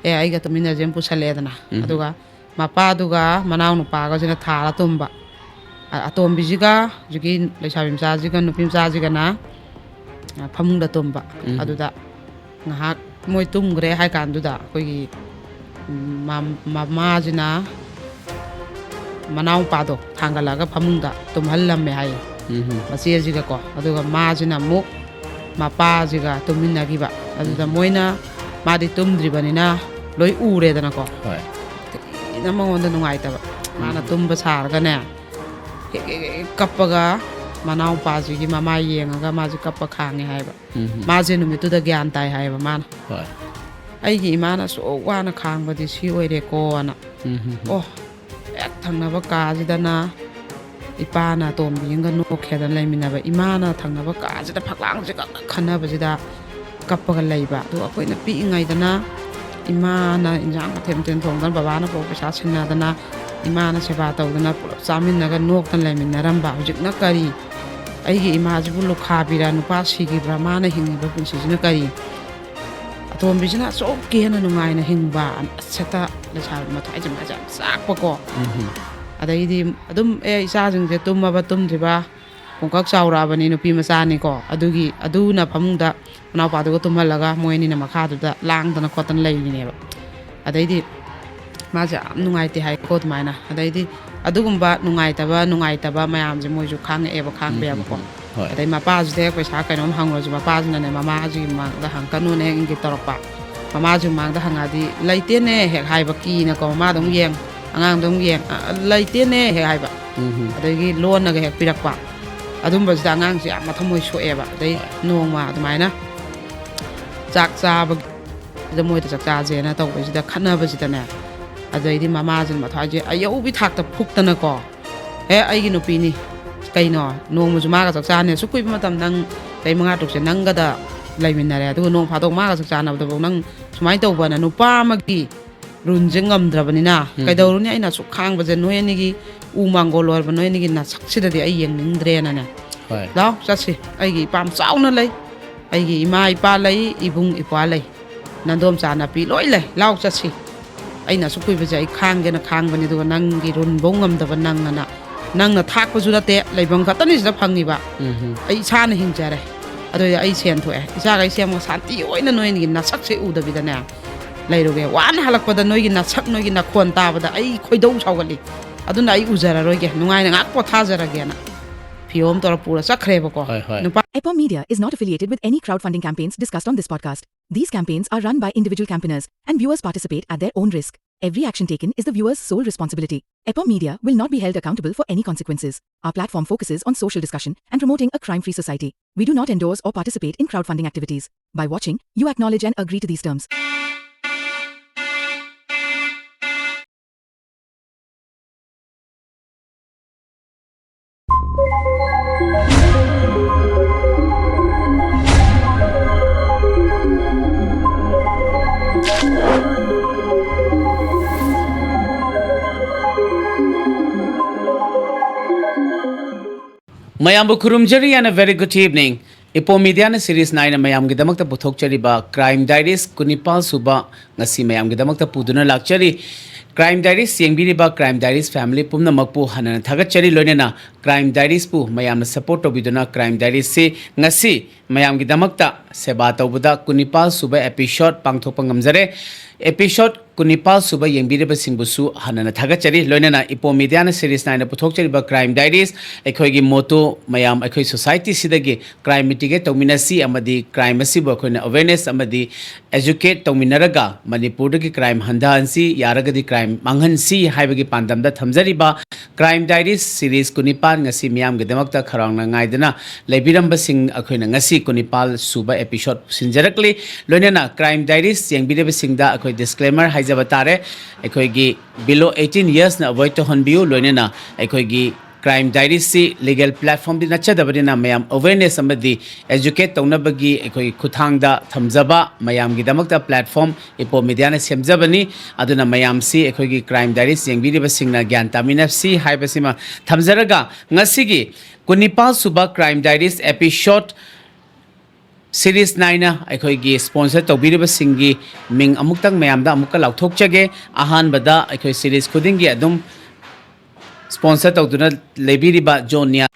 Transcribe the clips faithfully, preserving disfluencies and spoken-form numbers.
"ꯑꯦ, ꯑꯩꯒ ꯇꯨꯃꯤꯟꯅꯁꯦꯅ" ꯄꯨꯁꯜꯂꯛꯑꯦꯗꯅ꯫ ꯎꯝ꯫ ꯑꯗꯨꯒ ꯃꯄꯥꯗꯨꯒ ꯃꯅꯥꯎ ꯅꯨꯄꯥꯒꯁꯤꯅ ꯊꯥꯔ ꯇꯨꯝꯕ꯫ ꯑ-, ꯑꯇꯣꯝꯕꯤꯁꯤꯒ, ꯍꯧꯖꯤꯛꯀꯤ ꯂꯩꯁꯥꯕꯤ ꯃꯆꯥꯁꯤꯒ, ꯅꯨꯄꯤ ꯃꯆꯥꯁꯤꯒꯅ, ꯑ, ꯐꯃꯨꯡꯗ ꯇꯨꯝꯕ꯫ ꯎꯝ꯫ ꯑꯗꯨꯗ ꯉꯥꯏꯍꯥꯛ ꯃꯣꯏ ꯇꯨꯝꯈ꯭ꯔꯦ ꯍꯥꯏ ꯀꯥꯟꯗꯨꯗ, ꯑꯩꯈꯣꯏꯒꯤ, ꯎꯝ, ꯃ-, ꯃꯃꯥꯁꯤꯅ ꯃꯅꯥꯎꯄꯥꯗꯣ ꯊꯥꯡꯒꯠꯂꯒ ꯐꯃꯨꯡꯗ ꯇꯨꯝꯍꯜꯂꯝꯃꯦ ꯍꯥꯏꯌꯦ, ꯎꯝ꯫ ꯃꯆꯦꯁꯤꯒꯀꯣ꯫ ꯑꯗꯨꯒ ꯃꯥꯁꯤꯅ ꯑꯃꯨꯛ ꯃꯄꯥꯁꯤꯒ ꯇꯨꯝꯃꯤꯟꯅꯈꯤꯕ꯫ ꯑꯗꯨꯗ, ꯎꯝ꯫ ꯃꯣꯏꯅ, ꯃꯥꯗꯤ ꯇꯨꯝꯗ꯭ꯔꯤꯕꯅꯤꯅ ꯂꯣꯏ ꯎꯔꯦꯗꯅꯀꯣ꯫ ꯍꯣꯏ꯫ ꯊꯤꯅ ꯃꯉꯣꯟꯗ ꯅꯨꯡꯉꯥꯏꯇꯕ꯫ ꯃꯥꯅ, ꯎꯝ꯫ ꯇꯨꯝꯕ ꯁꯥꯔꯒꯅꯦ, ꯍꯦꯛ, ꯍꯦꯛ, ꯍꯦꯛ ꯀꯞꯄꯒ ꯃꯅꯥꯎꯄꯥꯁꯤꯒꯤ ꯃꯃꯥꯏ ꯌꯦꯡꯉꯒ ꯃꯥꯁꯦ ꯀꯞꯄ ꯈꯥꯡꯉꯦ ꯍꯥꯏꯕ꯫ ꯎꯝ꯫ ꯃꯥꯁꯦ ꯅꯨꯃꯤꯠꯇꯨꯗ ꯒ꯭ꯌꯥꯟ ꯇꯥꯏ ꯍꯥꯏꯌꯦꯕ ꯃꯥꯅ꯫ ꯍꯣꯏ꯫ "ꯑꯩꯒꯤ ꯏꯃꯥꯅ ꯑꯁꯨꯛ ꯋꯥꯅ ꯈꯥꯡꯕꯗꯤ ꯁꯤ ꯑꯣꯏꯔꯦꯀꯣꯅ"꯫ ꯎꯝ꯫ ꯑꯣ, ꯍꯦꯛ ꯊꯪꯅꯕ ꯀꯥꯁꯤꯗꯅ ꯏꯄꯥꯅ ꯑꯇꯣꯝꯕꯤ ꯑꯃꯒ ꯅꯣꯛꯈꯦꯗꯅ ꯂꯩꯃꯤꯟꯅꯕ, ꯏꯃꯥꯅ ꯊꯪꯅꯕ ꯀꯥꯁꯤꯗ ꯐꯛꯂꯥꯡꯁꯦ ꯈꯛ ꯈꯟꯅꯕꯁꯤꯗ ꯀꯞꯄꯒ ꯂꯩꯕ꯫ ꯑꯗꯨꯒ ꯑꯩꯈꯣꯏꯅ ꯄꯤꯛꯏꯉꯩꯗꯅ ꯏꯃꯥꯅ ꯏꯟꯖꯥꯡ ꯃꯊꯦꯜ ꯃꯊꯦꯜ ꯊꯣꯡꯗꯅ, ꯕꯕꯥꯅ ꯄꯣꯔꯣꯛ ꯄꯩꯁꯥ ꯁꯤꯟꯅꯗꯅ, ꯏꯃꯥꯅ ꯁꯦꯕꯥ ꯇꯧꯗꯅ ꯄꯨꯂꯞ ꯆꯥꯃꯤꯟꯅꯒ ꯅꯣꯛꯇꯅ ꯂꯩꯃꯤꯟꯅꯔꯝꯕ꯫ ꯍꯧꯖꯤꯛꯅ ꯀꯔꯤ? ꯑꯩꯒꯤ ꯏꯃꯥꯁꯤꯕꯨ ꯂꯨꯈꯥꯕꯤꯔ, ꯅꯨꯄꯥ ꯁꯤꯈꯤꯕ꯭ꯔꯥ, ꯃꯥꯅ ꯍꯤꯡꯉꯤꯕ ꯄꯨꯟꯁꯤꯁꯤꯅ ꯀꯔꯤ? ꯑꯇꯣꯝꯕꯤꯁꯤꯅ ꯑꯁꯨꯛꯀꯤ ꯍꯦꯟꯅ ꯅꯨꯡꯉꯥꯏꯅ ꯍꯤꯡꯕ, ꯑꯁ, ꯍꯦꯛꯇ ꯂꯩꯁꯥꯕꯤ ꯃꯊꯥꯏꯁꯦ ꯃꯥꯁꯦ ꯌꯥꯝ ꯆꯥꯛꯄꯀꯣ꯫ ꯎꯝ꯫ ꯑꯗꯩꯗꯤ ꯑꯗꯨꯝ, ꯑꯦ, ꯏꯆꯥꯁꯤꯡꯁꯦ ꯇꯨꯝꯃꯕ ꯇꯨꯝꯗ꯭ꯔꯤꯕ, ꯄꯨꯡꯀꯛ ꯆꯥꯎꯔꯛꯑꯕꯅꯤ, ꯅꯨꯄꯤ ꯃꯆꯥꯅꯤꯀꯣ꯫ ꯑꯗꯨꯒꯤ, ꯑꯗꯨꯅ ꯐꯃꯨꯡꯗ ꯃꯅꯥꯎꯄꯥꯗꯨꯒ ꯇꯨꯝꯍꯜꯂꯒ ꯃꯣꯏ ꯑꯅꯤꯅ ꯃꯈꯥꯗꯨꯗ ꯂꯥꯡꯗꯅ ꯈꯣꯠꯇꯅ ꯂꯩꯔꯤꯅꯦꯕ꯫ ꯑꯗꯩꯗꯤ ꯃꯥꯁꯦ ꯌꯥꯝ ꯅꯨꯡꯉꯥꯏꯇꯦ ꯍꯥꯏꯀꯣ ꯑꯗꯨꯃꯥꯏꯅ꯫ ꯑꯗꯩꯗꯤ ꯑꯗꯨꯒꯨꯝꯕ ꯅꯨꯡꯉꯥꯏꯇꯕ, ꯅꯨꯡꯉꯥꯏꯇꯕ ꯃꯌꯥꯝꯁꯦ ꯃꯣꯏꯁꯨ ꯈꯥꯡꯉꯛꯑꯦꯕ, ꯈꯥꯡꯕ ꯎꯝ, ꯌꯥꯕꯀꯣ꯫ ꯎꯝ, ꯎꯝ꯫ ꯍꯣꯏ꯫ ꯑꯗꯩ ꯃꯄꯥꯁꯤꯗ ꯍꯦꯛ ꯄꯩꯁꯥ ꯀꯩꯅꯣꯝ ꯍꯪꯉꯨꯔꯁꯨ, ꯃꯄꯥꯁꯤꯅꯅꯦ, ꯃꯃꯥꯁꯤꯒꯤ ꯃꯃꯥꯡꯗ ꯍꯪꯀꯅꯨꯅ ꯍꯦꯛ ꯏꯪꯒꯤꯠ ꯇꯧꯔꯛꯄ꯫ ꯃꯃꯥꯁꯤꯒꯤ ꯃꯃꯥꯡꯗ ꯍꯪꯉꯛꯑꯗꯤ, "ꯂꯩꯇꯦꯅꯦ" ꯍꯦꯛ ꯍꯥꯏꯕ, ꯀꯤꯅꯀꯣ꯫ ꯃꯃꯥꯗ ꯑꯃꯨꯛ ꯌꯦꯡ, ꯑꯉꯥꯡꯗ ꯑꯃꯨꯛ ꯌꯦꯡ, "ꯑ, ꯂꯩꯇꯦꯅꯦ" ꯍꯦꯛ ꯍꯥꯏꯕ꯫ ꯎꯝ, ꯎꯝ꯫ ꯑꯗꯒꯤ ꯂꯣꯟꯅꯒ ꯍꯦꯛ ꯄꯤꯔꯛꯄ꯫ ꯑꯗꯨꯝꯕꯁꯤꯗ ꯑꯉꯥꯡꯁꯦ ꯌꯥꯝ ꯃꯊꯃꯣꯏ ꯁꯣꯛꯑꯦꯕ꯫ ꯑꯗꯩ ꯍꯣꯏ꯫ ꯅꯣꯡꯃ ꯑꯗꯨꯃꯥꯏꯅ ꯆꯥꯛ ꯆꯥꯕ ꯁꯤꯗ ꯃꯣꯏꯗ ꯆꯥꯛ ꯆꯥꯁꯦꯅ ꯇꯧꯕꯁꯤꯗ ꯈꯠꯅꯕꯁꯤꯗꯅꯦ, ꯑꯗꯩꯗꯤ ꯃꯃꯥꯁꯤꯅ ꯃꯊ꯭ꯋꯥꯏꯁꯦ ꯑꯌꯧꯕꯤ ꯊꯥꯛꯇ ꯐꯨꯛꯇꯅꯀꯣ, "ꯑꯦ, ꯑꯩꯒꯤ ꯅꯨꯄꯤꯅꯤ, ꯀꯩꯅꯣ, ꯅꯣꯡꯃꯁꯨ ꯃꯥꯒ ꯆꯥꯛ ꯆꯥꯅꯤ, ꯑꯁꯨꯛ ꯀꯨꯏꯕ ꯃꯇꯝ ꯅꯪ ꯆꯍꯤ ꯃꯉꯥ ꯇꯔꯨꯛꯁꯦ ꯅꯪꯒꯗ ꯂꯩꯃꯤꯟꯅꯔꯦ, ꯑꯗꯨꯒ ꯅꯣꯡ ꯐꯥꯗꯣꯛ ꯃꯥꯒ ꯆꯥꯛ ꯆꯥꯅꯕꯗꯐꯥꯎ ꯅꯪ ꯁꯨꯃꯥꯏꯅ ꯇꯧꯕꯅ?" ꯅꯨꯄꯥ ꯑꯃꯒꯤ ꯔꯨꯜꯁꯦ ꯉꯝꯗ꯭ꯔꯕꯅꯤꯅ, ꯎꯝ꯫ "ꯀꯩꯗꯧꯔꯨꯅꯤ, ꯑꯩꯅ ꯑꯁꯨꯛ ꯈꯥꯡꯕꯁꯦ, ꯅꯣꯏ ꯑꯅꯤꯒꯤ ꯎ ꯃꯥꯡꯒꯣꯜ ꯑꯣꯏꯔꯕ ꯅꯣꯏ ꯑꯅꯤꯒꯤ ꯅꯁꯛꯁꯤꯗꯗꯤ ꯑꯩ ꯌꯦꯡꯅꯤꯡꯗ꯭ꯔꯦꯅꯅꯦ"꯫ ꯍꯣꯏ꯫ "ꯂꯥꯎ, ꯆꯠꯁꯤ, ꯑꯩꯒꯤ ꯏꯄꯥꯝ ꯆꯥꯎꯅ ꯂꯩ, ꯑꯩꯒꯤ ꯏꯃꯥ ꯏꯄꯥ ꯂꯩ, ꯏꯕꯨꯡ ꯏꯄ꯭ꯋꯥ ꯂꯩ, ꯅꯥꯗꯣꯝꯆꯥ ꯅꯥꯄꯤ ꯂꯣꯏ ꯂꯩ, ꯂꯥꯎ ꯆꯠꯁꯤ꯫ ꯑꯩꯅ ꯑꯁꯨꯛ ꯀꯨꯏꯕꯁꯦ ꯑꯩ ꯈꯥꯡꯒꯦꯅ ꯈꯥꯡꯕꯅꯤ, ꯑꯗꯨꯒ ꯅꯪꯒꯤ ꯔꯨꯟꯐꯧ ꯉꯝꯗꯕ ꯅꯪ ꯑꯅ, ꯅꯪꯅ ꯊꯥꯛꯄꯁꯨ ꯅꯠꯇꯦ, ꯂꯩꯐꯝ ꯈꯛꯇꯅꯤ ꯁꯤꯗ ꯐꯪꯉꯤꯕ꯫ ꯎꯝ꯫ ꯑꯩ ꯏꯁꯥꯅ ꯍꯤꯡꯖꯔꯦ꯫ ꯑꯗꯨꯗꯤ ꯑꯩ ꯁꯦꯟ ꯊꯣꯛꯑꯦ, ꯏꯆꯥꯈꯩ ꯁꯦꯝꯃꯒ ꯁꯥꯟꯇꯤ ꯑꯣꯏꯅ ꯅꯣꯏꯒꯤ ꯅꯁꯛꯁꯦ ꯎꯗꯕꯤꯗꯅꯦ ꯂꯩꯔꯨꯒꯦ꯫ ꯋꯥꯅ ꯍꯜꯂꯛꯄꯗ ꯅꯣꯏꯒꯤ ꯅꯁꯛ, ꯅꯣꯏꯒꯤ ꯅꯈꯣꯟ ꯇꯥꯕꯗ ꯑꯩ ꯈꯣꯏꯗꯧ ꯁꯥꯎꯒꯠꯂꯤ꯫ ꯑꯗꯨꯅ ꯑꯩ ꯎꯖꯔꯔꯣꯏꯒꯦ, ꯅꯨꯡꯉꯥꯏꯅ ꯉꯥꯏꯍꯥꯛ ꯄꯣꯊꯥꯖꯔꯒꯦꯅ ꯐꯤꯌꯣꯝ ꯇꯧꯔ ꯄꯨꯔ ꯆꯠꯈ꯭ꯔꯦꯕꯀꯣ꯫ ꯍꯣꯏ, ꯍꯣꯏ꯫ ꯅꯨꯄꯥ Epo Media is not affiliated with any crowdfunding campaigns discussed on this podcast. These campaigns are run by individual campaigners, and viewers participate at their own risk. Every action taken is the viewer's sole responsibility. Epo Media will not be held accountable for any consequences. Our platform focuses on social discussion and promoting a crime-free society. We do not endorse or participate in crowdfunding activities. By watching, you acknowledge and agree to these terms. ꯃꯌꯥꯝꯕꯨ ꯈꯨꯔꯨꯝꯖꯔꯤ and a very good evening. ꯏꯄꯣ ꯃꯤꯗꯤꯌꯥꯅ series nine ꯃꯌꯥꯝꯒꯤꯗꯃꯛꯇ ꯄꯨꯊꯣꯛꯆꯔꯤꯕ crime diaries ꯀꯨꯟꯅꯤꯄꯥꯜ ꯁꯨꯕ ꯉꯁꯤ ꯃꯌꯥꯝꯒꯤꯗꯃꯛꯇ ꯄꯨꯗꯨꯅ ꯂꯥꯛꯆꯔꯤ꯫ ꯀ꯭ꯔꯥꯏꯝ ꯗꯥꯏꯔꯤꯁ ꯌꯦꯡꯕꯤꯔꯤꯕ ꯀ꯭ꯔꯥꯏꯝ ꯗꯥꯏꯔꯤꯁ ꯐꯦꯃꯤꯂꯤ ꯄꯨꯝꯅꯃꯛꯄꯨ ꯍꯟꯅꯅ ꯊꯥꯒꯠꯆꯔꯤ, ꯂꯣꯏꯅꯅ ꯀ꯭ꯔꯥꯏꯝ ꯗꯥꯏꯔꯤꯁꯄꯨ ꯃꯌꯥꯝꯅ ꯁꯄꯣꯔꯠ ꯇꯧꯕꯤꯗꯨꯅ ꯀ꯭ꯔꯥꯏꯝ ꯗꯥꯏꯔꯤꯁꯁꯤ ꯉꯁꯤ ꯃꯌꯥꯝꯒꯤꯗꯃꯛꯇ ꯁꯦꯕꯥ ꯇꯧꯕꯗ ꯀꯨꯟꯅꯤꯄꯥꯜ ꯁꯨꯕ ꯑꯦꯄꯤꯁꯣꯗ ꯄꯥꯡꯊꯣꯛꯄ ꯉꯝꯖꯔꯦ꯫ ꯑꯦꯄꯤꯁꯣꯗ ꯀꯨꯟꯅꯤꯄꯥꯜ ꯁꯨꯕ ꯌꯦꯡꯕꯤꯔꯤꯕꯁꯤꯡꯕꯨꯁꯨ ꯍꯟꯅꯅ ꯊꯥꯒꯠꯆꯔꯤ꯫ ꯂꯣꯏꯅꯅ ꯏꯄꯣ ꯃꯤꯗꯤꯌꯥꯅ ꯁꯤꯔꯤꯁ ꯅꯥꯏꯅ ꯄꯨꯊꯣꯛꯆꯔꯤꯕ ꯀ꯭ꯔꯥꯏꯝ ꯗꯥꯏꯔꯤꯁ, ꯑꯩꯈꯣꯏꯒꯤ ꯃꯣꯇꯣ ꯃꯌꯥꯝ ꯑꯩꯈꯣꯏ ꯁꯣꯁꯥꯏꯇꯤꯁꯤꯗꯒꯤ ꯀ꯭ꯔꯥꯏꯝ ꯃꯤꯇꯤꯒꯦꯠ ꯇꯧꯃꯤꯟꯅꯁꯤ ꯑꯃꯗꯤ ꯀ꯭ꯔꯥꯏꯝ ꯑꯁꯤꯕꯨ ꯑꯩꯈꯣꯏꯅ ꯑꯋꯦꯔꯅꯦꯁ ꯑꯃꯗꯤ ꯑꯦꯖꯨꯀꯦꯠ ꯇꯧꯃꯤꯟꯅꯔꯒ ꯃꯅꯤꯄꯨꯔꯗꯒꯤ ꯀ꯭ꯔꯥꯏꯝ ꯍꯟꯊꯍꯟꯁꯤ, ꯌꯥꯔꯒꯗꯤ ꯀ꯭ꯔꯥꯏꯝ ꯃꯥꯡꯍꯟꯁꯤ ꯍꯥꯏꯕꯒꯤ ꯄꯥꯟꯗꯝꯗ ꯊꯝꯖꯔꯤꯕ ꯀ꯭ꯔꯥꯏꯝ ꯗꯥꯏꯔꯤꯁ ꯁꯤꯔꯤꯁ ꯀꯨꯟꯅꯤꯄꯥꯜ ꯉꯁꯤ ꯃꯤꯌꯥꯝꯒꯤꯗꯃꯛꯇ ꯈꯧꯔꯥꯡꯅ ꯉꯥꯏꯗꯨꯅ ꯂꯩꯕꯤꯔꯝꯕꯁꯤꯡ ꯑꯩꯈꯣꯏꯅ ꯉꯁꯤ ꯀꯨꯟꯅꯤꯄꯥꯜ ꯁꯨꯕ ꯑꯦꯄꯤꯁꯣꯗ ꯄꯨꯁꯤꯟꯖꯔꯛꯂꯤ꯫ ꯂꯣꯏꯅꯅ ꯀ꯭ꯔꯥꯏꯝ ꯗꯥꯏꯔꯤꯁ ꯌꯦꯡꯕꯤꯔꯤꯕꯁꯤꯡꯗ ꯑꯩꯈꯣꯏ ꯗꯤꯁꯀ꯭ꯂꯦꯃꯔ ꯍꯥꯏꯖꯕ ꯇꯥꯔꯦ꯫ ꯑꯩꯈꯣꯏꯒꯤ below eighteen yearsꯅ ꯑꯦꯚꯣꯏꯗ ꯇꯧꯍꯟꯕꯤꯌꯨ꯫ ꯂꯣꯏꯅꯅ ꯑꯩꯈꯣꯏꯒꯤ ꯀ꯭ꯔꯥꯏꯝ ꯗꯥꯏꯔꯤꯁꯁꯤ ꯂꯤꯒꯦꯜ ꯄ꯭ꯂꯦꯠꯐꯣꯝꯗꯤ ꯅꯠꯆꯗꯕꯅꯤꯅ ꯃꯌꯥꯝ ꯑꯋꯦꯔꯅꯦꯁ ꯑꯃꯗꯤ ꯑꯦꯖꯨꯀꯦꯠ ꯇꯧꯅꯕꯒꯤ ꯑꯩꯈꯣꯏꯒꯤ ꯈꯨꯠꯊꯥꯡꯗ ꯊꯝꯖꯕ, ꯃꯌꯥꯝꯒꯤꯗꯃꯛꯇ ꯄ꯭ꯂꯦꯠꯐꯣꯝ ꯏꯄꯣ ꯃꯤꯗꯤꯌꯥꯅ ꯁꯦꯝꯖꯕꯅꯤ꯫ ꯑꯗꯨꯅ ꯃꯌꯥꯝꯁꯤ ꯑꯩꯈꯣꯏꯒꯤ ꯀ꯭ꯔꯥꯏꯝ ꯗꯥꯏꯔꯤꯁ ꯌꯦꯡꯕꯤꯔꯤꯕꯁꯤꯡꯅ ꯒ꯭ꯌꯥꯟ ꯇꯥꯃꯤꯟꯅꯁꯤ ꯍꯥꯏꯕꯁꯤꯃ ꯊꯝꯖꯔꯒ, ꯉꯁꯤꯒꯤ ꯀꯨꯟꯅꯤꯄꯥꯜ ꯁꯨꯕ ꯀ꯭ꯔꯥꯏꯝ ꯗꯥꯏꯔꯤꯁ ꯑꯦꯄꯤꯁꯣꯗ ꯁꯤꯔꯤꯁ ꯅꯥꯏꯅ ꯑꯩꯈꯣꯏꯒꯤ ꯁ꯭ꯄꯣꯟꯁꯔ ꯇꯧꯕꯤꯔꯤꯕꯁꯤꯡꯒꯤ ꯃꯤꯡ ꯑꯃꯨꯛꯇꯪ ꯃꯌꯥꯝꯗ ꯑꯃꯨꯛꯀ ꯂꯥꯎꯊꯣꯛꯆꯒꯦ꯫ ꯑꯍꯥꯟꯕꯗ ꯑꯩꯈꯣꯏ ꯁꯤꯔꯤꯁ ꯈꯨꯗꯤꯡꯒꯤ ꯑꯗꯨꯝ ꯁ꯭ꯄꯣꯟꯁꯔ ꯇꯧꯗꯨꯅ ꯂꯩꯕꯤꯔꯤꯕ ꯖꯣꯅꯤꯌꯥ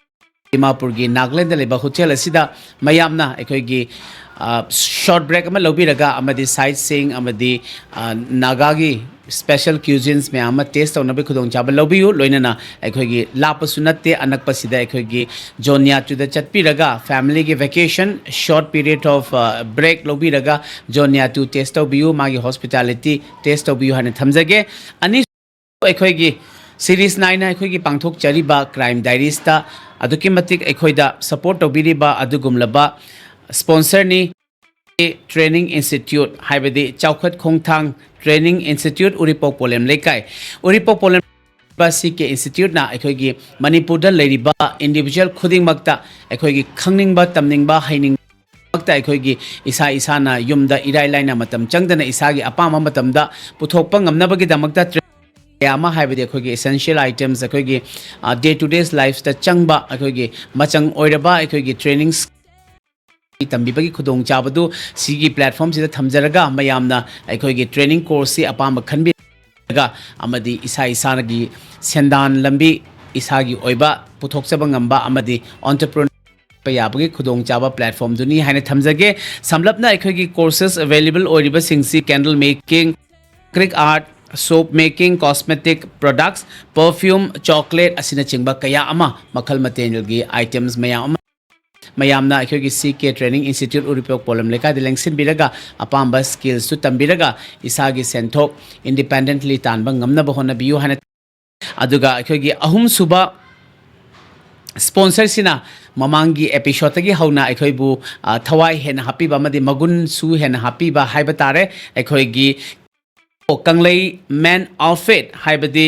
ꯗꯤꯃꯥꯄꯨꯔꯒꯤ ꯅꯥꯒꯥꯂꯦꯟꯗ ꯂꯩꯕ ꯍꯣꯇꯦꯜ ꯑꯁꯤꯗ ꯃꯌꯥꯝꯅ ꯑꯩꯈꯣꯏꯒꯤ, ꯑ, ꯁꯣꯔꯠ ꯕ꯭ꯔꯦꯛ ꯑꯃ ꯂꯧꯕꯤꯔꯒ ꯑꯃꯗꯤ ꯁꯥꯏꯠ ꯁꯤꯡ ꯑꯃꯗꯤ, ꯑ, ꯅꯥꯒꯥꯒꯤ ꯁ꯭ꯄꯦꯁꯦꯜ ꯀ꯭ꯌꯨꯖꯤꯟꯁ ꯃꯌꯥꯝ ꯑꯃ ꯇꯦꯁ ꯇꯧꯅꯕꯒꯤ ꯈꯨꯗꯣꯡꯆꯥꯕ ꯂꯧꯕꯤꯌꯨ꯫ ꯂꯣꯏꯅꯅ ꯑꯩꯈꯣꯏꯒꯤ ꯂꯥꯞꯄꯁꯨ ꯅꯠꯇꯦ, ꯑꯅꯛꯄꯁꯤꯗ ꯑꯩꯈꯣꯏꯒꯤ ꯖꯣꯅꯤꯌꯥꯇꯨꯗ ꯆꯠꯄꯤꯔꯒ ꯐꯦꯃꯤꯂꯤꯒꯤ ꯚꯦꯀꯦꯁꯟ, ꯁꯣꯔꯠ ꯄꯤꯔꯤꯌꯗ ꯑꯣꯐ, ꯑ, ꯕ꯭ꯔꯦꯛ ꯂꯧꯕꯤꯔꯒ ꯖꯣꯅꯤꯌꯥꯇꯨ ꯇꯦꯁ ꯇꯧꯕꯤꯌꯨ, ꯃꯥꯒꯤ ꯍꯣꯁꯄꯤꯇꯥꯂꯤꯇꯤ ꯇꯦꯁ ꯇꯧꯕꯤꯌꯨ ꯍꯥꯏꯅ ꯊꯝꯖꯒꯦ꯫ ꯑꯅꯤ ꯑꯩꯈꯣꯏꯒꯤ ꯁꯤꯔꯤꯁ ꯅꯥꯏꯅ ꯑꯩꯈꯣꯏꯒꯤ ꯄꯥꯡꯊꯣꯛꯆꯔꯤꯕ ꯀ꯭ꯔꯥꯏꯝ ꯗꯥꯏꯔꯤꯁꯇ ꯑꯗꯨꯛꯀꯤ ꯃꯇꯤꯛ ꯑꯩꯈꯣꯏꯗ ꯁꯄꯣꯔꯠ ꯇꯧꯕꯤꯔꯤꯕ ꯑꯗꯨꯒꯨꯝꯂꯕ ꯁ꯭ꯄꯣꯟꯁꯔꯅꯤ꯫ ꯇ꯭ꯔꯦꯅꯤꯡ ꯏꯟꯁꯇꯤꯇ꯭ꯌꯨꯠ ꯍꯥꯏꯕꯗꯤ ꯆꯥꯎꯈꯠ ꯈꯣꯡꯊꯥꯡ ꯇ꯭ꯔꯦꯅꯤꯡ ꯏꯟꯁꯇꯤꯇ꯭ꯌꯨꯠ ꯎꯔꯤꯄꯣꯛ ꯄꯣꯂꯦꯝ ꯂꯩꯀꯥꯏ꯫ ꯎꯔꯤꯄꯣꯛ ꯄꯣꯂꯦꯝ ꯁꯤ ꯀꯦ ꯏꯟꯁꯇꯤꯇ꯭ꯌꯨꯠꯅ ꯑꯩꯈꯣꯏꯒꯤ ꯃꯅꯤꯄꯨꯔꯗ ꯂꯩꯔꯤꯕ ꯏꯟꯗꯤꯚꯤꯖꯨꯋꯦꯜ ꯈꯨꯗꯤꯡꯃꯛꯇ ꯑꯩꯈꯣꯏꯒꯤ ꯈꯪꯅꯤꯡꯕ, ꯇꯝꯅꯤꯡꯕ, ꯍꯩꯅꯤꯡꯕ ꯃꯛꯇ ꯑꯩꯈꯣꯏꯒꯤ ꯏꯁꯥ ꯏꯁꯥꯅ ꯌꯨꯝꯗ ꯏꯔꯥꯏ ꯂꯥꯏꯅ ꯃꯇꯝ ꯆꯪꯗꯅ ꯏꯁꯥꯒꯤ ꯑꯄꯥꯝꯕ ꯃꯇꯝꯗ ꯄꯨꯊꯣꯛꯄ ꯉꯝꯅꯕꯒꯤꯗꯃꯛꯇ ꯇ꯭ꯔꯦ-, ꯀꯌꯥ ꯑꯃ ꯍꯥꯏꯕꯗꯤ ꯑꯩꯈꯣꯏꯒꯤ essential items, ꯑꯩꯈꯣꯏꯒꯤ, ꯑ, day to day lifeꯇ ꯆꯪꯕ ꯑꯩꯈꯣꯏꯒꯤ ꯃꯆꯪ ꯑꯣꯏꯔꯕ ꯑꯩꯈꯣꯏꯒꯤ trainings ꯇꯝꯕꯤꯕꯒꯤ ꯈꯨꯗꯣꯡꯆꯥꯕꯗꯨ ꯁꯤꯒꯤ platformꯁꯤꯗ ꯊꯝꯖꯔꯒ ꯃꯌꯥꯝꯅ ꯑꯩꯈꯣꯏꯒꯤ training courseꯁꯤ ꯑꯄꯥꯝꯕ ꯈꯟꯕꯤꯔꯒ ꯑꯃꯗꯤ ꯏꯁꯥ ꯏꯁꯥꯒꯤ ꯁꯦꯟꯗꯥꯟ ꯂꯝꯕꯤ, ꯏꯁꯥꯒꯤ ꯑꯣꯏꯕ ꯄꯨꯊꯣꯛꯆꯕ ꯉꯝꯕ ꯑꯃꯗꯤ entrepreneur ꯌꯥꯕꯒꯤ ꯈꯨꯗꯣꯡꯆꯥꯕ platformꯗꯨꯅꯤ ꯍꯥꯏꯅ ꯊꯝꯖꯒꯦ꯫ ꯁꯝꯂꯞꯅ ꯑꯩꯈꯣꯏꯒꯤ courses available ꯑꯣꯏꯔꯤꯕꯁꯤꯡꯁꯤ candle making, acrylic art, soap making, cosmetic products, perfume, chocolate ꯑꯁꯤꯅꯆꯤꯡꯕ ꯀꯌꯥ ꯑꯃ, ꯃꯈꯜ ꯃꯊꯦꯜꯒꯤ items ꯃꯌꯥꯝ ꯑꯃ ꯃꯌꯥꯝꯅ ꯑꯩꯈꯣꯏꯒꯤ ꯁꯤ ꯀꯦ Training Institute ꯎꯔꯤꯄꯣꯛ ꯄꯣꯂꯝ ꯂꯩꯀꯥꯏꯗ ꯂꯦꯡꯁꯤꯟꯕꯤꯔꯒ ꯑꯄꯥꯝꯕ skillsꯇꯨ ꯇꯝꯕꯤꯔꯒ ꯏꯁꯥꯒꯤ ꯁꯦꯟꯊꯣꯛ independently ꯇꯥꯟꯕ ꯉꯝꯅꯕ ꯍꯣꯠꯅꯕꯤꯌꯨ ꯍꯥꯏꯅ꯫ ꯑꯗꯨꯒ ꯑꯩꯈꯣꯏꯒꯤ ꯑꯍꯨꯝꯁꯨꯕ sponsorꯁꯤꯅ ꯃꯃꯥꯡꯒꯤ episodeꯇꯒꯤ ꯍꯧꯅ ꯑꯩꯈꯣꯏꯕꯨ, ꯑ, ꯊꯋꯥꯏ ꯍꯦꯟꯅ ꯍꯥꯞꯄꯤꯕ ꯑꯃꯗꯤ ꯃꯒꯨꯟꯁꯨ ꯍꯦꯟꯅ ꯍꯥꯞꯄꯤꯕ ꯍꯥꯏꯕ ꯇꯥꯔꯦ꯫ ꯑꯩꯈꯣꯏꯒꯤ ꯀꯪꯂꯩ Men Outfit ꯍꯥꯏꯕꯗꯤ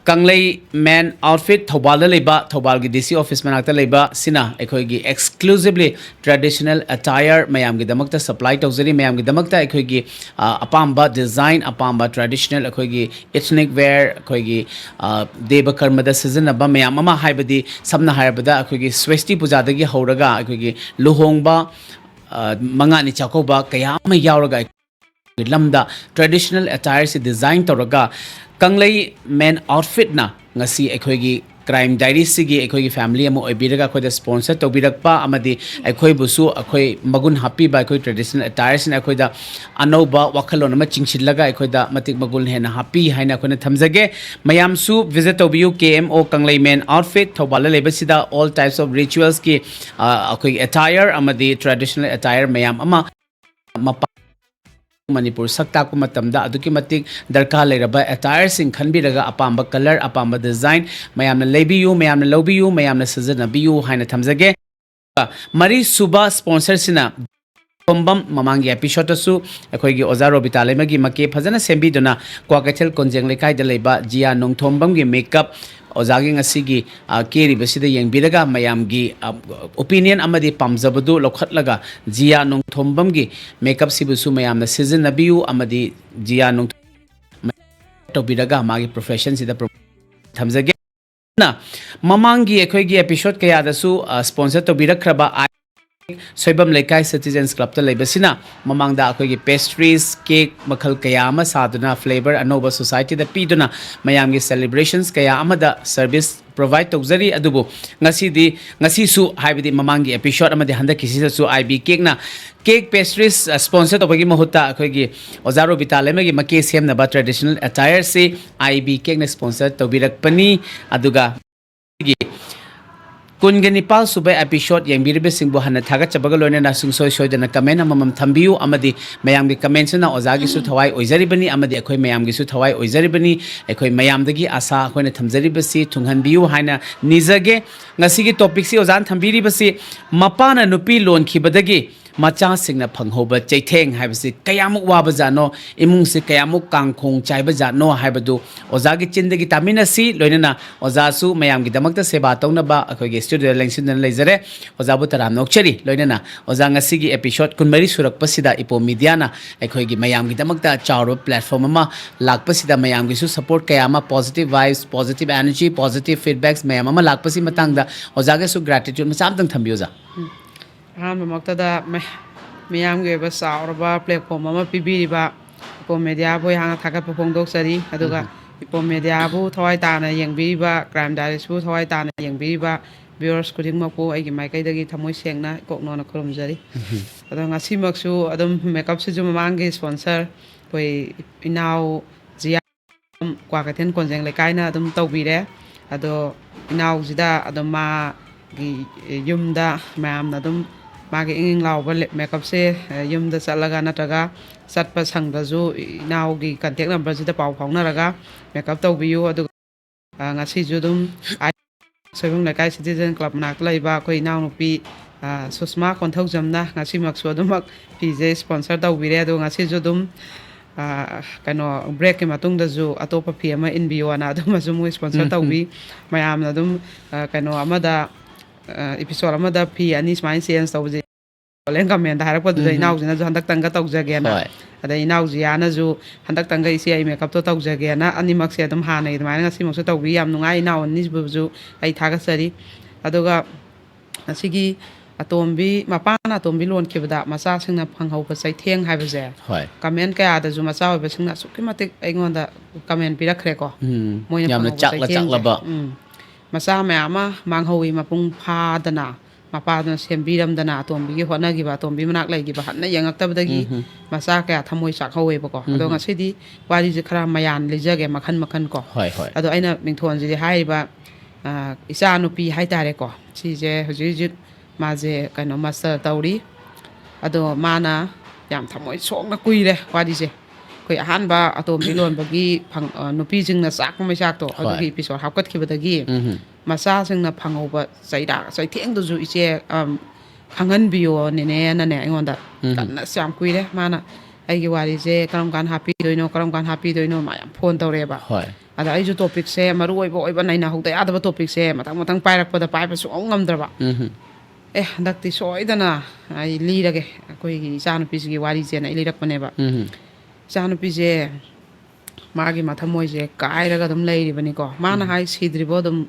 ꯀꯪꯂꯩ Men Outfit ꯊꯧꯕꯥꯜꯗ ꯂꯩꯕ, ꯊꯧꯕꯥꯜꯒꯤ D C office ꯃꯅꯥꯛꯇ ꯂꯩꯕ ꯁꯤꯅ ꯑꯩꯈꯣꯏꯒꯤ exclusively traditional attire ꯃꯌꯥꯝꯒꯤꯗꯃꯛꯇ supply ꯇꯧꯖꯔꯤ꯫ ꯃꯌꯥꯝꯒꯤꯗꯃꯛꯇ ꯑꯩꯈꯣꯏꯒꯤ, ꯑ, ꯑꯄꯥꯝꯕ design, ꯑꯄꯥꯝꯕ traditional ꯑꯩꯈꯣꯏꯒꯤ ethnic wear, ꯑꯩꯈꯣꯏꯒꯤ, ꯑ, ꯗꯦꯕ ꯀꯔꯃꯗ ꯁꯤꯖꯤꯟꯅꯕ ꯃꯌꯥꯝ ꯑꯃ, ꯍꯥꯏꯕꯗꯤ ꯁꯝꯅ ꯍꯥꯏꯔꯕꯗ ꯑꯩꯈꯣꯏꯒꯤ ꯁ꯭ꯋꯦꯁꯇꯤ ꯄꯨꯖꯥꯗꯒꯤ ꯍꯧꯔꯒ ꯑꯩꯈꯣꯏꯒꯤ ꯂꯨꯍꯣꯡꯕ, ꯑ, ꯃꯉꯥꯅꯤ ꯆꯥꯛꯀꯧꯕ ꯀꯌꯥ ꯑꯃ ꯌꯥꯎꯔꯒ ꯑꯩꯈꯣꯏꯒꯤ ꯂꯝꯗ traditional attire ꯁꯤ design ꯇꯧꯔꯒ ꯀꯪꯂꯩ Men Outfit ꯅ ꯉꯁꯤ ꯑꯩꯈꯣꯏꯒꯤ Crime Diaries ꯁꯤꯒꯤ ꯑꯩꯈꯣꯏꯒꯤ family ꯑꯃ ꯑꯣꯏꯕꯤꯔꯒ ꯑꯩꯈꯣꯏꯗ sponsor ꯇꯧꯕꯤꯔꯛꯄ ꯑꯃꯗꯤ ꯑꯩꯈꯣꯏꯕꯨꯁꯨ ꯑꯩꯈꯣꯏ ꯃꯒꯨꯟ ꯍꯥꯞꯄꯤꯕ ꯑꯩꯈꯣꯏ traditional attire ꯁꯤꯅ ꯑꯩꯈꯣꯏꯗ ꯑꯅꯧꯕ ꯋꯥꯈꯜꯂꯣꯟ ꯑꯃ ꯆꯤꯡꯁꯤꯜꯂꯒ ꯑꯩꯈꯣꯏꯗ ꯃꯇꯤꯛ ꯃꯒꯨꯟ ꯍꯦꯟꯅ ꯍꯥꯞꯄꯤ ꯍꯥꯏꯅ ꯑꯩꯈꯣꯏꯅ ꯊꯝꯖꯒꯦ꯫ ꯃꯌꯥꯝꯁꯨ visit ꯇꯧꯕꯤꯌꯨ, K M O ꯀꯪꯂꯩ Men Outfit, ꯊꯧꯕꯥꯜꯗ ꯂꯩꯕꯁꯤꯗ all types of rituals ꯀꯤ, ꯑ, ꯑꯩꯈꯣꯏꯒꯤ attire ꯑꯃꯗꯤ traditional attire ꯃꯌꯥꯝ ꯑꯃ ꯃꯄꯥꯟ ꯃꯅꯤꯄꯨꯔ ꯁꯛ ꯇꯥꯛꯄ ꯃꯇꯝꯗ ꯑꯗꯨꯛꯀꯤ ꯃꯇꯤꯛ ꯗꯔꯀꯥꯔ ꯂꯩꯔꯕ attire ꯁꯤꯡ ꯈꯟꯕꯤꯔꯒ ꯑꯄꯥꯝꯕ colour, ꯑꯄꯥꯝꯕ design ꯃꯌꯥꯝꯅ ꯂꯩꯕꯤꯌꯨ, ꯃꯌꯥꯝꯅ ꯂꯧꯕꯤꯌꯨ, ꯃꯌꯥꯝꯅ ꯁꯤꯖꯤꯟꯅꯕꯤꯌꯨ ꯍꯥꯏꯅ ꯊꯝꯖꯒꯦ꯫ ꯃꯔꯤ ꯁꯨꯕ sponsor ꯁꯤꯅ ꯊꯣꯝꯕꯝ, ꯃꯃꯥꯡꯒꯤ episode ꯇꯁꯨ ꯑꯩꯈꯣꯏꯒꯤ ꯑꯣꯖꯥ ꯔꯣꯕꯤꯇꯥ ꯂꯩꯃꯒꯤ ꯃꯀꯦ ꯐꯖꯅ ꯁꯦꯝꯕꯤꯗꯨꯅ ꯀ꯭ꯋꯥꯀꯩꯊꯦꯜ ꯀꯣꯟꯖꯦꯡ ꯂꯩꯀꯥꯏꯗ ꯂꯩꯕ ꯖꯤꯌꯥ ꯅꯣꯡꯊꯣꯝꯕꯝꯒꯤ makeup ꯑꯣꯖꯥꯒꯤ ꯉꯁꯤꯒꯤ, ꯑ, ꯀꯦꯔꯤꯕꯁꯤꯗ ꯌꯦꯡꯕꯤꯔꯒ ꯃꯌꯥꯝꯒꯤ, ꯑ, opinion ꯑꯃꯗꯤ ꯄꯥꯝꯖꯕꯗꯨ ꯂꯧꯈꯠꯂꯒ ꯖꯤꯌꯥ ꯅꯣꯡꯊꯣꯝꯕꯝꯒꯤ makeup ꯁꯤꯕꯨꯁꯨ ꯃꯌꯥꯝꯅ ꯁꯤꯖꯤꯟꯅꯕꯤꯌꯨ ꯑꯃꯗꯤ ꯖꯤꯌꯥ ꯅꯣꯡꯊꯣꯝ ꯇꯧꯕꯤꯔꯒ ꯃꯥꯒꯤ profession ꯁꯤꯗ ꯄ꯭ꯔꯣ-, ꯊꯝꯖꯒꯦ꯫ ꯑꯗꯨꯅ ꯃꯃꯥꯡꯒꯤ ꯑꯩꯈꯣꯏꯒꯤ episode ꯀꯌꯥꯗꯁꯨ, ꯑ, sponsor ꯇꯧꯕꯤꯔꯛꯈ꯭ꯔꯕ ꯑꯥꯏ ꯁꯣꯏꯕꯝ ꯂꯩꯀꯥꯏ Citizens Club ꯇ ꯂꯩꯕꯁꯤꯅ ꯃꯃꯥꯡꯗ ꯑꯩꯈꯣꯏꯒꯤ pastries, cake ꯃꯈꯜ ꯀꯌꯥ ꯑꯃ ꯁꯥꯗꯨꯅ flavour ꯑꯅꯧꯕ society ꯗ ꯄꯤꯗꯨꯅ ꯃꯌꯥꯝꯒꯤ celebrations ꯀꯌꯥ ꯑꯃꯗ service provide ꯇꯧꯖꯔꯤ꯫ ꯑꯗꯨꯕꯨ ꯉꯁꯤꯗꯤ, ꯉꯁꯤꯁꯨ ꯍꯥꯏꯕꯗꯤ ꯃꯃꯥꯡꯒꯤ episode ꯑꯃꯗꯤ ꯍꯟꯗꯛꯀꯤꯁꯤꯗꯁꯨ ꯑꯥꯏ ꯕꯤ cake ꯅ cake pastries, ꯑ, sponsor ꯇꯧꯕꯒꯤ ꯃꯍꯨꯠꯇ ꯑꯩꯈꯣꯏꯒꯤ ꯑꯣꯖꯥ ꯔꯣꯕꯤꯇꯥ ꯂꯩꯃꯒꯤ ꯃꯀꯦ ꯁꯦꯝꯅꯕ traditional attire C I B cake ꯅ sponsor ꯇꯧꯕꯤꯔꯛꯄꯅꯤ꯫ ꯑꯗꯨꯒ ꯑꯩꯈꯣꯏꯒꯤ ꯀꯨꯟꯒ ꯅꯤꯄꯥꯜ ꯁꯨꯕ episode ꯌꯦꯡꯕꯤꯔꯤꯕꯁꯤꯡꯕꯨ ꯍꯟꯅ ꯊꯥꯒꯠꯆꯕꯒ ꯂꯣꯏꯅꯅ ꯁꯨꯡꯁꯣꯏ ꯁꯣꯏꯗꯅ comment ꯑꯃꯃꯝ ꯊꯝꯕꯤꯌꯨ ꯑꯃꯗꯤ ꯃꯌꯥꯝꯒꯤ comment ꯁꯤꯅ ꯑꯣꯖꯥꯒꯤꯁꯨ ꯊꯋꯥꯏ ꯑꯣꯏꯖꯔꯤꯕꯅꯤ ꯑꯃꯗꯤ ꯑꯩꯈꯣꯏ ꯃꯌꯥꯝꯒꯤꯁꯨ ꯊꯋꯥꯏ ꯑꯣꯏꯖꯔꯤꯕꯅꯤ꯫ ꯑꯩꯈꯣꯏ ꯃꯌꯥꯝꯗꯒꯤ ꯑꯥꯁꯥ ꯑꯩꯈꯣꯏꯅ ꯊꯝꯖꯔꯤꯕꯁꯤ ꯊꯨꯡꯍꯟꯕꯤꯌꯨ ꯍꯥꯏꯅ ꯅꯤꯖꯒꯦ꯫ ꯉꯁꯤꯒꯤ topic ꯁꯤ ꯑꯣꯖꯥꯅ ꯊꯝꯕꯤꯔꯤꯕꯁꯤ ꯃꯄꯥꯅ ꯅꯨꯄꯤ ꯂꯣꯟꯈꯤꯕꯗꯒꯤ ꯃꯆꯥꯁꯤꯡꯅ ꯐꯪꯍꯧꯕ ꯆꯩꯊꯦꯡ ꯍꯥꯏꯕꯁꯤ ꯀꯌꯥꯃꯨꯛ ꯋꯥꯕ ꯖꯥꯠꯅꯣ, ꯏꯃꯨꯡꯁꯤ ꯀꯌꯥꯃꯨꯛ ꯀꯥꯡꯈꯣꯡ ꯆꯥꯏꯕ ꯖꯥꯠꯅꯣ ꯍꯥꯏꯕꯗꯨ ꯑꯣꯖꯥꯒꯤ ꯆꯤꯟꯗꯒꯤ ꯇꯥꯃꯤꯟꯅꯁꯤ꯫ ꯂꯣꯏꯅꯅ ꯑꯣꯖꯥꯁꯨ ꯃꯌꯥꯝꯒꯤꯗꯃꯛꯇ ꯁꯦꯕꯥ ꯇꯧꯅꯕ ꯑꯩꯈꯣꯏꯒꯤ studio ꯗ ꯂꯦꯡꯁꯤꯟꯗꯨꯅ ꯂꯩꯖꯔꯦ꯫ ꯑꯣꯖꯥꯕꯨ ꯇꯔꯥꯝꯅ ꯑꯣꯛꯆꯔꯤ꯫ ꯂꯣꯏꯅꯅ ꯑꯣꯖꯥ ꯉꯁꯤꯒꯤ episode ꯀꯨꯟꯃꯔꯤ ꯁꯨꯔꯛꯄꯁꯤꯗ ꯏꯄꯣꯝ media ꯅ ꯑꯩꯈꯣꯏꯒꯤ ꯃꯌꯥꯝꯒꯤꯗꯃꯛꯇ ꯆꯥꯎꯔꯕ platform ꯑꯃ ꯂꯥꯛꯄꯁꯤꯗ ꯃꯌꯥꯝꯒꯤꯁꯨ support ꯀꯌꯥ ꯑꯃ, positive vibes, positive energy, positive feedbacks ꯃꯌꯥꯝ ꯑꯃ ꯂꯥꯛꯄꯁꯤ ꯃꯇꯥꯡꯗ ꯑꯣꯖꯥꯒꯁꯨ gratitude ꯃꯆꯥ ꯑꯃꯇꯪ ꯊꯝꯕꯤꯌꯨ ꯑꯣꯖꯥ꯫ ꯑꯍꯥꯟꯕꯃꯛꯇꯗ ꯃ-, ꯃꯤꯌꯥꯝꯒꯤ ꯑꯣꯏꯕ ꯆꯥꯎꯔꯕ platform ꯑꯃ ꯄꯤꯕꯤꯔꯤꯕ ꯏꯄꯣꯝ ꯃꯦꯗꯤꯌꯥꯕꯨ ꯑꯩꯍꯥꯛꯅ ꯊꯥꯒꯠꯄ ꯐꯣꯡꯗꯣꯛꯆꯔꯤ꯫ ꯑꯗꯨꯒ ꯎꯝ꯫ ꯏꯄꯣꯝ ꯃꯦꯗꯤꯌꯥꯕꯨ ꯊꯋꯥꯏ ꯇꯥꯅ ꯌꯦꯡꯕꯤꯔꯤꯕ, Crime Diaries-ꯕꯨ ꯊꯋꯥꯏ ꯇꯥꯅ ꯌꯦꯡꯕꯤꯔꯤꯕ viewers ꯈꯨꯗꯤꯡꯃꯛꯄꯨ ꯑꯩꯒꯤ ꯃꯥꯏꯀꯩꯗꯒꯤ ꯊꯃꯣꯏ ꯁꯦꯡꯅ ꯏꯀꯣꯛꯅꯣꯅ ꯈꯨꯔꯨꯝꯖꯔꯤ꯫ ꯎꯝ꯫ ꯑꯗꯣ ꯉꯁꯤꯃꯛꯁꯨ ꯑꯗꯨꯝ makeup-ꯁꯤꯁꯨ ꯃꯃꯥꯡꯒꯤ sponsor ꯑꯩꯈꯣꯏ ꯏꯅꯥꯎ ꯖꯤꯌꯥ ꯀ꯭ꯋꯥꯀꯩꯊꯦꯜ ꯀꯣꯟꯖꯦꯡ ꯂꯩꯀꯥꯏꯅ ꯑꯗꯨꯝ ꯇꯧꯕꯤꯔꯦ꯫ ꯑꯗꯣ ꯏꯅꯥꯎꯁꯤꯗ ꯑꯗꯨꯝ ꯃꯥꯒꯤ ꯌꯨꯝꯗ ꯃꯌꯥꯝꯅ ꯑꯗꯨꯝ ꯃꯥꯒꯤ ꯏꯪ ꯏꯪ ꯂꯥꯎꯕ ꯂꯦ-, makeup-ꯁꯦ, ꯑ, ꯌꯨꯝꯗ ꯆꯠꯂꯒ ꯅꯠꯇ꯭ꯔꯒ ꯆꯠꯄ ꯁꯪꯗ꯭ꯔꯁꯨ ꯏꯅꯥꯎꯒꯤ contact number-ꯁꯤꯗ ꯄꯥꯎ ꯐꯥꯎꯅꯔꯒ makeup ꯇꯧꯕꯤꯌꯨ꯫ ꯑꯗꯨꯒ, ꯑ, ꯉꯁꯤꯁꯨ ꯑꯗꯨꯝ ꯁꯣꯏꯕꯨꯝ ꯂꯩꯀꯥꯏ Citizen Club ꯃꯅꯥꯛꯇ ꯂꯩꯕ ꯑꯩꯈꯣꯏ ꯏꯅꯥꯎꯅꯨꯄꯤ, ꯑ, ꯁꯨꯁꯃꯥ ꯀꯣꯟꯊꯧꯖꯝꯅ ꯉꯁꯤꯃꯛꯁꯨ ꯑꯗꯨꯃꯛ ꯐꯤꯁꯦ sponsor ꯇꯧꯕꯤꯔꯦ꯫ ꯑꯗꯣ ꯉꯁꯤꯁꯨ ꯑꯗꯨꯝ, ꯑ, ꯀꯩꯅꯣ, break-ꯀꯤ ꯃꯇꯨꯡꯗꯁꯨ ꯑꯇꯣꯞꯄ ꯐꯤ ꯑꯃ ꯏꯟꯕꯤꯌꯣꯅ ꯑꯗꯨꯃꯁꯨ ꯃꯣꯏ sponsor ꯎꯝ, ꯎꯝ꯫ ꯇꯧꯕꯤ꯫ ꯃꯌꯥꯝꯅ ꯑꯗꯨꯝ, ꯑ, ꯀꯩꯅꯣ ꯑꯃꯗ, ꯑ, episode ꯑꯃꯗ ꯐꯤ ꯑꯅꯤ ꯁꯨꯃꯥꯏꯅ change ꯇꯧꯕꯁꯦ ꯂꯣꯏꯅ comment-ꯗ ꯍꯥꯏꯔꯛꯄꯗꯨꯗ ꯎꯝ, ꯎꯝ꯫ ꯏꯅꯥꯎꯁꯤꯅꯁꯨ ꯍꯟꯗꯛꯇꯪꯒ ꯇꯧꯖꯒꯦꯅ꯫ ꯍꯣꯏ꯫ ꯑꯗꯩ ꯏꯅꯥꯎ ꯖꯤꯌꯥꯅꯁꯨ ꯍꯟꯗꯛꯇꯪꯒ ꯏꯆꯦ ꯑꯩ makeup-ꯇꯣ ꯇꯧꯖꯒꯦꯅ ꯑꯅꯤꯃꯛꯁꯦ ꯑꯗꯨꯝ ꯍꯥꯟꯅꯒꯤ ꯑꯗꯨꯃꯥꯏꯅ ꯉꯁꯤꯃꯛꯁꯨ ꯇꯧꯕꯤ꯫ ꯌꯥꯝ ꯅꯨꯡꯉꯥꯏ꯫ ꯏꯅꯥꯎ ꯑꯅꯤꯁꯤꯕꯨꯁꯨ ꯑꯩ ꯊꯥꯒꯠꯆꯔꯤ꯫ ꯑꯗꯨꯒ ꯑꯁꯤꯒꯤ ꯑꯇꯣꯝꯕꯤ, ꯃꯄꯥꯅ ꯑꯇꯣꯝꯕꯤ ꯂꯣꯟꯈꯤꯕꯗ ꯃꯆꯥꯁꯤꯡꯅ ꯐꯪꯍꯧꯕ ꯆꯩꯊꯦꯡ ꯍꯥꯏꯕꯁꯦ, ꯍꯣꯏ꯫ Comment ꯀꯌꯥꯗꯁꯨ ꯃꯆꯥ ꯑꯣꯏꯕꯁꯤꯡꯅ ꯑꯁꯨꯛꯀꯤ ꯃꯇꯤꯛ ꯑꯩꯉꯣꯟꯗ comment ꯄꯤꯔꯛꯈ꯭ꯔꯦꯀꯣ꯫ ꯎꯝ, ꯃꯣꯏꯅ ꯌꯥꯝꯅ ꯐꯪꯍꯧꯕ ꯆꯥꯛꯂ ꯆꯩꯊꯦꯡꯁꯦ꯫ ꯆꯥꯛꯂꯕ꯫ ꯎꯝ꯫ ꯃꯆꯥ ꯃꯌꯥꯝ ꯑꯃ ꯃꯥꯡꯍꯧꯋꯤ, ꯃꯄꯨꯡ ꯐꯥꯗꯅ, ꯃꯄꯥꯗꯨꯅ ꯁꯦꯝꯕꯤꯔꯝꯗꯅ ꯑꯇꯣꯝꯕꯤꯒꯤ ꯍꯣꯠꯅꯈꯤꯕ, ꯑꯇꯣꯝꯕꯤ ꯃꯅꯥꯛ ꯂꯩꯈꯤꯕ, ꯍꯟꯅ ꯌꯦꯡꯉꯛꯇꯕꯗꯒꯤ ꯎꯝ, ꯎꯝ꯫ ꯃꯆꯥ ꯀꯌꯥ ꯊꯃꯣꯏ ꯆꯥꯛꯍꯧꯋꯦꯕꯀꯣ꯫ ꯑꯗꯣ ꯎꯝ, ꯎꯝ꯫ ꯉꯁꯤꯗꯤ ꯋꯥꯔꯤꯁꯦ ꯈꯔ ꯃꯌꯥꯟ ꯂꯤꯖꯒꯦ, ꯃꯈꯟ ꯃꯈꯟ ꯀꯣ꯫ ꯍꯣꯏ, ꯍꯣꯏ꯫ ꯑꯗꯣ ꯑꯩꯅ ꯃꯤꯡꯊꯣꯟꯁꯤꯗꯤ ꯍꯥꯏꯔꯤꯕ, ꯑ, ꯏꯆꯥꯅꯨꯄꯤ ꯍꯥꯏꯇꯥꯔꯦꯀꯣ, ꯁꯤꯁꯦ ꯍꯧꯖꯤꯛ ꯍꯧꯖꯤꯛ ꯃꯥꯁꯦ ꯀꯩꯅꯣ master ꯇꯧꯔꯤ꯫ ꯑꯗꯣ ꯃꯥꯅ ꯌꯥꯝ ꯊꯃꯣꯏ ꯁꯣꯛꯅ ꯀꯨꯏꯔꯦ ꯋꯥꯔꯤꯁꯦ꯫ ꯑꯩꯈꯣꯏ ꯑꯍꯥꯟꯕ ꯑꯇꯣꯝꯕꯤ ꯂꯣꯟꯕꯒꯤ ꯐꯪ-, ꯑ, ꯅꯨꯄꯤꯁꯤꯡꯅ ꯆꯥꯛꯄ ꯃꯩꯆꯥꯛꯇꯣ, ꯍꯣꯏ꯫ ꯑꯗꯨꯒꯤ episode ꯍꯥꯞꯀꯠꯈꯤꯕꯗꯒꯤ ꯎꯝ, ꯎꯝ꯫ ꯃꯆꯥꯁꯤꯡꯅ ꯐꯪꯍꯧꯕ ꯆꯩꯔꯥꯛ, ꯆꯩꯊꯦꯡꯗꯨꯁꯨ ꯏꯆꯦ, ꯑꯝ, ꯈꯪꯍꯟꯕꯤꯌꯣ ꯅꯦꯅꯦꯅꯅꯦ ꯑꯩꯉꯣꯟꯗ ꯎꯝ꯫ ꯀꯟꯅ, ꯑꯁ, ꯌꯥꯝ ꯀꯨꯏꯔꯦ ꯃꯥꯅ ꯑꯩꯒꯤ ꯋꯥꯔꯤꯁꯦ ꯀꯔꯝ ꯀꯥꯟ ꯍꯥꯞꯄꯤꯗꯣꯏꯅꯣ, ꯀꯔꯝ ꯀꯥꯟ ꯍꯥꯞꯄꯤꯗꯣꯏꯅꯣ, ꯃꯥ ꯌꯥꯝ phone ꯇꯧꯔꯛꯑꯦꯕ꯫ ꯍꯣꯏ꯫ ꯑꯗ ꯑꯩꯁꯨ topic-ꯁꯦ ꯃꯔꯨ ꯑꯣꯏꯕ ꯑꯣꯏꯕ ꯅꯩꯅꯍꯧꯗ ꯌꯥꯗꯕ topic-ꯁꯦ ꯃꯊꯪ ꯃꯊꯪ ꯄꯥꯏꯔꯛꯄꯗ ꯄꯥꯏꯕ ꯁꯨꯡꯉꯝ ꯉꯝꯗ꯭ꯔꯕ꯫ ꯎꯝ꯫ ꯑꯦ, ꯍꯟꯗꯛꯇꯤ ꯁꯣꯏꯗꯅ ꯑꯩ ꯂꯤꯔꯒꯦ ꯑꯩꯈꯣꯏꯒꯤ ꯏꯆꯥꯅꯨꯄꯤꯁꯤꯒꯤ ꯋꯥꯔꯤꯁꯦꯅ ꯑꯩ ꯂꯤꯔꯛꯄꯅꯦꯕ꯫ ꯎꯝ꯫ ꯏꯆꯥꯅꯨꯄꯤꯁꯦ ꯃꯥꯒꯤ ꯃꯊꯃꯣꯏꯁꯦ ꯀꯥꯏꯔꯒ ꯑꯗꯨꯝ ꯂꯩꯔꯤꯕꯅꯤꯀꯣ꯫ ꯃꯥꯅ ꯎꯝ꯫ ꯍꯥꯏ ꯁꯤꯗ꯭ꯔꯤꯕꯣ ꯑꯗꯨꯝ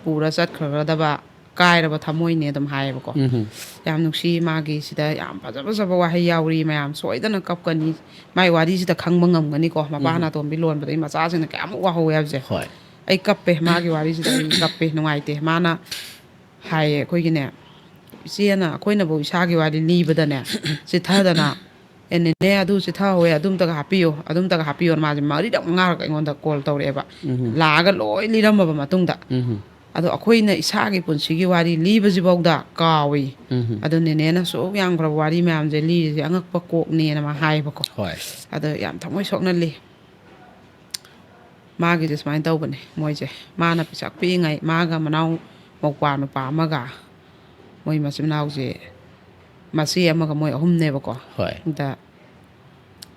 ꯄꯨꯔ ꯆꯠꯈ꯭ꯔꯒꯗꯕ ꯀꯥꯏꯔꯕ ꯊꯃꯣꯏꯅꯦ ꯑꯗꯨꯝ ꯍꯥꯏꯌꯦꯕꯀꯣ꯫ ꯎꯝ꯫ ꯌꯥꯝ ꯅꯨꯡꯁꯤ꯫ ꯃꯥꯒꯤ ꯁꯤꯗ ꯌꯥꯝ ꯐꯖ ꯐꯖꯕ ꯋꯥꯍꯩ ꯌꯥꯎꯔꯤ ꯃꯌꯥꯝ, ꯁꯣꯏꯗꯅ ꯀꯞꯀꯅꯤ꯫ ꯃꯥꯏ ꯋꯥꯔꯤꯁꯤꯗ ꯈꯪꯕ ꯉꯝꯒꯅꯤꯀꯣ꯫ ꯃꯄꯥ ꯎꯝ꯫ ꯅꯥꯇꯣꯝꯕꯤ ꯂꯣꯟꯕꯗꯒꯤ ꯃꯆꯥꯁꯤꯡꯅ ꯀꯌꯥꯃꯨꯛ ꯋꯥꯍꯧꯋꯦ ꯍꯥꯏꯕꯁꯦ꯫ ꯍꯣꯏ꯫ ꯑꯩ ꯀꯞꯄꯦ, ꯃꯥꯒꯤ ꯋꯥꯔꯤꯁꯤꯗ ꯑꯩ ꯀꯞꯄꯦ, ꯅꯨꯡꯉꯥꯏꯇꯦ꯫ ꯃꯥꯅ ꯍꯥꯏꯌꯦ ꯑꯩꯈꯣꯏꯒꯤꯅꯦ, ꯏꯆꯦꯅ ꯑꯩꯈꯣꯏꯅꯐꯧ ꯏꯁꯥꯒꯤ ꯋꯥꯔꯤ ꯂꯤꯕꯗꯅꯦ, ꯆꯤꯊꯗꯅ, "ꯑꯦ ꯅꯦꯅꯦ, ꯑꯗꯨ ꯆꯤꯊꯍꯧꯋꯦ, ꯑꯗꯨꯝꯇꯒ ꯍꯥꯞꯄꯤꯌꯣ, ꯑꯗꯨꯝꯇꯒ ꯍꯥꯞꯄꯤꯌꯣꯅ" ꯃꯥꯁꯦ ꯃꯔꯤꯔꯛ ꯃꯉꯥꯔꯛ ꯑꯩꯉꯣꯟꯗ ꯀꯣꯜ ꯇꯧꯔꯛꯑꯦꯕ꯫ ꯎꯝ꯫ ꯂꯥꯛꯑꯒ ꯂꯣꯏ ꯂꯤꯔꯝꯃꯕ ꯃꯇꯨꯡꯗ꯫ ꯎꯝ꯫ ꯑꯗꯣ ꯑꯩꯈꯣꯏꯅ ꯏꯁꯥꯒꯤ ꯄꯨꯟꯁꯤꯒꯤ ꯋꯥꯔꯤ ꯂꯤꯕꯁꯤꯐꯧꯗ ꯀꯥꯎꯏ꯫ ꯎꯝ꯫ ꯑꯗꯣ ꯅꯦꯅꯦꯅ ꯑꯁꯨꯛ ꯌꯥꯝꯈ꯭ꯔꯕ ꯋꯥꯔꯤ ꯃꯌꯥꯝꯁꯦ ꯂꯤꯔꯤꯁꯦ ꯑꯉꯛꯄ ꯀꯣꯛꯅꯦꯅ ꯃꯥ ꯍꯥꯏꯌꯦꯕꯀꯣ꯫ ꯍꯣꯏ꯫ ꯑꯗꯣ ꯌꯥꯝ ꯊꯃꯣꯏ ꯁꯣꯛꯅꯜꯂꯤ꯫ ꯃꯥꯒꯤꯁꯦ ꯁꯨꯃꯥꯏꯅ ꯇꯧꯕꯅꯦ ꯃꯣꯏꯁꯦ꯫ ꯃꯥꯅ ꯄꯤꯁꯛ ꯄꯤꯛꯏꯉꯩ ꯃꯥꯒ ꯃꯅꯥꯎ ꯃꯧꯄ꯭ꯋꯥ ꯅꯨꯄꯥ ꯑꯃꯒ, ꯃꯣꯏ ꯃꯆꯤꯟ ꯃꯅꯥꯎꯁꯦ ꯃꯆꯦ ꯑꯃꯒ ꯃꯣꯏ ꯑꯍꯨꯝꯅꯦꯕꯀꯣ꯫ ꯍꯣꯏ꯫ ꯑꯗ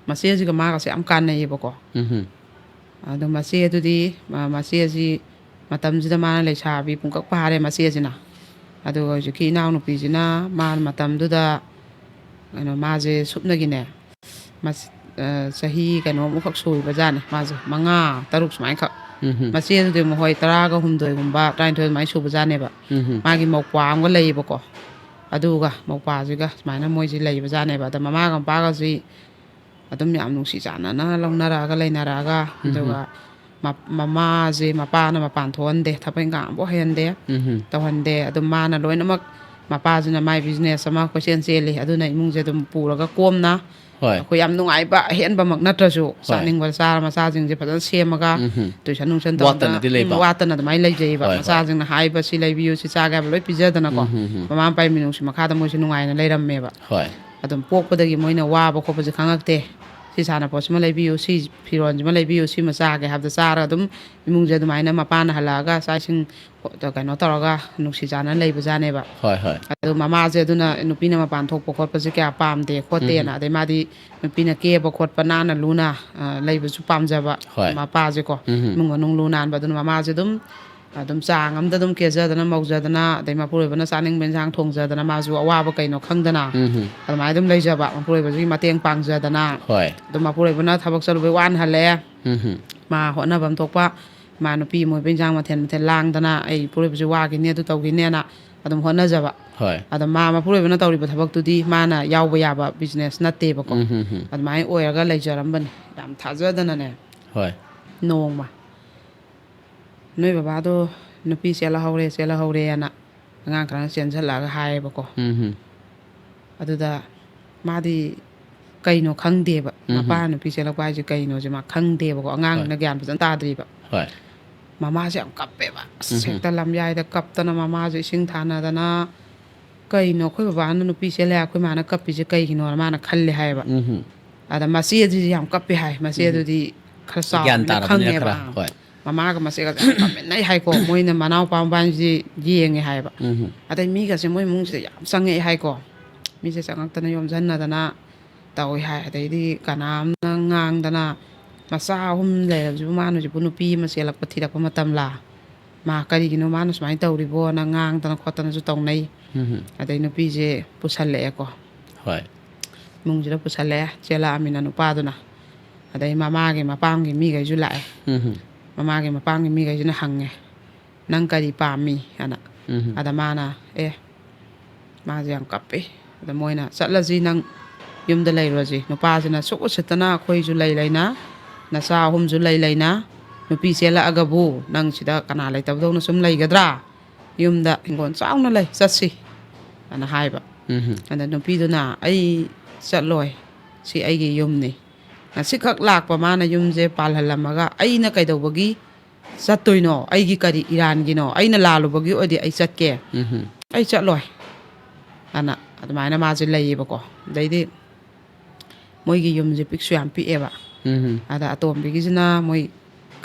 ꯃꯆꯦꯁꯤꯒ ꯃꯥꯒꯁꯦ ꯌꯥꯝ ꯀꯥꯟꯅꯩꯌꯦꯕꯀꯣ꯫ ꯎꯝ꯫ ꯑꯗꯣ ꯃꯆꯦꯗꯨꯗꯤ, ꯃ-, ꯃꯆꯦꯁꯤ ꯃꯇꯝꯁꯤꯗ ꯃꯥꯅ ꯂꯩꯁꯥꯕꯤ ꯄꯨꯡꯀꯛ ꯐꯥꯔꯦ ꯃꯆꯦꯁꯤꯅ꯫ ꯑꯗꯨꯒ ꯍꯧꯖꯤꯛꯀꯤ ꯏꯅꯥꯎꯅꯨꯄꯤꯁꯤꯅ ꯃꯥ ꯃꯇꯝꯗꯨꯗ ꯀꯩꯅꯣ, ꯃꯥꯁꯦ ꯁꯨꯞꯅꯒꯤꯅꯦ, ꯃꯁ-, ꯑ, ꯆꯍꯤ ꯀꯩꯅꯣꯃꯨꯛꯈꯛ ꯁꯨꯔꯤꯕ ꯖꯥꯠꯅꯦ꯫ ꯃꯥꯁꯦ ꯃꯉꯥ, ꯇꯔꯨꯛ ꯁꯨꯃꯥꯏꯅꯈꯛ꯫ ꯎꯝ꯫ ꯃꯆꯦꯗꯨꯗꯤ ꯑꯃꯨꯛ, ꯍꯣꯏ, ꯇꯔꯥꯒ ꯍꯨꯝꯗꯣꯏꯒꯨꯝꯕ, ꯇꯔꯥꯅꯤꯊꯣꯏ ꯑꯗꯨꯃꯥꯏꯅ ꯁꯨꯕ ꯖꯥꯠꯅꯦꯕ꯫ ꯎꯝ꯫ ꯃꯥꯒꯤ ꯃꯧꯄ꯭ꯋꯥ ꯑꯃꯒ ꯂꯩꯌꯦꯕꯀꯣ꯫ ꯑꯗꯨꯒ ꯃꯧꯄ꯭ꯋꯥꯁꯤꯒ ꯁꯨꯃꯥꯏꯅ ꯃꯣꯏꯁꯦ ꯂꯩꯕ ꯖꯥꯠꯅꯦꯕ꯫ ꯑꯗ ꯃꯃꯥꯒ ꯃꯄꯥꯒꯁꯤ ꯑꯗꯨꯝ ꯌꯥꯝ ꯅꯨꯡꯁꯤ ꯆꯥꯟꯅꯅ ꯂꯧꯅꯔꯛꯑꯒ, ꯂꯩꯅꯔꯛꯑꯒ, ꯎꯝ꯫ ꯑꯗꯨꯒ ꯃ-, ꯃꯃꯥꯁꯦ ꯃꯄꯥꯅ ꯃꯄꯥꯟ ꯊꯣꯛꯍꯟꯗꯦ, ꯊꯕꯛ ꯏꯪꯈꯥꯡ ꯑꯃꯐꯥꯎ ꯍꯩꯍꯟꯗꯦ, ꯎꯝ꯫ ꯇꯧꯍꯟꯗꯦ꯫ ꯑꯗꯨꯝ ꯃꯥꯅ ꯂꯣꯏꯅꯃꯛ, ꯃꯄꯥꯁꯤꯅ ꯃꯥꯏ business ꯑꯃ ꯀꯣꯏꯆꯦꯟ ꯆꯦꯜꯂꯤ, ꯑꯗꯨꯅ ꯏꯃꯨꯡꯁꯦ ꯑꯗꯨꯝ ꯄꯨꯔꯒ ꯀꯣꯝꯅ, ꯍꯣꯏ꯫ ꯑꯩꯈꯣꯏ ꯌꯥꯝ ꯅꯨꯡꯉꯥꯏꯕ ꯑꯍꯦꯟꯕꯃꯛ ꯅꯠꯇ꯭ꯔꯁꯨ, ꯍꯣꯏ꯫ ꯆꯥꯅꯤꯡꯕ ꯆꯥꯔ ꯃꯆꯥꯁꯤꯡꯁꯦ ꯐꯖꯅ ꯁꯦꯝꯃꯒ, ꯎꯝ꯫ ꯇꯨꯏꯁꯟ ꯅꯨꯡꯁꯟ ꯇꯧꯗꯅ, ꯋꯥꯠꯇꯅꯗꯤ ꯂꯩꯕ꯫ ꯎꯝ, ꯋꯥꯠꯇꯅ ꯑꯗꯨꯃꯥꯏꯅ ꯂꯩꯖꯩꯌꯦꯕ꯫ ꯍꯣꯏ, ꯍꯣꯏ꯫ ꯃꯆꯥꯁꯤꯡꯅ ꯍꯥꯏꯕ, "ꯁꯤ ꯂꯩꯕꯤꯌꯨ, ꯁꯤ ꯆꯥꯒꯦ" ꯍꯥꯏꯕ ꯂꯣꯏ ꯄꯤꯖꯗꯅꯀꯣ꯫ ꯎꯝ, ꯎꯝ, ꯎꯝ꯫ ꯃꯃꯥ ꯃꯄꯥꯒꯤ ꯃꯤꯅꯨꯡꯁꯤ ꯃꯈꯥꯗ ꯃꯣꯏꯁꯨ ꯅꯨꯡꯉꯥꯏꯅ ꯂꯩꯔꯝꯃꯦꯕ꯫ ꯍꯣꯏ꯫ ꯑꯗꯨꯝ ꯄꯣꯛꯄꯗꯒꯤ ꯃꯣꯏꯅ ꯋꯥꯕ ꯈꯣꯠꯄꯁꯦ ꯈꯪꯉꯛꯇꯦ꯫ "ꯁꯤ ꯁꯥꯟꯅꯄꯣꯠꯁꯤꯃ ꯂꯩꯕꯤꯌꯨ, ꯁꯤ ꯐꯤꯔꯣꯟꯁꯤꯃ ꯂꯩꯕꯤꯌꯨ, ꯁꯤꯃ ꯆꯥꯒꯦ" ꯍꯥꯏꯕꯗ ꯆꯥꯔꯒ ꯑꯗꯨꯝ ꯏꯃꯨꯡꯁꯦ ꯑꯗꯨꯃꯥꯏꯅ ꯃꯄꯥꯅ ꯍꯜꯂꯛꯑꯒ ꯆꯥꯛ ꯏꯁꯤꯡ ꯀꯩꯅꯣ ꯇꯧꯔꯒ ꯅꯨꯡꯁꯤ ꯆꯥꯟꯅ ꯂꯩꯕꯖꯥꯠꯅꯦꯕ꯫ ꯍꯣꯏ, ꯍꯣꯏ꯫ ꯑꯗꯣ ꯃꯃꯥꯁꯦ ꯑꯗꯨꯅ ꯅꯨꯄꯤꯅ ꯃꯄꯥꯟ ꯊꯣꯛꯄ ꯈꯣꯠꯄꯁꯦ ꯀꯌꯥ ꯄꯥꯝꯗꯦ ꯈꯣꯠꯇꯦꯅ꯫ ꯎꯝ꯫ ꯑꯗꯩ ꯃꯥꯗꯤ ꯅꯨꯄꯤꯅ ꯀꯦꯕ ꯈꯣꯠꯄ, ꯅꯥꯟꯅ ꯂꯨꯅ, ꯑ, ꯂꯩꯕꯁꯨ ꯄꯥꯝꯖꯕ ꯍꯣꯏ꯫ ꯃꯄꯥꯁꯦꯀꯣ꯫ ꯎꯝ꯫ ꯏꯃꯨꯡ ꯃꯅꯨꯡ ꯂꯨ ꯅꯥꯟꯕ꯫ ꯑꯗꯨꯅ ꯃꯃꯥꯁꯦ ꯑꯗꯨꯝ, ꯑꯗꯨꯝ ꯆꯥꯡ ꯑꯃꯗ ꯑꯗꯨꯝ ꯀꯦꯖꯗꯅ, ꯃꯧꯖꯗꯅ, ꯑꯗꯩ ꯃꯄꯨꯔꯣꯏꯕꯅ ꯆꯥꯅꯤꯡꯕ ꯏꯟꯁꯥꯡ ꯊꯣꯡꯖꯗꯅ, ꯃꯥꯁꯨ ꯑꯋꯥꯕ ꯀꯩꯅꯣ ꯈꯪꯗꯅ ꯎꯝ꯫ ꯑꯗꯨꯃꯥꯏꯅ ꯑꯗꯨꯝ ꯂꯩꯖꯕ꯫ ꯃꯄꯨꯔꯣꯏꯕꯁꯤꯒꯤ ꯃꯇꯦꯡ ꯄꯥꯡꯖꯗꯅ ꯍꯣꯏ꯫ ꯑꯗꯨꯝ ꯃꯄꯨꯔꯣꯏꯕꯅ ꯊꯕꯛ ꯆꯠꯂꯨꯕꯩ ꯋꯥꯅ ꯍꯜꯂꯛꯑꯦ꯫ ꯎꯝ꯫ ꯃꯥ ꯍꯣꯠꯅꯐꯝ ꯊꯣꯛꯄ ꯃꯥ ꯅꯨꯄꯤ ꯑꯃ ꯑꯣꯏꯕ ꯏꯟꯁꯥꯡ ꯃꯊꯦꯜ ꯃꯊꯦꯜ ꯂꯥꯡꯗꯅ ꯑꯩ ꯏꯄꯨꯔꯣꯏꯕꯁꯦ ꯋꯥꯈꯤꯅꯤ ꯑꯗꯨ ꯇꯧꯈꯤꯅꯦꯅ ꯑꯗꯨꯝ ꯍꯣꯠꯅꯖꯕ꯫ ꯍꯣꯏ꯫ ꯑꯗꯣ ꯃꯥ ꯃꯄꯨꯔꯣꯏꯕꯅ ꯇꯧꯔꯤꯕ ꯊꯕꯛꯇꯨꯗꯤ ꯃꯥꯅ ꯌꯥꯎꯕ ꯌꯥꯕ ꯕꯤꯖꯤꯅꯦꯁ ꯅꯠꯇꯦꯕꯀꯣ꯫ ꯎꯝ, ꯍꯝ, ꯍꯝ꯫ ꯑꯗꯨꯃꯥꯏꯅ ꯑꯣꯏꯔꯒ ꯂꯩꯖꯔꯝꯕꯅꯤ ꯌꯥꯝ ꯊꯥꯖꯗꯅꯅꯦ꯫ ꯍꯣꯏ꯫ ꯅꯣꯡꯃ ꯅꯣꯏ ꯕꯕꯥꯗꯣ ꯅꯨꯄꯤ ꯆꯦꯜꯂꯍꯧꯔꯦ ꯆꯦꯜꯂꯍꯧꯔꯦꯅ ꯑꯉꯥꯡ ꯈꯔꯅ ꯆꯦꯟꯁꯤꯜꯂꯛꯑꯒ ꯍꯥꯏꯌꯦꯕꯀꯣ꯫ ꯎꯝ, ꯍꯝ꯫ ꯑꯗꯨꯗ ꯃꯥꯗꯤ ꯀꯩꯅꯣ ꯈꯪꯗꯦꯕ꯫ ꯎꯝ꯫ ꯃꯄꯥ ꯅꯨꯄꯤ ꯆꯦꯜꯂꯛꯄ ꯍꯥꯏꯁꯦ ꯀꯩꯅꯣꯁꯦ ꯃꯥ ꯈꯪꯗꯦꯕꯀꯣ꯫ ꯑꯉꯥꯡꯅ ꯒ꯭ꯌꯥꯟ ꯐꯖꯅ ꯇꯥꯗ꯭ꯔꯤꯕ꯫ ꯍꯣꯏ꯫ ꯃꯃꯥꯁꯦ ꯌꯥꯝ ꯀꯞꯄꯦꯕ꯫ ꯑꯁ, ꯎꯝ꯫ ꯍꯦꯛꯇ ꯂꯝꯌꯥꯏꯗ ꯀꯞꯇꯅ ꯃꯃꯥꯁꯦ ꯏꯁꯤꯡ ꯊꯥꯅꯗꯅ, "ꯀꯩꯅꯣ ꯑꯩꯈꯣꯏ ꯕꯕꯥꯅ ꯅꯨꯄꯤ ꯆꯦꯜꯂꯦ ꯍꯥꯏ ꯑꯩꯈꯣꯏ ꯃꯥꯅ ꯀꯞꯄꯤꯁꯦ ꯀꯩꯒꯤꯅꯣꯅ?" ꯃꯥꯅ ꯈꯜꯂꯦ ꯍꯥꯏꯌꯦꯕ꯫ ꯎꯝ꯫ ꯑꯗ ꯃꯆꯦꯗꯨꯗꯤ ꯌꯥꯝ ꯀꯞꯄꯦ ꯍꯥꯏ꯫ ꯃꯆꯦꯗꯨꯗꯤ ꯈꯔ ꯒ꯭ꯌꯥꯟ ꯆꯥꯎꯕꯅꯤꯅ ꯇꯥꯔꯕꯅꯤꯅ ꯈꯪꯉꯦꯕ꯫ ꯈꯔ꯫ ꯑꯥ꯫ ꯍꯣꯏ꯫ ꯃꯃꯥꯒ ꯃꯆꯦꯒꯁꯦ ꯌꯥꯝ ꯀꯞꯃꯤꯟꯅꯩ ꯍꯥꯏꯀꯣ꯫ ꯃꯣꯏꯅ ꯃꯅꯥꯎꯄꯥ ꯃꯕꯥꯅꯤꯁꯤ ꯌꯦꯡꯉꯦ ꯍꯥꯏꯌꯦꯕ꯫ ꯎꯝ꯫ ꯑꯗꯩ ꯃꯤꯒꯁꯦ ꯃꯣꯏ ꯏꯃꯨꯡꯁꯤꯗ ꯌꯥꯝ ꯆꯪꯉꯛꯑꯦ ꯍꯥꯏꯀꯣ꯫ ꯃꯤꯁꯦ ꯆꯪꯉꯛꯇꯅ ꯌꯣꯝꯁꯤꯟꯅꯗꯅ ꯇꯧꯏ ꯍꯥꯏ꯫ ꯑꯗꯩꯗꯤ ꯀꯅꯥꯝꯅ ꯉꯥꯡꯗꯅ, ꯃꯆꯥ ꯑꯍꯨꯝ ꯂꯩꯔꯕꯁꯤꯕꯨ ꯃꯥꯅ ꯍꯧꯖꯤꯛꯄꯨ ꯅꯨꯄꯤ ꯑꯃ ꯆꯦꯜꯂꯛꯄ ꯊꯤꯔꯛꯄ ꯃꯇꯝꯂꯥ? ꯃꯥ ꯀꯔꯤꯒꯤꯅꯣ ꯃꯥꯅ ꯁꯨꯃꯥꯏꯅ ꯇꯧꯔꯤꯕꯣꯅ ꯉꯥꯡꯗꯅ ꯈꯣꯠꯇꯅꯁꯨ ꯇꯧꯅꯩ꯫ ꯎꯝ꯫ ꯑꯗꯩ ꯅꯨꯄꯤꯁꯦ ꯄꯨꯁꯜꯂꯛꯑꯦꯀꯣ꯫ ꯍꯣꯏ꯫ ꯏꯃꯨꯡꯁꯤꯗ ꯄꯨꯁꯜꯂꯛꯑꯦ, ꯆꯦꯜꯂꯛꯑꯃꯤꯅ ꯅꯨꯄꯥꯗꯨꯅ꯫ ꯑꯗꯩ ꯃꯃꯥꯒꯤ ꯃꯄꯥꯝꯒꯤ ꯃꯤꯈꯩꯁꯨ ꯂꯥꯛꯑꯦ꯫ ꯎꯝ꯫ ꯃꯃꯥꯒꯤ ꯃꯄꯥꯝꯒꯤ ꯃꯤꯈꯩꯁꯤꯅ ꯍꯪꯉꯦ, "ꯅꯪ ꯀꯔꯤ ꯄꯥꯝꯃꯤ?" ꯍꯥꯏꯅ꯫ ꯎꯝ꯫ ꯑꯗ ꯃꯥꯅ, "ꯑꯦ, ꯃꯥꯁꯦ ꯌꯥꯝ ꯀꯞꯄꯦ꯫ ꯑꯗ ꯃꯣꯏꯅ, 'ꯆꯠꯂꯁꯤ, ꯅꯪ ꯌꯨꯝꯗ ꯂꯩꯔꯨꯔꯁꯤ꯫ ꯅꯨꯄꯥꯁꯤꯅ ꯁꯨꯛ ꯎꯁꯤꯠꯇꯅ ꯑꯩꯈꯣꯏꯁꯨ ꯂꯩ ꯂꯩꯅ, ꯅꯆꯥ ꯑꯍꯨꯝꯁꯨ ꯂꯩ ꯂꯩꯅ, ꯅꯨꯄꯤ ꯆꯦꯜꯂꯛꯑꯒꯕꯨ ꯅꯪ ꯁꯤꯗ ꯀꯅꯥ ꯂꯩꯇꯕꯗꯧꯅ ꯁꯨꯝ ꯂꯩꯒꯗ꯭ꯔꯥ? ꯌꯨꯝꯗ ꯍꯤꯡꯒꯣꯜ ꯆꯥꯎꯅ ꯂꯩ, ꯆꯠꯁꯤ,' ꯑꯅ ꯍꯥꯏꯕ꯫ ꯎꯝ꯫ ꯑꯗ ꯅꯨꯄꯤꯗꯨꯅ, "ꯑꯩ ꯆꯠꯂꯣꯏ, ꯁꯤ ꯑꯩꯒꯤ ꯌꯨꯝꯅꯤ꯫ ꯉꯁꯤꯈꯛ ꯂꯥꯛꯄ ꯃꯥꯅ ꯌꯨꯝꯁꯦ ꯄꯥꯜꯍꯜꯂꯝꯃꯒ ꯑꯩꯅ ꯀꯩꯗꯧꯕꯒꯤ ꯆꯠꯇꯣꯏꯅꯣ? ꯑꯩꯒꯤ ꯀꯔꯤ ꯏꯔꯥꯟꯒꯤꯅꯣ? ꯑꯩꯅ ꯂꯥꯜꯂꯨꯕꯒꯤ ꯑꯣꯏꯗꯤ ꯑꯩ ꯆꯠꯀꯦ꯫ ꯎꯝ꯫ ꯑꯩ ꯆꯠꯂꯣꯏ," ꯑꯅ ꯑꯗꯨꯃꯥꯏꯅ ꯃꯥꯁꯦ ꯂꯩꯌꯦꯕꯀꯣ꯫ ꯑꯗꯩꯗꯤ ꯃꯣꯏꯒꯤ ꯌꯨꯝꯁꯦ ꯄꯤꯛꯁꯨ ꯌꯥꯝ ꯄꯤꯛꯑꯦꯕ꯫ ꯎꯝ꯫ ꯑꯗ ꯑꯇꯣꯝꯕꯤꯒꯤꯁꯤꯅ ꯃꯣꯏ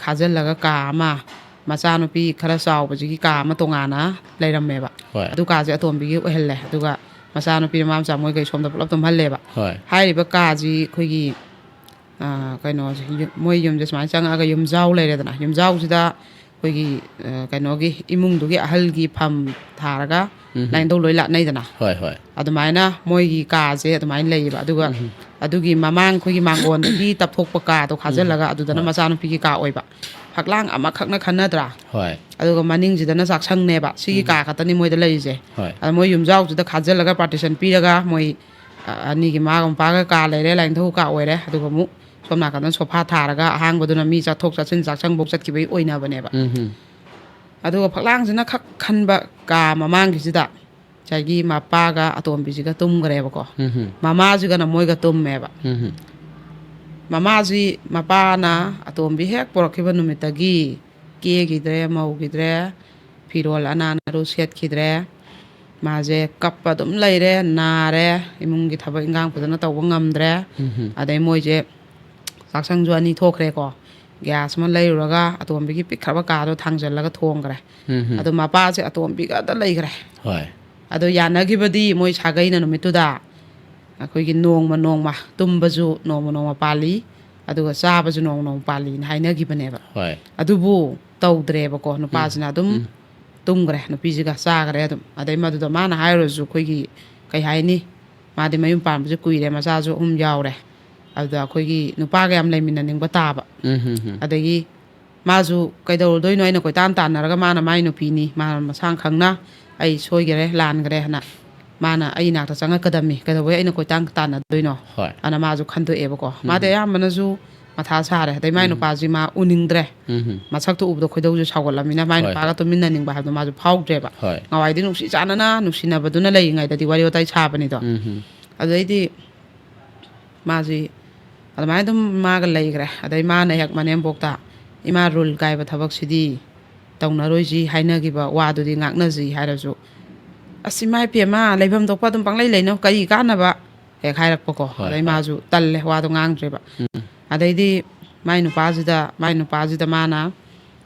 ꯈꯥꯖꯤꯜꯂꯒ ꯀꯥ ꯑꯃ, ꯃꯆꯥꯅꯨꯄꯤ ꯈꯔ ꯆꯥꯎꯕꯁꯤꯒꯤ ꯀꯥ ꯑꯃ ꯇꯣꯉꯥꯟꯅ ꯂꯩꯔꯝꯃꯦꯕ꯫ ꯍꯣꯏ꯫ ꯑꯗꯨ ꯀꯥꯁꯦ ꯑꯇꯣꯝꯕꯤꯒꯤ ꯑꯣꯏꯍꯜꯂꯦ꯫ ꯑꯗꯨꯒ ꯃꯆꯥꯅꯨꯄꯤ ꯃꯃꯥ ꯃꯆꯥ ꯃꯣꯏꯈꯩ ꯁꯣꯝꯗ ꯄꯨꯂꯞ ꯇꯨꯝꯍꯜꯂꯦꯕ꯫ ꯍꯣꯏ꯫ ꯍꯥꯏꯔꯤꯕ ꯀꯥꯁꯤ ꯑꯩꯈꯣꯏꯒꯤ, ꯑ, ꯀꯩꯅꯣꯁꯦ, ꯌꯨ-, ꯃꯣꯏ ꯌꯨꯝꯁꯦ ꯁꯨꯃꯥꯏꯅ ꯆꯪꯉꯛꯑꯒ ꯌꯨꯝꯖꯥꯎ ꯂꯩꯔꯦꯗꯅ, ꯌꯨꯝꯖꯥꯎꯁꯤꯗ ꯑꯩꯈꯣꯏꯒꯤ, ꯑ, ꯀꯩꯅꯣꯒꯤ ꯏꯃꯨꯡꯗꯨꯒꯤ ꯑꯍꯜꯒꯤ ꯐꯝ ꯊꯥꯔꯒ ꯎꯝ꯫ ꯂꯥꯏꯅꯤꯡꯊꯧ ꯂꯣꯏ ꯂꯥꯠꯅꯩꯗꯅ꯫ ꯍꯣꯏ, ꯍꯣꯏ꯫ ꯑꯗꯨꯃꯥꯏꯅ ꯃꯣꯏꯒꯤ ꯀꯥꯁꯦ ꯑꯗꯨꯃꯥꯏꯅ ꯂꯩꯌꯦꯕ꯫ ꯑꯗꯨꯒ ꯎꯝ꯫ ꯑꯗꯨꯒꯤ ꯃꯃꯥꯡ ꯑꯩꯈꯣꯏꯒꯤ ꯃꯥꯡꯒꯣꯟꯗꯒꯤ ꯇꯞꯊꯣꯛꯄ ꯀꯥꯗꯣ ꯈꯥꯖꯤꯜꯂꯒ ꯑꯗꯨꯗꯅ ꯍꯣꯏ꯫ ꯃꯆꯥꯅꯨꯄꯤꯒꯤ ꯀꯥ ꯑꯣꯏꯕ꯫ ꯐꯛꯂꯥꯡ ꯑꯃꯈꯛꯅ ꯈꯟꯅꯗ꯭ꯔꯥ? ꯍꯣꯏ꯫ ꯑꯗꯨꯒ ꯃꯅꯤꯡꯁꯤꯗꯅ ꯆꯥꯛꯁꯪꯅꯦꯕ꯫ ꯁꯤꯒꯤ ꯎꯝ꯫ ꯀꯥ ꯈꯛꯇꯅꯤ ꯃꯣꯏꯗ ꯂꯩꯔꯤꯁꯦ꯫ ꯍꯣꯏ꯫ ꯑꯗ ꯃꯣꯏ ꯌꯨꯝꯖꯥꯎꯁꯤꯗ ꯈꯥꯖꯤꯜꯂꯒ partition ꯄꯤꯔꯒ ꯃꯣꯏ, ꯑ, ꯑꯅꯤꯒꯤ ꯃꯥꯒ ꯃꯄꯥꯒ ꯀꯥ ꯂꯩꯔꯦ, ꯂꯥꯏꯅꯤꯡꯊꯧ ꯀꯥ ꯑꯣꯏꯔꯦ꯫ ꯑꯗꯨꯒ ꯑꯃꯨꯛ ꯁꯣꯝ ꯅꯥꯀꯟꯗ sofa ꯊꯥꯔꯒ ꯑꯍꯥꯡꯕꯗꯨꯅ ꯃꯤ ꯆꯠꯊꯣꯛ ꯆꯠꯁꯤꯟ ꯆꯥꯛꯁꯪꯐꯧ ꯆꯠꯈꯤꯕꯒꯤ ꯑꯣꯏꯅꯕꯅꯦꯕ꯫ ꯎꯝ ꯍꯝ꯫ ꯑꯗꯨꯒ ꯐꯛꯂꯥꯡꯁꯤꯅ ꯈꯛ ꯈꯟꯕ ꯀꯥ ꯃꯃꯥꯡꯒꯤꯁꯤꯗ ꯉꯁꯥꯏꯒꯤ ꯃꯄꯥꯒ ꯑꯇꯣꯝꯕꯤꯁꯤꯒ ꯇꯨꯝꯈ꯭ꯔꯦꯕꯀꯣ꯫ ꯎꯝ ꯍꯝ꯫ ꯃꯃꯥꯁꯤꯒꯅ ꯃꯣꯏꯒ ꯇꯨꯝꯃꯦꯕ꯫ ꯎꯝ ꯍꯝ꯫ ꯃꯃꯥꯁꯤ, ꯃꯄꯥꯅ ꯑꯇꯣꯝꯕꯤ ꯍꯦꯛ ꯄꯣꯔꯛꯈꯤꯕ ꯅꯨꯃꯤꯠꯇꯒꯤ ꯀꯦꯈꯤꯗ꯭ꯔꯦ, ꯃꯧꯈꯤꯗ꯭ꯔꯦ, ꯐꯤꯔꯣꯜ ꯑꯅꯥꯟꯕꯗꯨ ꯁꯦꯠꯈꯤꯗ꯭ꯔꯦ꯫ ꯃꯥꯁꯦ ꯀꯞꯄ ꯑꯗꯨꯝ ꯂꯩꯔꯦ, ꯅꯥꯔꯦ, ꯏꯃꯨꯡꯒꯤ ꯊꯕꯛ ꯏꯟꯈꯥꯡ ꯐꯖꯅ ꯇꯧꯕ ꯉꯝꯗ꯭ꯔꯦ꯫ ꯎꯝ ꯍꯝ꯫ ꯑꯗꯩ ꯃꯣꯏꯁꯦ ꯆꯥꯛꯁꯪꯁꯨ ꯑꯅꯤ ꯊꯣꯛꯈ꯭ꯔꯦꯀꯣ꯫ Gas ꯑꯃ ꯂꯩꯔꯨꯔꯒ ꯑꯇꯣꯝꯕꯤꯒꯤ ꯄꯤꯛꯈ꯭ꯔꯕ ꯀꯥꯗꯣ ꯊꯥꯡꯖꯜꯂꯒ ꯊꯣꯡꯈ꯭ꯔꯦ꯫ ꯎꯝ ꯍꯝ꯫ ꯑꯗꯣ ꯃꯄꯥꯁꯦ ꯑꯇꯣꯝꯕꯤꯒ ꯑꯗ ꯂꯩꯈ꯭ꯔꯦ꯫ ꯍꯣꯏ꯫ ꯑꯗꯣ ꯌꯥꯅꯈꯤꯕꯗꯤ ꯃꯣꯏ ꯁꯥꯒꯩꯅ ꯅꯨꯃꯤꯠꯇꯨꯗ ꯑꯩꯈꯣꯏꯒꯤ ꯅꯣꯡꯃ ꯅꯣꯡꯃ ꯇꯨꯝꯕꯁꯨ ꯅꯣꯡꯃ ꯅꯣꯡꯃ ꯄꯥꯜꯂꯤ, ꯑꯗꯨꯒ ꯆꯥꯕꯁꯨ ꯅꯣꯡꯃ ꯅꯣꯡꯃ ꯄꯥꯜꯂꯤꯅ ꯍꯥꯏꯅꯈꯤꯕꯅꯦꯕ꯫ ꯍꯣꯏ꯫ ꯑꯗꯨꯕꯨ ꯇꯧꯗ꯭ꯔꯦꯕꯀꯣ, ꯎꯝ꯫ ꯅꯨꯄꯥꯁꯤꯅ ꯑꯗꯨꯝ ꯎꯝ꯫ ꯇꯨꯝꯈ꯭ꯔꯦ, ꯅꯨꯄꯤꯁꯤꯒ ꯆꯥꯈ꯭ꯔꯦ ꯑꯗꯨꯝ꯫ ꯑꯗꯩ ꯃꯗꯨꯗ ꯃꯥꯅ ꯍꯥꯏꯔꯨꯔꯁꯨ ꯑꯩꯈꯣꯏꯒꯤ, ꯀꯩ ꯍꯥꯏꯅꯤ, ꯃꯥꯗꯤ ꯃꯌꯨꯝ ꯄꯥꯟꯕꯁꯦ ꯀꯨꯏꯔꯦ, ꯃꯆꯥꯁꯨ ꯑꯍꯨꯝ ꯌꯥꯎꯔꯦ꯫ ꯑꯗꯨꯗ ꯑꯩꯈꯣꯏꯒꯤ ꯅꯨꯄꯥꯒ ꯌꯥꯝ ꯂꯩꯃꯤꯟꯅꯅꯤꯡꯕ ꯇꯥꯕ꯫ ꯎꯝ, ꯍꯝ, ꯍꯝ꯫ ꯑꯗꯒꯤ ꯃꯥꯁꯨ ꯀꯩꯗꯧꯔꯨꯗꯣꯏꯅꯣ, ꯑꯩꯅ ꯀꯣꯏꯇꯥꯟ ꯇꯥꯟꯅꯔꯒ ꯃꯥꯅ ꯃꯥꯏ ꯅꯨꯄꯤꯅꯤ, ꯃꯥ ꯃꯁꯥ ꯈꯪꯅ ꯑꯩ ꯁꯣꯏꯈꯔꯦ, ꯂꯥꯟꯈꯔꯦ ꯍꯥꯏꯅ ꯃꯥꯅ ꯑꯩ ꯏꯅꯥꯛꯇ ꯆꯪꯉꯛꯀꯗꯝꯃꯤ, ꯀꯩꯗꯧꯕꯩ ꯑꯩꯅ ꯀꯣꯏꯇꯥꯟ ꯇꯥꯟꯅꯗꯣꯏꯅꯣ? ꯍꯣꯏ꯫ ꯑꯅ ꯃꯥꯁꯨ ꯈꯟꯗꯣꯛꯑꯦꯕꯀꯣ꯫ ꯎꯝ꯫ ꯃꯥꯗꯤ ꯑꯌꯥꯝꯕꯅꯁꯨ ꯃꯊꯥ ꯁꯥꯔꯦ, ꯑꯗꯩ ꯃꯥꯏ ꯎꯝ꯫ ꯅꯨꯄꯥꯁꯤ ꯃꯥ ꯎꯅꯤꯡꯗ꯭ꯔꯦ꯫ ꯎꯝ꯫ ꯃꯁꯛꯇꯣ ꯎꯕꯗ ꯈꯣꯏꯗꯧꯁꯦ ꯁꯥꯎꯒꯠꯂꯃꯤꯅ ꯃꯥꯏ ꯍꯣꯏ, ꯅꯨꯄꯥꯒ ꯍꯣꯏ꯫ ꯇꯨꯃꯤꯟꯅꯅꯤꯡꯕ ꯍꯥꯏꯕꯗꯣ ꯃꯥꯁꯨ ꯐꯥꯎꯗ꯭ꯔꯦꯕ꯫ ꯍꯣꯏ꯫ ꯅꯍꯥꯟꯋꯥꯏꯗꯤ ꯅꯨꯡꯁꯤ ꯆꯥꯟꯅꯅ ꯅꯨꯡꯁꯤꯅꯕꯗꯨꯅ ꯂꯩꯔꯤꯉꯩꯗꯗꯤ ꯋꯥꯔꯤ ꯋꯥꯇꯥꯏ ꯁꯥꯕꯅꯤꯗꯣ꯫ ꯎꯝ꯫ ꯑꯗꯩꯗꯤ ꯃꯥꯁꯤ ꯑꯗꯨꯃꯥꯏꯅ ꯑꯗꯨꯝ ꯃꯥꯒ ꯂꯩꯈ꯭ꯔꯦ꯫ ꯑꯗꯩ ꯃꯥꯅ ꯍꯦꯛ ꯃꯅꯦꯝꯕꯣꯛꯇ, "ꯏꯃꯥ, rule ꯀꯥꯏꯕ ꯊꯕꯛꯁꯤꯗꯤ ꯇꯧꯅꯔꯣꯏꯁꯤ, ꯍꯥꯏꯅꯈꯤꯕ ꯋꯥꯗꯨꯗꯤ ꯉꯥꯛꯅꯁꯤ" ꯍꯥꯏꯔꯁꯨ, "ꯑꯁ, ꯏꯃꯥ ꯏꯄꯦꯝꯃ, ꯂꯩꯐꯝ ꯊꯣꯛꯄ ꯑꯗꯨꯝ ꯄꯪꯂꯩ ꯂꯩꯅꯧ, ꯀꯔꯤ ꯀꯥꯟꯅꯕ?" ꯍꯦꯛ ꯍꯥꯏꯔꯛꯄꯀꯣ꯫ ꯍꯣꯏ, ꯑꯗꯩ ꯍꯣꯏ꯫ ꯃꯥꯁꯨ ꯇꯜꯂꯦ, ꯋꯥꯗꯣ ꯉꯥꯡꯗ꯭ꯔꯦꯕ꯫ ꯎꯝ꯫ ꯑꯗꯩꯗꯤ ꯃꯥꯏ ꯅꯨꯄꯥꯁꯤꯗ, ꯃꯥꯏ ꯅꯨꯄꯥꯁꯤꯗ ꯃꯥꯅ,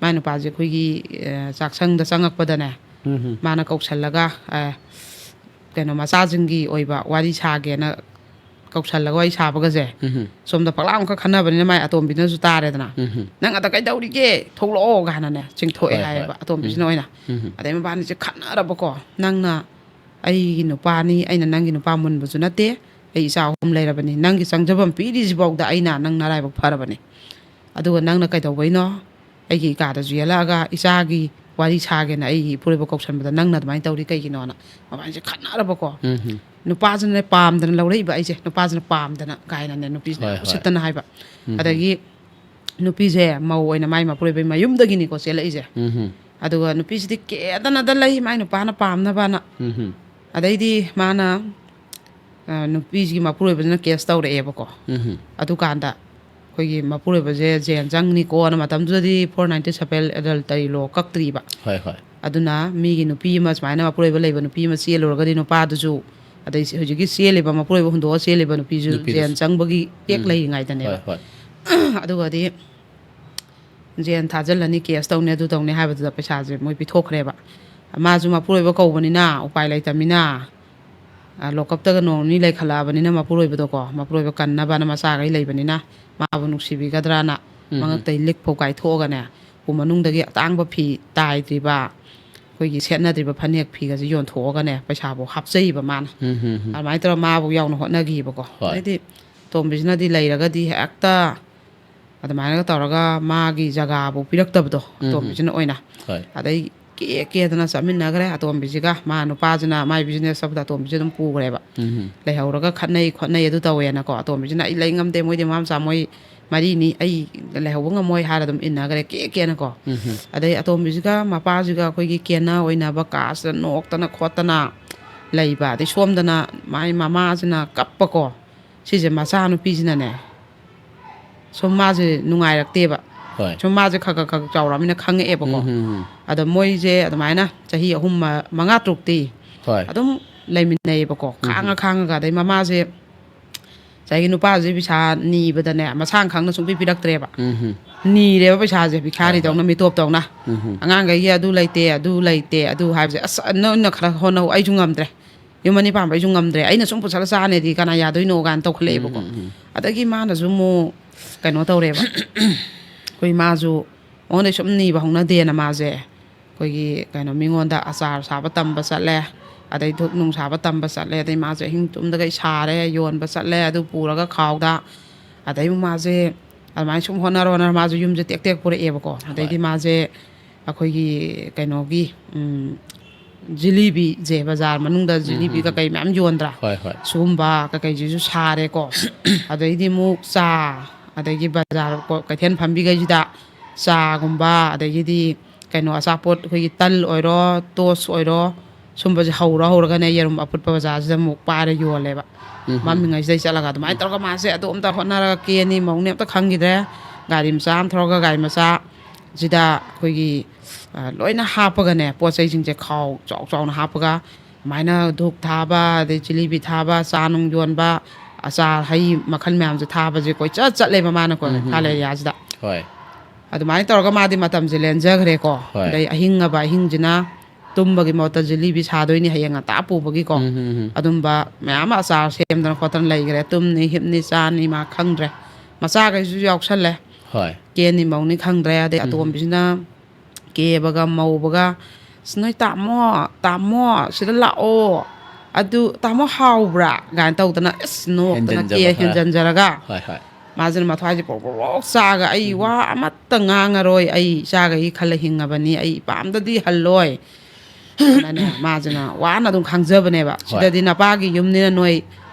ꯃꯥꯏ ꯅꯨꯄꯥꯁꯦ ꯑꯩꯈꯣꯏꯒꯤ, ꯑ, ꯆꯥꯛꯁꯪꯗ ꯆꯪꯉꯛꯄꯗꯅꯦ, ꯎꯝ ꯍꯝ꯫ ꯃꯥꯅ ꯀꯧꯁꯜꯂꯒ, ꯑ, ꯀꯩꯅꯣ, ꯃꯆꯥꯁꯤꯡꯒꯤ ꯑꯣꯏꯕ ꯋꯥꯔꯤ ꯁꯥꯒꯦꯅ ꯀꯧꯁꯜꯂꯒ ꯋꯥꯔꯤ ꯁꯥꯕꯒꯁꯦ, ꯎꯝ ꯍꯝ꯫ ꯁꯣꯝꯗ ꯐꯛꯂꯥꯡ ꯑꯃꯈꯛ ꯈꯟꯅꯕꯅꯤꯅ ꯃꯥꯏ ꯑꯇꯣꯝꯕꯤꯅꯁꯨ ꯇꯥꯔꯦꯗꯅ, ꯎꯝ ꯍꯝ꯫ "ꯅꯪ ꯑꯗ ꯀꯩꯗꯧꯔꯤꯒꯦ? ꯊꯣꯛꯂꯛꯑꯣ" ꯀꯥꯏꯅꯅꯦ ꯆꯤꯡꯊꯣꯛꯑꯦ ꯍꯣꯏ, ꯍꯣꯏ꯫ ꯍꯥꯏꯌꯦꯕ ꯑꯇꯣꯝꯕꯤꯁꯤꯅ ꯎꯝ꯫ ꯑꯣꯏꯅ꯫ ꯎꯝ ꯍꯝ꯫ ꯑꯗꯩ ꯃꯕꯥꯅꯤꯁꯦ ꯈꯠꯅꯔꯕꯀꯣ, "ꯅꯪꯅ ꯑꯩꯒꯤ ꯅꯨꯄꯥꯅꯤ, ꯑꯩꯅ ꯅꯪꯒꯤ ꯅꯨꯄꯥ ꯃꯨꯟꯕꯁꯨ ꯅꯠꯇꯦ, ꯑꯩ ꯏꯆꯥ ꯑꯍꯨꯝ ꯂꯩꯔꯕꯅꯤ, ꯅꯪꯒꯤ ꯆꯪꯖꯐꯝ ꯄꯤꯔꯤꯁꯤꯐꯥꯎꯗ ꯑꯩꯅ ꯅꯪ ꯅꯔꯥꯏꯕꯛ ꯐꯔꯕꯅꯤ, ꯑꯗꯨꯒ ꯅꯪꯅ ꯀꯩꯗꯧꯕꯩꯅꯣ ꯑꯩꯒꯤ ꯀꯥꯗꯁꯨ ꯌꯦꯜꯂꯛꯑꯒ ꯏꯆꯥꯒꯤ ꯋꯥꯔꯤ ꯁꯥꯒꯦꯅ ꯑꯩꯒꯤ ꯏꯄꯨꯔꯣꯏꯕ ꯀꯧꯁꯟꯕꯗ ꯅꯪꯅ ꯑꯗꯨꯃꯥꯏꯅ ꯇꯧꯔꯤ ꯀꯩꯒꯤꯅꯣꯅ ꯃꯕꯥꯅꯤꯁꯦ ꯈꯠꯅꯔꯕꯀꯣ꯫ ꯎꯝ ꯍꯝ꯫ ꯅꯨꯄꯥꯁꯤꯅꯅꯦ ꯄꯥꯝꯗꯅ ꯂꯧꯔꯛꯏꯕ ꯑꯩꯁꯦ, ꯅꯨꯄꯥꯁꯤꯅ ꯄꯥꯝꯗꯅ ꯀꯥꯏꯅꯅꯦ ꯅꯨꯄꯤꯁꯤꯅ ꯍꯣꯏ, ꯌꯥꯝ ꯍꯣꯏ꯫ ꯎꯁꯤꯠꯇꯅ ꯍꯥꯏꯕ꯫ ꯎꯝ ꯍꯝ꯫ ꯑꯗꯒꯤ ꯅꯨꯄꯤꯁꯦ ꯃꯧ ꯑꯣꯏꯅ ꯃꯥꯏ ꯃꯄꯨꯔꯣꯏꯕꯩ ꯃꯌꯨꯝꯗꯒꯤꯅꯤꯀꯣ ꯆꯦꯜꯂꯛꯏꯁꯦ꯫ ꯎꯝ ꯍꯝ꯫ ꯑꯗꯨꯒ ꯅꯨꯄꯤꯁꯤꯗꯤ ꯀꯦꯗꯅꯗ ꯂꯩ ꯃꯥꯏ ꯅꯨꯄꯥꯅ ꯄꯥꯝꯅꯕꯅ꯫ ꯎꯝ ꯍꯝ꯫ ꯑꯗꯩꯗꯤ ꯃꯥꯅ ꯑ, ꯅꯨꯄꯤꯁꯤꯒꯤ ꯃꯄꯨꯔꯣꯏꯕꯁꯤꯅ ꯀꯦꯁ ꯇꯧꯔꯛꯑꯦꯕꯀꯣ꯫ ꯎꯝ ꯍꯝ꯫ ꯑꯗꯨꯀꯥꯟꯗ ꯑꯩꯈꯣꯏꯒꯤ ꯃꯄꯨꯔꯣꯏꯕꯁꯦ ꯖꯦꯜ ꯆꯪꯅꯤꯀꯣꯅ, ꯃꯇꯝꯗꯨꯗꯗꯤ four ninety seven adultery law ꯀꯛꯇ꯭ꯔꯤꯕ꯫ ꯍꯣꯏ, ꯍꯣꯏ꯫ ꯑꯗꯨꯅ ꯃꯤꯒꯤ ꯅꯨꯄꯤ ꯑꯃ ꯁꯨꯃꯥꯏꯅ ꯃꯄꯨꯔꯣꯏꯕ ꯂꯩꯕ ꯅꯨꯄꯤ ꯑꯃ ꯆꯦꯜꯂꯨꯔꯒꯗꯤ ꯅꯨꯄꯥꯗꯨꯁꯨ, ꯑꯗꯩ ꯍꯧꯖꯤꯛꯀꯤ ꯆꯦꯜꯂꯤꯕ ꯃꯄꯨꯔꯣꯏꯕ ꯍꯨꯟꯗꯣꯛꯑ ꯆꯦꯜꯂꯤꯕ ꯅꯨꯄꯤꯁꯨ ꯅꯨꯄꯤꯗꯨꯁꯨ꯫ ꯖꯦꯜ ꯆꯪꯕꯒꯤ ꯑꯦꯛ ꯎꯝ꯫ ꯂꯩꯔꯤꯉꯩꯗꯅꯦꯕ꯫ ꯍꯣꯏ, ꯍꯣꯏ꯫ ꯑꯗꯨꯒꯗꯤ ꯖꯦꯜ ꯊꯥꯖꯤꯜꯂꯅꯤ, ꯀꯦꯁ ꯇꯧꯅꯤ, ꯑꯗꯨ ꯇꯧꯅꯤ ꯍꯥꯏꯕꯗꯨꯗ ꯄꯩꯁꯥꯁꯦ ꯃꯣꯏ ꯄꯤꯊꯣꯛꯈ꯭ꯔꯦꯕ꯫ ꯃꯥꯁꯨ ꯃꯄꯨꯔꯣꯏꯕ ꯀꯧꯕꯅꯤꯅ ꯎꯄꯥꯏ ꯂꯩꯇꯕꯅꯤꯅ, ꯑ, ꯂꯣꯀꯞꯇꯒ ꯅꯣꯡ ꯅꯤꯅꯤ ꯂꯩꯈꯠꯂꯛꯑꯕꯅꯤꯅ ꯃꯄꯨꯔꯣꯏꯕꯗꯣꯀꯣ, ꯃꯄꯨꯔꯣꯏꯕ ꯀꯟꯅꯕꯅ ꯃꯆꯥꯈꯩ ꯂꯩꯕꯅꯤꯅ ꯃꯥꯕꯨ ꯅꯨꯡꯁꯤꯕꯤꯒꯗ꯭ꯔꯅ ꯎꯝ, ꯎꯝ꯫ ꯃꯉꯛꯇꯩ ꯂꯤꯛꯐꯥꯎ ꯀꯥꯏꯊꯣꯛꯑꯒꯅꯦ, ꯎꯄꯨ ꯃꯅꯨꯡꯗꯒꯤ ꯑꯇꯥꯡꯕ ꯐꯤ ꯇꯥꯏꯗ꯭ꯔꯤꯕ, ꯑꯩꯈꯣꯏꯒꯤ ꯁꯦꯠꯅꯗ꯭ꯔꯤꯕ ꯐꯅꯦꯛ ꯐꯤꯒꯁꯦ ꯌꯣꯟꯊꯣꯛꯑꯒꯅꯦ ꯄꯩꯁꯥꯐꯥꯎ ꯍꯥꯞꯆꯩꯕ ꯃꯥꯅ꯫ ꯎꯝ, ꯎꯝ, ꯎꯝ꯫ ꯑꯗꯨꯃꯥꯏꯅ ꯇꯧꯔꯒ ꯃꯥꯕꯨ ꯌꯥꯎꯅ ꯍꯣꯠꯅꯈꯤꯕꯀꯣ꯫ ꯍꯣꯏ꯫ ꯑꯗꯩꯗꯤ ꯇꯣꯝꯕꯤꯁꯤꯅꯗꯤ ꯂꯩꯔꯒꯗꯤ ꯍꯦꯛꯇ ꯑꯗꯨꯃꯥꯏꯅꯒ ꯇꯧꯔꯒ ꯃꯥꯒꯤ ꯖꯒꯥꯕꯨ ꯄꯤꯔꯛꯇꯕꯗꯣ ꯎꯝ, ꯎꯝ꯫ ꯑꯇꯣꯝꯕꯤꯁꯤꯅ ꯑꯣꯏꯅ꯫ ꯍꯣꯏ꯫ ꯑꯗꯩ ꯀꯦ ꯀꯦꯗꯅ ꯆꯠꯃꯤꯟꯅꯈ꯭ꯔꯦ ꯑꯇꯣꯝꯕꯤꯁꯤꯒ꯫ ꯃꯥ ꯅꯨꯄꯥꯁꯤꯅ ꯃꯥꯏ ꯕꯤꯖꯤꯅꯦꯁ ꯇꯧꯕꯗ ꯑꯇꯣꯝꯕꯤꯁꯦ ꯑꯗꯨꯝ ꯄꯨꯈ꯭ꯔꯦꯕ꯫ ꯎꯝ, ꯎꯝ꯫ ꯂꯩꯍꯧꯔꯒ ꯈꯠꯅꯩ ꯈꯣꯠꯅꯩ ꯑꯗꯨ ꯇꯧꯋꯦꯅꯀꯣ꯫ ꯑꯇꯣꯝꯕꯤꯁꯤꯅ "ꯑꯩ ꯂꯩ ꯉꯝꯗꯦ, ꯃꯣꯏꯗꯤ ꯃꯃꯥ ꯃꯆꯥ ꯃꯣꯏ ꯃꯔꯤꯅꯤ, ꯑꯩ ꯂꯩꯍꯧꯕ ꯉꯝꯃꯣꯏ" ꯍꯥꯏꯔ ꯑꯗꯨꯝ ꯏꯟꯅꯈ꯭ꯔꯦ ꯀꯦ ꯀꯦꯅꯀꯣ꯫ ꯎꯝ, ꯎꯝ꯫ ꯑꯗꯩ ꯑꯇꯣꯝꯕꯤꯁꯤꯒ ꯃꯄꯥꯁꯤꯒ ꯑꯩꯈꯣꯏꯒꯤ ꯀꯦꯅ ꯑꯣꯏꯅꯕ ꯀꯥꯁꯤꯗ ꯅꯣꯛꯇꯅ ꯈꯣꯠꯇꯅ ꯂꯩꯕ꯫ ꯑꯗꯩ ꯁꯣꯝꯗꯅ ꯃꯥꯏ ꯃꯃꯥꯁꯤꯅ ꯀꯞꯄꯀꯣ꯫ ꯁꯤꯁꯦ ꯃꯆꯥꯅꯨꯄꯤꯁꯤꯅꯅꯦ, ꯁꯨꯝ ꯃꯥꯁꯦ ꯅꯨꯡꯉꯥꯏꯔꯛꯇꯦꯕ꯫ ꯍꯣꯏ꯫ ꯁꯨꯝ ꯃꯥꯁꯦ ꯈꯔ ꯈꯔ ꯈꯔ ꯆꯥꯎꯔꯛꯑꯃꯤꯅ ꯈꯪꯉꯛꯑꯦꯕꯀꯣ꯫ ꯎꯝ, ꯎꯝ, ꯎꯝ꯫ ꯑꯗꯣ ꯃꯣꯏꯁꯦ ꯑꯗꯨꯃꯥꯏꯅ ꯆꯍꯤ ꯑꯍꯨꯝ, ꯃ-, ꯃꯉꯥ ꯇꯔꯨꯛꯇꯤ ꯍꯣꯏ꯫ ꯑꯗꯨꯝ ꯂꯩꯃꯤꯟꯅꯩꯌꯦꯕꯀꯣ꯫ ꯎꯝ, ꯈꯥꯡꯉ ꯎꯝ꯫ ꯈꯥꯡꯉꯒ꯫ ꯑꯗꯩ ꯃꯃꯥꯁꯦ ꯉꯁꯥꯏꯒꯤ ꯅꯨꯄꯥꯁꯦ ꯄꯩꯁꯥ ꯅꯤꯕꯗꯅꯦ, ꯃꯁꯥꯅ ꯈꯪꯅ ꯁꯨꯡꯄꯤ ꯄꯤꯔꯛꯇ꯭ꯔꯦꯕ꯫ ꯎꯝ, ꯎꯝ꯫ ꯅꯤꯔꯦꯕ ꯄꯩꯁꯥꯁꯦ, ꯍꯣꯏ, ꯍꯣꯏ꯫ ꯚꯤꯈꯥꯔꯤꯗꯧꯅ ꯃꯤꯇꯣꯞꯇꯧꯅ꯫ ꯎꯝ, ꯎꯝ꯫ ꯑꯉꯥꯡꯈꯩꯒꯤ ꯑꯗꯨ ꯂꯩꯇꯦ, ꯑꯗꯨ ꯂꯩꯇꯦ, ꯑꯗꯨ ꯍꯥꯏꯕꯁꯦ, "ꯑꯁ, ꯅꯪꯅ ꯈꯔ ꯍꯣꯠꯅꯧ, ꯑꯩꯁꯨ ꯉꯝꯗ꯭ꯔꯦ꯫ ꯌꯨꯝ ꯑꯅꯤ ꯄꯥꯟꯕ ꯑꯩꯁꯨ ꯉꯝꯗ꯭ꯔꯦ꯫ ꯑꯩꯅ ꯁꯨꯝ ꯄꯨꯁꯜꯂ ꯆꯥꯅꯦꯗꯤ ꯀꯅꯥ ꯌꯥꯗꯣꯏꯅꯣ?" ꯀꯥꯏꯅ ꯇꯧꯈꯠꯂꯛꯑꯦꯕꯀꯣ꯫ ꯎꯝ, ꯎꯝ, ꯎꯝ꯫ ꯑꯗꯒꯤ ꯃꯥꯅꯁꯨ ꯑꯃꯨꯛ ꯀꯩꯅꯣ ꯇꯧꯔꯦꯕ꯫ ꯑꯩꯈꯣꯏ ꯃꯥꯁꯨ ꯃꯉꯣꯟꯗꯩ ꯁꯨꯝ ꯅꯤꯕ ꯍꯧꯅꯗꯦꯅ ꯃꯥꯁꯦ ꯑꯩꯈꯣꯏꯒꯤ ꯀꯩꯅꯣ ꯃꯤꯉꯣꯟꯗ ꯑꯆꯥꯔ ꯁꯥꯕ ꯇꯝꯕ ꯆꯠꯂꯦ, ꯑꯗꯩ ꯙꯨꯞ ꯅꯨꯡ ꯁꯥꯕ ꯇꯝꯕ ꯆꯠꯂꯦ, ꯑꯗꯩ ꯃꯥꯁꯦ ꯑꯍꯤꯡ ꯇꯨꯝꯗꯒꯩ ꯁꯥꯔꯦ, ꯌꯣꯟꯕ ꯆꯠꯂꯦ, ꯑꯗꯨ ꯄꯨꯔꯒ ꯈꯥꯎꯗ꯫ ꯑꯗꯩ ꯃꯥꯁꯦ ꯑꯗꯨꯃꯥꯏꯅ ꯁꯨꯝ ꯍꯣꯠꯅꯔ ꯍꯣꯠꯅꯔ ꯃꯥꯁꯨ ꯌꯨꯝꯁꯦ ꯇꯦꯛ ꯇꯦꯛ ꯄꯨꯔꯛꯑꯦꯕꯀꯣ꯫ ꯑꯗꯩꯗꯤ ꯍꯣꯏ꯫ ꯃꯥꯁꯦ ꯑꯩꯈꯣꯏꯒꯤ ꯀꯩꯅꯣꯒꯤ, ꯎꯝ, ꯖꯤꯂꯤꯕꯤꯁꯦ, ꯕꯖꯥꯔ ꯃꯅꯨꯡꯗ ꯖꯤꯂꯤꯕꯤ ꯀꯀꯩ ꯃꯌꯥꯝ ꯌꯣꯟꯗ꯭ꯔꯥ? ꯍꯣꯏ, ꯍꯣꯏ꯫ ꯁꯤꯒꯨꯝꯕ ꯀꯀꯩꯁꯤꯁꯨ ꯁꯥꯔꯦꯀꯣ꯫ ꯑꯗꯩꯗꯤ ꯑꯃꯨꯛ ꯆꯥ, ꯑꯗꯒꯤ ꯕꯖꯥꯔ ꯀꯣ-, ꯀꯩꯊꯦꯜ ꯐꯝꯕꯤꯈꯩꯁꯤꯗ ꯆꯥꯒꯨꯝꯕ, ꯑꯗꯒꯤꯗꯤ ꯀꯩꯅꯣ ꯑꯆꯥꯄꯣꯠ, ꯑꯩꯈꯣꯏꯒꯤ ꯇꯜ ꯑꯣꯏꯔꯣ, ꯇꯣꯁ ꯑꯣꯏꯔꯣ, ꯁꯨꯝꯕꯁꯦ ꯍꯧꯔ ꯍꯧꯔꯒꯅꯦ ꯌꯦꯔꯨꯝ ꯑꯐꯨꯠꯄ ꯕꯖꯥꯔꯁꯤꯗ ꯑꯃꯨꯛ ꯄꯥꯏꯔ ꯌꯣꯜꯂꯦꯕ꯫ ꯎꯝ, ꯎꯝ꯫ ꯃꯝꯃꯤꯉꯩꯁꯤꯗꯩ ꯆꯠꯂꯒ ꯑꯗꯨꯃꯥꯏꯅ ꯇꯧꯔꯒ ꯃꯥꯁꯦ ꯑꯗꯨ ꯑꯝꯇ ꯍꯣꯠꯅꯔꯒ ꯀꯦꯅꯤ ꯃꯧꯅꯤ ꯑꯝꯇ ꯈꯪꯈꯤꯗ꯭ꯔꯦ꯫ ꯒꯥꯔꯤ ꯃꯆꯥ ꯑꯃ ꯊꯧꯔꯒ ꯒꯥꯔꯤ ꯃꯆꯥꯁꯤꯗ ꯑꯩꯈꯣꯏꯒꯤ, ꯑ, ꯂꯣꯏꯅ ꯍꯥꯞꯄꯒꯅꯦ, ꯄꯣꯠ ꯆꯩꯁꯤꯡꯁꯦ ꯈꯥꯎ ꯆꯥꯎ ꯆꯥꯎꯅ ꯍꯥꯞꯄꯒ ꯑꯗꯨꯃꯥꯏꯅ ꯙꯨꯞ ꯊꯥꯕ, ꯑꯗꯩ ꯖꯤꯂꯤꯕꯤ ꯊꯥꯕ, ꯆꯥ ꯅꯨꯡ ꯌꯣꯟꯕ, ꯑꯆꯥꯔ ꯍꯩ ꯃꯈꯜ ꯃꯌꯥꯝꯁꯦ ꯊꯥꯕꯁꯦ ꯀꯣꯏꯆꯠ ꯆꯠꯂꯦꯕ ꯃꯥꯅꯀꯣ, ꯎꯝ, ꯎꯝ, ꯏꯝꯐꯥꯜ ꯎꯝ꯫ ꯑꯦꯔꯤꯌꯥꯁꯤꯗ꯫ ꯍꯣꯏ꯫ ꯑꯗꯨꯃꯥꯏꯅ ꯇꯧꯔꯒ ꯃꯥꯗꯤ ꯃꯇꯝꯁꯦ ꯂꯦꯟꯖꯈ꯭ꯔꯦꯀꯣ꯫ ꯍꯣꯏ꯫ ꯑꯗꯩ ꯑꯍꯤꯡꯉꯕ ꯑꯍꯤꯡꯁꯤꯅ ꯇꯨꯝꯕꯒꯤ ꯃꯍꯨꯠꯇ ꯖꯤꯂꯤꯕꯤ ꯁꯥꯗꯣꯏꯅꯤ ꯍꯌꯦꯡ ꯉꯟꯇꯥ ꯄꯨꯕꯒꯤꯀꯣ꯫ ꯎꯝ, ꯎꯝ, ꯎꯝ꯫ ꯑꯗꯨꯝꯕ ꯃꯌꯥꯝ ꯑꯃ ꯑꯆꯥꯔ ꯁꯦꯝꯗꯅ ꯈꯣꯠꯇꯅ ꯂꯩꯈ꯭ꯔꯦ꯫ ꯇꯨꯝꯅꯤ, ꯍꯤꯞꯅꯤ, ꯆꯥꯅꯤ, ꯃꯥ ꯈꯪꯗ꯭ꯔꯦ꯫ ꯃꯆꯥꯈꯩꯁꯨ ꯌꯥꯎꯁꯜꯂꯦ꯫ ꯍꯣꯏ꯫ ꯀꯦꯅꯤ ꯃꯧꯅꯤ ꯈꯪꯗ꯭ꯔꯦ꯫ ꯑꯗꯩ ꯎꯝ꯫ ꯑꯇꯣꯝꯕꯤꯁꯤꯅ ꯀꯦꯕꯒ ꯃꯧꯕꯒ, "ꯑꯁ, ꯅꯣꯏ ꯇꯥꯃꯣ, ꯇꯥꯃꯣ, ꯁꯤꯗ ꯂꯥꯛꯑꯣ꯫ ꯑꯗꯨ, ꯇꯥꯃꯣ, ꯍꯥꯎꯕ꯭ꯔꯥ?" ꯀꯥꯏꯅ ꯇꯧꯗꯅ, ꯑꯁ, ꯅꯣꯛꯇꯅ ꯀꯦ ꯍꯦꯟꯖꯟꯖꯕ ꯈꯔ꯫ ꯍꯦꯟꯖꯟꯖꯔꯒ꯫ ꯍꯣꯏ, ꯍꯣꯏ꯫ ꯃꯥꯁꯤꯅ ꯃꯊ꯭ꯋꯥꯏꯁꯦ ꯄ꯭ꯔꯣꯛ ꯄ꯭ꯔꯣꯛ ꯄ꯭ꯔꯣꯛ ꯆꯥꯛꯑꯒ, "ꯑꯩ ꯋꯥ ꯑꯃꯠꯇ ꯉꯥꯡꯉꯔꯣꯏ, ꯑꯩ ꯏꯆꯥꯈꯩꯒꯤ ꯈꯜꯂ ꯍꯤꯡꯉꯕꯅꯤ, ꯑꯩ ꯏꯄꯥꯝꯗꯗꯤ ꯍꯜꯂꯣꯏ"꯫ ꯑꯗꯨꯅꯅꯦ, ꯃꯥꯁꯤꯅ ꯋꯥꯅ ꯑꯗꯨꯝ ꯈꯥꯡꯖꯕꯅꯦꯕ꯫ ꯍꯣꯏ꯫ "ꯁꯤꯗꯗꯤ ꯅꯄꯥꯒꯤ ꯌꯨꯝꯅꯤꯅ ꯅꯣꯏ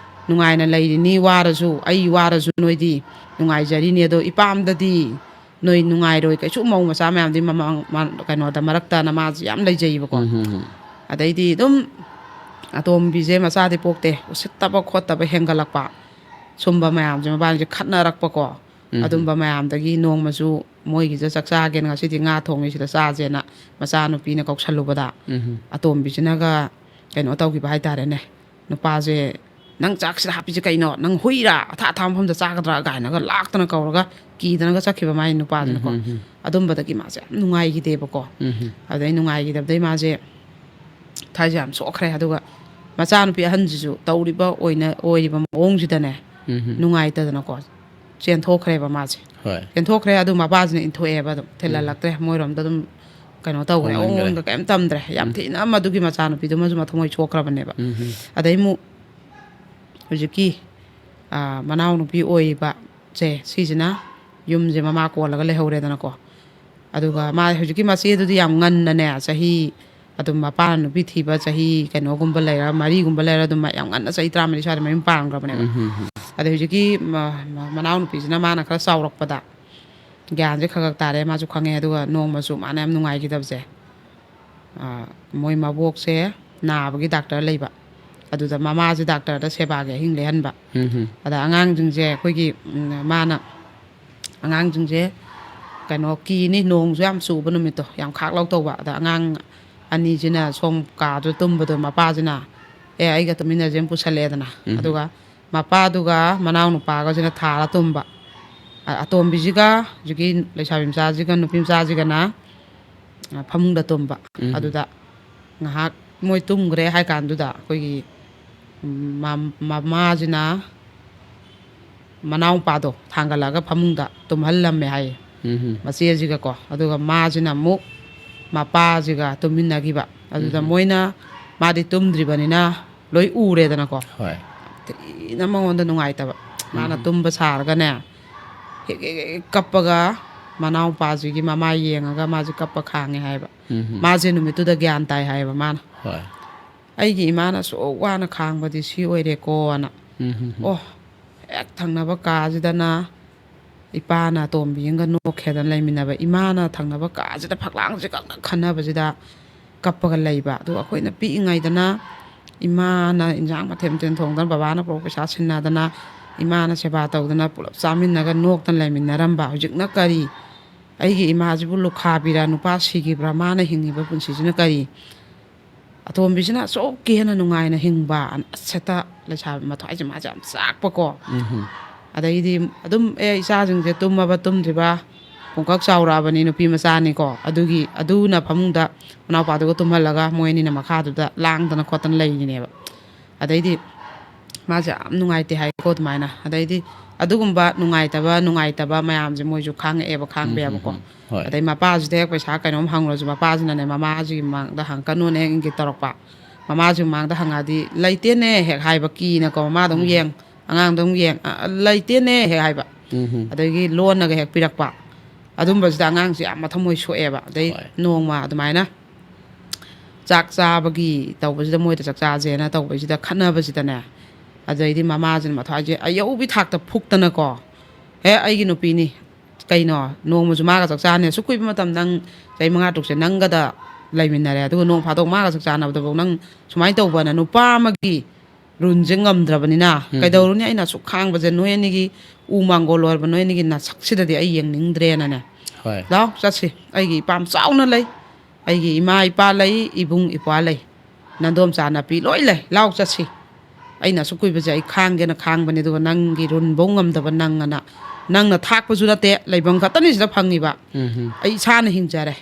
ꯅꯨꯡꯉꯥꯏꯅ ꯂꯩꯔꯤꯅꯤ, ꯋꯥꯔꯁꯨ, ꯑꯩ ꯋꯥꯔꯁꯨ ꯅꯣꯏꯗꯤ ꯅꯨꯡꯉꯥꯏꯖꯔꯤꯅꯤ, ꯑꯗꯣ ꯏꯄꯥꯝꯗꯗꯤ ꯅꯣꯏ ꯅꯨꯡꯉꯥꯏꯔꯣꯏ ꯀꯩꯁꯨ", ꯃꯧ ꯃꯆꯥ ꯃꯌꯥꯝꯗꯤ ꯃꯃꯥꯡ-, ꯃꯥ-, ꯀꯩꯅꯣꯗ, ꯃꯔꯛꯇ ꯅꯃꯥꯁꯤ ꯌꯥꯝ ꯂꯩꯖꯩꯌꯦꯕꯀꯣ꯫ ꯎꯝ, ꯎꯝ, ꯎꯝ꯫ ꯑꯗꯩꯗꯤ ꯑꯗꯨꯝ ꯑꯇꯣꯝꯕꯤꯁꯦ ꯃꯆꯥꯗꯤ ꯄꯣꯛꯇꯦ, ꯎꯁꯤꯠꯇꯕ ꯈꯣꯠꯇꯕ ꯍꯦꯟꯒꯠꯂꯛꯄ, ꯁꯨꯝꯕ ꯃꯌꯥꯝꯁꯦ ꯃꯕꯥꯅꯤꯁꯦ ꯈꯠꯅꯔꯛꯄꯀꯣ꯫ ꯎꯝ꯫ ꯑꯗꯨꯝꯕ ꯃꯌꯥꯝꯗꯒꯤ ꯅꯣꯡꯃꯁꯨ ꯃꯣꯏꯒꯤꯁꯨ ꯆꯥꯛ ꯆꯥꯒꯦꯅ, "ꯉꯁꯤꯗꯤ ꯉꯥ ꯊꯣꯡꯉꯤ, ꯁꯤꯗ ꯆꯥꯁꯦꯅ" ꯃꯆꯥꯅꯨꯄꯤꯅ ꯀꯧꯁꯜꯂꯨꯕꯗ, ꯎꯝ꯫ ꯑꯇꯣꯝꯕꯤꯁꯤꯅꯒ ꯀꯩꯅꯣ ꯇꯧꯈꯤꯕ ꯍꯥꯏꯇꯥꯔꯦꯅꯦ꯫ ꯅꯨꯄꯥꯁꯦ, "ꯅꯪ ꯆꯥꯛꯁꯤꯗ ꯍꯥꯞꯄꯤꯁꯦ ꯀꯩꯅꯣ? ꯅꯪ ꯍꯨꯏꯔꯥ? ꯑꯊꯥ ꯑꯊꯥꯕ ꯃꯐꯝꯗ ꯆꯥꯒꯗ꯭ꯔꯥ?" ꯀꯥꯏꯅꯒ ꯂꯥꯛꯇꯅ ꯀꯧꯔꯒ ꯀꯤꯗꯅꯒ ꯆꯠꯈꯤꯕ ꯃꯥꯏ ꯅꯨꯄꯥꯗꯨꯅꯀꯣ꯫ ꯎꯝ, ꯎꯝ, ꯎꯝ꯫ ꯑꯗꯨꯝꯕꯗꯒꯤ ꯃꯥꯁꯦ ꯌꯥꯝ ꯅꯨꯡꯉꯥꯏꯈꯤꯗꯦꯕꯀꯣ꯫ ꯎꯝ, ꯎꯝ꯫ ꯑꯗꯩ ꯅꯨꯡꯉꯥꯏꯈꯤꯗꯕꯗꯩ ꯃꯥꯁꯦ ꯊꯥꯏꯁꯦ ꯌꯥꯝ ꯁꯣꯛꯈ꯭ꯔꯦ꯫ ꯑꯗꯨꯒ ꯃꯆꯥꯅꯨꯄꯤ ꯑꯍꯟꯁꯤꯁꯨ ꯇꯧꯔꯤꯕ ꯑꯣꯏꯅ, ꯑꯣꯏꯔꯤꯕ ꯃꯑꯣꯡꯁꯤꯗꯅꯦ ꯎꯝ, ꯎꯝ꯫ ꯅꯨꯡꯉꯥꯏꯇꯗꯅꯀꯣ ꯆꯦꯟꯊꯣꯛꯈ꯭ꯔꯦꯕ ꯃꯥꯁꯦ꯫ ꯍꯣꯏ꯫ ꯆꯦꯟꯊꯣꯛꯈ꯭ꯔꯦ꯫ ꯑꯗꯨ ꯃꯄꯥꯁꯤꯅ ꯏꯟꯊꯣꯛꯑꯦꯕ, ꯑꯗꯨꯝ ꯊꯤꯜꯍꯜꯂꯛꯇ꯭ꯔꯦ꯫ ꯃꯣꯏꯔꯣꯝꯗ ꯑꯗꯨꯝ ꯀꯩꯅꯣ ꯇꯧꯈ꯭ꯔꯦ꯫ ꯍꯣꯡꯍꯟꯈ꯭ꯔꯦ꯫ ꯑꯑꯣꯟꯒ ꯀꯩꯝ ꯇꯝꯗ꯭ꯔꯦ꯫ ꯌꯥꯝ ꯎꯝ꯫ ꯊꯤꯅ ꯃꯗꯨꯒꯤ ꯃꯆꯥꯅꯨꯄꯤꯗꯨꯃꯁꯨ ꯃꯊꯃꯣꯏ ꯁꯣꯛꯈ꯭ꯔꯕꯅꯦꯕ꯫ ꯎꯝ, ꯎꯝ꯫ ꯑꯗꯩ ꯑꯃꯨꯛ ꯍꯧꯖꯤꯛꯀꯤ, ꯑ, ꯃꯅꯥꯎꯅꯨꯄꯤ ꯑꯣꯏꯔꯤꯕ ꯁꯦ, ꯁꯤꯁꯤꯅ ꯌꯨꯝꯁꯦ ꯃꯃꯥ ꯀꯣꯜꯂꯒ ꯂꯩꯍꯧꯔꯦꯗꯅꯀꯣ꯫ ꯑꯗꯨꯒ ꯃꯥ ꯍꯧꯖꯤꯛꯀꯤ ꯃꯆꯦꯗꯨꯗꯤ ꯌꯥꯝ ꯉꯟꯅꯅꯦ, ꯆꯍꯤ ꯑꯗꯨꯝ ꯃꯄꯥꯅ ꯅꯨꯄꯤ ꯊꯤꯕ ꯆꯍꯤ ꯀꯩꯅꯣꯒꯨꯝꯕ ꯂꯩꯔ, ꯃꯔꯤꯒꯨꯝꯕ ꯂꯩꯔ ꯑꯗꯨꯝ ꯌꯥꯝ ꯉꯟꯅ ꯆꯍꯤ ꯇꯔꯥꯃꯔꯤ ꯁ꯭ꯋꯥꯏꯗ ꯃꯌꯨꯝ ꯄꯥꯟꯈ꯭ꯔꯕꯅꯦꯕ꯫ ꯎꯝ, ꯍꯝ, ꯍꯝ꯫ ꯑꯗꯩ ꯍꯧꯖꯤꯛꯀꯤ ꯃ-, ꯃ-, ꯃꯅꯥꯎꯅꯨꯄꯤꯁꯤꯅ ꯃꯥꯅ ꯈꯔ ꯆꯥꯎꯔꯛꯄꯗ ꯒ꯭ꯌꯥꯟꯁꯦ ꯈꯔ ꯈꯔ ꯇꯥꯔꯦ, ꯃꯥꯁꯨ ꯈꯪꯉꯦ꯫ ꯑꯗꯨꯒ ꯅꯣꯡꯃꯁꯨ ꯃꯥꯅ ꯌꯥꯝ ꯅꯨꯡꯉꯥꯏꯈꯤꯗꯕꯁꯦ, ꯑ, ꯃꯣꯏ ꯃꯕꯣꯛꯁꯦ ꯅꯥꯕꯒꯤ ꯗꯥꯛꯇꯔ ꯂꯩꯕ, ꯑꯗꯨꯗ ꯃꯃꯥꯁꯦ ꯗꯥꯛꯇꯔꯗ ꯁꯦꯕꯥꯒꯤ ꯑꯍꯤꯡ ꯂꯦꯛꯍꯟꯕ꯫ ꯎꯝ, ꯍꯝ꯫ ꯑꯗ ꯑꯉꯥꯡꯁꯤꯡꯁꯦ ꯑꯩꯈꯣꯏꯒꯤ, ꯎꯝ, ꯃꯥꯅ ꯑꯉꯥꯡꯁꯤꯡꯁꯦ ꯀꯩꯅꯣ ꯀꯤꯅꯤ, ꯅꯣꯡꯁꯨ ꯌꯥꯝ ꯆꯨꯕ ꯅꯨꯃꯤꯠꯇꯣ, ꯌꯥꯝ ꯈꯥꯛ ꯂꯧ ꯇꯧꯕ꯫ ꯑꯗ ꯑꯉꯥꯡ ꯑꯅꯤꯁꯤꯅ ꯁꯣꯝ ꯀꯥꯗꯨ ꯇꯨꯝꯕꯗꯣ ꯃꯄꯥꯁꯤꯅ "ꯑꯦ, ꯑꯩꯒ ꯇꯨꯃꯤꯟꯅꯁꯦꯅ" ꯄꯨꯁꯜꯂꯛꯑꯦꯗꯅ꯫ ꯎꯝ꯫ ꯑꯗꯨꯒ ꯃꯄꯥꯗꯨꯒ ꯃꯅꯥꯎꯅꯨꯄꯥꯒꯁꯤꯅ ꯊꯥꯔ ꯇꯨꯝꯕ꯫ ꯑ-, ꯑꯇꯣꯝꯕꯤꯁꯤꯒ ꯍꯧꯖꯤꯛꯀꯤ ꯂꯩꯁꯥꯕꯤ ꯃꯆꯥꯁꯤꯒ ꯅꯨꯄꯤ ꯃꯆꯥꯁꯤꯒꯅ, ꯑ, ꯐꯃꯨꯡꯗ ꯇꯨꯝꯕ꯫ ꯎꯝ꯫ ꯑꯗꯨꯗ ꯉꯥꯏꯍꯥꯛ ꯃꯣꯏ ꯇꯨꯝꯈ꯭ꯔꯦ ꯍꯥꯏ ꯀꯥꯟꯗꯨꯗ ꯑꯩꯈꯣꯏꯒꯤ, ꯎꯝ, ꯃ-, ꯃꯃꯥꯁꯤꯅ ꯃꯅꯥꯎꯄꯥꯗꯣ ꯊꯥꯡꯒꯠꯂꯒ ꯐꯃꯨꯡꯗ ꯇꯨꯝꯍꯜꯂꯝꯃꯦ ꯍꯥꯏꯌꯦ, ꯎꯝ꯫ ꯃꯆꯦꯁꯤꯒꯀꯣ꯫ ꯑꯗꯨꯒ ꯃꯥꯁꯤꯅ ꯑꯃꯨꯛ ꯃꯄꯥꯁꯤꯒ ꯇꯨꯝꯃꯤꯟꯅꯈꯤꯕ꯫ ꯑꯗꯨꯗ, ꯎꯝ꯫ ꯃꯣꯏꯅ, ꯃꯥꯗꯤ ꯇꯨꯝꯗ꯭ꯔꯤꯕꯅꯤꯅ ꯂꯣꯏ ꯎꯔꯦꯗꯅꯀꯣ꯫ ꯍꯣꯏ꯫ ꯊꯤꯅ ꯃꯉꯣꯟꯗ ꯅꯨꯡꯉꯥꯏꯇꯕ꯫ ꯃꯥꯅ, ꯎꯝ꯫ ꯇꯨꯝꯕ ꯁꯥꯔꯒꯅꯦ, ꯍꯦꯛ, ꯍꯦꯛ, ꯍꯦꯛ ꯀꯞꯄꯒ ꯃꯅꯥꯎꯄꯥꯁꯤꯒꯤ ꯃꯃꯥꯏ ꯌꯦꯡꯉꯒ ꯃꯥꯁꯦ ꯀꯞꯄ ꯈꯥꯡꯉꯦ ꯍꯥꯏꯕ꯫ ꯎꯝ꯫ ꯃꯥꯁꯦ ꯅꯨꯃꯤꯠꯇꯨꯗ ꯒ꯭ꯌꯥꯟ ꯇꯥꯏ ꯍꯥꯏꯌꯦꯕ ꯃꯥꯅ꯫ ꯍꯣꯏ꯫ "ꯑꯩꯒꯤ ꯏꯃꯥꯅ ꯑꯁꯨꯛ ꯋꯥꯅ ꯈꯥꯡꯕꯗꯤ ꯁꯤ ꯑꯣꯏꯔꯦꯀꯣꯅ"꯫ ꯎꯝ, ꯎꯝ, ꯎꯝ꯫ ꯑꯣ, ꯍꯦꯛ ꯊꯪꯅꯕ ꯀꯥꯁꯤꯗꯅ ꯏꯄꯥꯅ ꯑꯇꯣꯝꯕꯤ ꯑꯃꯒ ꯅꯣꯛꯈꯦꯗꯅ ꯂꯩꯃꯤꯟꯅꯕ꯫ ꯏꯃꯥꯅ ꯊꯪꯅꯕ ꯀꯥꯁꯤꯗ ꯐꯛꯂꯥꯡꯁꯦ ꯀꯟꯅ ꯈꯟꯅꯕꯁꯤꯗ ꯀꯞꯄꯒ ꯂꯩꯕ꯫ ꯑꯗꯨꯒ ꯑꯩꯈꯣꯏꯅ ꯄꯤꯛꯏꯉꯩꯗꯅ ꯏꯃꯥꯅ ꯏꯟꯖꯥꯡ ꯃꯊꯦꯜ ꯃꯊꯦꯜ ꯊꯣꯡꯗꯅ, ꯕꯕꯥꯅ ꯄꯨꯔꯛꯄ ꯄꯩꯁꯥ ꯁꯤꯟꯅꯗꯅ, ꯏꯃꯥꯅ ꯁꯦꯕꯥ ꯇꯧꯗꯅ, ꯄꯨꯂꯞ ꯆꯥꯃꯤꯟꯅꯒ ꯅꯣꯛꯇꯅ ꯂꯩꯃꯤꯟꯅꯔꯝꯕ꯫ ꯍꯧꯖꯤꯛꯅ ꯀꯔꯤ? ꯑꯩꯒꯤ ꯏꯃꯥꯁꯤꯕꯨ ꯂꯨꯈꯥꯕꯤꯔꯥ, ꯅꯨꯄꯥ ꯁꯤꯈꯤꯕ꯭ꯔꯥ, ꯃꯥꯅ ꯍꯤꯡꯉꯤꯕ ꯄꯨꯟꯁꯤꯁꯤꯅ ꯀꯔꯤ? ꯑꯇꯣꯝꯕꯤꯁꯤꯅ ꯑꯁꯨꯛꯀꯤ ꯍꯦꯟꯅ ꯅꯨꯡꯉꯥꯏꯅ ꯍꯤꯡꯕ꯫ ꯑꯁ, ꯍꯦꯛꯇ ꯂꯩꯁꯥꯕꯤ ꯃꯊ꯭ꯋꯥꯏꯁꯦ ꯃꯥꯁꯦ ꯌꯥꯝ ꯆꯥꯛꯄꯀꯣ꯫ ꯎꯝ꯫ ꯑꯗꯩꯗꯤ ꯑꯗꯨꯝ, "ꯑꯦ, ꯏꯆꯥꯁꯤꯡꯁꯦ ꯇꯨꯝꯃꯕ ꯇꯨꯝꯗ꯭ꯔꯤꯕ, ꯄꯨꯡꯀꯛ ꯆꯥꯎꯔꯛꯑꯕꯅꯤ, ꯅꯨꯄꯤ ꯃꯆꯥꯅꯤꯀꯣ"꯫ ꯑꯗꯨꯒꯤ, ꯑꯗꯨꯅ ꯐꯃꯨꯡꯗ ꯃꯅꯥꯎꯄꯥꯗꯨꯒ ꯇꯨꯝꯍꯜꯂꯒ ꯃꯣꯏ ꯑꯅꯤꯅ ꯃꯈꯥꯗꯨꯗ ꯂꯥꯡꯗꯅ ꯈꯣꯠꯇꯅ ꯂꯩꯔꯤꯅꯦꯕ꯫ ꯑꯗꯩꯗꯤ ꯃꯥꯁꯦ ꯌꯥꯝ ꯅꯨꯡꯉꯥꯏꯇꯦ ꯍꯥꯏꯀꯣ ꯑꯗꯨꯃꯥꯏꯅ꯫ ꯑꯗꯩꯗꯤ ꯑꯗꯨꯒꯨꯝꯕ ꯅꯨꯡꯉꯥꯏꯇꯕ, ꯅꯨꯡꯉꯥꯏꯇꯕ ꯃꯌꯥꯝꯁꯦ ꯃꯣꯏꯁꯨ ꯈꯥꯡꯉꯛꯑꯦꯕ, ꯈꯥꯡꯕ ꯎꯝ, ꯌꯥꯕꯀꯣ꯫ ꯎꯝ, ꯎꯝ꯫ ꯍꯣꯏ꯫ ꯑꯗꯩ ꯃꯄꯥꯁꯤꯗ ꯍꯦꯛ ꯄꯩꯁꯥ ꯀꯩꯅꯣꯝ ꯍꯪꯉꯨꯔꯁꯨ, ꯃꯄꯥꯁꯤꯅꯅꯦ, ꯃꯃꯥꯁꯤꯒꯤ ꯃꯃꯥꯡꯗ ꯍꯪꯉꯛꯀꯅꯨꯅ ꯍꯦꯛ ꯏꯪꯒꯤꯠ ꯇꯧꯔꯛꯄ꯫ ꯃꯃꯥꯁꯤꯒꯤ ꯃꯃꯥꯡꯗ ꯍꯪꯉꯛꯑꯗꯤ, "ꯂꯩꯇꯦꯅꯦ" ꯍꯦꯛ ꯍꯥꯏꯕ, ꯀꯤꯅꯀꯣ꯫ ꯃꯃꯥꯗ ꯑꯃꯨꯛ ꯎꯝ꯫ ꯌꯦꯡ, ꯑꯉꯥꯡꯗ ꯑꯃꯨꯛ ꯌꯦꯡ, "ꯑ, ꯑ, ꯂꯩꯇꯦꯅꯦ" ꯍꯦꯛ ꯍꯥꯏꯕ꯫ ꯑꯗꯒꯤ ꯂꯣꯟꯅꯒ ꯍꯦꯛ ꯄꯤꯔꯛꯄ꯫ ꯑꯗꯨꯝꯕꯁꯤꯗ ꯑꯉꯥꯡꯁꯦ ꯌꯥꯝ ꯃꯊꯃꯣꯏ ꯁꯣꯛꯑꯦꯕ꯫ ꯑꯗꯩ ꯍꯣꯏ꯫ ꯅꯣꯡꯃ ꯑꯗꯨꯃꯥꯏꯅ ꯆꯥꯛ ꯆꯥꯕꯒꯤ ꯇꯧꯕꯁꯤꯗ, ꯃꯣꯏꯗ ꯆꯥꯛ ꯆꯥꯁꯦꯅ ꯇꯧꯕꯁꯤꯗ ꯈꯠꯅꯕꯁꯤꯗꯅꯦ, ꯑꯗꯩꯗꯤ ꯃꯃꯥꯁꯤꯅ ꯃꯊ꯭ꯋꯥꯏꯁꯦ ꯑꯌꯧꯕꯤ ꯊꯥꯛꯇ ꯐꯨꯛꯇꯅꯀꯣ, "ꯍꯦ, ꯑꯩꯒꯤ ꯅꯨꯄꯤꯅꯤ, ꯀꯩꯅꯣ, ꯅꯣꯡꯃꯁꯨ ꯃꯥꯒ ꯆꯥꯛ ꯆꯥꯅꯤ, ꯑꯁꯨꯛ ꯀꯨꯏꯕ ꯃꯇꯝ ꯅꯪ ꯆꯍꯤ ꯃꯉꯥ ꯇꯔꯨꯛꯁꯦ ꯅꯪꯒꯗ ꯂꯩꯃꯤꯟꯅꯔꯦ, ꯑꯗꯨꯒ ꯅꯣꯡ ꯐꯥꯗꯣꯛ ꯃꯥꯒ ꯆꯥꯛ ꯆꯥꯅꯕꯗꯐꯥꯎ ꯅꯪ ꯁꯨꯃꯥꯏꯅ ꯇꯧꯕꯅ?" ꯅꯨꯄꯥ ꯑꯃꯒꯤ ꯔꯨꯟꯁꯦ ꯉꯝꯗ꯭ꯔꯕꯅꯤꯅ, ꯎꯝ꯫ "ꯀꯩꯗꯧꯔꯨꯅꯤ? ꯑꯩꯅ ꯑꯁꯨꯛ ꯈꯥꯡꯕꯁꯦ, ꯅꯣꯏ ꯑꯅꯤꯒꯤ ꯎ ꯃꯥꯡꯒꯣꯜ ꯑꯣꯏꯔꯕ ꯅꯣꯏ ꯑꯅꯤꯒꯤ ꯅꯁꯛꯁꯤꯗꯗꯤ ꯑꯩ ꯌꯦꯡꯅꯤꯡꯗ꯭ꯔꯦꯅꯅꯦ꯫ ꯍꯣꯏ꯫ ꯂꯥꯎ ꯆꯠꯁꯤ, ꯑꯩꯒꯤ ꯏꯄꯥꯝ ꯆꯥꯎꯅ ꯂꯩ, ꯑꯩꯒꯤ ꯏꯃꯥ ꯏꯄꯥ ꯂꯩ, ꯏꯕꯨꯡ ꯏꯄ꯭ꯋꯥ ꯂꯩ, ꯅꯥꯗꯣꯝꯆꯥ ꯅꯥꯄꯤ ꯂꯣꯏ ꯂꯩ, ꯂꯥꯎ ꯆꯠꯁꯤ꯫ ꯑꯩꯅ ꯑꯁꯨꯛ ꯀꯨꯏꯕꯁꯦ ꯑꯩ ꯈꯥꯡꯒꯦꯅ ꯈꯥꯡꯕꯅꯦ, ꯑꯗꯨꯒ ꯅꯪꯒꯤ ꯔꯨꯟꯐꯧ ꯉꯝꯗꯕ ꯅꯪ ꯑꯅ, ꯅꯪꯅ ꯊꯥꯛꯄꯁꯨ ꯅꯠꯇꯦ, ꯂꯩꯐꯝ ꯈꯛꯇꯅꯤ ꯁꯤꯗ ꯐꯪꯉꯤꯕ꯫ ꯎꯝ꯫ ꯑꯩ ꯏꯁꯥꯅ ꯍꯤꯡꯖꯔꯦ,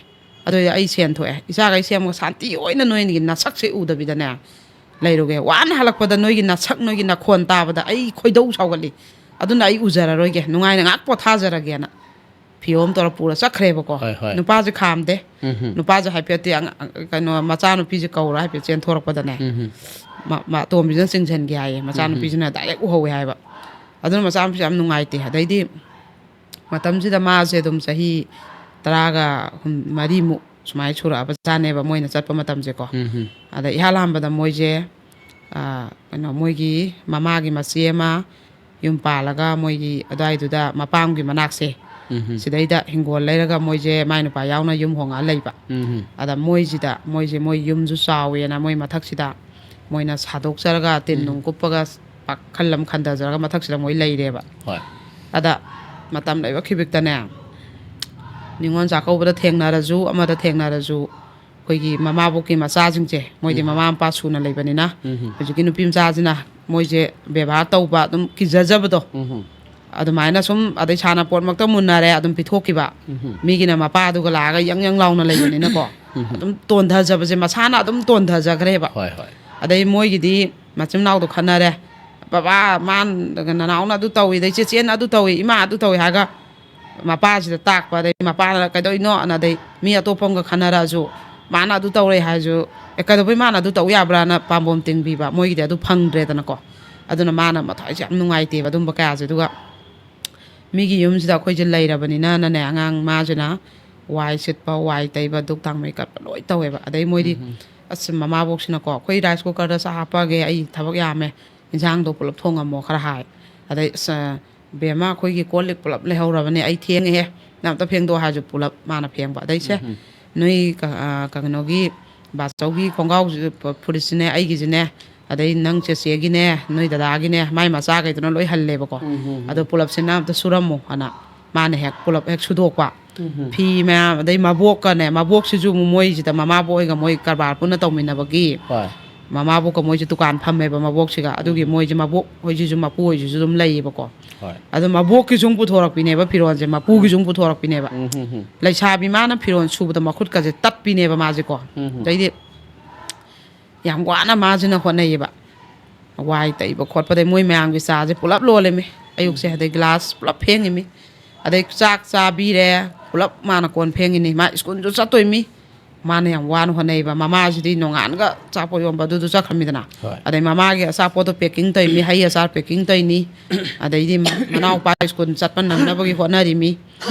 ꯑꯗꯨꯗꯤ ꯑꯩ ꯁꯦꯟ ꯊꯣꯛꯑꯦ, ꯏꯆꯥꯈꯩ ꯁꯦꯝꯃꯒ ꯁꯥꯟꯇꯤ ꯑꯣꯏꯅ ꯅꯣꯏꯒꯤ ꯅꯁꯛꯁꯦ ꯎꯗꯕꯤꯗꯅꯦ ꯂꯩꯔꯨꯒꯦ꯫ ꯋꯥꯅ ꯍꯜꯂꯛꯄꯗ ꯅꯣꯏꯒꯤ ꯅꯁꯛ, ꯅꯣꯏꯒꯤ ꯅꯈꯣꯟ ꯇꯥꯕꯗ ꯑꯩ ꯈꯣꯏꯗꯧ ꯁꯥꯎꯒꯠꯂꯤ꯫ ꯑꯗꯨꯅ ꯑꯩ ꯎꯖꯔꯔꯣꯏꯒꯦ, ꯅꯨꯡꯉꯥꯏꯅ ꯉꯥꯏꯍꯥꯛ ꯄꯣꯊꯥꯖꯔꯒꯦꯅ ꯐꯤꯌꯣꯝ ꯇꯧꯔ ꯄꯨꯔ ꯆꯠꯈ꯭ꯔꯦꯕꯀꯣ꯫ ꯍꯣꯏ, ꯍꯣꯏ꯫ ꯅꯨꯄꯥꯁꯦ ꯈꯥꯝꯗꯦ꯫ ꯎꯝ꯫ ꯅꯨꯄꯥꯁꯦ ꯍꯥꯏꯐꯦꯠꯇꯤ ꯑꯉ-, ꯀꯩꯅꯣ, ꯃꯆꯥꯅꯨꯄꯤꯁꯦ ꯀꯧꯔ ꯍꯥꯏꯐꯦꯠ ꯆꯦꯟꯊꯣꯔꯛꯄꯗꯅꯦ, ꯎꯝ꯫ ꯃ-, ꯃ-, ꯑꯇꯣꯝꯕꯤꯁꯤꯅ ꯆꯤꯡꯁꯤꯟꯒꯦ ꯍꯥꯏꯌꯦ, ꯃꯆꯥꯅꯨꯄꯤꯁꯤꯅ ꯗꯥꯏꯔꯦꯛ ꯎꯍꯧꯋꯦ ꯍꯥꯏꯕ꯫ ꯑꯗꯨꯅ ꯃꯆꯥꯅꯨꯄꯤꯁꯦ ꯌꯥꯝ ꯅꯨꯡꯉꯥꯏꯇꯦ꯫ ꯑꯗꯩꯗꯤ ꯃꯇꯝꯁꯤꯗ ꯃꯥꯁꯦ ꯑꯗꯨꯝ ꯆꯍꯤ ꯇꯔꯥꯒ ꯍꯨꯝ-, ꯃꯔꯤꯃꯨꯛ ꯁꯨꯃꯥꯏꯅ ꯁꯨꯔꯛꯑꯕꯖꯥꯠꯅꯦꯕ, ꯃꯣꯏꯅ ꯆꯠꯄ ꯃꯇꯝꯁꯦꯀꯣ꯫ ꯎꯝ꯫ ꯑꯗ ꯏꯍꯥꯟ ꯍꯥꯟꯕꯗ ꯃꯣꯏꯁꯦ, ꯑ, ꯀꯩꯅꯣ, ꯃꯣꯏꯒꯤ ꯃꯃꯥꯒꯤ ꯃꯆꯦ ꯑꯃ ꯌꯨꯝ ꯄꯥꯜꯂꯒ ꯃꯣꯏꯒꯤ ꯑꯗꯨꯋꯥꯏꯗꯨꯗ ꯃꯄꯥꯝꯒꯤ ꯃꯅꯥꯛꯁꯦ, ꯎꯝ꯫ ꯁꯤꯗꯩꯗ ꯍꯤꯡꯒꯣꯜ ꯂꯩꯔꯒ ꯃꯣꯏꯁꯦ ꯃꯥꯏ ꯅꯨꯄꯥ ꯌꯥꯎꯅ ꯌꯨꯝ ꯍꯣꯡꯉꯛꯑ ꯂꯩꯕ꯫ ꯎꯝ꯫ ꯑꯗ ꯃꯣꯏꯁꯤꯗ, ꯃꯣꯏꯁꯦ, ꯃꯣꯏ ꯌꯨꯝꯁꯨ ꯆꯥꯎꯋꯦꯅ ꯃꯣꯏ ꯃꯊꯛꯁꯤꯗ ꯃꯣꯏꯅ ꯁꯥꯗꯣꯛꯆꯔꯒ ꯇꯤꯟ ꯎꯝ꯫ ꯅꯨꯡ ꯀꯨꯞꯄꯒ ꯄꯥꯛꯈꯜ ꯑꯃ ꯈꯟꯊꯖꯔꯒ ꯃꯊꯛꯁꯤꯗ ꯃꯣꯏ ꯂꯩꯔꯦꯕ꯫ ꯍꯣꯏ꯫ ꯑꯗ ꯃꯇꯝ ꯂꯩꯕ ꯈꯤꯕꯤꯛꯇꯅꯦ, ꯅꯤꯉꯣꯜ ꯆꯥꯛꯀꯧꯕꯗ ꯊꯦꯡꯅꯔꯁꯨ, ꯑꯃꯗ ꯊꯦꯡꯅꯔꯁꯨ, ꯑꯩꯈꯣꯏꯒꯤ ꯃꯃꯥꯕꯣꯛꯀꯤ ꯃꯆꯥꯁꯤꯡꯁꯦ, ꯃꯣꯏꯗꯤ ꯎꯝ꯫ ꯃꯃꯥ ꯃꯄꯥ ꯁꯨꯅ ꯂꯩꯕꯅꯤꯅ, ꯎꯝ꯫ ꯍꯧꯖꯤꯛꯀꯤ ꯅꯨꯄꯤ ꯃꯆꯥꯁꯤꯅ ꯃꯣꯏꯁꯦ ꯕꯦꯕꯥꯔ ꯇꯧꯕ ꯑꯗꯨꯝ ꯀꯤꯖꯖꯕꯗꯣ, ꯎꯝ꯫ ꯑꯗꯨꯃꯥꯏꯅ ꯁꯨꯝ, ꯑꯗꯩ ꯁꯥꯟꯅꯄꯣꯠꯃꯛꯇ ꯃꯨꯟꯅꯔꯦ, ꯑꯗꯨꯝ ꯄꯤꯊꯣꯛꯈꯤꯕ꯫ ꯎꯝ꯫ ꯃꯤꯒꯤꯅ ꯃꯄꯥꯗꯨꯒ ꯂꯥꯛꯑꯒ ꯌꯪ ꯌꯪ ꯂꯥꯎꯅ ꯂꯩꯕꯅꯤꯅꯀꯣ, ꯎꯝ꯫ ꯑꯗꯨꯝ ꯇꯣꯟꯊꯖꯕꯁꯦ, ꯃꯁꯥꯅ ꯑꯗꯨꯝ ꯇꯣꯟꯊꯖꯈ꯭ꯔꯦꯕ꯫ ꯍꯣꯏ, ꯍꯣꯏ꯫ ꯑꯗꯩ ꯃꯣꯏꯒꯤꯗꯤ ꯃꯆꯤꯟ ꯃꯅꯥꯎꯗꯣ ꯈꯟꯅꯔꯦ, "ꯕꯕꯥ, ꯃꯥ, ꯅꯅꯥꯎꯅ ꯑꯗꯨ ꯇꯧꯏ, ꯑꯗꯩ ꯆꯦꯆꯦꯅ ꯑꯗꯨ ꯇꯧꯏ, ꯏꯃꯥ ꯑꯗꯨ ꯇꯧꯏ" ꯍꯥꯏꯔꯒ ꯃꯄꯥꯁꯤꯗ ꯇꯥꯛꯄ, ꯑꯗꯩ ꯃꯄꯥꯅ "ꯀꯩꯗꯧꯏꯅꯣ?" ꯑꯅ, ꯑꯗꯩ ꯃꯤ ꯑꯇꯣꯞꯄ ꯑꯃꯒ ꯈꯟꯅꯔꯛꯑꯁꯨ, ꯃꯥꯅ ꯑꯗꯨ ꯇꯧꯔꯦ ꯍꯥꯏꯔꯁꯨ, "ꯑꯦ, ꯀꯩꯗꯧꯕꯩ ꯃꯥꯅ ꯑꯗꯨ ꯇꯧ ꯌꯥꯕ꯭ꯔꯥꯅ" ꯄꯥꯝꯕꯣꯝ ꯇꯤꯡꯕꯤꯕ, ꯃꯣꯏꯒꯤꯗꯤ ꯑꯗꯨ ꯐꯪꯗ꯭ꯔꯦꯗꯅꯀꯣ꯫ ꯑꯗꯨꯅ ꯃꯥꯅ ꯃꯊ꯭ꯋꯥꯏꯁꯦ ꯌꯥꯝ ꯅꯨꯡꯉꯥꯏꯇꯦꯕ ꯑꯗꯨꯝꯕ ꯀꯌꯥꯁꯦ꯫ ꯑꯗꯨꯒ ꯃꯤꯒꯤ ꯌꯨꯝꯁꯤꯗ ꯑꯩꯈꯣꯏꯁꯦ ꯂꯩꯔꯕꯅꯤꯅꯅꯅꯦ, ꯑꯉꯥꯡ ꯃꯥꯁꯤꯅ ꯋꯥꯏ ꯁꯤꯠꯄ, ꯋꯥꯏ ꯇꯩꯕ, ꯙꯨꯛ ꯊꯥꯡꯃꯩ ꯀꯠꯄ ꯂꯣꯏ ꯇꯧꯋꯦꯕ꯫ ꯑꯗꯩ ꯃꯣꯏꯗꯤ, "ꯑꯁ, ꯃꯃꯥꯕꯣꯛꯁꯤꯅꯀꯣ, ꯑꯩꯈꯣꯏ ꯔꯥꯏꯁ ꯀꯨꯀꯔꯗ ꯆꯥꯛ ꯍꯥꯞꯄꯛꯑꯒꯦ, ꯑꯩ ꯊꯕꯛ ꯌꯥꯝꯃꯦ, ꯏꯟꯁꯥꯡꯗꯣ ꯄꯨꯂꯞ ꯊꯣꯡꯉꯝꯃꯣ ꯈꯔ" ꯍꯥꯏ꯫ ꯑꯗꯩ, "ꯑꯁ, ꯕꯦꯝꯃ, ꯑꯩꯈꯣꯏꯒꯤ ꯀꯣꯜ ꯂꯤꯛ ꯄꯨꯂꯞ ꯂꯩꯍꯧꯔꯕꯅꯦ, ꯑꯩ ꯊꯦꯡꯉꯦꯍꯦ, ꯅꯪ ꯑꯝꯇ ꯐꯦꯡꯗꯣꯛꯑꯣ" ꯍꯥꯏꯔꯁꯨ ꯄꯨꯂꯞ ꯃꯥꯅ ꯐꯦꯡꯕ꯫ ꯑꯗꯩꯁꯦ, "ꯅꯣꯏ ꯀ-, ꯑ, ꯀꯩꯅꯣꯒꯤ, ꯕꯥꯆꯧꯒꯤ ꯈꯣꯡꯒ꯭ꯔꯥꯎꯁꯤ, ꯐꯨꯔꯤꯠꯁꯤꯅꯦ, ꯑꯩꯒꯤꯁꯤꯅꯦ, ꯑꯗꯩ ꯅꯪ ꯆꯦꯆꯦꯒꯤꯅꯦ, ꯅꯣꯏ ꯗꯗꯥꯒꯤꯅꯦ", ꯃꯥꯏ ꯃꯆꯥꯈꯩꯗꯨꯅ ꯂꯣꯏ ꯍꯜꯂꯦꯕꯀꯣ꯫ "ꯑꯗꯣ ꯄꯨꯂꯞꯁꯤꯅ ꯑꯝꯇ ꯁꯨꯔꯝꯃꯣ" ꯑꯅ ꯃꯥꯅ ꯍꯦꯛ ꯄꯨꯂꯞ ꯍꯦꯛ ꯁꯨꯗꯣꯛꯄ꯫ ꯐꯤ ꯃꯌꯥꯝ, ꯑꯗꯩ ꯃꯕꯣꯛꯀꯅꯦ, ꯃꯕꯣꯛꯁꯤꯁꯨ ꯑꯃꯨꯛ ꯃꯣꯏꯁꯤꯗ ꯃꯃꯥꯕꯣꯛ ꯍꯣꯏꯒ ꯃꯣꯏ ꯀꯔꯕꯥꯔ ꯄꯨꯟꯅ ꯇꯧꯃꯤꯟꯅꯕꯒꯤ, ꯍꯣꯏ꯫ ꯃꯃꯥꯕꯣꯛꯀ ꯃꯣꯏꯁꯦ ꯗꯨꯀꯥꯟ ꯐꯝꯃꯦꯕ ꯃꯕꯣꯛꯁꯤꯒ꯫ ꯑꯗꯨꯒꯤ ꯃꯣꯏꯁꯦ ꯃꯕꯣꯛ ꯍꯣꯏꯁꯤꯁꯨ ꯃꯄꯨ ꯍꯣꯏꯁꯤꯁꯨ ꯑꯗꯨꯝ ꯂꯩꯌꯦꯕꯀꯣ꯫ ꯍꯣꯏ꯫ ꯑꯗꯣ ꯃꯕꯣꯛꯀꯤꯁꯨ ꯑꯃꯨꯛ ꯄꯨꯊꯣꯔꯛꯄꯤꯅꯦꯕ ꯐꯤꯔꯣꯜꯁꯦ, ꯃꯄꯨꯒꯤꯁꯨ ꯑꯃꯨꯛ ꯄꯨꯊꯣꯔꯛꯄꯤꯅꯦꯕ꯫ ꯎꯝ, ꯍꯝ, ꯍꯝ꯫ ꯂꯩꯁꯥꯕꯤ ꯃꯥꯅ ꯐꯤꯔꯣꯜ ꯁꯨꯕꯗ ꯃꯈꯨꯠꯀꯁꯦ ꯇꯠꯄꯤꯅꯦꯕ ꯃꯥꯁꯦꯀꯣ꯫ ꯎꯝ, ꯍꯝ꯫ ꯑꯗꯩꯗꯤ ꯌꯥꯝ ꯋꯥꯅ ꯃꯥꯁꯤꯅ ꯍꯣꯠꯅꯩꯌꯦꯕ꯫ ꯋꯥꯏ ꯇꯩꯕ ꯈꯣꯠꯄꯗꯩ ꯃꯣꯏ ꯃꯌꯥꯝꯒꯤ ꯆꯥꯁꯦ ꯄꯨꯂꯞ ꯂꯣꯜꯂꯦꯃꯤ꯫ ꯑꯌꯨꯛꯁꯦ ꯎꯝ꯫ ꯑꯗꯩ ꯒ꯭ꯂꯥꯁ ꯄꯨꯂꯞ ꯐꯦꯡꯉꯤꯃꯤ꯫ ꯑꯗꯩ ꯆꯥꯛ ꯆꯥꯕꯤꯔꯦ, ꯄꯨꯂꯞ ꯃꯥꯅ ꯀꯣꯟ ꯐꯦꯡꯉꯤꯅꯤ꯫ ꯃꯥ ꯁ꯭ꯀꯨꯜꯁꯨ ꯆꯠꯇꯣꯏꯃꯤ꯫ ꯃꯥꯅ ꯌꯥꯝ ꯋꯥꯅ ꯍꯣꯠꯅꯩꯕ꯫ ꯃꯃꯥꯁꯤꯗꯤ ꯅꯣꯡꯉꯥꯟꯒ ꯑꯆꯥꯄꯣꯠ ꯌꯣꯟꯕ ꯑꯗꯨꯗꯨ ꯆꯠꯈ꯭ꯔꯃꯤꯗꯅ꯫ ꯍꯣꯏ꯫ ꯑꯗꯩ ꯃꯃꯥꯒꯤ ꯑꯆꯥꯄꯣꯠꯇꯣ packing ꯇꯧꯔꯤꯃꯤ, ꯍꯩ ꯑꯆꯥꯔ packing ꯇꯧꯔꯤꯅꯤ꯫ ꯑꯗꯩꯗꯤ ꯃ-, ꯃꯅꯥꯎꯄꯥ ꯁ꯭ꯀꯨꯜ ꯆꯠꯄ ꯅꯪꯅꯕꯒꯤ ꯍꯣꯠꯅꯔꯤꯃꯤ꯫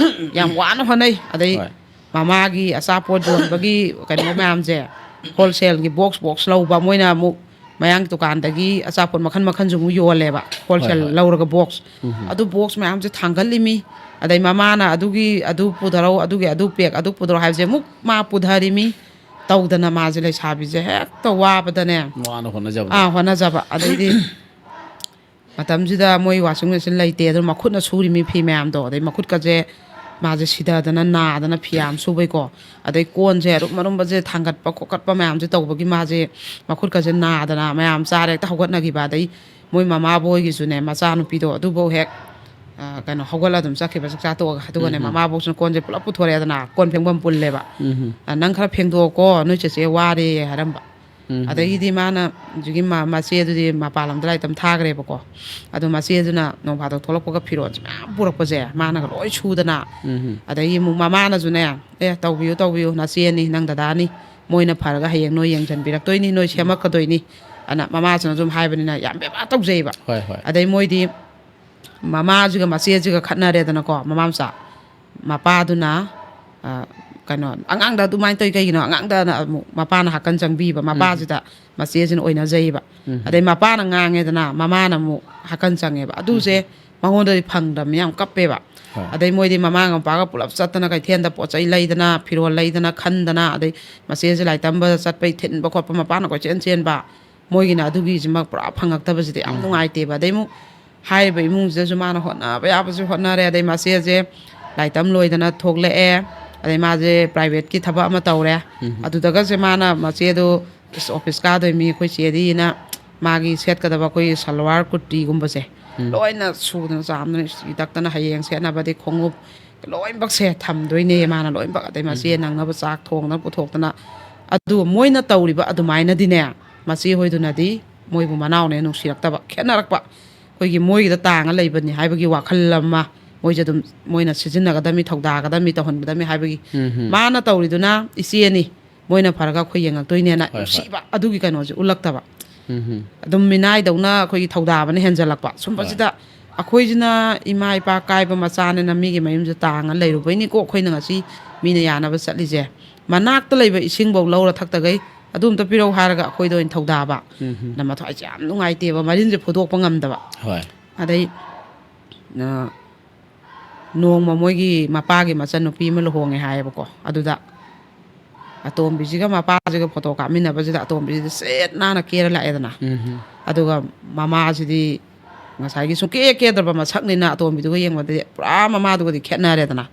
ꯌꯥꯝ ꯋꯥꯅ ꯍꯣꯠꯅꯩ꯫ ꯑꯗꯩ ꯍꯣꯏ꯫ ꯃꯃꯥꯒꯤ ꯑꯆꯥꯄꯣꯠ ꯌꯣꯟꯕꯒꯤ ꯀꯩꯅꯣ ꯃꯌꯥꯝꯁꯦ, wholesale ꯒꯤ box box ꯂꯧꯕ, ꯃꯣꯏꯅ ꯑꯃꯨꯛ ꯃꯌꯥꯡ ꯗꯨꯀꯥꯟꯗꯒꯤ ꯑꯆꯥꯄꯣꯠ ꯃꯈꯟ ꯃꯈꯟꯁꯨ ꯑꯃꯨꯛ ꯌꯣꯜꯂꯦꯕ, ꯍꯣꯏ, wholesale ꯍꯣꯏ꯫ ꯂꯧꯔꯒ box꯫ ꯎꯝ꯫ ꯑꯗꯨ box ꯃꯌꯥꯝꯁꯦ ꯊꯥꯡꯒꯠꯂꯤꯃꯤ꯫ ꯑꯗꯩ ꯃꯃꯥꯅ ꯑꯗꯨꯒꯤ ꯑꯗꯨ ꯄꯨꯊꯔꯧ, ꯑꯗꯨꯒꯤ ꯑꯗꯨ pack, ꯑꯗꯨ ꯄꯨꯊꯔꯧ ꯍꯥꯏꯕꯁꯦ ꯑꯃꯨꯛ ꯃꯥ ꯄꯨꯊꯔꯤꯃꯤ꯫ ꯇꯧꯗꯅ ꯃꯥꯁꯦ ꯂꯩꯁꯥꯕꯤꯁꯦ ꯍꯦꯛꯇ ꯋꯥꯕꯗꯅꯦ꯫ ꯋꯥꯅ ꯍꯣꯠꯅꯖꯕꯗꯣ꯫ ꯑꯥ, ꯍꯣꯠꯅꯖꯕ꯫ ꯑꯗꯩꯗꯤ ꯃꯇꯝꯁꯤꯗ ꯃꯣꯏ washing machine ꯂꯩꯇꯦ, ꯑꯗꯨꯅ ꯃꯈꯨꯠꯅ ꯁꯨꯔꯤꯃꯤ ꯐꯤ ꯃꯌꯥꯝꯗꯣ꯫ ꯑꯗꯩ ꯃꯈꯨꯠꯀꯁꯦ ꯃꯥꯁꯦ ꯁꯤꯊꯗꯅ ꯅꯥꯗꯅ ꯐꯤ ꯌꯥꯝ ꯁꯨꯕꯩꯀꯣ꯫ ꯑꯗꯩ ꯀꯣꯟꯁꯦ ꯑꯔꯨꯝ ꯑꯔꯨꯝꯕꯁꯦ ꯊꯥꯡꯒꯠꯄ ꯈꯣꯀꯠꯄ ꯃꯌꯥꯝꯁꯦ ꯇꯧꯕꯒꯤ ꯃꯥꯁꯦ ꯃꯈꯨꯠꯀꯁꯦ ꯅꯥꯗꯅ ꯃꯌꯥꯝ ꯆꯥꯔꯦ ꯍꯦꯛꯇ ꯍꯧꯒꯠꯅꯈꯤꯕ꯫ ꯑꯗꯩ ꯃꯣꯏ ꯃꯃꯥꯕꯣꯏꯒꯤꯁꯨꯅꯦ, ꯃꯆꯥꯅꯨꯄꯤꯗꯣ ꯑꯗꯨꯐꯧ ꯍꯦꯛ, ꯑ, ꯀꯩꯅꯣ, ꯍꯧꯒꯠꯂ ꯑꯗꯨꯝ ꯆꯠꯈꯤꯕ ꯆꯥꯛ ꯆꯥ ꯇꯣꯛꯑꯒ꯫ ꯑꯗꯨꯒꯅꯦ, ꯎꯝ꯫ ꯃꯃꯥꯕꯣꯛꯁꯤꯅ ꯀꯣꯟꯁꯦ ꯄꯨꯂꯞ ꯄꯨꯊꯣꯔꯛꯑꯦꯗꯅ, ꯀꯣꯟ ꯐꯦꯡꯐꯝ ꯄꯨꯜꯂꯦꯕ꯫ ꯎꯝ꯫ "ꯑ, ꯅꯪ ꯈꯔ ꯐꯦꯡꯗꯣꯛꯑꯣꯀꯣ, ꯅꯣꯏ ꯆꯦꯆꯦ ꯋꯥꯔꯦ" ꯍꯥꯏꯔꯝꯕ꯫ ꯎꯝ꯫ ꯑꯗꯒꯤꯗꯤ ꯃꯥꯅ ꯍꯧꯖꯤꯛꯀꯤ ꯃ-, ꯃꯆꯦꯗꯨꯗꯤ ꯃꯄꯥꯟ ꯂꯝꯗ ꯂꯥꯏꯔꯤꯛ ꯇꯝ ꯊꯥꯈ꯭ꯔꯦꯕꯀꯣ꯫ ꯑꯗꯣ ꯃꯆꯦꯗꯨꯅ ꯅꯣꯡ ꯐꯥꯗꯣꯛ ꯊꯣꯛꯂꯛꯄꯒ ꯐꯤꯔꯣꯜꯁꯦ ꯃꯌꯥꯝ ꯄꯨꯔꯛꯄꯁꯦ ꯃꯥꯅꯒ ꯂꯣꯏ ꯁꯨꯗꯅ꯫ ꯎꯝ꯫ ꯑꯗꯒꯤ ꯑꯃꯨꯛ ꯃꯃꯥꯅꯁꯨꯅꯦ, "ꯑꯦ, ꯇꯧꯕꯤꯌꯨ, ꯇꯧꯕꯤꯌꯨ, ꯅꯆꯦꯅꯤ, ꯅꯪ ꯗꯗꯥꯅꯤ, ꯃꯣꯏꯅ ꯐꯔꯒ ꯍꯌꯦꯡ ꯅꯣꯏ ꯌꯦꯡꯁꯤꯟꯕꯤꯔꯛꯇꯣꯏꯅꯤ, ꯅꯣꯏ ꯁꯦꯝꯃꯛꯀꯗꯣꯏꯅꯤ" ꯑꯅ ꯃꯃꯥꯁꯤꯅ ꯁꯨꯝ ꯍꯥꯏꯕꯅꯤꯅ ꯌꯥꯝ ꯕꯦꯕꯥꯔ ꯇꯧꯖꯩꯕ꯫ ꯍꯣꯏ, ꯍꯣꯏ꯫ ꯑꯗꯩ ꯃꯣꯏꯗꯤ ꯃꯃꯥꯁꯤꯒ ꯃꯆꯦꯁꯤꯒ ꯈꯠꯅꯔꯦꯗꯅꯀꯣ, ꯃꯃꯥ ꯃꯆꯥ꯫ ꯃꯄꯥꯗꯨꯅ, ꯑ, ꯀꯩꯅꯣ, "ꯑꯉꯥꯡꯗ ꯑꯗꯨꯃꯥꯏꯅ ꯇꯧꯏ ꯀꯩꯒꯤꯅꯣ?" ꯑꯉꯥꯡꯗꯅ ꯑꯃꯨꯛ ꯃꯄꯥꯅ ꯍꯥꯀꯟ ꯆꯪꯕꯤꯕ, ꯃꯄꯥꯁꯤꯗ ꯃꯆꯦꯁꯤꯅ ꯑꯣꯏꯅꯖꯩꯕ꯫ ꯑꯗꯩ ꯃꯄꯥꯅ ꯉꯥꯡꯉꯦꯗꯅ, ꯃꯃꯥꯅ ꯑꯃꯨꯛ ꯍꯥꯀꯟ ꯆꯪꯉꯦꯕ꯫ ꯑꯗꯨꯁꯦ ꯃꯉꯣꯟꯗꯗꯤ ꯐꯪꯗꯕꯅꯤ, ꯌꯥꯝ ꯀꯞꯄꯦꯕ꯫ ꯍꯣꯏ꯫ ꯑꯗꯩ ꯃꯣꯏꯗꯤ ꯃꯃꯥꯒ ꯃꯄꯥꯒ ꯄꯨꯂꯞ ꯆꯠꯇꯅ ꯀꯩꯊꯦꯜꯗ ꯄꯣꯠ ꯆꯩ ꯂꯩꯗꯅ, ꯐꯤꯔꯣꯜ ꯂꯩꯗꯅ, ꯈꯟꯗꯅ, ꯑꯗꯩ ꯃꯆꯦꯁꯦ ꯂꯥꯏꯔꯤꯛ ꯇꯝꯕꯗ ꯆꯠꯄꯩ ꯊꯤꯟꯕ ꯈꯣꯠꯄ, ꯃꯄꯥꯅ ꯀꯣꯏꯆꯦꯟ ꯆꯦꯟꯕ, ꯃꯣꯏꯒꯤꯅ ꯑꯗꯨꯒꯤꯁꯤꯃ ꯄꯨꯔꯥ ꯐꯪꯉꯛꯇꯕꯁꯤꯗꯤ ꯌꯥꯝ ꯅꯨꯡꯉꯥꯏꯇꯦꯕ꯫ ꯑꯗꯩ ꯑꯃꯨꯛ ꯍꯥꯏꯔꯤꯕ ꯏꯃꯨꯡꯁꯤꯗꯁꯨ ꯃꯥꯅ ꯍꯣꯠꯅꯕ ꯌꯥꯕꯁꯨ ꯍꯣꯠꯅꯔꯦ꯫ ꯑꯗꯩ ꯃꯆꯦꯁꯦ ꯂꯥꯏꯔꯤꯛ ꯇꯝ ꯂꯣꯏꯗꯅ ꯊꯣꯛꯂꯛꯑꯦ꯫ ꯑꯗꯩ ꯃꯥꯁꯦ ꯄ꯭ꯔꯥꯏꯚꯦꯠꯀꯤ ꯊꯕꯛ ꯑꯃ ꯇꯧꯔꯦ꯫ ꯑꯗꯨꯗꯒꯁꯦ ꯃꯥꯅ ꯃꯆꯦꯗꯣ, "ꯏꯁ, ꯑꯣꯐꯤꯁ ꯀꯥꯗꯣꯏ ꯃꯤ ꯑꯩꯈꯣꯏ ꯆꯦꯗꯤꯅ" ꯃꯥꯒꯤ ꯁꯦꯠꯀꯗꯕ ꯑꯩꯈꯣꯏꯒꯤ ꯁꯜꯋꯥꯔ ꯀꯨꯔꯇꯤꯒꯨꯝꯕꯁꯦ ꯂꯣꯏꯅ ꯁꯨꯗꯅ ꯆꯥꯝꯗꯅ ꯏꯁꯇ꯭ꯔꯤ ꯇꯛꯇꯅ ꯍꯌꯦꯡ ꯁꯦꯠꯅꯕꯗꯤ ꯈꯣꯡꯎꯞ ꯂꯣꯏꯅꯃꯛꯁꯦ ꯊꯝꯗꯣꯏꯅꯦ ꯃꯥꯅ ꯂꯣꯏꯅꯃꯛ꯫ ꯑꯗꯩ ꯃꯆꯦ ꯅꯪꯅꯕ ꯆꯥꯛ ꯊꯣꯡꯗꯅ ꯄꯨꯊꯣꯛꯇꯅ꯫ ꯑꯗꯨ ꯃꯣꯏꯅ ꯇꯧꯔꯤꯕ ꯑꯗꯨꯃꯥꯏꯅꯗꯤꯅꯦ, ꯃꯆꯦ ꯍꯣꯏꯗꯨꯅꯗꯤ ꯃꯣꯏꯕꯨ ꯃꯅꯥꯎꯅꯦ ꯅꯨꯡꯁꯤꯔꯛꯇꯕ, ꯈꯦꯠꯅꯔꯛꯄ꯫ ꯑꯩꯈꯣꯏꯒꯤ ꯃꯣꯏꯒꯤꯗ ꯇꯥꯡꯉ ꯂꯩꯕꯅꯤ ꯍꯥꯏꯕꯒꯤ ꯋꯥꯈꯜ ꯑꯃ ꯃꯣꯏꯁꯦ ꯑꯗꯨꯝ, ꯃꯣꯏꯅ ꯁꯤꯖꯤꯟꯅꯒꯗꯕꯅꯤ, ꯊꯧꯗꯥꯒꯗꯕꯅꯤ, ꯇꯧꯍꯟꯒꯗꯕꯅꯤ ꯍꯥꯏꯕꯒꯤ꯫ ꯃꯥꯅ ꯇꯧꯔꯤꯗꯨꯅ ꯏꯆꯦꯅꯤ, ꯃꯣꯏꯅ ꯐꯔꯒ ꯑꯩꯈꯣꯏ ꯌꯦꯡꯉꯛꯇꯣꯏꯅꯦꯅ ꯍꯣꯏ, ꯍꯣꯏ꯫ ꯅꯨꯡꯁꯤꯕ ꯑꯗꯨꯒꯤ ꯀꯩꯅꯣꯁꯦ ꯎꯠꯂꯛꯇꯕ꯫ ꯑꯗꯨꯝ ꯃꯤꯅꯥꯏꯗꯧꯅ ꯑꯩꯈꯣꯏꯒꯤ ꯊꯧꯗꯥꯕꯅ ꯍꯦꯟꯖꯜꯂꯛꯄ꯫ ꯁꯨꯝꯕꯁꯤꯗ ꯑꯩꯈꯣꯏꯁꯤꯅ ꯏꯃꯥ ꯏꯄꯥ ꯀꯥꯏꯕ ꯃꯆꯥꯅꯤꯅ ꯃꯤꯒꯤ ꯃꯌꯨꯝꯁꯦ ꯇꯥꯡꯉ ꯂꯩꯔꯨꯕꯩꯅꯤꯀꯣ ꯑꯩꯈꯣꯏꯅ ꯉꯁꯤ ꯃꯤꯅ ꯌꯥꯅꯕ ꯆꯠꯂꯤꯁꯦ꯫ ꯃꯅꯥꯛꯇ ꯂꯩꯕ ꯏꯁꯤꯡꯐꯧ ꯂꯧꯔ ꯊꯛꯇꯈꯩ ꯑꯗꯨ ꯑꯝꯇ ꯄꯤꯔꯧ ꯍꯥꯏꯔꯒ ꯑꯩꯈꯣꯏꯗ ꯑꯣꯏꯅ ꯊꯧꯗꯥꯕ꯫ ꯅ ꯃꯊ꯭ꯋꯥꯏꯁꯦ ꯌꯥꯝ ꯅꯨꯡꯉꯥꯏꯇꯦꯕ, ꯃꯔꯤꯟꯁꯦ ꯐꯨꯗꯣꯛꯄ ꯉꯝꯗꯕ꯫ ꯍꯣꯏ꯫ ꯑꯗꯩ, ꯑ, ꯅꯣꯡꯃ ꯃꯣꯏꯒꯤ ꯃꯄꯥꯒꯤ ꯃꯆꯟꯅꯨꯄꯤ ꯑꯃ ꯂꯨꯍꯣꯡꯉꯦ ꯍꯥꯏꯌꯦꯕꯀꯣ꯫ ꯑꯗꯨꯗ ꯑꯇꯣꯝꯕꯤꯁꯤꯒ ꯃꯄꯥꯁꯤꯒ ꯐꯣꯇꯣ ꯀꯥꯞꯃꯤꯟꯅꯕꯁꯤꯗ ꯑꯇꯣꯝꯕꯤꯁꯤꯗꯤ ꯁꯦꯠ ꯅꯥꯟꯅ ꯀꯦꯔ ꯂꯥꯛꯑꯦꯗꯅ꯫ ꯑꯗꯨꯒ ꯃꯃꯥꯁꯤꯗꯤ ꯉꯁꯥꯏꯒꯤ ꯁꯨꯡꯀꯦ ꯀꯦꯗ꯭ꯔꯕ ꯃꯁꯛꯅꯤꯅ ꯑꯇꯣꯝꯕꯤꯗꯨꯒ ꯌꯦꯡꯕꯗꯗꯤ ꯄꯨꯔꯥ ꯃꯃꯥꯗꯨꯒꯗꯤ ꯈꯦꯠꯅꯔꯦꯗꯅ꯫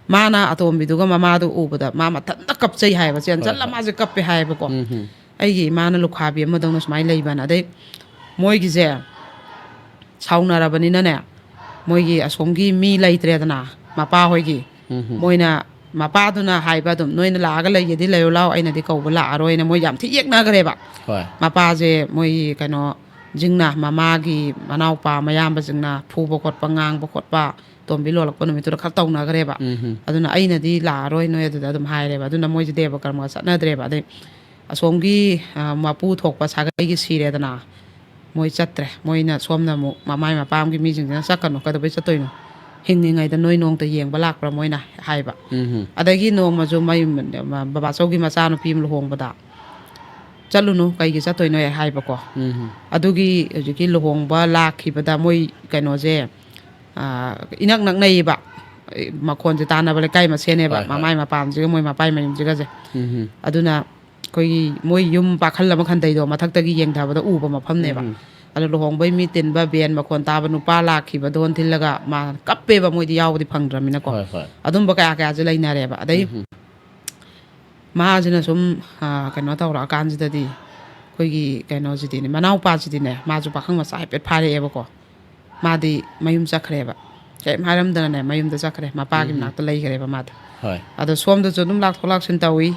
ꯃꯥꯅ ꯑꯇꯣꯝꯕꯤꯗꯨꯒ ꯃꯃꯥꯗꯨ ꯎꯕꯗ ꯃꯥ ꯃꯊꯟꯇ ꯀꯞꯆꯩ ꯍꯥꯏꯌꯦꯕ, ꯆꯦꯟꯁꯜꯂ ꯍꯣꯏ꯫ ꯃꯥꯁꯦ ꯀꯞꯄꯦ ꯍꯥꯏꯌꯦꯕꯀꯣ꯫ "ꯑꯩꯒꯤ ꯏꯃꯥꯅ ꯂꯨꯈꯥꯕꯤ ꯑꯃꯗꯧꯅ ꯁꯨꯃꯥꯏꯅ ꯂꯩꯕꯅ"꯫ ꯑꯗꯩ ꯃꯣꯏꯒꯤꯁꯦ ꯁꯥꯎꯅꯔꯕꯅꯤꯅꯅꯦ, ꯃꯣꯏꯒꯤ ꯑꯁꯣꯝꯒꯤ ꯃꯤ ꯂꯩꯇ꯭ꯔꯦꯗꯅ, ꯃꯄꯥ ꯍꯣꯏꯒꯤ꯫ ꯃꯣꯏꯅ, ꯃꯄꯥꯗꯨꯅ ꯍꯥꯏꯕ ꯑꯗꯨꯝ, "ꯅꯣꯏꯅ ꯂꯥꯛꯑꯒ ꯂꯩꯒꯦꯗꯤ ꯂꯩꯌꯨ ꯂꯥꯎ, ꯑꯩꯅꯗꯤ ꯀꯧꯕ ꯂꯥꯛꯑꯔꯣꯏꯅ" ꯃꯣꯏ ꯌꯥꯝ ꯊꯤ ꯌꯦꯛꯅꯈ꯭ꯔꯦꯕ꯫ ꯍꯣꯏ꯫ ꯃꯄꯥꯁꯦ ꯃꯣꯏꯒꯤ ꯀꯩꯅꯣ ꯖꯤꯡꯅ, ꯃꯃꯥꯒꯤ ꯃꯅꯥꯎꯄꯥ ꯃꯌꯥꯝꯕꯁꯤꯡꯅ ꯐꯨꯕ ꯈꯣꯠꯄ, ꯉꯥꯡꯕ ꯈꯣꯠꯄ, ꯇꯣꯝꯕꯤ ꯂꯣꯜꯂꯛꯄ ꯅꯨꯃꯤꯠꯇꯨꯗ ꯈꯔ ꯇꯧꯅꯈ꯭ꯔꯦꯕ꯫ ꯑꯗꯨꯅ "ꯑꯩꯅꯗꯤ ꯂꯥꯛꯑꯔꯣꯏ, ꯅꯣꯏ ꯑꯗꯨꯗ ꯑꯗꯨꯝ" ꯍꯥꯏꯔꯦꯕ꯫ ꯑꯗꯨꯅ ꯃꯣꯏꯁꯦ ꯗꯦꯕ ꯀꯔꯃꯒ ꯆꯠꯅꯗ꯭ꯔꯦꯕ꯫ ꯑꯗꯩ ꯑꯁꯣꯝꯒꯤ, ꯑ, ꯃꯄꯨ ꯊꯣꯛꯄ ꯁꯥꯒꯩꯒꯤ ꯁꯤꯔꯦꯗꯅ, ꯃꯣꯏ ꯆꯠꯇ꯭ꯔꯦ꯫ ꯃꯣꯏꯅ ꯁꯣꯝꯅ ꯑꯃꯨꯛ ꯃꯃꯥꯏ ꯃꯄꯥꯝꯒꯤ ꯃꯤꯁꯤꯡꯁꯤꯅ "ꯆꯠꯀꯅꯨ, ꯀꯩꯗꯧꯕꯩ ꯆꯠꯇꯣꯏꯅꯣ? ꯍꯤꯡꯉꯤꯉꯩꯗ ꯅꯣꯏ ꯅꯣꯡꯇ ꯌꯦꯡꯕ ꯂꯥꯛꯄ꯭ꯔꯥ?" ꯃꯣꯏꯅ ꯍꯥꯏꯕ꯫ ꯎꯝ ꯑꯗꯒꯤ ꯅꯣꯡꯃꯁꯨ ꯃꯌꯨꯝ, ꯕꯕꯥꯆꯧꯒꯤ ꯃꯆꯥꯅꯨꯄꯤ ꯑꯃ ꯂꯨꯍꯣꯡꯕꯗ, "ꯆꯠꯂꯨꯅꯨ, ꯀꯩꯒꯤ ꯆꯠꯇꯣꯏꯅꯣ?" ꯍꯥꯏꯕꯀꯣ꯫ ꯎꯝ ꯑꯗꯨꯒꯤ ꯍꯧꯖꯤꯛꯀꯤ ꯂꯨꯍꯣꯡꯕ ꯂꯥꯛꯈꯤꯕꯗ ꯃꯣꯏ ꯀꯩꯅꯣꯁꯦ, ꯑꯥ, ꯏꯅꯛ ꯅꯛꯅꯩꯌꯦꯕ꯫ ꯃꯈꯣꯟꯁꯦ ꯇꯥꯟꯅꯕ ꯂꯩꯀꯥꯏ ꯃꯁꯦꯟꯅꯦꯕ, ꯍꯣꯏ, ꯍꯣꯏ꯫ ꯃꯃꯥꯏ ꯃꯄꯥꯝꯁꯤꯒ ꯃꯣꯏ ꯃꯄꯥꯏ ꯃꯌꯨꯝꯁꯤꯒꯁꯦ꯫ ꯎꯝ ꯑꯗꯨꯅ ꯑꯩꯈꯣꯏꯒꯤ ꯃꯣꯏ ꯌꯨꯝ ꯄꯥꯈꯜ ꯑꯃ ꯈꯟꯗꯩꯗꯣ ꯃꯊꯛꯇꯒꯤ ꯌꯦꯡꯊꯕꯗ ꯎꯕ ꯃꯐꯝꯅꯦꯕ꯫ ꯎꯝ ꯑꯗꯣ ꯂꯨꯍꯣꯡꯕꯩ ꯃꯤ ꯇꯤꯟꯕ ꯚꯦꯟ ꯃꯈꯣꯟ ꯇꯥꯕ, ꯅꯨꯄꯥ ꯂꯥꯛꯈꯤꯕ ꯙꯣꯟ ꯊꯤꯜꯂꯒ ꯃꯥ ꯀꯞꯄꯦꯕ, ꯃꯣꯏꯗꯤ ꯌꯥꯎꯕꯗꯤ ꯐꯪꯗ꯭ꯔꯃꯤꯅꯀꯣ꯫ ꯍꯣꯏ, ꯍꯣꯏ꯫ ꯑꯗꯨꯝꯕ ꯀꯌꯥ ꯀꯌꯥꯁꯦ ꯂꯩꯅꯔꯦꯕ꯫ ꯑꯗꯩ ꯎꯝ ꯃꯥꯁꯤꯅ ꯁꯨꯝ, ꯑꯥ, ꯀꯩꯅꯣ ꯇꯧꯔꯛꯑꯀꯥꯟꯁꯤꯗꯗꯤ ꯑꯩꯈꯣꯏꯒꯤ ꯀꯩꯅꯣꯁꯤꯗꯤꯅꯦ, ꯃꯅꯥꯎꯄꯥꯁꯤꯗꯤꯅꯦ, ꯃꯥꯁꯨ ꯄꯥꯈꯪ ꯃꯆꯥ ꯍꯥꯏꯐꯦꯠ ꯐꯥꯔꯛꯑꯦꯕꯀꯣ꯫ ꯃꯥꯗꯤ ꯃꯌꯨꯝ ꯆꯠꯈ꯭ꯔꯦꯕ꯫ ꯀꯩꯝ ꯍꯥꯏꯔꯝꯗꯅꯅꯦ ꯃꯌꯨꯝꯗ ꯆꯠꯈ꯭ꯔꯦ, ꯃꯄꯥꯒꯤ ꯎꯝ ꯃꯅꯥꯛꯇ ꯂꯩꯈ꯭ꯔꯦꯕ ꯃꯥꯗꯤ꯫ ꯍꯣꯏ꯫ ꯑꯗꯣ ꯁꯣꯝꯗꯁꯨ ꯑꯗꯨꯝ ꯂꯥꯛꯊꯣꯛ ꯂꯥꯛꯁꯤꯟ ꯇꯧꯏ꯫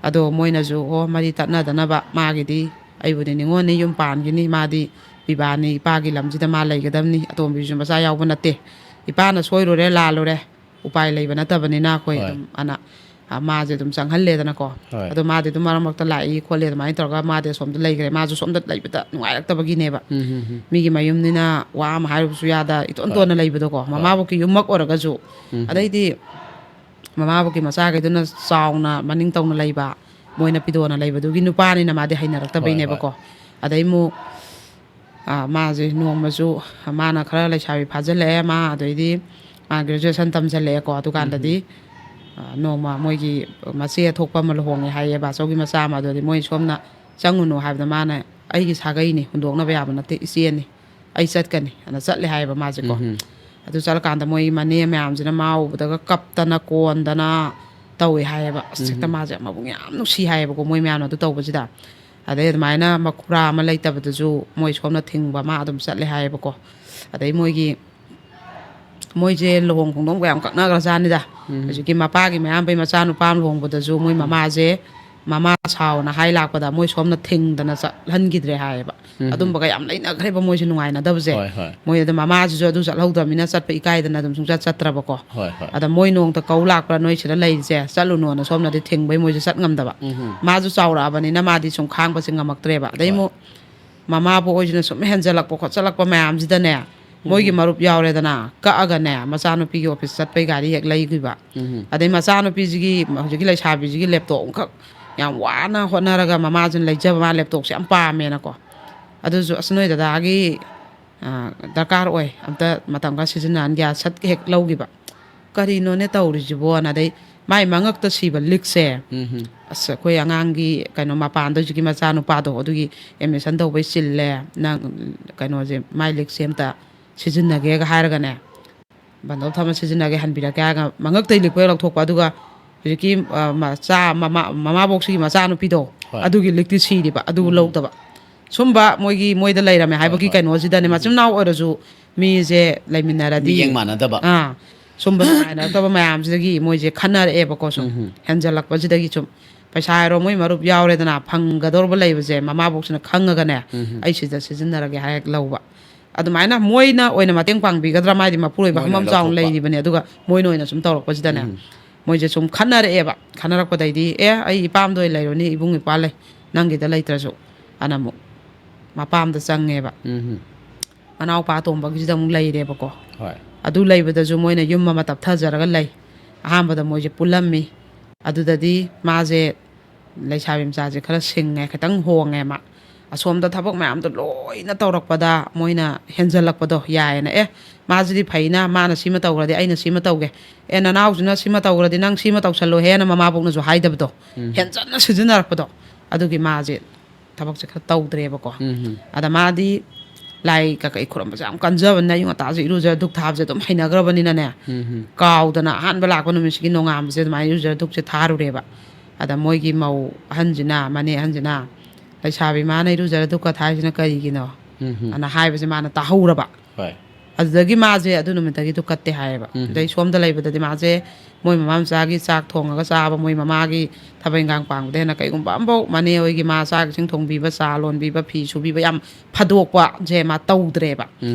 ꯑꯗꯣ ꯃꯣꯏꯅꯁꯨ, "ꯑꯣ, ꯃꯔꯤ ꯇꯠꯅꯗꯅꯕ, ꯃꯥꯒꯤꯗꯤ ꯑꯩꯕꯨꯗꯤ ꯅꯤꯉꯣꯜꯅꯤ, ꯌꯨꯝ ꯄꯥꯟꯈꯤꯅꯤ, ꯃꯥꯗꯤ ꯄꯤꯕꯥꯅꯤ, ꯏꯄꯥꯒꯤ ꯂꯝꯁꯤꯗ ꯃꯥ ꯂꯩꯒꯗꯕꯅꯤ, ꯑꯇꯣꯝꯕꯤꯁꯨ ꯃꯆꯥ ꯌꯥꯎꯕ ꯅꯠꯇꯦ, ꯏꯄꯥꯅ ꯁꯣꯏꯔꯨꯔꯦ, ꯂꯥꯜꯂꯨꯔꯦ, ꯎꯄꯥꯏ ꯂꯩꯕ ꯅꯠꯇꯕꯅꯤꯅ ꯑꯩꯈꯣꯏ ꯍꯣꯏ꯫ ꯑꯗꯨꯝ ꯑꯅ, ꯑ, ꯃꯥꯁꯦ ꯑꯗꯨꯝ ꯆꯪꯍꯜꯂꯦꯗꯅꯀꯣ꯫ ꯍꯣꯏ꯫ ꯑꯗꯣ ꯃꯥꯗꯤ ꯑꯗꯨꯝ ꯃꯔꯛ ꯃꯔꯛꯇ ꯂꯥꯛꯏ ꯈꯣꯠꯂꯤ ꯑꯗꯨꯃꯥꯏꯅ ꯇꯧꯔꯒ ꯃꯥꯗꯤ ꯑꯁꯣꯝꯗ ꯂꯩꯈ꯭ꯔꯦ, ꯃꯥꯁꯨ ꯁꯣꯝꯗ ꯂꯩꯕꯗ ꯅꯨꯡꯉꯥꯏꯔꯛꯇꯕꯒꯤꯅꯦꯕ꯫ ꯎꯝ ꯎꯝ ꯎꯝ꯫ ꯃꯤꯒꯤ ꯃꯌꯨꯝꯅꯤꯅ ꯋꯥ ꯑꯃ ꯍꯥꯏꯔꯨꯕꯁꯨ ꯌꯥꯗ, ꯏꯇꯣꯟ ꯍꯣꯏ꯫ ꯇꯣꯟꯅ ꯂꯩꯕꯗꯣꯀꯣ꯫ ꯍꯣꯏ꯫ ꯃꯃꯥꯕꯨꯛꯀꯤ ꯌꯨꯝꯃꯛ ꯑꯣꯏꯔꯒꯁꯨ꯫ ꯎꯝ꯫ ꯑꯗꯩꯗꯤ ꯃꯃꯥꯕꯨꯛꯀꯤ ꯃꯆꯥꯈꯩꯗꯨꯅ ꯆꯥꯎꯅ ꯃꯅꯤꯡ ꯇꯧꯅ ꯂꯩꯕ, ꯃꯣꯏꯅ ꯄꯤꯗꯣꯅ ꯂꯩꯕꯗꯨꯒꯤ ꯅꯨꯄꯥꯅꯤꯅ ꯃꯥꯗꯤ ꯍꯩꯅꯔꯛꯇꯕꯩꯅꯦꯕꯀꯣ꯫ ꯍꯣꯏ, ꯑꯗꯩ ꯑꯃꯨꯛ, ꯑ, ꯃꯥꯁꯦ ꯅꯣꯡꯃꯁꯨ, ꯃꯥꯅ ꯈꯔ ꯂꯩꯁꯥꯕꯤ ꯐꯥꯖꯤꯜꯂꯛꯑꯦ, ꯃꯥ ꯑꯗꯩꯗꯤ ꯃꯥ ꯒ꯭ꯔꯦꯖꯨꯑꯦꯁꯟ ꯇꯝꯁꯤꯜꯂꯛꯑꯦꯀꯣ꯫ ꯑꯗꯨꯀꯥꯟꯗꯗꯤ, ꯑ, ꯅꯣꯡꯃ ꯃꯣꯏꯒꯤ ꯃꯆꯦ ꯑꯊꯣꯛꯄ ꯑꯃ ꯂꯨꯍꯣꯡꯉꯦ ꯍꯥꯏꯌꯦ, ꯕꯥꯆꯧꯒꯤ ꯃꯆꯥ ꯑꯃ꯫ ꯑꯗꯨꯗꯤ ꯃꯣꯏ ꯁꯣꯝꯅ "ꯆꯪꯉꯨꯅꯨ" ꯍꯥꯏꯕꯗ ꯃꯥꯅ, "ꯑꯩꯒꯤ ꯁꯥꯒꯩꯅꯤ, ꯍꯨꯟꯗꯣꯛꯅꯕ ꯌꯥꯕ ꯅꯠꯇꯦ, ꯏꯆꯦꯅꯤ, ꯑꯩ ꯆꯠꯀꯅꯤ" ꯑꯅ ꯆꯠꯂꯦ ꯍꯥꯏꯌꯦꯕ ꯃꯥꯁꯦꯀꯣ꯫ ꯎꯝ꯫ ꯑꯗꯨ ꯆꯠꯂꯀꯥꯟꯗ ꯃꯣꯏ ꯃꯅꯦ ꯃꯌꯥꯝꯁꯤꯅ ꯃꯥ ꯎꯕꯗꯒ ꯀꯞꯇꯅ ꯀꯣꯟꯗꯅ ꯇꯧꯋꯦ ꯍꯥꯏꯌꯦꯕ꯫ ꯑꯁ, ꯍꯦꯛꯇ ꯎꯝ꯫ ꯃꯥꯁꯦ ꯃꯕꯨꯛ ꯌꯥꯝ ꯅꯨꯡꯁꯤ ꯍꯥꯏꯌꯦꯕꯀꯣ, ꯃꯣꯏ ꯃꯌꯥꯝꯅ ꯑꯗꯨ ꯇꯧꯕꯁꯤꯗ꯫ ꯑꯗꯩ ꯑꯗꯨꯃꯥꯏꯅ ꯃꯈꯨꯔꯥ ꯑꯃ ꯂꯩꯇꯕꯗꯨꯁꯨ ꯃꯣꯏ ꯁꯣꯝꯅ ꯊꯤꯡꯕ, ꯃꯥ ꯑꯗꯨꯝ ꯆꯠꯂꯦ ꯍꯥꯏꯌꯦꯕꯀꯣ꯫ ꯑꯗꯩ ꯃꯣꯏꯒꯤ, ꯃꯣꯏꯁꯦ ꯂꯨꯍꯣꯡ ꯈꯣꯡꯗꯣꯡꯕ ꯌꯥꯝ ꯀꯛꯅꯈ꯭ꯔꯖꯥꯠꯅꯤꯗ꯫ ꯎꯝ꯫ ꯍꯧꯖꯤꯛꯀꯤ ꯃꯄꯥꯒꯤ ꯃꯌꯥꯝꯕꯩ ꯃꯆꯥꯅꯨꯄꯥ ꯑꯃ ꯂꯨꯍꯣꯡꯕꯗꯁꯨ ꯃꯣꯏ ꯃꯃꯥꯁꯦ, ꯃꯃꯥ ꯁꯥꯎꯅ ꯍꯥꯏ ꯂꯥꯛꯄꯗ ꯃꯣꯏ ꯁꯣꯝꯅ ꯊꯤꯡꯗꯅ ꯆꯠꯍꯟꯈꯤꯗ꯭ꯔꯦ ꯍꯥꯏꯌꯦꯕ꯫ ꯎꯝ꯫ ꯑꯗꯨꯝꯕꯒ ꯌꯥꯝ ꯂꯩꯅꯈ꯭ꯔꯦꯕ ꯃꯣꯏꯁꯦ ꯅꯨꯡꯉꯥꯏꯅꯗꯕꯁꯦ꯫ ꯍꯣꯏ, ꯍꯣꯏ꯫ ꯃꯣꯏ ꯑꯗꯨ ꯃꯃꯥꯁꯤꯁꯨ ꯑꯗꯨ ꯆꯠꯍꯧꯗ꯭ꯔꯕꯅꯤꯅ ꯆꯠꯄ ꯏꯀꯥꯏꯗꯅ ꯑꯗꯨꯝ ꯁꯨꯡꯆꯠ ꯆꯠꯇ꯭ꯔꯕꯀꯣ꯫ ꯍꯣꯏ, ꯍꯣꯏ꯫ ꯑꯗ ꯃꯣꯏ ꯅꯣꯡꯇ ꯀꯧ ꯂꯥꯛꯄ꯭ꯔꯥ ꯅꯣꯏ ꯁꯤꯗ ꯂꯩꯔꯤꯁꯦ, ꯆꯠꯂꯨꯅꯣꯅ ꯁꯣꯝꯅꯗꯤ ꯊꯤꯡꯕꯩ ꯃꯣꯏꯁꯦ ꯆꯠ ꯉꯝꯗꯕ꯫ ꯎꯝ꯫ ꯃꯥꯁꯨ ꯆꯥꯎꯔꯛꯑꯕꯅꯤꯅ ꯃꯥꯗꯤ ꯁꯨꯝ ꯈꯥꯡꯕꯁꯦ ꯉꯝꯃꯛꯇ꯭ꯔꯦꯕ꯫ ꯑꯗꯩ ꯍꯣꯏ꯫ ꯑꯃꯨꯛ ꯃꯃꯥꯕꯨ ꯑꯣꯏꯁꯤꯅ ꯁꯨꯝ ꯍꯦꯟꯖꯜꯂꯛꯄ ꯈꯣꯠꯆꯜꯂꯛꯄ ꯃꯌꯥꯝꯁꯤꯗꯅꯦ, ꯃꯣꯏꯒꯤ ꯃꯔꯨꯞ ꯌꯥꯎꯔꯦꯗꯅ, ꯀꯛꯑꯒꯅꯦ, ꯃꯆꯥꯅꯨꯄꯤꯒꯤ ꯑꯣꯐꯤꯁ ꯆꯠꯄꯩ ꯒꯥꯔꯤ ꯍꯦꯛ ꯂꯩꯈꯤꯕ꯫ ꯑꯗꯩ ꯃꯆꯥꯅꯨꯄꯤꯁꯤꯒꯤ, ꯍꯧꯖꯤꯛꯀꯤ ꯂꯩꯁꯥꯕꯤꯁꯤꯒꯤ ꯂꯦꯞꯇꯣꯞ ꯑꯃꯈꯛ ꯌꯥꯝ ꯋꯥꯅ ꯍꯣꯠꯅꯔꯒ ꯃꯃꯥꯁꯤꯅ ꯂꯩꯖꯕ, ꯃꯥ ꯂꯦꯞꯇꯣꯞꯁꯦ ꯌꯥꯝ ꯄꯥꯝꯃꯦꯅꯀꯣ꯫ ꯑꯗꯨꯁꯨ, "ꯑꯁ, ꯅꯣꯏ ꯗꯗꯥꯒꯤ, ꯑ, ꯗꯔꯀꯥꯔ ꯑꯣꯏ, ꯑꯝꯇ ꯃꯇꯝ ꯈꯔ ꯁꯤꯖꯤꯟꯅꯍꯟꯒꯦ" ꯁꯠ ꯍꯦꯛ ꯂꯧꯈꯤꯕ꯫ "ꯀꯔꯤꯅꯣꯅꯦ ꯇꯧꯔꯤꯁꯤꯕꯣꯅ?" ꯑꯗꯩ ꯃꯥꯏ ꯃꯉꯛꯇ ꯁꯤꯕ ꯂꯤꯛꯁꯦ, "ꯑꯁ, ꯑꯩꯈꯣꯏ ꯑꯉꯥꯡꯒꯤ ꯀꯩꯅꯣ, ꯃꯄꯥꯟꯗ ꯍꯧꯖꯤꯛꯀꯤ ꯃꯆꯥꯅꯨꯄꯥꯗꯣ, ꯑꯗꯨꯒꯤ ꯑꯦꯗꯃꯤꯁꯟ ꯇꯧꯕꯩ ꯆꯤꯜꯂꯦ, ꯅꯪ ꯀꯩꯅꯣꯁꯦ, ꯃꯥꯏ ꯂꯤꯛꯁꯦ ꯑꯝꯇ ꯁꯤꯖꯤꯟꯅꯒꯦꯒ" ꯍꯥꯏꯔꯒꯅꯦ, "ꯕꯟꯗꯣꯞ ꯊꯝꯃ ꯁꯤꯖꯤꯟꯅꯒꯦ, ꯍꯟꯕꯤꯔꯛꯀꯦ" ꯍꯥꯏꯔꯒ ꯃꯉꯛꯇꯩ ꯂꯤꯛꯄ ꯍꯦꯛ ꯂꯧꯊꯣꯛꯄ, ꯑꯗꯨꯒ ꯍꯧꯖꯤꯛꯀꯤ, ꯑ, ꯃꯆꯥ, ꯃꯃꯥ-, ꯃꯃꯥꯕꯣꯛꯁꯤꯒꯤ ꯃꯆꯥꯅꯨꯄꯤꯗꯣ, ꯍꯣꯏ꯫ ꯑꯗꯨꯒꯤ ꯂꯤꯛꯇꯤ ꯁꯤꯔꯤꯕ, ꯑꯗꯨ ꯂꯧꯗꯕ꯫ ꯁꯨꯝꯕ ꯃꯣꯏꯒꯤ, ꯃꯣꯏꯗ ꯂꯩꯔꯝꯃꯦ ꯍꯣꯏ, ꯍꯥꯏꯕꯒꯤ ꯍꯣꯏ꯫ ꯀꯩꯅꯣꯁꯤꯗꯅꯦ, ꯃꯆꯤꯟ ꯃꯅꯥꯎ ꯑꯣꯏꯔꯁꯨ ꯃꯤꯁꯦ ꯂꯩꯃꯤꯟꯅꯔꯗꯤ, ꯃꯤꯠꯌꯦꯡ ꯃꯥꯟꯅꯗꯕ꯫ ꯑꯥ, ꯁꯨꯝꯕ ꯅꯨꯡꯉꯥꯏꯅꯔꯛꯇꯕ ꯃꯌꯥꯝꯁꯤꯗꯒꯤ ꯃꯣꯏꯁꯦ ꯈꯟꯅꯔꯛꯑꯦꯕꯀꯣ꯫ ꯁꯨꯝ ꯍꯦꯟꯖꯜꯂꯛꯄꯁꯤꯗꯒꯤ ꯁꯨꯝ, ꯄꯩꯁꯥ ꯍꯥꯏꯔꯣ, ꯃꯣꯏ ꯃꯔꯨꯞ ꯌꯥꯎꯔꯦꯗꯅ, ꯐꯪꯒꯗꯧꯔꯕ ꯂꯩꯕꯁꯦ ꯃꯃꯥꯕꯣꯛꯁꯤꯅ ꯈꯪꯉꯒꯅꯦ, "ꯑꯩ ꯁꯤꯗ ꯁꯤꯖꯤꯟꯅꯔꯒꯦ" ꯍꯥꯏꯔ ꯂꯧꯕ꯫ ꯑꯗꯨꯃꯥꯏꯅ ꯃꯣꯏꯅ ꯑꯣꯏꯅ ꯃꯇꯦꯡ ꯄꯥꯡꯕꯤꯒꯗ꯭ꯔꯥ, ꯃꯥꯗꯤ ꯃꯄꯨꯔꯣꯏꯕ ꯃꯣꯏꯅ ꯍꯪꯐꯝ ꯆꯥꯎꯅ ꯂꯧꯊꯣꯛꯄ꯫ ꯂꯩꯔꯤꯕꯅꯦ꯫ ꯑꯗꯨꯒ ꯃꯣꯏꯅ ꯑꯣꯏꯅ ꯁꯨꯝ ꯇꯧꯔꯛꯄꯁꯤꯗꯅꯦ, ꯃꯣꯏꯁꯦ ꯁꯨꯝ ꯈꯟꯅꯔꯛꯑꯦꯕ꯫ ꯈꯟꯅꯔꯛꯄꯗꯩꯗꯤ, "ꯑꯦ, ꯑꯩ ꯏꯄꯥꯝꯗ ꯑꯣꯏꯅ ꯂꯩꯔꯨꯅꯤ, ꯏꯕꯨꯡ ꯏꯄ꯭ꯋꯥ ꯂꯩ, ꯅꯪꯒꯤꯗ ꯂꯩꯇ꯭ꯔꯁꯨ", ꯑꯅ ꯑꯃꯨꯛ ꯃꯄꯥꯝꯗ ꯆꯪꯉꯦꯕ꯫ ꯃꯅꯥꯎꯄꯥ ꯑꯇꯣꯝꯕꯒꯤꯁꯤꯗ ꯑꯃꯨꯛ ꯂꯩꯔꯦꯕꯀꯣ꯫ ꯍꯣꯏ꯫ ꯑꯗꯨ ꯂꯩꯕꯗꯁꯨ ꯃꯣꯏꯅ ꯌꯨꯝ ꯑꯃ ꯇꯞꯊꯖꯔꯒ ꯂꯩ꯫ ꯑꯍꯥꯟꯕꯗ ꯃꯣꯏꯁꯦ ꯄꯨꯜꯂꯝꯃꯤ꯫ ꯑꯗꯨꯗꯗꯤ ꯃꯥꯁꯦ, ꯂꯩꯁꯥꯕꯤ ꯃꯆꯥꯁꯦ ꯈꯔ ꯁꯤꯡꯉꯦ, ꯈꯤꯇꯪ ꯍꯣꯡꯉꯦ ꯃꯥ꯫ ꯑꯁꯣꯝꯗ ꯊꯕꯛ ꯃꯌꯥꯝꯗꯣ ꯂꯣꯏꯅ ꯇꯧꯔꯛꯄꯗ ꯃꯣꯏꯅ ꯍꯦꯟꯖꯜꯂꯛꯄꯗꯣ ꯌꯥꯏꯌꯦꯅ, "ꯑꯦ, ꯃꯥꯁꯤꯗꯤ ꯐꯩꯅ, ꯃꯥꯅ ꯁꯤꯃ ꯇꯧꯈ꯭ꯔꯗꯤ ꯑꯩꯅ ꯁꯤꯃ ꯇꯧꯒꯦ꯫ ꯑꯦ, ꯅꯅꯥꯎꯁꯤꯅ ꯁꯤꯃ ꯇꯧꯈ꯭ꯔꯗꯤ ꯅꯪ ꯁꯤꯃ ꯇꯧꯁꯜꯂꯣꯍꯦꯅ" ꯃꯃꯥꯕꯣꯛꯅꯁꯨ ꯍꯥꯏꯗꯕꯗꯣ, ꯍꯦꯟꯖꯟꯅ ꯁꯤꯖꯤꯟꯅꯔꯛꯄꯗꯣ꯫ ꯑꯗꯨꯒꯤ ꯃꯥꯁꯦ ꯊꯕꯛꯁꯦ ꯈꯔ ꯇꯧꯗ꯭ꯔꯦꯕꯀꯣ꯫ ꯑꯗ ꯃꯥꯗꯤ ꯂꯥꯏ ꯀꯀꯩ ꯈꯨꯔꯨꯝꯕꯁꯦ ꯌꯥꯝ ꯀꯟꯖꯕꯅꯤꯅ, ꯑꯌꯨꯛ ꯉꯟꯇꯥꯁꯦ ꯏꯔꯨꯖꯔ ꯙꯨꯛ ꯊꯥꯕꯁꯦ ꯑꯗꯨꯝ ꯍꯩꯅꯈ꯭ꯔꯕꯅꯤꯅꯅꯦ, ꯀꯥꯎꯗꯅ ꯑꯍꯥꯟꯕ ꯂꯥꯛꯄ ꯅꯨꯃꯤꯠꯁꯤꯒꯤ ꯅꯣꯡꯉꯥꯟꯕꯁꯦ ꯑꯗꯨꯃꯥꯏꯅ ꯏꯔꯨꯖꯔ ꯙꯨꯛꯁꯦ ꯊꯥꯔꯨꯔꯦꯕ꯫ ꯑꯗ ꯃꯣꯏꯒꯤ ꯃꯧ ꯑꯍꯟꯁꯤꯅ, ꯃꯅꯦ ꯑꯍꯟꯁꯤꯅ, "ꯂꯩꯁꯥꯕꯤ, ꯃꯥꯅ ꯏꯔꯨꯖꯔ ꯙꯨꯛꯀ ꯊꯥꯔꯤꯁꯤꯅ ꯀꯔꯤꯒꯤꯅꯣ?" ꯑꯅ ꯍꯥꯏꯕꯁꯦ ꯃꯥꯅ ꯇꯥꯍꯧꯔꯕ꯫ ꯍꯣꯏ꯫ ꯑꯗꯨꯗꯒꯤ ꯃꯥꯁꯦ ꯑꯗꯨ ꯅꯨꯃꯤꯠꯇꯒꯤ ꯙꯨꯛ ꯀꯠꯇꯦ ꯍꯥꯏꯌꯦꯕ꯫ ꯑꯗꯩ ꯁꯣꯝꯗ ꯂꯩꯕꯗꯗꯤ ꯃꯥꯁꯦ ꯃꯣꯏ ꯃꯃꯥ ꯃꯆꯥꯒꯤ ꯆꯥꯛ ꯊꯣꯡꯉꯒ ꯆꯥꯕ, ꯃꯣꯏ ꯃꯃꯥꯒꯤ ꯊꯕꯛ ꯏꯟꯈꯥꯡ ꯄꯥꯡꯕꯗ ꯍꯦꯟꯅ ꯀꯩꯒꯨꯝꯕ ꯑꯃꯐꯥꯎ ꯃꯅꯦ ꯍꯣꯏꯒꯤ ꯃꯥ ꯆꯥꯛ ꯏꯁꯤꯡ ꯊꯣꯡꯕꯤꯕ, ꯆꯥ ꯂꯣꯟꯕꯤꯕ, ꯐꯤ ꯁꯨꯕꯤꯕ ꯌꯥꯝ ꯐꯥꯗꯣꯛꯄꯁꯦ ꯃꯥ ꯇꯧꯗ꯭ꯔꯦꯕ꯫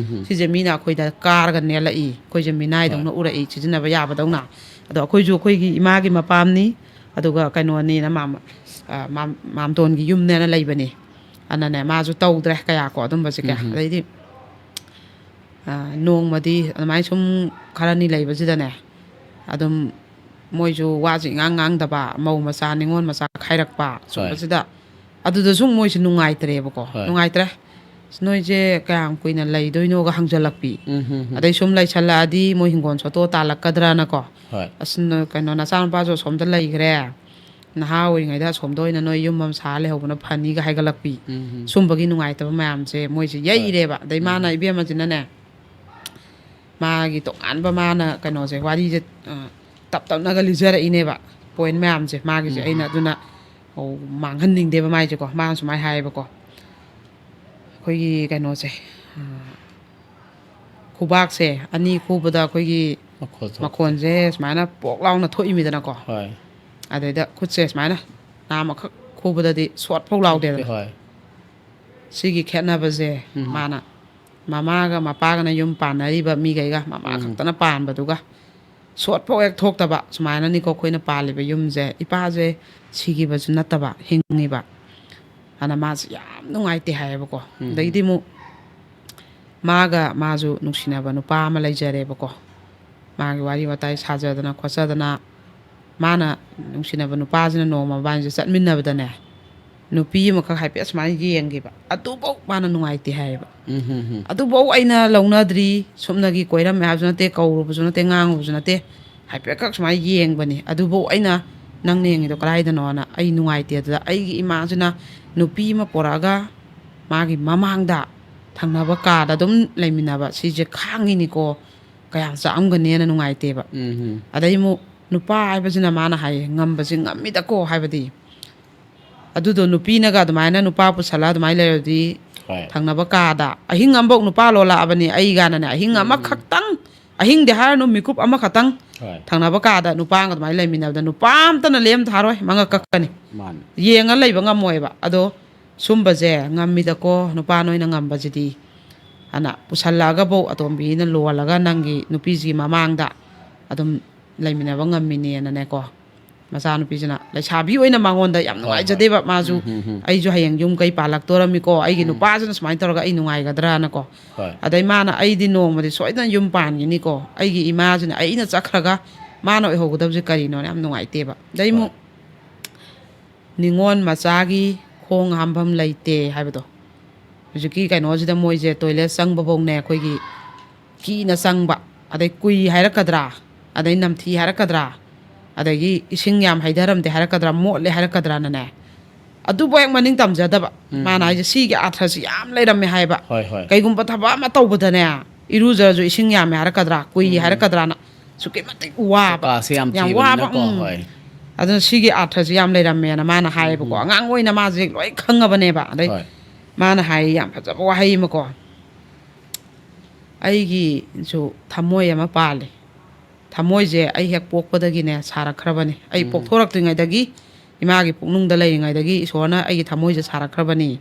ꯁꯤꯁꯦ ꯃꯤꯅ ꯑꯩꯈꯣꯏꯗ ꯀꯥꯔꯒ ꯅꯦꯜꯂꯛꯏ, ꯑꯩꯈꯣꯏꯁꯦ ꯃꯤꯅꯥꯏꯗꯧꯅ ꯎꯔꯛꯏ, ꯁꯤꯖꯤꯟꯅꯕ ꯌꯥꯕꯗꯧꯅ꯫ ꯑꯗꯣ ꯑꯩꯈꯣꯏꯁꯨ ꯑꯩꯈꯣꯏꯒꯤ ꯏꯃꯥꯒꯤ ꯃꯄꯥꯝꯅꯤ, ꯑꯗꯨꯒ ꯀꯩꯅꯣꯅꯤꯅ, ꯃꯥꯝ-, ꯑ, ꯃꯥꯝ-, ꯃꯥꯝꯇꯣꯟꯒꯤ ꯌꯨꯝꯅꯦꯅ ꯂꯩꯕꯅꯤ꯫ ꯑꯅꯅꯦ ꯃꯥꯁꯨ ꯇꯧꯗ꯭ꯔꯦ ꯀꯌꯥ ꯀꯣ ꯑꯗꯨꯝꯕꯁꯦ ꯀꯌꯥ꯫ ꯎꯝ꯫ ꯑꯗꯩꯗꯤ, ꯑ, ꯅꯣꯡꯃꯗꯤ ꯑꯗꯨꯃꯥꯏꯅ ꯁꯨꯝ ꯈꯔꯅꯤ ꯂꯩꯕꯁꯤꯗꯅꯦ, ꯑꯗꯨꯝ ꯃꯣꯏꯁꯨ ꯋꯥꯁꯦ ꯏꯉꯥꯡ ꯉꯥꯡꯗꯕ, ꯃꯧ ꯃꯆꯥ, ꯅꯤꯉꯣꯜ ꯃꯆꯥ ꯈꯥꯏꯔꯛꯄ, ꯍꯣꯏ꯫ ꯁꯨꯝꯕꯁꯤꯗ ꯑꯗꯨꯗꯁꯨ ꯃꯣꯏꯁꯦ ꯅꯨꯡꯉꯥꯏꯇ꯭ꯔꯦꯕꯀꯣ꯫ ꯍꯣꯏ꯫ "ꯅꯨꯡꯉꯥꯏꯇ꯭ꯔꯦ꯫ ꯑꯁ, ꯅꯣꯏꯁꯦ ꯀꯌꯥꯝ ꯀꯨꯏꯅ ꯂꯩꯗꯣꯏꯅꯣꯒ?" ꯍꯪꯖꯜꯂꯛꯄꯤ꯫ ꯎꯝ, ꯍꯝ, ꯍꯝ꯫ ꯑꯗꯩ ꯁꯨꯝ ꯂꯩꯁꯜꯂꯛꯑꯗꯤ ꯃꯣꯏ ꯍꯤꯡꯒꯣꯜ ꯁꯣꯠꯇꯣꯛꯑ ꯇꯥꯜꯂꯛꯀꯗ꯭ꯔꯅꯀꯣ꯫ ꯍꯣꯏ꯫ "ꯑꯁ, ꯅ-, ꯀꯩꯅꯣ, ꯅꯆꯥꯅꯨꯄꯥꯁꯨ ꯑꯁꯣꯝꯗ ꯂꯩꯈ꯭ꯔꯦ꯫ ꯅꯍꯥ ꯑꯣꯏꯔꯤꯉꯩꯗ ꯑꯁꯣꯝꯗ ꯑꯣꯏꯅ ꯅꯣꯏ ꯌꯨꯝ ꯑꯃ ꯁꯥꯔ ꯂꯩꯍꯧꯕꯅ ꯐꯅꯤꯒ" ꯍꯥꯏꯒꯠꯂꯛꯄꯤ꯫ ꯎꯝ, ꯍꯝ꯫ ꯁꯨꯝꯕꯒꯤ ꯅꯨꯡꯉꯥꯏꯇꯕ ꯃꯌꯥꯝꯁꯦ ꯃꯣꯏꯁꯦ ꯍꯣꯏ꯫ ꯌꯩꯔꯦꯕ꯫ ꯑꯗꯩ ꯎꯝ, ꯃꯥꯅ, ꯍꯝ꯫ ꯏꯕꯦꯝꯃꯁꯤꯅꯅꯦ, ꯃꯥꯒꯤ ꯇꯣꯉꯥꯟꯕ ꯃꯥꯅ ꯀꯩꯅꯣꯁꯦ, ꯋꯥꯔꯤꯁꯦ, ꯑ, ꯇꯞ ꯇꯞꯅꯒ ꯂꯤꯖꯔꯛꯏꯅꯦꯕ꯫ Point ꯃꯌꯥꯝꯁꯦ ꯃꯥꯒꯤꯁꯦ ꯎꯝ꯫ ꯑꯩꯅ ꯑꯗꯨꯅ, ꯑꯧ, ꯃꯥꯡꯍꯟꯅꯤꯡꯗꯦꯕ ꯃꯥꯏꯁꯦꯀꯣ꯫ ꯃꯥꯅ ꯁꯨꯃꯥꯏꯅ ꯍꯥꯏꯌꯦꯕꯀꯣ, ꯑꯩꯈꯣꯏꯒꯤ ꯀꯩꯅꯣꯁꯦ, ꯑ, ꯈꯨꯕꯥꯛꯁꯦ ꯑꯅꯤ ꯈꯨꯕꯗ ꯑꯩꯈꯣꯏꯒꯤ ꯃꯈꯣꯟ ꯊꯣꯛꯄꯁꯦ꯫ ꯃꯈꯣꯟꯁꯦ ꯁꯨꯃꯥꯏꯅ ꯄꯣꯛ ꯂꯥꯎꯅ ꯊꯣꯛꯏꯃꯤꯗꯅꯀꯣ꯫ ꯍꯣꯏ꯫ ꯑꯗꯩꯗ ꯈꯨꯠꯁꯦ ꯁꯨꯃꯥꯏꯅ ꯅꯥꯝ ꯑꯃꯈꯛ ꯈꯨꯕꯗꯗꯤ ꯁꯣꯠ ꯐꯧ ꯂꯥꯎꯗꯦꯗꯅ꯫ ꯍꯣꯏ꯫ ꯁꯤꯒꯤ ꯈꯦꯠꯅꯕꯁꯦ ꯎꯝ꯫ ꯃꯥꯅ ꯃꯃꯥꯒ ꯃꯄꯥꯒꯅ ꯌꯨꯝ ꯄꯥꯟꯅꯔꯤꯕ ꯃꯤꯈꯩꯒ ꯃꯃꯥ ꯎꯝ꯫ ꯈꯛꯇꯅ ꯄꯥꯟꯕꯗꯨꯒ ꯁꯣꯠ ꯐꯥꯎ ꯍꯦꯛ ꯊꯣꯛꯇꯕ ꯁꯨꯃꯥꯏꯅꯅꯤꯀꯣ ꯑꯩꯈꯣꯏꯅ ꯄꯥꯜꯂꯤꯕ ꯌꯨꯝꯁꯦ꯫ ꯏꯄꯥꯁꯦ ꯁꯤꯈꯤꯕꯁꯨ ꯅꯠꯇꯕ, ꯍꯤꯡꯉꯤꯕ꯫ ꯑꯗꯨꯅ ꯃꯥꯁꯦ ꯌꯥꯝ ꯅꯨꯡꯉꯥꯏꯇꯦ ꯍꯥꯏꯌꯦꯕꯀꯣ꯫ ꯎꯝ꯫ ꯑꯗꯩꯗꯤ ꯑꯃꯨꯛ ꯃꯥꯒ ꯃꯥꯁꯨ ꯅꯨꯡꯁꯤꯅꯕ ꯅꯨꯄꯥ ꯑꯃ ꯂꯩꯖꯔꯦꯕꯀꯣ꯫ ꯃꯥꯒꯤ ꯋꯥꯔꯤ ꯋꯥꯇꯥꯏ ꯁꯥꯖꯗꯅ ꯈꯣꯠꯆꯗꯅ, ꯃꯥꯅ ꯅꯨꯡꯁꯤꯅꯕ ꯅꯨꯄꯥꯁꯤꯅ ꯅꯣꯡꯃ ꯃꯕꯥꯅꯤꯁꯦ ꯆꯠꯃꯤꯟꯅꯕꯗꯅꯦ, ꯅꯨꯄꯤ ꯑꯃꯈꯛ ꯍꯥꯏꯐꯦꯠ ꯁꯨꯃꯥꯏꯅ ꯌꯦꯡꯈꯤꯕ꯫ ꯑꯗꯨꯐꯧ ꯃꯥꯅ ꯅꯨꯡꯉꯥꯏꯇꯦ ꯍꯥꯏꯌꯦꯕ꯫ ꯎꯝ, ꯍꯝ, ꯍꯝ꯫ ꯑꯗꯨꯐꯧ ꯑꯩꯅ ꯂꯧꯅꯗ꯭ꯔꯤ, ꯁꯨꯞꯅꯒꯤ ꯀꯣꯏꯔꯝꯃꯦ ꯍꯥꯏꯕꯁꯨ ꯅꯠꯇꯦ, ꯀꯧꯔꯨꯕꯁꯨ ꯅꯠꯇꯦ, ꯉꯥꯡꯉꯨꯕꯁꯨ ꯅꯠꯇꯦ, ꯍꯥꯏꯐꯦꯠꯈꯛ ꯁꯨꯃꯥꯏꯅ ꯌꯦꯡꯕꯅꯤ꯫ ꯑꯗꯨꯐꯧ ꯑꯩꯅ, "ꯅꯪꯅ ꯌꯦꯡꯉꯤꯗꯣ ꯀꯗꯥꯏꯗꯅꯣꯅ?" ꯑꯩ ꯅꯨꯡꯉꯥꯏꯇꯦ꯫ ꯑꯗꯨꯗ ꯑꯩꯒꯤ ꯏꯃꯥꯁꯤꯅ ꯅꯨꯄꯤ ꯑꯃ ꯄꯣꯔꯛꯑꯒ ꯃꯥꯒꯤ ꯃꯃꯥꯡꯗ ꯊꯪꯅꯕ ꯀꯥꯗ ꯑꯗꯨꯝ ꯂꯩꯃꯤꯟꯅꯕ, ꯁꯤꯁꯦ ꯈꯥꯡꯉꯤꯅꯤꯀꯣ, ꯀꯌꯥꯝ ꯆꯥꯛꯑꯝꯒꯅꯤꯅ ꯅꯨꯡꯉꯥꯏꯇꯦꯕ꯫ ꯎꯝ, ꯎꯝ꯫ ꯑꯗꯩ ꯑꯃꯨꯛ ꯅꯨꯄꯥ ꯍꯥꯏꯕꯁꯤꯅ ꯃꯥꯅ ꯍꯥꯏꯌꯦ, ꯉꯝꯕꯁꯤ ꯉꯝꯃꯤꯗꯀꯣ, ꯍꯥꯏꯕꯗꯤ ꯑꯗꯨꯗꯣ ꯅꯨꯄꯤꯅꯒ ꯑꯗꯨꯃꯥꯏꯅ ꯅꯨꯄꯥ ꯄꯨꯁꯜꯂ ꯑꯗꯨꯃꯥꯏꯅ ꯂꯩꯔꯗꯤ, ꯍꯣꯏ꯫ ꯊꯪꯅꯕ ꯀꯥꯗ ꯑꯍꯤꯡ ꯑꯃꯐꯧ ꯅꯨꯄꯥ ꯂꯣꯜꯂꯛꯑꯕꯅꯤ ꯑꯩ ꯀꯥꯏꯅꯅꯦ, ꯑꯍꯤꯡ ꯎꯝ, ꯎꯝ꯫ ꯑꯃꯈꯛꯇꯪ, ꯑꯍꯤꯡꯗꯤ ꯍꯥꯏꯔꯅꯨ, ꯃꯤꯀꯨꯞ ꯑꯃꯈꯛꯇꯪ ꯍꯣꯏ꯫ ꯊꯪꯅꯕ ꯀꯥꯗ ꯅꯨꯄꯥ ꯑꯃꯒ ꯑꯗꯨꯃꯥꯏꯅ ꯂꯩꯃꯤꯟꯅꯕꯗ ꯅꯨꯄꯥ ꯑꯝꯇꯅ ꯂꯦꯝ ꯊꯥꯔꯣꯏ, ꯃꯉꯛ ꯀꯛꯀꯅꯤ꯫ ꯃꯥꯅꯤ꯫ ꯌꯦꯡꯉ ꯂꯩꯕ ꯉꯝꯃꯣꯏꯕ꯫ ꯑꯗꯣ ꯁꯨꯝꯕꯁꯦ ꯉꯝꯃꯤꯗꯀꯣ, ꯅꯨꯄꯥ ꯅꯣꯏꯅ ꯉꯝꯕꯁꯤꯗꯤ꯫ ꯑꯅ ꯄꯨꯁꯜꯂꯛꯑꯒꯐꯧ ꯑꯇꯣꯝꯕꯤꯅ ꯂꯣꯜꯂꯒ ꯅꯪꯒꯤ ꯅꯨꯄꯤꯁꯤꯒꯤ ꯃꯃꯥꯡꯗ ꯑꯗꯨꯝ ꯂꯩꯃꯤꯟꯅꯕ ꯉꯝꯃꯤꯅꯦꯅꯅꯦꯀꯣ꯫ ꯃꯆꯥꯅꯨꯄꯤꯁꯤꯅ ꯂꯩꯁꯥꯕꯤ ꯑꯣꯏꯅ ꯃꯉꯣꯟꯗ ꯌꯥꯝ ꯅꯨꯡꯉꯥꯏꯖꯗꯦꯕ꯫ ꯃꯥꯁꯨ, "ꯑꯩꯁꯨ ꯍꯌꯦꯡ ꯌꯨꯝ ꯀꯩ ꯄꯥꯜꯂꯛꯇꯣꯔꯝꯃꯤꯀꯣ, ꯑꯩꯒꯤ ꯅꯨꯄꯥꯁꯤꯅ ꯁꯨꯃꯥꯏꯅ ꯇꯧꯔꯒ ꯑꯩ ꯅꯨꯡꯉꯥꯏꯒꯗ꯭ꯔꯥꯅꯀꯣ?" ꯍꯣꯏ꯫ ꯑꯗꯩ ꯃꯥꯅ, "ꯑꯩꯗꯤ ꯅꯣꯡꯃꯗꯤ ꯁꯣꯏꯗꯅ ꯌꯨꯝ ꯄꯥꯟꯈꯤꯅꯤꯀꯣ, ꯑꯩꯒꯤ ꯏꯃꯥꯁꯤꯅ ꯑꯩꯅ ꯆꯠꯈ꯭ꯔꯒ ꯃꯥꯅ ꯑꯣꯏꯍꯧꯒꯗꯕꯁꯦ ꯀꯔꯤꯅꯣꯅ?" ꯌꯥꯝ ꯅꯨꯡꯉꯥꯏꯇꯦꯕ꯫ ꯑꯗꯩ ꯑꯃꯨꯛ ꯅꯤꯉꯣꯜ ꯃꯆꯥꯒꯤ ꯈꯣꯡ ꯍꯥꯝꯐꯝ ꯂꯩꯇꯦ ꯍꯥꯏꯕꯗꯣ꯫ ꯍꯧꯖꯤꯛꯀꯤ ꯀꯩꯅꯣꯁꯤꯗ ꯃꯣꯏꯁꯦ ꯇꯣꯏꯂꯦꯠ ꯆꯪꯕꯐꯧꯅꯦ, ꯑꯩꯈꯣꯏꯒꯤ ꯀꯤꯅ ꯆꯪꯕ, ꯑꯗꯩ ꯀꯨꯏ ꯍꯥꯏꯔꯛꯀꯗ꯭ꯔꯥ, ꯑꯗꯩ ꯅꯝꯊꯤ ꯍꯥꯏꯔꯛꯀꯗ꯭ꯔꯥ, ꯑꯗꯒꯤ ꯏꯁꯤꯡ ꯌꯥꯝ ꯍꯩꯊꯔꯝꯗꯦ ꯍꯥꯏꯔꯛꯀꯗ꯭ꯔꯥ, ꯃꯣꯠꯂꯦ ꯍꯥꯏꯔꯛꯀꯗ꯭ꯔꯥꯅꯅꯦ, ꯑꯗꯨꯕꯨ ꯍꯦꯛ ꯃꯅꯤꯡ ꯇꯝꯖꯗꯕ꯫ ꯃꯥꯅ ꯍꯥꯏꯁꯦ, "ꯁꯤꯒꯤ ꯑꯥꯊ꯭ꯔꯁꯤ ꯌꯥꯝ ꯂꯩꯔꯝꯃꯦ" ꯍꯥꯏꯕ꯫ ꯍꯣꯏ, ꯍꯣꯏ꯫ ꯀꯩꯒꯨꯝꯕ ꯊꯕꯛ ꯑꯃ ꯇꯧꯕꯗꯅꯦ, "ꯏꯔꯨꯖꯔꯁꯨ ꯏꯁꯤꯡ ꯌꯥꯝꯃꯦ ꯍꯥꯏꯔꯛꯀꯗ꯭ꯔꯥ, ꯀꯨꯏ ꯍꯥꯏꯔꯛꯀꯗ꯭ꯔꯥꯅ" ꯑꯁꯨꯛꯀꯤ ꯃꯇꯤꯛ ꯋꯥꯕ꯫ ꯀꯥꯁꯦ ꯌꯥꯝ ꯌꯥꯝ ꯋꯥꯕ, ꯊꯤꯕꯅꯤꯅꯀꯣ, ꯎꯝ꯫ ꯍꯣꯏ꯫ ꯑꯗꯨꯅ ꯁꯤꯒꯤ ꯑꯥꯔꯊꯁꯤ ꯌꯥꯝ ꯂꯩꯔꯝꯃꯦꯅ ꯃꯥꯅ ꯍꯥꯏꯌꯦꯕꯀꯣ꯫ ꯑꯉꯥꯡ ꯑꯣꯏꯅ ꯃꯥꯁꯦ ꯂꯣꯏ ꯈꯪꯉꯕꯅꯦꯕ꯫ ꯑꯗꯩ ꯍꯣꯏ꯫ ꯃꯥꯅ ꯍꯥꯏ ꯌꯥꯝ ꯐꯖꯕ ꯋꯥꯍꯩ ꯑꯃꯀꯣ, "ꯑꯩꯒꯤꯁꯨ ꯊꯃꯣꯏ ꯑꯃ ꯄꯥꯜꯂꯤ꯫ ꯊꯃꯣꯏꯁꯦ ꯑꯩ ꯍꯦꯛ ꯄꯣꯛꯄꯗꯒꯤꯅꯦ ꯁꯥꯔꯛꯈ꯭ꯔꯕꯅꯤ꯫ ꯑꯩ ꯄꯣꯛꯊꯣꯔꯛꯇ꯭ꯔꯤꯉꯩꯗꯒꯤ, ꯏꯃꯥꯒꯤ ꯄꯨꯛꯅꯨꯡꯗ ꯂꯩꯔꯤꯉꯩꯗꯒꯤ ꯏꯁꯣꯔꯅ ꯑꯩꯒꯤ ꯊꯃꯣꯏꯁꯦ ꯁꯥꯔꯛꯈ꯭ꯔꯕꯅꯤ꯫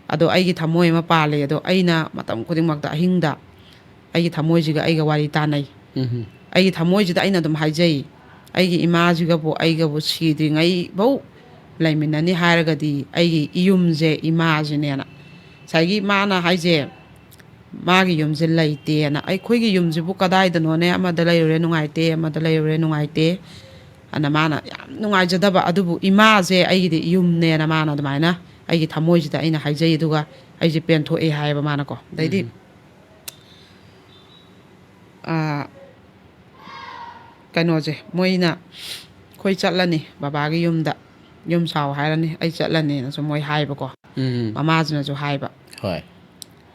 ꯑꯗꯣ ꯑꯩꯒꯤ ꯊꯃꯣꯏ ꯑꯃ ꯄꯥꯜꯂꯤ꯫ ꯑꯗꯣ ꯑꯩꯅ ꯃꯇꯝ ꯈꯨꯗꯤꯡꯃꯛꯇ ꯑꯍꯤꯡꯗ ꯑꯩꯒꯤ ꯊꯃꯣꯏꯁꯤꯒ ꯑꯩꯒ ꯋꯥꯔꯤ ꯇꯥꯟꯅꯩ꯫ ꯑꯩꯒꯤ ꯊꯃꯣꯏꯁꯤꯗ ꯑꯩꯅ ꯑꯗꯨꯝ ꯍꯥꯏꯖꯩ, ꯑꯩꯒꯤ ꯏꯃꯥꯁꯤꯒꯕꯨ ꯑꯩꯒꯕꯨ ꯁꯤꯗ꯭ꯔꯤꯉꯩꯐꯧ ꯂꯩꯃꯤꯟꯅꯅꯤ ꯍꯥꯏꯔꯒꯗꯤ ꯑꯩꯒꯤ ꯏꯌꯨꯝꯁꯦ ꯏꯃꯥꯁꯤꯅꯦꯅ"꯫ ꯉꯁꯥꯏꯒꯤ ꯃꯥꯅ ꯍꯥꯏꯁꯦ, ꯃꯥꯒꯤ ꯌꯨꯝꯁꯦ ꯂꯩꯇꯦꯅ꯫ "ꯑꯩꯈꯣꯏꯒꯤ ꯌꯨꯝꯁꯤꯕꯨ ꯀꯗꯥꯏꯗꯅꯣꯅꯦ, ꯑꯃꯗ ꯂꯩꯔꯨꯔꯦ ꯅꯨꯡꯉꯥꯏꯇꯦ, ꯑꯃꯗ ꯂꯩꯔꯨꯔꯦ ꯅꯨꯡꯉꯥꯏꯇꯦ" ꯑꯅ ꯃꯥꯅ ꯌꯥꯝ ꯅꯨꯡꯉꯥꯏꯖꯗꯕ꯫ "ꯑꯗꯨꯕꯨ ꯏꯃꯥꯁꯦ ꯑꯩꯒꯤꯗꯤ ꯌꯨꯝꯅꯦꯅ" ꯃꯥꯅ ꯑꯗꯨꯃꯥꯏꯅ ꯑꯩꯒꯤ ꯊꯃꯣꯏꯁꯤꯗ ꯑꯩꯅ ꯍꯥꯏꯖꯩ, ꯑꯗꯨꯒ ꯑꯩꯁꯦ ꯄꯦꯟꯊꯣꯛꯑꯦ ꯍꯥꯏꯌꯦꯕ ꯃꯥꯅꯀꯣ꯫ ꯑꯗꯩꯗꯤ ꯑꯥ, ꯀꯩꯅꯣꯁꯦ, ꯃꯣꯏꯅ, "ꯑꯩꯈꯣꯏ ꯆꯠꯂꯅꯤ ꯕꯕꯥꯒꯤ ꯌꯨꯝꯗ, ꯌꯨꯝ ꯁꯥꯎ ꯍꯥꯏꯔꯅꯤ, ꯑꯩ ꯆꯠꯂꯅꯤꯅꯁꯨ" ꯃꯣꯏ ꯍꯥꯏꯕꯀꯣ꯫ ꯎꯝ꯫ ꯃꯃꯥꯁꯤꯅꯁꯨ ꯍꯥꯏꯕ, ꯍꯣꯏ꯫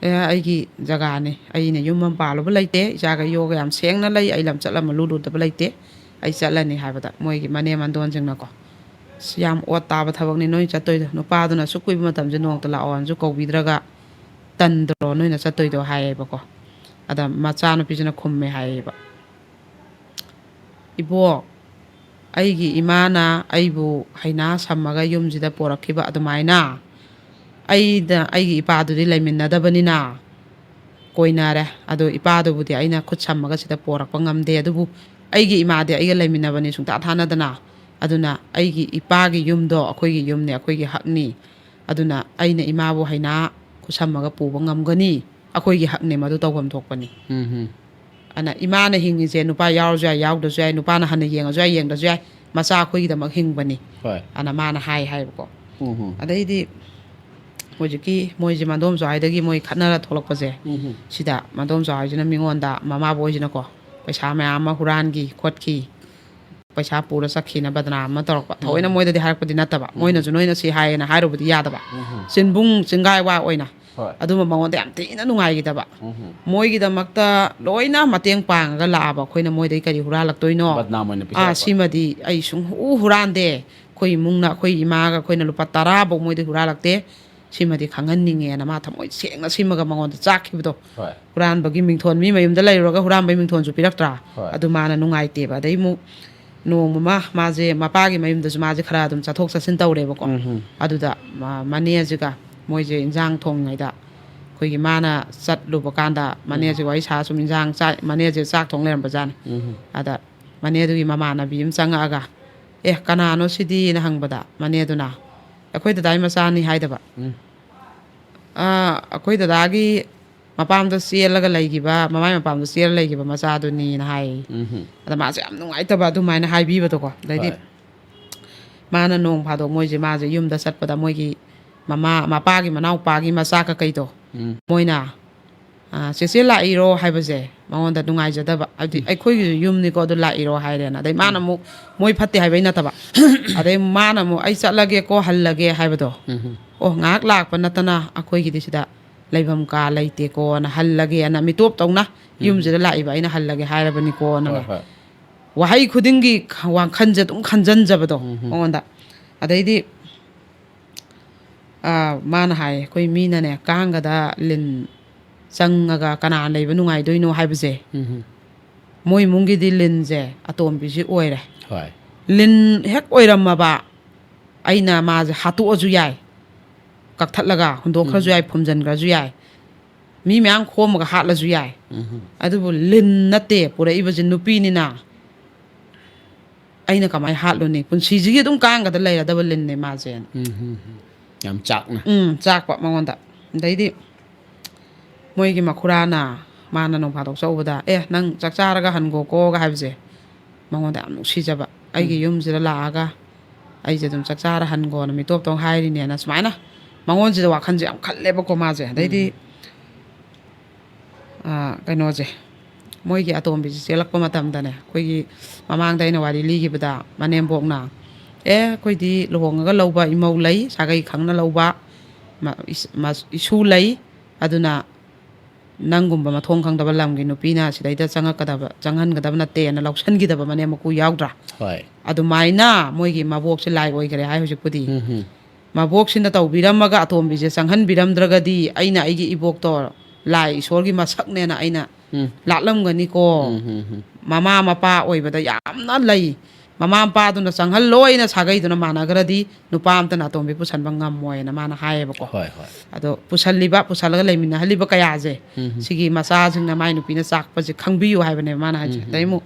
"ꯑꯦ, ꯑꯩꯒꯤ ꯖꯒꯥꯅꯤ, ꯑꯩꯅ ꯌꯨꯝ ꯑꯃ ꯄꯥꯜꯂꯨꯕ ꯂꯩꯇꯦ, ꯏꯆꯥꯒ ꯌꯣꯛꯑꯒ ꯌꯥꯝ ꯁꯦꯡꯅ ꯂꯩ, ꯑꯩ ꯂꯝ ꯆꯠꯂꯝꯕ ꯂꯨꯔꯨꯗꯕ ꯂꯩꯇꯦ, ꯑꯩ ꯆꯠꯂꯅꯤ" ꯍꯥꯏꯕꯗ ꯃꯣꯏꯒꯤ ꯃꯅꯦꯝ ꯃꯟꯗꯣꯟꯁꯤꯡꯅꯀꯣ, "ꯑꯁ, ꯌꯥꯝ ꯑꯣꯠ ꯇꯥꯕ ꯊꯕꯛꯅꯤ ꯅꯣꯏ ꯆꯠꯇꯣꯏꯗꯣ, ꯅꯨꯄꯥꯗꯨꯅ ꯑꯁꯨꯛ ꯀꯨꯏꯕ ꯃꯇꯝꯁꯦ ꯅꯣꯡꯃꯇ ꯂꯥꯛꯑꯣꯅꯁꯨ ꯀꯧꯕꯤꯗ꯭ꯔꯒ ꯇꯟꯗ꯭ꯔꯣ ꯅꯣꯏꯅ ꯆꯠꯇꯣꯏꯗꯣ?" ꯍꯥꯏꯌꯦꯕꯀꯣ꯫ ꯑꯗ ꯃꯆꯥꯅꯨꯄꯤꯁꯤꯅ ꯈꯨꯝꯃꯦ ꯍꯥꯏꯌꯦꯕ, "ꯏꯕꯣꯛ, ꯑꯩꯒꯤ ꯏꯃꯥꯅ ꯑꯩꯕꯨ ꯍꯩꯅꯥ ꯁꯝꯃꯒ ꯌꯨꯝꯁꯤꯗ ꯄꯣꯔꯛꯈꯤꯕ ꯑꯗꯨꯃꯥꯏꯅ ꯑꯩꯗ, ꯑꯩꯒꯤ ꯏꯄꯥꯗꯨꯗꯤ ꯂꯩꯃꯤꯟꯅꯗꯕꯅꯤꯅ ꯀꯣꯏꯅꯔꯦ꯫ ꯑꯗꯣ ꯏꯄꯥꯗꯨꯕꯨꯗꯤ ꯑꯩꯅ ꯈꯨꯠ ꯁꯝꯃꯒ ꯁꯤꯗ ꯄꯣꯔꯛꯄ ꯉꯝꯗꯦ꯫ ꯑꯗꯨꯕꯨ ꯑꯩꯒꯤ ꯏꯃꯥꯗꯤ ꯑꯩꯒ ꯂꯩꯃꯤꯟꯅꯕꯅꯤ ꯁꯨꯡꯊꯥ ꯊꯥꯅꯗꯅ, ꯑꯗꯨꯅ ꯑꯩꯒꯤ ꯏꯄꯥꯒꯤ ꯌꯨꯝꯗꯣ ꯑꯩꯈꯣꯏꯒꯤ ꯌꯨꯝꯅꯦ, ꯑꯩꯈꯣꯏꯒꯤ ꯍꯛꯅꯤ꯫ ꯑꯗꯨꯅ ꯑꯩꯅ ꯏꯃꯥꯕꯨ ꯍꯩꯅꯥ ꯈꯨꯠꯁꯝꯃꯒ ꯄꯨꯕ ꯉꯝꯒꯅꯤ, ꯑꯩꯈꯣꯏꯒꯤ ꯍꯛꯅꯦ, ꯃꯗꯨ ꯇꯧꯐꯝ ꯊꯣꯛꯄꯅꯤ꯫ ꯎꯝ꯫ ꯑꯗꯨꯅ ꯏꯃꯥꯅ ꯍꯤꯡꯉꯤꯁꯦ ꯅꯨꯄꯥ ꯌꯥꯎꯔꯁꯨ ꯌꯥꯏ, ꯌꯥꯎꯗ꯭ꯔꯁꯨ ꯌꯥꯏ, ꯅꯨꯄꯥꯅ ꯍꯟꯅ ꯌꯦꯡꯉꯁꯨ ꯌꯥꯏ, ꯌꯦꯡꯗ꯭ꯔꯁꯨ ꯌꯥꯏ, ꯃꯆꯥ ꯑꯩꯈꯣꯏꯒꯤꯗꯃꯛ ꯍꯤꯡꯕꯅꯤ꯫ ꯍꯣꯏ꯫ ꯑꯗꯨꯅ ꯃꯥꯅ ꯍꯥꯏ ꯍꯥꯏꯕꯀꯣ꯫ ꯎꯝ꯫ ꯑꯗꯩꯗꯤ ꯍꯧꯖꯤꯛꯀꯤ ꯃꯣꯏꯁꯦ ꯃꯗꯣꯝꯆꯥ ꯍꯣꯏꯗꯒꯤ ꯃꯣꯏ ꯈꯠꯅꯔ ꯊꯣꯛꯂꯛꯄꯁꯦ, ꯎꯝ꯫ ꯁꯤꯗ ꯃꯗꯣꯝꯆꯥ ꯍꯣꯏꯁꯤꯅ ꯃꯤꯉꯣꯟꯗ ꯃꯃꯥꯕꯣꯏꯁꯤꯅꯀꯣ ꯄꯩꯁꯥ ꯃꯌꯥꯝ ꯑꯃ ꯍꯨꯔꯥꯟꯈꯤ ꯈꯣꯠꯈꯤ, ꯄꯩꯁꯥ ꯄꯨꯔ ꯆꯠꯈꯤꯅ ꯕꯗꯅꯥꯝ ꯑꯃ ꯇꯧꯔꯛꯄ꯫ ꯊꯑꯣꯏꯅ ꯃꯣꯏꯗꯗꯤ ꯍꯥꯏꯔꯛꯄꯗꯤ ꯅꯠꯇꯕ, ꯃꯣꯏꯅꯁꯨ ꯅꯣꯏꯅ ꯁꯤ ꯍꯥꯏꯌꯦꯅ ꯍꯥꯏꯔꯨꯕꯗꯤ ꯌꯥꯗꯕ꯫ ꯎꯝ꯫ ꯆꯤꯟꯕꯨꯡ ꯆꯤꯡꯒꯥꯏ ꯋꯥ ꯑꯣꯏꯅ ꯍꯣꯏ꯫ ꯑꯗꯨꯝꯕ ꯃꯉꯣꯟꯗ ꯌꯥꯝ ꯊꯤꯅ ꯅꯨꯡꯉꯥꯏꯈꯤꯗꯕ꯫ ꯎꯝ꯫ ꯃꯣꯏꯒꯤꯗꯃꯛꯇ ꯂꯣꯏꯅ ꯃꯇꯦꯡ ꯄꯥꯡꯉꯒ ꯂꯥꯛꯑꯕ ꯑꯩꯈꯣꯏꯅ ꯃꯣꯏꯗꯩ ꯀꯔꯤ ꯍꯨꯔꯥꯜꯂꯛꯇꯣꯏꯅꯣ? ꯕꯗꯅꯥꯝ ꯑꯣꯏꯅ ꯑꯥ, ꯄꯤꯁꯜꯂꯛꯄ꯫ ꯁꯤꯃꯗꯤ ꯑꯩ ꯁꯨꯡꯍꯨ ꯍꯨꯔꯥꯟꯗꯦ꯫ ꯑꯩꯈꯣꯏ ꯏꯃꯨꯡꯅ, ꯑꯩꯈꯣꯏ ꯏꯃꯥꯒ ꯑꯩꯈꯣꯏꯅ ꯂꯨꯄꯥ ꯇꯔꯥꯐꯧ ꯃꯣꯏꯗ ꯍꯨꯔꯥꯜꯂꯛꯇꯦ꯫ ꯁꯤꯃꯗꯤ ꯈꯪꯍꯟꯅꯤꯡꯉꯦꯅ ꯃꯥ ꯊꯃꯣꯏ ꯁꯦꯡꯅ ꯁꯤꯃꯒ ꯃꯉꯣꯟꯗ ꯆꯥꯛꯈꯤꯕꯗꯣ꯫ ꯍꯣꯏ꯫ ꯍꯨꯔꯥꯟꯕꯒꯤ ꯃꯤꯡꯊꯣꯟ, ꯃꯤ ꯃꯌꯨꯝꯗ ꯂꯩꯔꯨꯔꯒ ꯍꯨꯔꯥꯟꯕꯒꯤ ꯃꯤꯡꯊꯣꯟꯁꯨ ꯄꯤꯔꯛꯇ꯭ꯔꯥ? ꯍꯣꯏ꯫ ꯑꯗꯨ ꯃꯥꯅ ꯅꯨꯡꯉꯥꯏꯇꯦꯕ꯫ ꯑꯗꯩ ꯑꯃꯨꯛ ꯅꯣꯡꯃ ꯑꯃ ꯃꯥꯁꯦ ꯃꯄꯥꯒꯤ ꯃꯌꯨꯝꯗꯁꯨ ꯃꯥꯁꯦ ꯈꯔ ꯑꯗꯨꯝ ꯆꯠꯊꯣꯛ ꯆꯠꯁꯤꯟ ꯇꯧꯔꯦꯕꯀꯣ꯫ ꯎꯝ꯫ ꯑꯗꯨꯗ ꯃ-, ꯃꯅꯦꯁꯤꯒ ꯃꯣꯏꯁꯦ ꯏꯟꯖꯥꯡ ꯊꯣꯡꯉꯤꯉꯩꯗ ꯑꯩꯈꯣꯏꯒꯤ ꯃꯥꯅ ꯆꯠꯂꯨꯕ ꯀꯥꯟꯗ ꯃꯅꯦꯁꯤꯒ ꯋꯥꯔꯤ ꯁꯥꯔ ꯁꯨꯝ ꯏꯟꯖꯥꯡ ꯆꯥꯛ, ꯃꯅꯦꯁꯦ ꯆꯥꯛ ꯊꯣꯡ ꯂꯩꯔꯝꯕꯖꯥꯠꯅꯤ꯫ ꯎꯝ꯫ ꯑꯗ ꯃꯅꯦꯗꯨꯒꯤ ꯃꯃꯥꯟꯅꯕꯤ ꯑꯃ ꯆꯪꯉꯛꯑꯒ, "ꯑꯦ, ꯀꯅꯥꯅꯣ ꯁꯤꯗꯤꯅ?" ꯍꯪꯕꯗ ꯃꯅꯦꯗꯨꯅ, "ꯑꯩꯈꯣꯏ ꯗꯗꯥꯏ ꯃꯆꯥꯅꯤ" ꯍꯥꯏꯗꯕ꯫ ꯎꯝ꯫ "ꯑꯥ, ꯑꯩꯈꯣꯏ ꯗꯗꯥꯒꯤ ꯃꯄꯥꯝꯗ ꯆꯦꯜꯂꯒ ꯂꯩꯈꯤꯕ, ꯃꯃꯥꯏ ꯃꯄꯥꯝꯗ ꯆꯦꯜꯂ ꯂꯩꯈꯤꯕ ꯃꯆꯥꯗꯨꯅꯤꯅ" ꯍꯥꯏꯌꯦ꯫ ꯎꯝ꯫ ꯑꯗ ꯃꯥꯁꯦ ꯌꯥꯝ ꯅꯨꯡꯉꯥꯏꯇꯕ ꯑꯗꯨꯃꯥꯏꯅ ꯍꯥꯏꯕꯤꯕꯗꯣꯀꯣ꯫ ꯑꯗꯩꯗꯤ ꯍꯣꯏ꯫ ꯃꯥꯅ ꯅꯣꯡ ꯐꯥꯗꯣꯛ ꯃꯣꯏꯁꯦ, ꯃꯥꯁꯦ ꯌꯨꯝꯗ ꯆꯠꯄꯗ ꯃꯣꯏꯒꯤ ꯃꯃꯥ, ꯃꯄꯥꯒꯤ ꯃꯅꯥꯎꯄꯥꯒꯤ ꯃꯆꯥ ꯀꯀꯩꯗꯣ, ꯎꯝ꯫ ꯃꯣꯏꯅ, "ꯑꯥ, ꯆꯦꯆꯦ ꯂꯥꯛꯏꯔꯣ?" ꯍꯥꯏꯕꯁꯦ ꯃꯉꯣꯟꯗ ꯅꯨꯡꯉꯥꯏꯖꯗꯕ, ꯍꯥꯏꯕꯗꯤ ꯑꯩꯈꯣꯏꯒꯤꯁꯨ ꯌꯨꯝꯅꯤꯀꯣ, ꯑꯗꯨ ꯂꯥꯛꯏꯔꯣ ꯍꯥꯏꯔꯦꯅ꯫ ꯑꯗꯩ ꯃꯥꯅ ꯑꯃꯨꯛ, ꯃꯣꯏ ꯐꯠꯇꯦ ꯍꯥꯏꯕꯩ ꯅꯠꯇꯕ, ꯑꯗꯩ ꯃꯥꯅ ꯑꯃꯨꯛ, "ꯑꯩ ꯆꯠꯂꯒꯦꯀꯣ, ꯍꯜꯂꯒꯦ" ꯍꯥꯏꯕꯗꯣ, ꯎꯝ꯫ "ꯑꯣ, ꯉꯥꯏꯍꯥꯛ ꯂꯥꯛꯄ ꯅꯠꯇꯅ ꯑꯩꯈꯣꯏꯒꯤꯗꯤ ꯁꯤꯗ ꯂꯩꯐꯝ ꯀꯥ ꯂꯩꯇꯦꯀꯣꯅ, ꯍꯜꯂꯒꯦꯅ, ꯃꯤꯇꯣꯞ ꯇꯧꯅ ꯌꯨꯝꯁꯤꯗ ꯂꯥꯛꯏꯕ ꯑꯩꯅ ꯍꯜꯂꯒꯦ ꯍꯥꯏꯔꯕꯅꯤꯀꯣꯅ" ꯍꯣꯏ, ꯍꯣꯏ꯫ ꯋꯥꯍꯩ ꯈꯨꯗꯤꯡꯒꯤ ꯋꯥꯈꯜꯁꯦ ꯑꯗꯨꯝ ꯈꯟꯖꯟꯖꯕꯗꯣ ꯎꯝ꯫ ꯃꯉꯣꯟꯗ꯫ ꯑꯗꯩꯗꯤ ꯑꯥ, ꯃꯥꯅ ꯍꯥꯏ, "ꯑꯩꯈꯣꯏ ꯃꯤꯅꯅꯦ, ꯀꯥꯡꯒꯗ ꯂꯤꯟ ꯆꯪꯉꯒ ꯀꯅꯥ ꯂꯩꯕ ꯅꯨꯡꯉꯥꯏꯗꯣꯏꯅꯣ ꯍꯥꯏꯕꯁꯦ, ꯎꯝ꯫ ꯃꯣꯏ ꯏꯃꯨꯡꯒꯤꯗꯤ ꯂꯤꯟꯁꯦ ꯑꯇꯣꯝꯕꯤꯁꯤ ꯑꯣꯏꯔꯦ꯫ ꯍꯣꯏ꯫ ꯂꯤꯟ ꯍꯦꯛ ꯑꯣꯏꯔꯝꯃꯕ, ꯑꯩꯅ ꯃꯥꯁꯦ ꯍꯥꯠꯇꯣꯛꯑꯁꯨ ꯌꯥꯏ, ꯀꯛꯊꯠꯂꯒ ꯍꯨꯟꯗꯣꯛꯈ꯭ꯔꯁꯨ ꯌꯥꯏ, ꯐꯨꯝꯖꯤꯟꯈ꯭ꯔꯁꯨ ꯌꯥꯏ, ꯃꯤ ꯃꯌꯥꯝ ꯈꯣꯝꯃꯒ ꯍꯥꯠꯂꯁꯨ ꯌꯥꯏ꯫ ꯎꯝ꯫ ꯑꯗꯨꯕꯨ ꯂꯤꯟ ꯅꯠꯇꯦ ꯄꯨꯔꯛꯏꯕꯁꯦ, ꯅꯨꯄꯤꯅꯤꯅ ꯑꯩꯅ ꯀꯃꯥꯏꯅ ꯍꯥꯠꯂꯨꯅꯤ? ꯄꯨꯟꯁꯤꯁꯤꯒꯤ ꯑꯗꯨꯝ ꯀꯥꯡꯒꯗ ꯂꯩꯔꯗꯕ ꯂꯤꯟꯅꯦ ꯃꯥꯁꯦꯅ꯫ ꯎꯝ, ꯎꯝ, ꯎꯝ꯫ ꯌꯥꯝ ꯆꯥꯛꯅ꯫ ꯎꯝ, ꯆꯥꯛꯄ ꯃꯉꯣꯟꯗ꯫ ꯑꯗꯩꯗꯤ ꯃꯣꯏꯒꯤ ꯃꯈꯨꯔꯥꯅ ꯃꯥꯅ ꯅꯣꯡ ꯐꯥꯗꯣꯛ ꯆꯠꯂꯨꯕꯗ, "ꯑꯦ, ꯅꯪ ꯆꯥꯛ ꯆꯥꯔꯒ ꯍꯟꯒꯣꯀꯣꯒ" ꯍꯥꯏꯕꯁꯦ ꯃꯉꯣꯟꯗ ꯌꯥꯝ ꯅꯨꯡꯁꯤꯖꯕ꯫ "ꯑꯩꯒꯤ ꯌꯨꯝꯁꯤꯗ ꯂꯥꯛꯑꯒ ꯑꯩꯁꯦ ꯑꯗꯨꯝ ꯆꯥꯛ ꯆꯥꯔ ꯍꯟꯒꯣꯅ ꯃꯤꯇꯣꯞꯇꯧ ꯍꯥꯏꯔꯤꯅꯦꯅ" ꯁꯨꯃꯥꯏꯅ ꯃꯉꯣꯟꯁꯤꯗ ꯋꯥꯈꯜꯁꯦ ꯌꯥꯝ ꯈꯜꯂꯦꯕꯀꯣ ꯃꯥꯁꯦ꯫ ꯑꯗꯩꯗꯤ ꯑꯥ, ꯀꯩꯅꯣꯁꯦ, ꯃꯣꯏꯒꯤ ꯑꯇꯣꯝꯕꯤꯁꯦ ꯆꯦꯜꯂꯛꯄ ꯃꯇꯝꯗꯅꯦ, ꯑꯩꯈꯣꯏꯒꯤ ꯃꯃꯥꯡꯗ ꯑꯩꯅ ꯋꯥꯔꯤ ꯂꯤꯈꯤꯕꯗ, ꯃꯅꯦꯝꯕꯣꯛꯅ, "ꯑꯦ, ꯑꯩꯈꯣꯏꯗꯤ ꯂꯨꯍꯣꯡꯉꯒ ꯂꯧꯕ ꯏꯃꯧ ꯂꯩ, ꯁꯥꯒꯩ ꯈꯪꯅ ꯂꯧꯕ ꯃ-, ꯏꯁ-, ꯃ-, ꯏꯁꯨ ꯂꯩ, ꯑꯗꯨꯅ ꯅꯪꯒꯨꯝꯕ ꯃꯊꯣꯡ ꯈꯪꯗꯕ ꯂꯝꯒꯤ ꯅꯨꯄꯤꯅ ꯁꯤꯗꯩꯗ ꯆꯪꯉꯛꯀꯗꯕ, ꯆꯪꯍꯟꯒꯗꯕ ꯅꯠꯇꯦꯅ" ꯂꯧꯁꯟꯈꯤꯗꯕ ꯃꯅꯦꯝ ꯃꯀꯨ ꯌꯥꯎꯗ꯭ꯔꯥ? ꯍꯣꯏ꯫ ꯑꯗꯨꯃꯥꯏꯅ ꯃꯣꯏꯒꯤ ꯃꯕꯣꯛꯁꯦ ꯂꯥꯏ ꯑꯣꯏꯈꯔꯦ ꯍꯥꯏ ꯍꯧꯖꯤꯛꯄꯨꯗꯤ꯫ ꯎꯝ, ꯎꯝ꯫ ꯃꯕꯣꯛꯁꯤꯅ ꯇꯧꯕꯤꯔꯝꯃꯒ ꯑꯇꯣꯝꯕꯤꯁꯦ ꯆꯪꯍꯟꯕꯤꯔꯝꯗ꯭ꯔꯒꯗꯤ ꯑꯩꯅ ꯑꯩꯒꯤ ꯏꯕꯣꯛꯇꯣ ꯂꯥꯏ ꯏꯁꯣꯔꯒꯤ ꯃꯁꯛꯅꯦꯅ ꯑꯩꯅ ꯎꯝ꯫ ꯂꯥꯠꯂꯝꯒꯅꯤꯀꯣ꯫ ꯎꯝ, ꯎꯝ, ꯎꯝ꯫ ꯃꯃꯥ ꯃꯄꯥ ꯑꯣꯏꯕꯗ ꯌꯥꯝꯅ ꯂꯩ꯫ ꯃꯃꯥ ꯃꯄꯥꯗꯨꯅ ꯆꯪꯍꯜꯂꯣꯏꯅ ꯁꯥꯒꯩꯗꯨꯅ ꯃꯥꯟꯅꯈ꯭ꯔꯗꯤ ꯅꯨꯄꯥ ꯑꯝꯇꯅ ꯑꯇꯣꯝꯕꯤ ꯄꯨꯁꯟꯕ ꯉꯝꯃꯣꯏꯅ ꯃꯥꯅ ꯍꯥꯏꯌꯦꯕꯀꯣ꯫ ꯍꯣꯏ, ꯍꯣꯏ꯫ ꯑꯗꯣ ꯄꯨꯁꯜꯂꯤꯕ, ꯄꯨꯁꯜꯂꯒ ꯂꯩꯃꯤꯟꯅꯍꯜꯂꯤꯕ ꯀꯌꯥꯁꯦ, ꯎꯝ, ꯎꯝ꯫ ꯁꯤꯒꯤ ꯃꯆꯥꯁꯤꯡꯅ ꯃꯥꯏ ꯅꯨꯄꯤꯅ ꯆꯥꯛꯄꯁꯦ ꯈꯪꯕꯤꯌꯨ ꯍꯥꯏꯕꯅꯦꯕ ꯃꯥꯅ ꯍꯥꯏꯁꯦ꯫ ꯎꯝ, ꯎꯝ꯫ ꯑꯗꯩ ꯑꯃꯨꯛ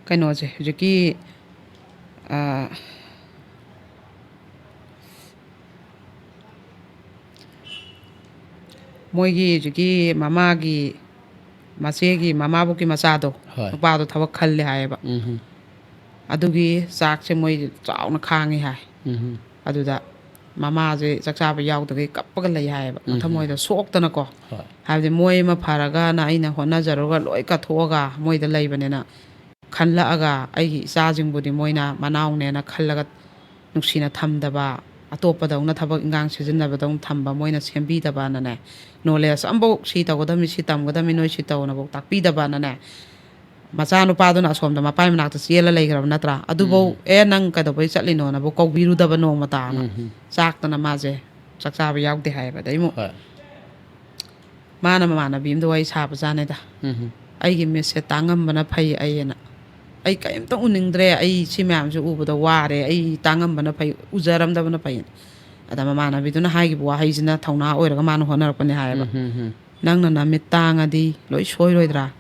ꯀꯩꯅꯣꯁꯦ, ꯍꯧꯖꯤꯛꯀꯤ, ꯑ, ꯃꯣꯏꯒꯤ ꯍꯧꯖꯤꯛꯀꯤ ꯃꯃꯥꯒꯤ, ꯃꯆꯦꯒꯤ ꯃꯃꯥꯕꯣꯛꯀꯤ ꯃꯆꯥꯗꯣ, ꯍꯣꯏ꯫ ꯅꯨꯄꯥꯗꯣ ꯊꯕꯛ ꯈꯜꯂꯦ ꯍꯥꯏꯌꯦꯕ꯫ ꯎꯝ, ꯎꯝ꯫ ꯑꯗꯨꯒꯤ ꯆꯥꯛꯁꯦ ꯃꯣꯏ ꯆꯥꯎꯅ ꯈꯥꯡꯉꯤ ꯍꯥꯏ꯫ ꯎꯝ, ꯎꯝ꯫ ꯑꯗꯨꯗ ꯃꯃꯥꯁꯦ ꯆꯥꯛ ꯆꯥꯕ ꯌꯥꯎꯗꯈꯩ ꯀꯞꯄꯒ ꯂꯩ ꯍꯥꯏꯌꯦꯕ, ꯎꯝ, ꯎꯝ꯫ ꯃꯊꯃꯣꯏꯗ ꯁꯣꯛꯇꯅꯀꯣ꯫ ꯍꯣꯏ꯫ ꯍꯥꯏꯕꯗꯤ ꯃꯣꯏ ꯑꯃ ꯐꯔꯒꯅ ꯑꯩꯅ ꯍꯣꯠꯅꯖꯔꯒ ꯂꯣꯏ ꯀꯠꯊꯣꯛꯑꯒ ꯃꯣꯏꯗ ꯂꯩꯕꯅꯤꯅ ꯈꯜꯂꯛꯑꯒ, ꯑꯩꯒꯤ ꯏꯆꯥꯁꯤꯡꯕꯨꯗꯤ ꯃꯣꯏꯅ ꯃꯅꯥꯎꯅꯦꯅ ꯈꯜꯂꯒ ꯅꯨꯡꯁꯤꯅ ꯊꯝꯗꯕ, ꯑꯇꯣꯞꯄꯗꯧꯅ ꯊꯕꯛ ꯏꯟꯈꯥꯡ ꯁꯤꯖꯤꯟꯅꯕꯗꯧꯅ ꯊꯝꯕ, ꯃꯣꯏꯅ ꯁꯦꯝꯕꯤꯗꯕꯅꯅꯦ, ꯅꯣꯂꯦꯖ ꯑꯃꯐꯧ ꯁꯤ ꯇꯧꯒꯗꯕꯅꯤ, ꯁꯤ ꯇꯝꯒꯗꯕꯅꯤ, ꯅꯣꯏ ꯁꯤ ꯇꯧꯅꯐꯧ ꯇꯥꯛꯄꯤꯗꯕꯅꯅꯦ, ꯃꯆꯥꯅꯨꯄꯥꯗꯨꯅ ꯑꯁꯣꯝꯗ ꯃꯄꯥꯏ ꯃꯅꯥꯛꯇ ꯆꯦꯜꯂ ꯂꯩꯈ꯭ꯔꯕ ꯅꯠꯇ꯭ꯔꯥ? ꯑꯗꯨꯐꯧ, "ꯑꯦ, ꯅꯪ ꯀꯩꯗꯧꯕꯩ ꯆꯠꯂꯤꯅꯣꯅꯕꯨ ꯀꯧꯕꯤꯔꯨꯗꯕ ꯅꯣꯡꯃꯇꯥꯅ" ꯎꯝ, ꯎꯝ꯫ ꯆꯥꯛꯇꯅ ꯃꯥꯁꯦ ꯆꯥꯛ ꯆꯥꯕ ꯌꯥꯎꯗꯦ ꯍꯥꯏꯌꯦꯕ꯫ ꯑꯗꯩ ꯑꯃꯨꯛ ꯍꯣꯏ꯫ ꯃꯥꯅ ꯃꯃꯥꯟꯅꯕꯤ ꯑꯃꯗ ꯋꯥꯔꯤ ꯁꯥꯕꯖꯥꯠꯅꯤꯗ꯫ ꯎꯝ, ꯎꯝ꯫ "ꯑꯩꯒꯤ ꯃꯤꯠꯁꯦ ꯇꯥꯡꯉꯝꯕꯅ ꯐꯩ ꯑꯩꯅ꯫ ꯑꯩ ꯀꯔꯤꯝꯇ ꯎꯅꯤꯡꯗ꯭ꯔꯦ꯫ ꯑꯩ ꯁꯤ ꯃꯌꯥꯝꯁꯦ ꯎꯕꯗ ꯋꯥꯔꯦ꯫ ꯑꯩ ꯇꯥꯡꯉꯝꯕꯅ ꯐꯩ, ꯎꯖꯔꯝꯗꯕꯅ ꯐꯩ"꯫ ꯑꯗ ꯃꯃꯥꯟꯅꯕꯤꯗꯨꯅ ꯍꯥꯏꯈꯤꯕ ꯋꯥꯍꯩꯁꯤꯅ ꯊꯧꯅꯥ ꯑꯣꯏꯔꯒ ꯃꯥꯅ ꯍꯣꯠꯅꯔꯛꯄꯅꯦ ꯍꯥꯏꯌꯦꯕ꯫ ꯎꯝ, ꯎꯝ, ꯎꯝ꯫ "ꯅꯪꯅ ꯅꯃꯤꯠ ꯇꯥꯡꯉꯗꯤ ꯂꯣꯏ ꯁꯣꯏꯔꯣꯏꯗ꯭ꯔꯥ?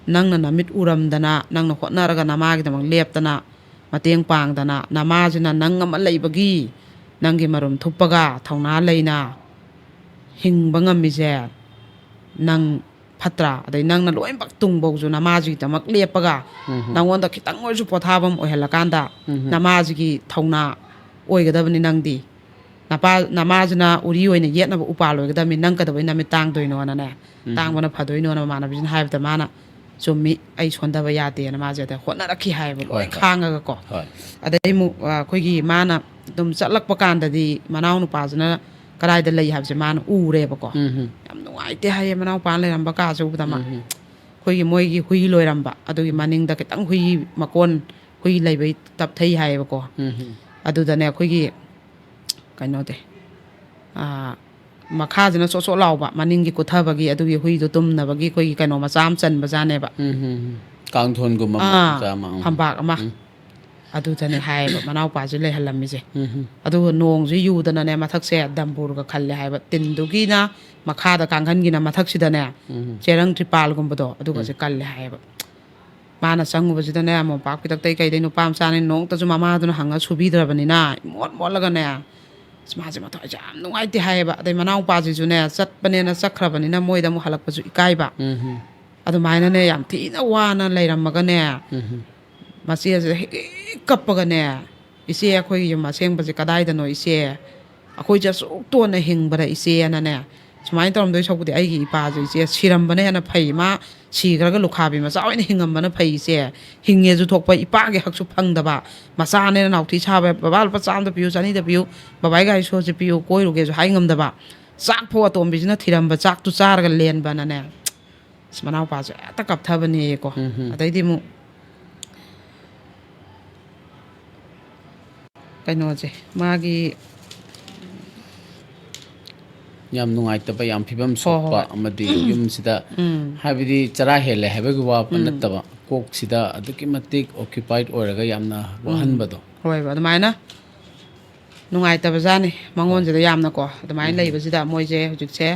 ꯅꯪꯅ ꯅꯃꯤꯠ ꯎꯔꯝꯗꯅ, ꯅꯪꯅ ꯍꯣꯠꯅꯔꯒ ꯅꯃꯥꯒꯤꯗꯃꯛ ꯂꯦꯞꯇꯅ, ꯃꯇꯦꯡ ꯄꯥꯡꯗꯅ, ꯅꯃꯥꯁꯤꯅ ꯅꯪ ꯑꯃ ꯂꯩꯕꯒꯤ ꯅꯪꯒꯤ ꯃꯔꯨꯝ ꯊꯨꯞꯄꯒ ꯊꯧꯅꯥ ꯂꯩꯅ ꯍꯤꯡꯕ ꯉꯝꯃꯤꯁꯦ ꯅꯪ ꯐꯠꯇ꯭ꯔꯥ? ꯑꯗꯩ ꯅꯪꯅ ꯂꯣꯏꯅꯃꯛ ꯇꯨꯡꯐꯧꯁꯨ ꯅꯃꯥꯁꯤꯒꯤꯗꯃꯛ ꯂꯦꯞꯄꯒ, ꯎꯝ꯫ ꯅꯪꯉꯣꯟꯗ ꯈꯤꯇꯪ ꯑꯣꯏꯔꯁꯨ ꯄꯣꯊꯥꯐꯝ ꯑꯣꯏꯍꯜꯂꯀꯥꯟꯗ, ꯎꯝ꯫ ꯅꯃꯥꯁꯤꯒꯤ ꯊꯧꯅꯥ ꯑꯣꯏꯒꯗꯕꯅꯤ ꯅꯪꯗꯤ꯫ ꯅꯄꯥ-, ꯅꯃꯥꯁꯤꯅ ꯎꯔꯤ ꯑꯣꯏꯅ ꯌꯦꯠꯅꯕ ꯎꯄꯥꯜ ꯑꯣꯏꯒꯗꯕꯅꯤ, ꯅꯪ ꯀꯩꯗꯧꯕꯩ ꯅꯃꯤꯠ ꯇꯥꯡꯗꯣꯏꯅꯣꯅꯅꯦ, ꯎꯝ꯫ ꯇꯥꯡꯕꯅ ꯐꯗꯣꯏꯅꯣꯅ ꯃꯃꯥꯟꯅꯕꯤꯁꯤꯅ ꯍꯥꯏꯕꯗ ꯃꯥꯅ, "ꯆꯨꯝꯃꯤ, ꯑꯩ ꯁꯣꯟꯊꯕ ꯌꯥꯗꯦꯅ" ꯃꯥꯁꯦ ꯑꯗ ꯍꯣꯠꯅꯔꯛꯈꯤ ꯍꯥꯏꯌꯦꯕ, ꯂꯣꯏ ꯍꯣꯏ, ꯍꯣꯏ꯫ ꯈꯥꯡꯉꯒꯀꯣ꯫ ꯍꯣꯏ꯫ ꯑꯗꯩ ꯑꯃꯨꯛ, ꯑ, ꯑꯩꯈꯣꯏꯒꯤ ꯃꯥꯅ ꯑꯗꯨꯝ ꯆꯠꯂꯛꯄ ꯀꯥꯟꯗꯗꯤ ꯃꯅꯥꯎ ꯅꯨꯄꯥꯁꯤꯅ ꯀꯗꯥꯏꯗ ꯂꯩ ꯍꯥꯏꯕꯁꯦ ꯃꯥꯅ ꯎꯔꯦꯕꯀꯣ꯫ ꯎꯝ꯫ ꯌꯥꯝ ꯅꯨꯡꯉꯥꯏꯇꯦ ꯍꯥꯏꯌꯦ ꯃꯅꯥꯎꯄꯥꯅ ꯂꯩꯔꯝꯕ ꯀꯥꯁꯦ ꯎꯕꯗ ꯃꯥ꯫ ꯎꯝ꯫ ꯑꯩꯈꯣꯏꯒꯤ ꯃꯣꯏꯒꯤ ꯍꯨꯏ ꯂꯣꯏꯔꯝꯕ, ꯑꯗꯨꯒꯤ ꯃꯅꯤꯡꯗ ꯈꯤꯇꯪ ꯍꯨꯏ ꯃꯀꯣꯟ, ꯍꯨꯏ ꯂꯩꯕꯩ ꯇꯞꯊꯩ ꯍꯥꯏꯌꯦꯕꯀꯣ꯫ ꯎꯝ꯫ ꯑꯗꯨꯗꯅꯦ ꯑꯩꯈꯣꯏꯒꯤ ꯀꯩꯅꯣꯗꯤ, ꯑꯥ, ꯃꯈꯥꯁꯤꯅ ꯆꯣꯠ ꯆꯣꯠ ꯂꯥꯎꯕ, ꯃꯅꯤꯡꯒꯤ ꯀꯨꯠꯊꯕꯒꯤ, ꯑꯗꯨꯒꯤ ꯍꯨꯏꯗꯣ ꯇꯨꯝꯅꯕꯒꯤ ꯑꯩꯈꯣꯏꯒꯤ ꯀꯩꯅꯣ ꯃꯆꯥ ꯑꯃ ꯆꯟꯕꯖꯥꯠꯅꯦꯕ꯫ ꯎꯝ, ꯎꯝ, ꯎꯝ꯫ ꯀꯥꯡꯊꯣꯟꯒꯨꯝꯕ ꯑꯥ, ꯃꯆꯥ ꯑꯃ, ꯎꯝ꯫ ꯐꯝꯄꯥꯛ ꯑꯃ꯫ ꯎꯝ꯫ ꯑꯗꯨꯗꯅꯦ ꯍꯥꯏꯌꯦꯕ ꯃꯅꯥꯎꯄꯥꯁꯦ ꯂꯩꯍꯜꯂꯝꯃꯤꯁꯦ꯫ ꯎꯝ, ꯎꯝ꯫ ꯑꯗꯨꯒ ꯅꯣꯡꯁꯦ ꯌꯨꯗꯅꯅꯦ ꯃꯊꯛꯁꯦ ꯗꯝꯕꯨꯔꯒ ꯈꯜꯂꯦ ꯍꯥꯏꯕ꯫ ꯇꯤꯟꯗꯨꯒꯤꯅ ꯃꯈꯥꯗ, ꯀꯥꯡꯈꯟꯒꯤꯅ ꯃꯊꯛꯁꯤꯗꯅꯦ ꯎꯝ꯫ ꯆꯦꯔꯪ ꯇ꯭ꯔꯤꯄꯥꯜꯒꯨꯝꯕꯗꯣ ꯑꯗꯨꯒꯁꯦ ꯎꯝ꯫ ꯀꯜꯂꯦ ꯍꯥꯏꯌꯦꯕ꯫ ꯃꯥꯅ ꯆꯪꯉꯨꯕꯁꯤꯗꯅꯦ ꯃꯣꯝꯄꯥꯛ ꯐꯤꯗꯛꯇꯩ ꯀꯩꯗꯩ ꯅꯨꯄꯥ ꯃꯆꯥꯅꯤ ꯅꯣꯡꯇꯁꯨ ꯃꯃꯥꯗꯨꯅ ꯍꯪꯉ ꯁꯨꯕꯤꯗ꯭ꯔꯕꯅꯤꯅ ꯏꯃꯣꯠ ꯃꯣꯠꯂꯒꯅꯦ, ꯑꯁ, ꯃꯥꯁꯦ ꯃꯊ꯭ꯋꯥꯏꯁꯦ ꯌꯥꯝ ꯅꯨꯡꯉꯥꯏꯇꯦ ꯍꯥꯏꯌꯦꯕ꯫ ꯑꯗꯩ ꯃꯅꯥꯎꯄꯥꯁꯤꯁꯨꯅꯦ ꯆꯠꯄꯅꯦꯅ ꯆꯠꯈ꯭ꯔꯕꯅꯤꯅ ꯃꯣꯏꯗ ꯑꯃꯨꯛ ꯍꯜꯂꯛꯄꯁꯨ ꯏꯀꯥꯏꯕ꯫ ꯎꯝ꯫ ꯑꯗꯨꯃꯥꯏꯅꯅꯦ ꯌꯥꯝ ꯊꯤꯅ ꯋꯥꯅ ꯂꯩꯔꯝꯃꯒꯅꯦ, ꯎꯝ꯫ ꯃꯆꯦꯁꯦ ꯍꯦꯛ ꯀꯞꯄꯒꯅꯦ, "ꯏꯆꯦ, ꯑꯩꯈꯣꯏꯒꯤ ꯌꯨꯝ ꯑꯁꯦꯡꯕꯁꯦ ꯀꯗꯥꯏꯗꯅꯣ ꯏꯆꯦ? ꯑꯩꯈꯣꯏꯁꯦ ꯑꯁꯨꯛ ꯇꯣꯟꯅ ꯍꯤꯡꯕꯗ ꯏꯆꯦꯅꯅꯦ, ꯁꯨꯃꯥꯏꯅ ꯇꯧꯔꯝꯗꯣꯏ ꯁꯔꯨꯛꯄꯨꯗꯤ ꯑꯩꯒꯤ ꯏꯄꯥꯁꯦ ꯏꯆꯦ ꯁꯤꯔꯝꯕꯅ ꯍꯦꯟꯅ ꯐꯩ꯫ ꯃꯥ ꯁꯤꯈ꯭ꯔꯒ ꯂꯨꯈꯥꯕꯤ ꯃꯆꯥ ꯑꯣꯏꯅ ꯍꯤꯡꯉꯝꯕꯅ ꯐꯩ ꯏꯆꯦ꯫ ꯍꯤꯡꯉꯦꯁꯨ ꯊꯣꯛꯄ, ꯏꯄꯥꯒꯤ ꯍꯛꯁꯨ ꯐꯪꯗꯕ, ꯃꯆꯥꯅꯦꯅ ꯅꯥꯎꯊꯤ ꯁꯥꯕ, ꯕꯕꯥ ꯂꯨꯄꯥ ꯆꯥꯝꯗ ꯄꯤꯌꯨ, ꯆꯅꯤꯗ ꯄꯤꯌꯨ, ꯕꯕꯥꯒꯤ ꯒꯥꯔꯤ ꯁꯣꯁꯦ ꯄꯤꯌꯨ, ꯀꯣꯏꯔꯨꯒꯦꯁꯨ ꯍꯥꯏ ꯉꯝꯗꯕ, ꯆꯥꯛ ꯐꯥꯎ ꯑꯇꯣꯝꯕꯤꯁꯤꯅ ꯊꯤꯔꯝꯕ ꯆꯥꯛꯇꯨ ꯆꯥꯔꯒ ꯂꯦꯟꯕꯅꯅꯦ, ꯑꯁ, ꯃꯅꯥꯎꯄꯥꯁꯦ ꯍꯦꯛꯇ ꯀꯞꯊꯕꯅꯦꯀꯣ꯫ ꯎꯝ ꯍꯝ꯫ ꯑꯗꯩꯗꯤ ꯑꯃꯨꯛ ꯀꯩꯅꯣꯁꯦ, ꯃꯥꯒꯤ ꯌꯥꯝ ꯅꯨꯡꯉꯥꯏꯇꯕ, ꯌꯥꯝ ꯐꯤꯕꯝ ꯍꯣꯏ, ꯁꯣꯛꯄ ꯍꯣꯏ꯫ ꯑꯃꯗꯤ ꯌꯨꯝꯁꯤꯗ ꯎꯝ꯫ ꯍꯥꯏꯕꯗꯤ ꯆꯔꯥ ꯍꯦꯜꯂꯦ ꯍꯥꯏꯕꯒꯤ ꯋꯥ ꯎꯝ꯫ ꯅꯠꯇꯕ, ꯀꯣꯛꯁꯤꯗ ꯑꯗꯨꯛꯀꯤ ꯃꯇꯤꯛ ꯑꯣꯀ꯭ꯌꯨꯄꯥꯏꯠ ꯑꯣꯏꯔꯒ ꯌꯥꯝꯅ ꯎꯝ꯫ ꯋꯥꯍꯟꯕꯗꯣ꯫ ꯍꯣꯏꯕ, ꯑꯗꯨꯃꯥꯏꯅ ꯅꯨꯡꯉꯥꯏꯇꯕꯖꯥꯠꯅꯤ ꯃꯉꯣꯟꯁꯤꯗ ꯌꯥꯝꯅꯀꯣ꯫ ꯑꯗꯨꯃꯥꯏꯅ ꯎꯝ꯫ ꯂꯩꯕꯁꯤꯗ ꯃꯣꯏꯁꯦ ꯍꯧꯖꯤꯛꯁꯦ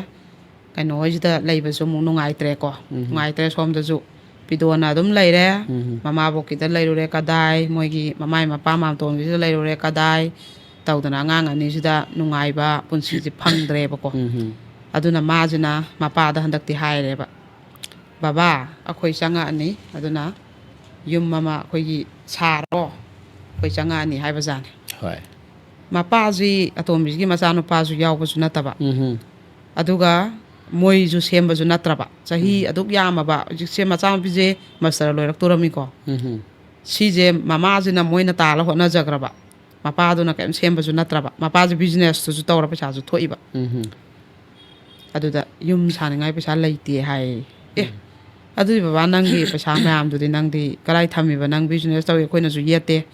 ꯀꯩꯅꯣ ꯍꯣꯏꯁꯤꯗ ꯂꯩꯕꯁꯨ ꯑꯃꯨꯛ ꯅꯨꯡꯉꯥꯏꯇ꯭ꯔꯦꯀꯣ꯫ ꯎꯝ꯫ ꯅꯨꯡꯉꯥꯏꯇ꯭ꯔꯦ꯫ ꯁꯣꯝꯗꯁꯨ ꯄꯤꯗꯣꯅ ꯑꯗꯨꯝ ꯂꯩꯔꯦ꯫ ꯎꯝ꯫ ꯃꯃꯥꯕꯣꯛꯀꯤꯗ ꯂꯩꯔꯨꯔꯦ ꯀꯗꯥꯏ, ꯃꯣꯏꯒꯤ ꯃꯃꯥꯏ ꯃꯄꯥ ꯃꯥꯝꯇꯣꯝꯒꯤꯗ ꯂꯩꯔꯨꯔꯦ ꯀꯗꯥꯏ, ꯇꯧꯗꯅ ꯑꯉꯥꯡ ꯑꯅꯤꯁꯤꯗ ꯅꯨꯡꯉꯥꯏꯕ ꯄꯨꯟꯁꯤꯁꯦ ꯐꯪꯗ꯭ꯔꯦꯕꯀꯣ꯫ ꯎꯝ꯫ ꯑꯗꯨꯅ ꯃꯥꯁꯤꯅ ꯃꯄꯥꯗ ꯍꯟꯗꯛꯇꯤ ꯍꯥꯏꯔꯦꯕ, "ꯕꯕꯥ, ꯑꯩꯈꯣꯏ ꯆꯪꯉꯛꯑꯅꯤ, ꯑꯗꯨꯅ ꯌꯨꯝ ꯑꯃ ꯑꯩꯈꯣꯏꯒꯤ ꯁꯥꯔꯣ, ꯑꯩꯈꯣꯏ ꯆꯪꯉꯛꯑꯅꯤ" ꯍꯥꯏꯕꯖꯥꯠꯅꯤ꯫ ꯍꯣꯏ꯫ ꯃꯄꯥꯁꯤ ꯑꯇꯣꯝꯕꯤꯁꯤꯒꯤ ꯃꯆꯥꯅꯨꯄꯥꯁꯨ ꯌꯥꯎꯕꯁꯨ ꯅꯠꯇꯕ, ꯎꯝ꯫ ꯑꯗꯨꯒ ꯃꯣꯏꯁꯨ ꯁꯦꯝꯕꯁꯨ ꯅꯠꯇ꯭ꯔꯕ, ꯆꯍꯤ ꯎꯝ꯫ ꯑꯗꯨꯛ ꯌꯥꯝꯃꯕ ꯍꯧꯖꯤꯛꯁꯦ ꯃꯆꯥꯅꯨꯄꯤꯁꯦ ꯃꯁꯇꯔ ꯂꯣꯏꯔꯛꯇꯣꯔꯝꯃꯤꯀꯣ꯫ ꯎꯝ꯫ ꯁꯤꯁꯦ ꯃꯃꯥꯁꯤꯅ ꯃꯣꯏꯅ ꯇꯥꯜꯂ ꯍꯣꯠꯅꯖꯈ꯭ꯔꯕ, ꯃꯄꯥꯗꯨꯅ ꯀꯔꯤꯝ ꯁꯦꯝꯕꯁꯨ ꯅꯠꯇ꯭ꯔꯕ, ꯃꯄꯥꯁꯦ ꯕꯤꯖꯤꯅꯦꯁꯇꯨꯁꯨ ꯇꯧꯔ ꯄꯩꯁꯥꯁꯨ ꯊꯣꯛꯏꯕ꯫ ꯎꯝ꯫ ꯑꯗꯨꯗ ꯌꯨꯝ ꯁꯥꯅꯤꯡꯉꯥꯏ ꯄꯩꯁꯥ ꯂꯩꯇꯦ ꯍꯥꯏ꯫ ꯑꯦ, ꯎꯝ꯫ ꯑꯗꯨꯗꯤ ꯕꯕꯥ, ꯅꯪꯒꯤ ꯄꯩꯁꯥ ꯃꯌꯥꯝꯗꯨꯗꯤ ꯅꯪꯗꯤ ꯀꯗꯥꯏ ꯊꯝꯃꯤꯕ? ꯅꯪ ꯕꯤꯖꯤꯅꯦꯁ ꯇꯧꯏ, ꯑꯩꯈꯣꯏꯅꯁꯨ ꯌꯦꯠꯇꯦ,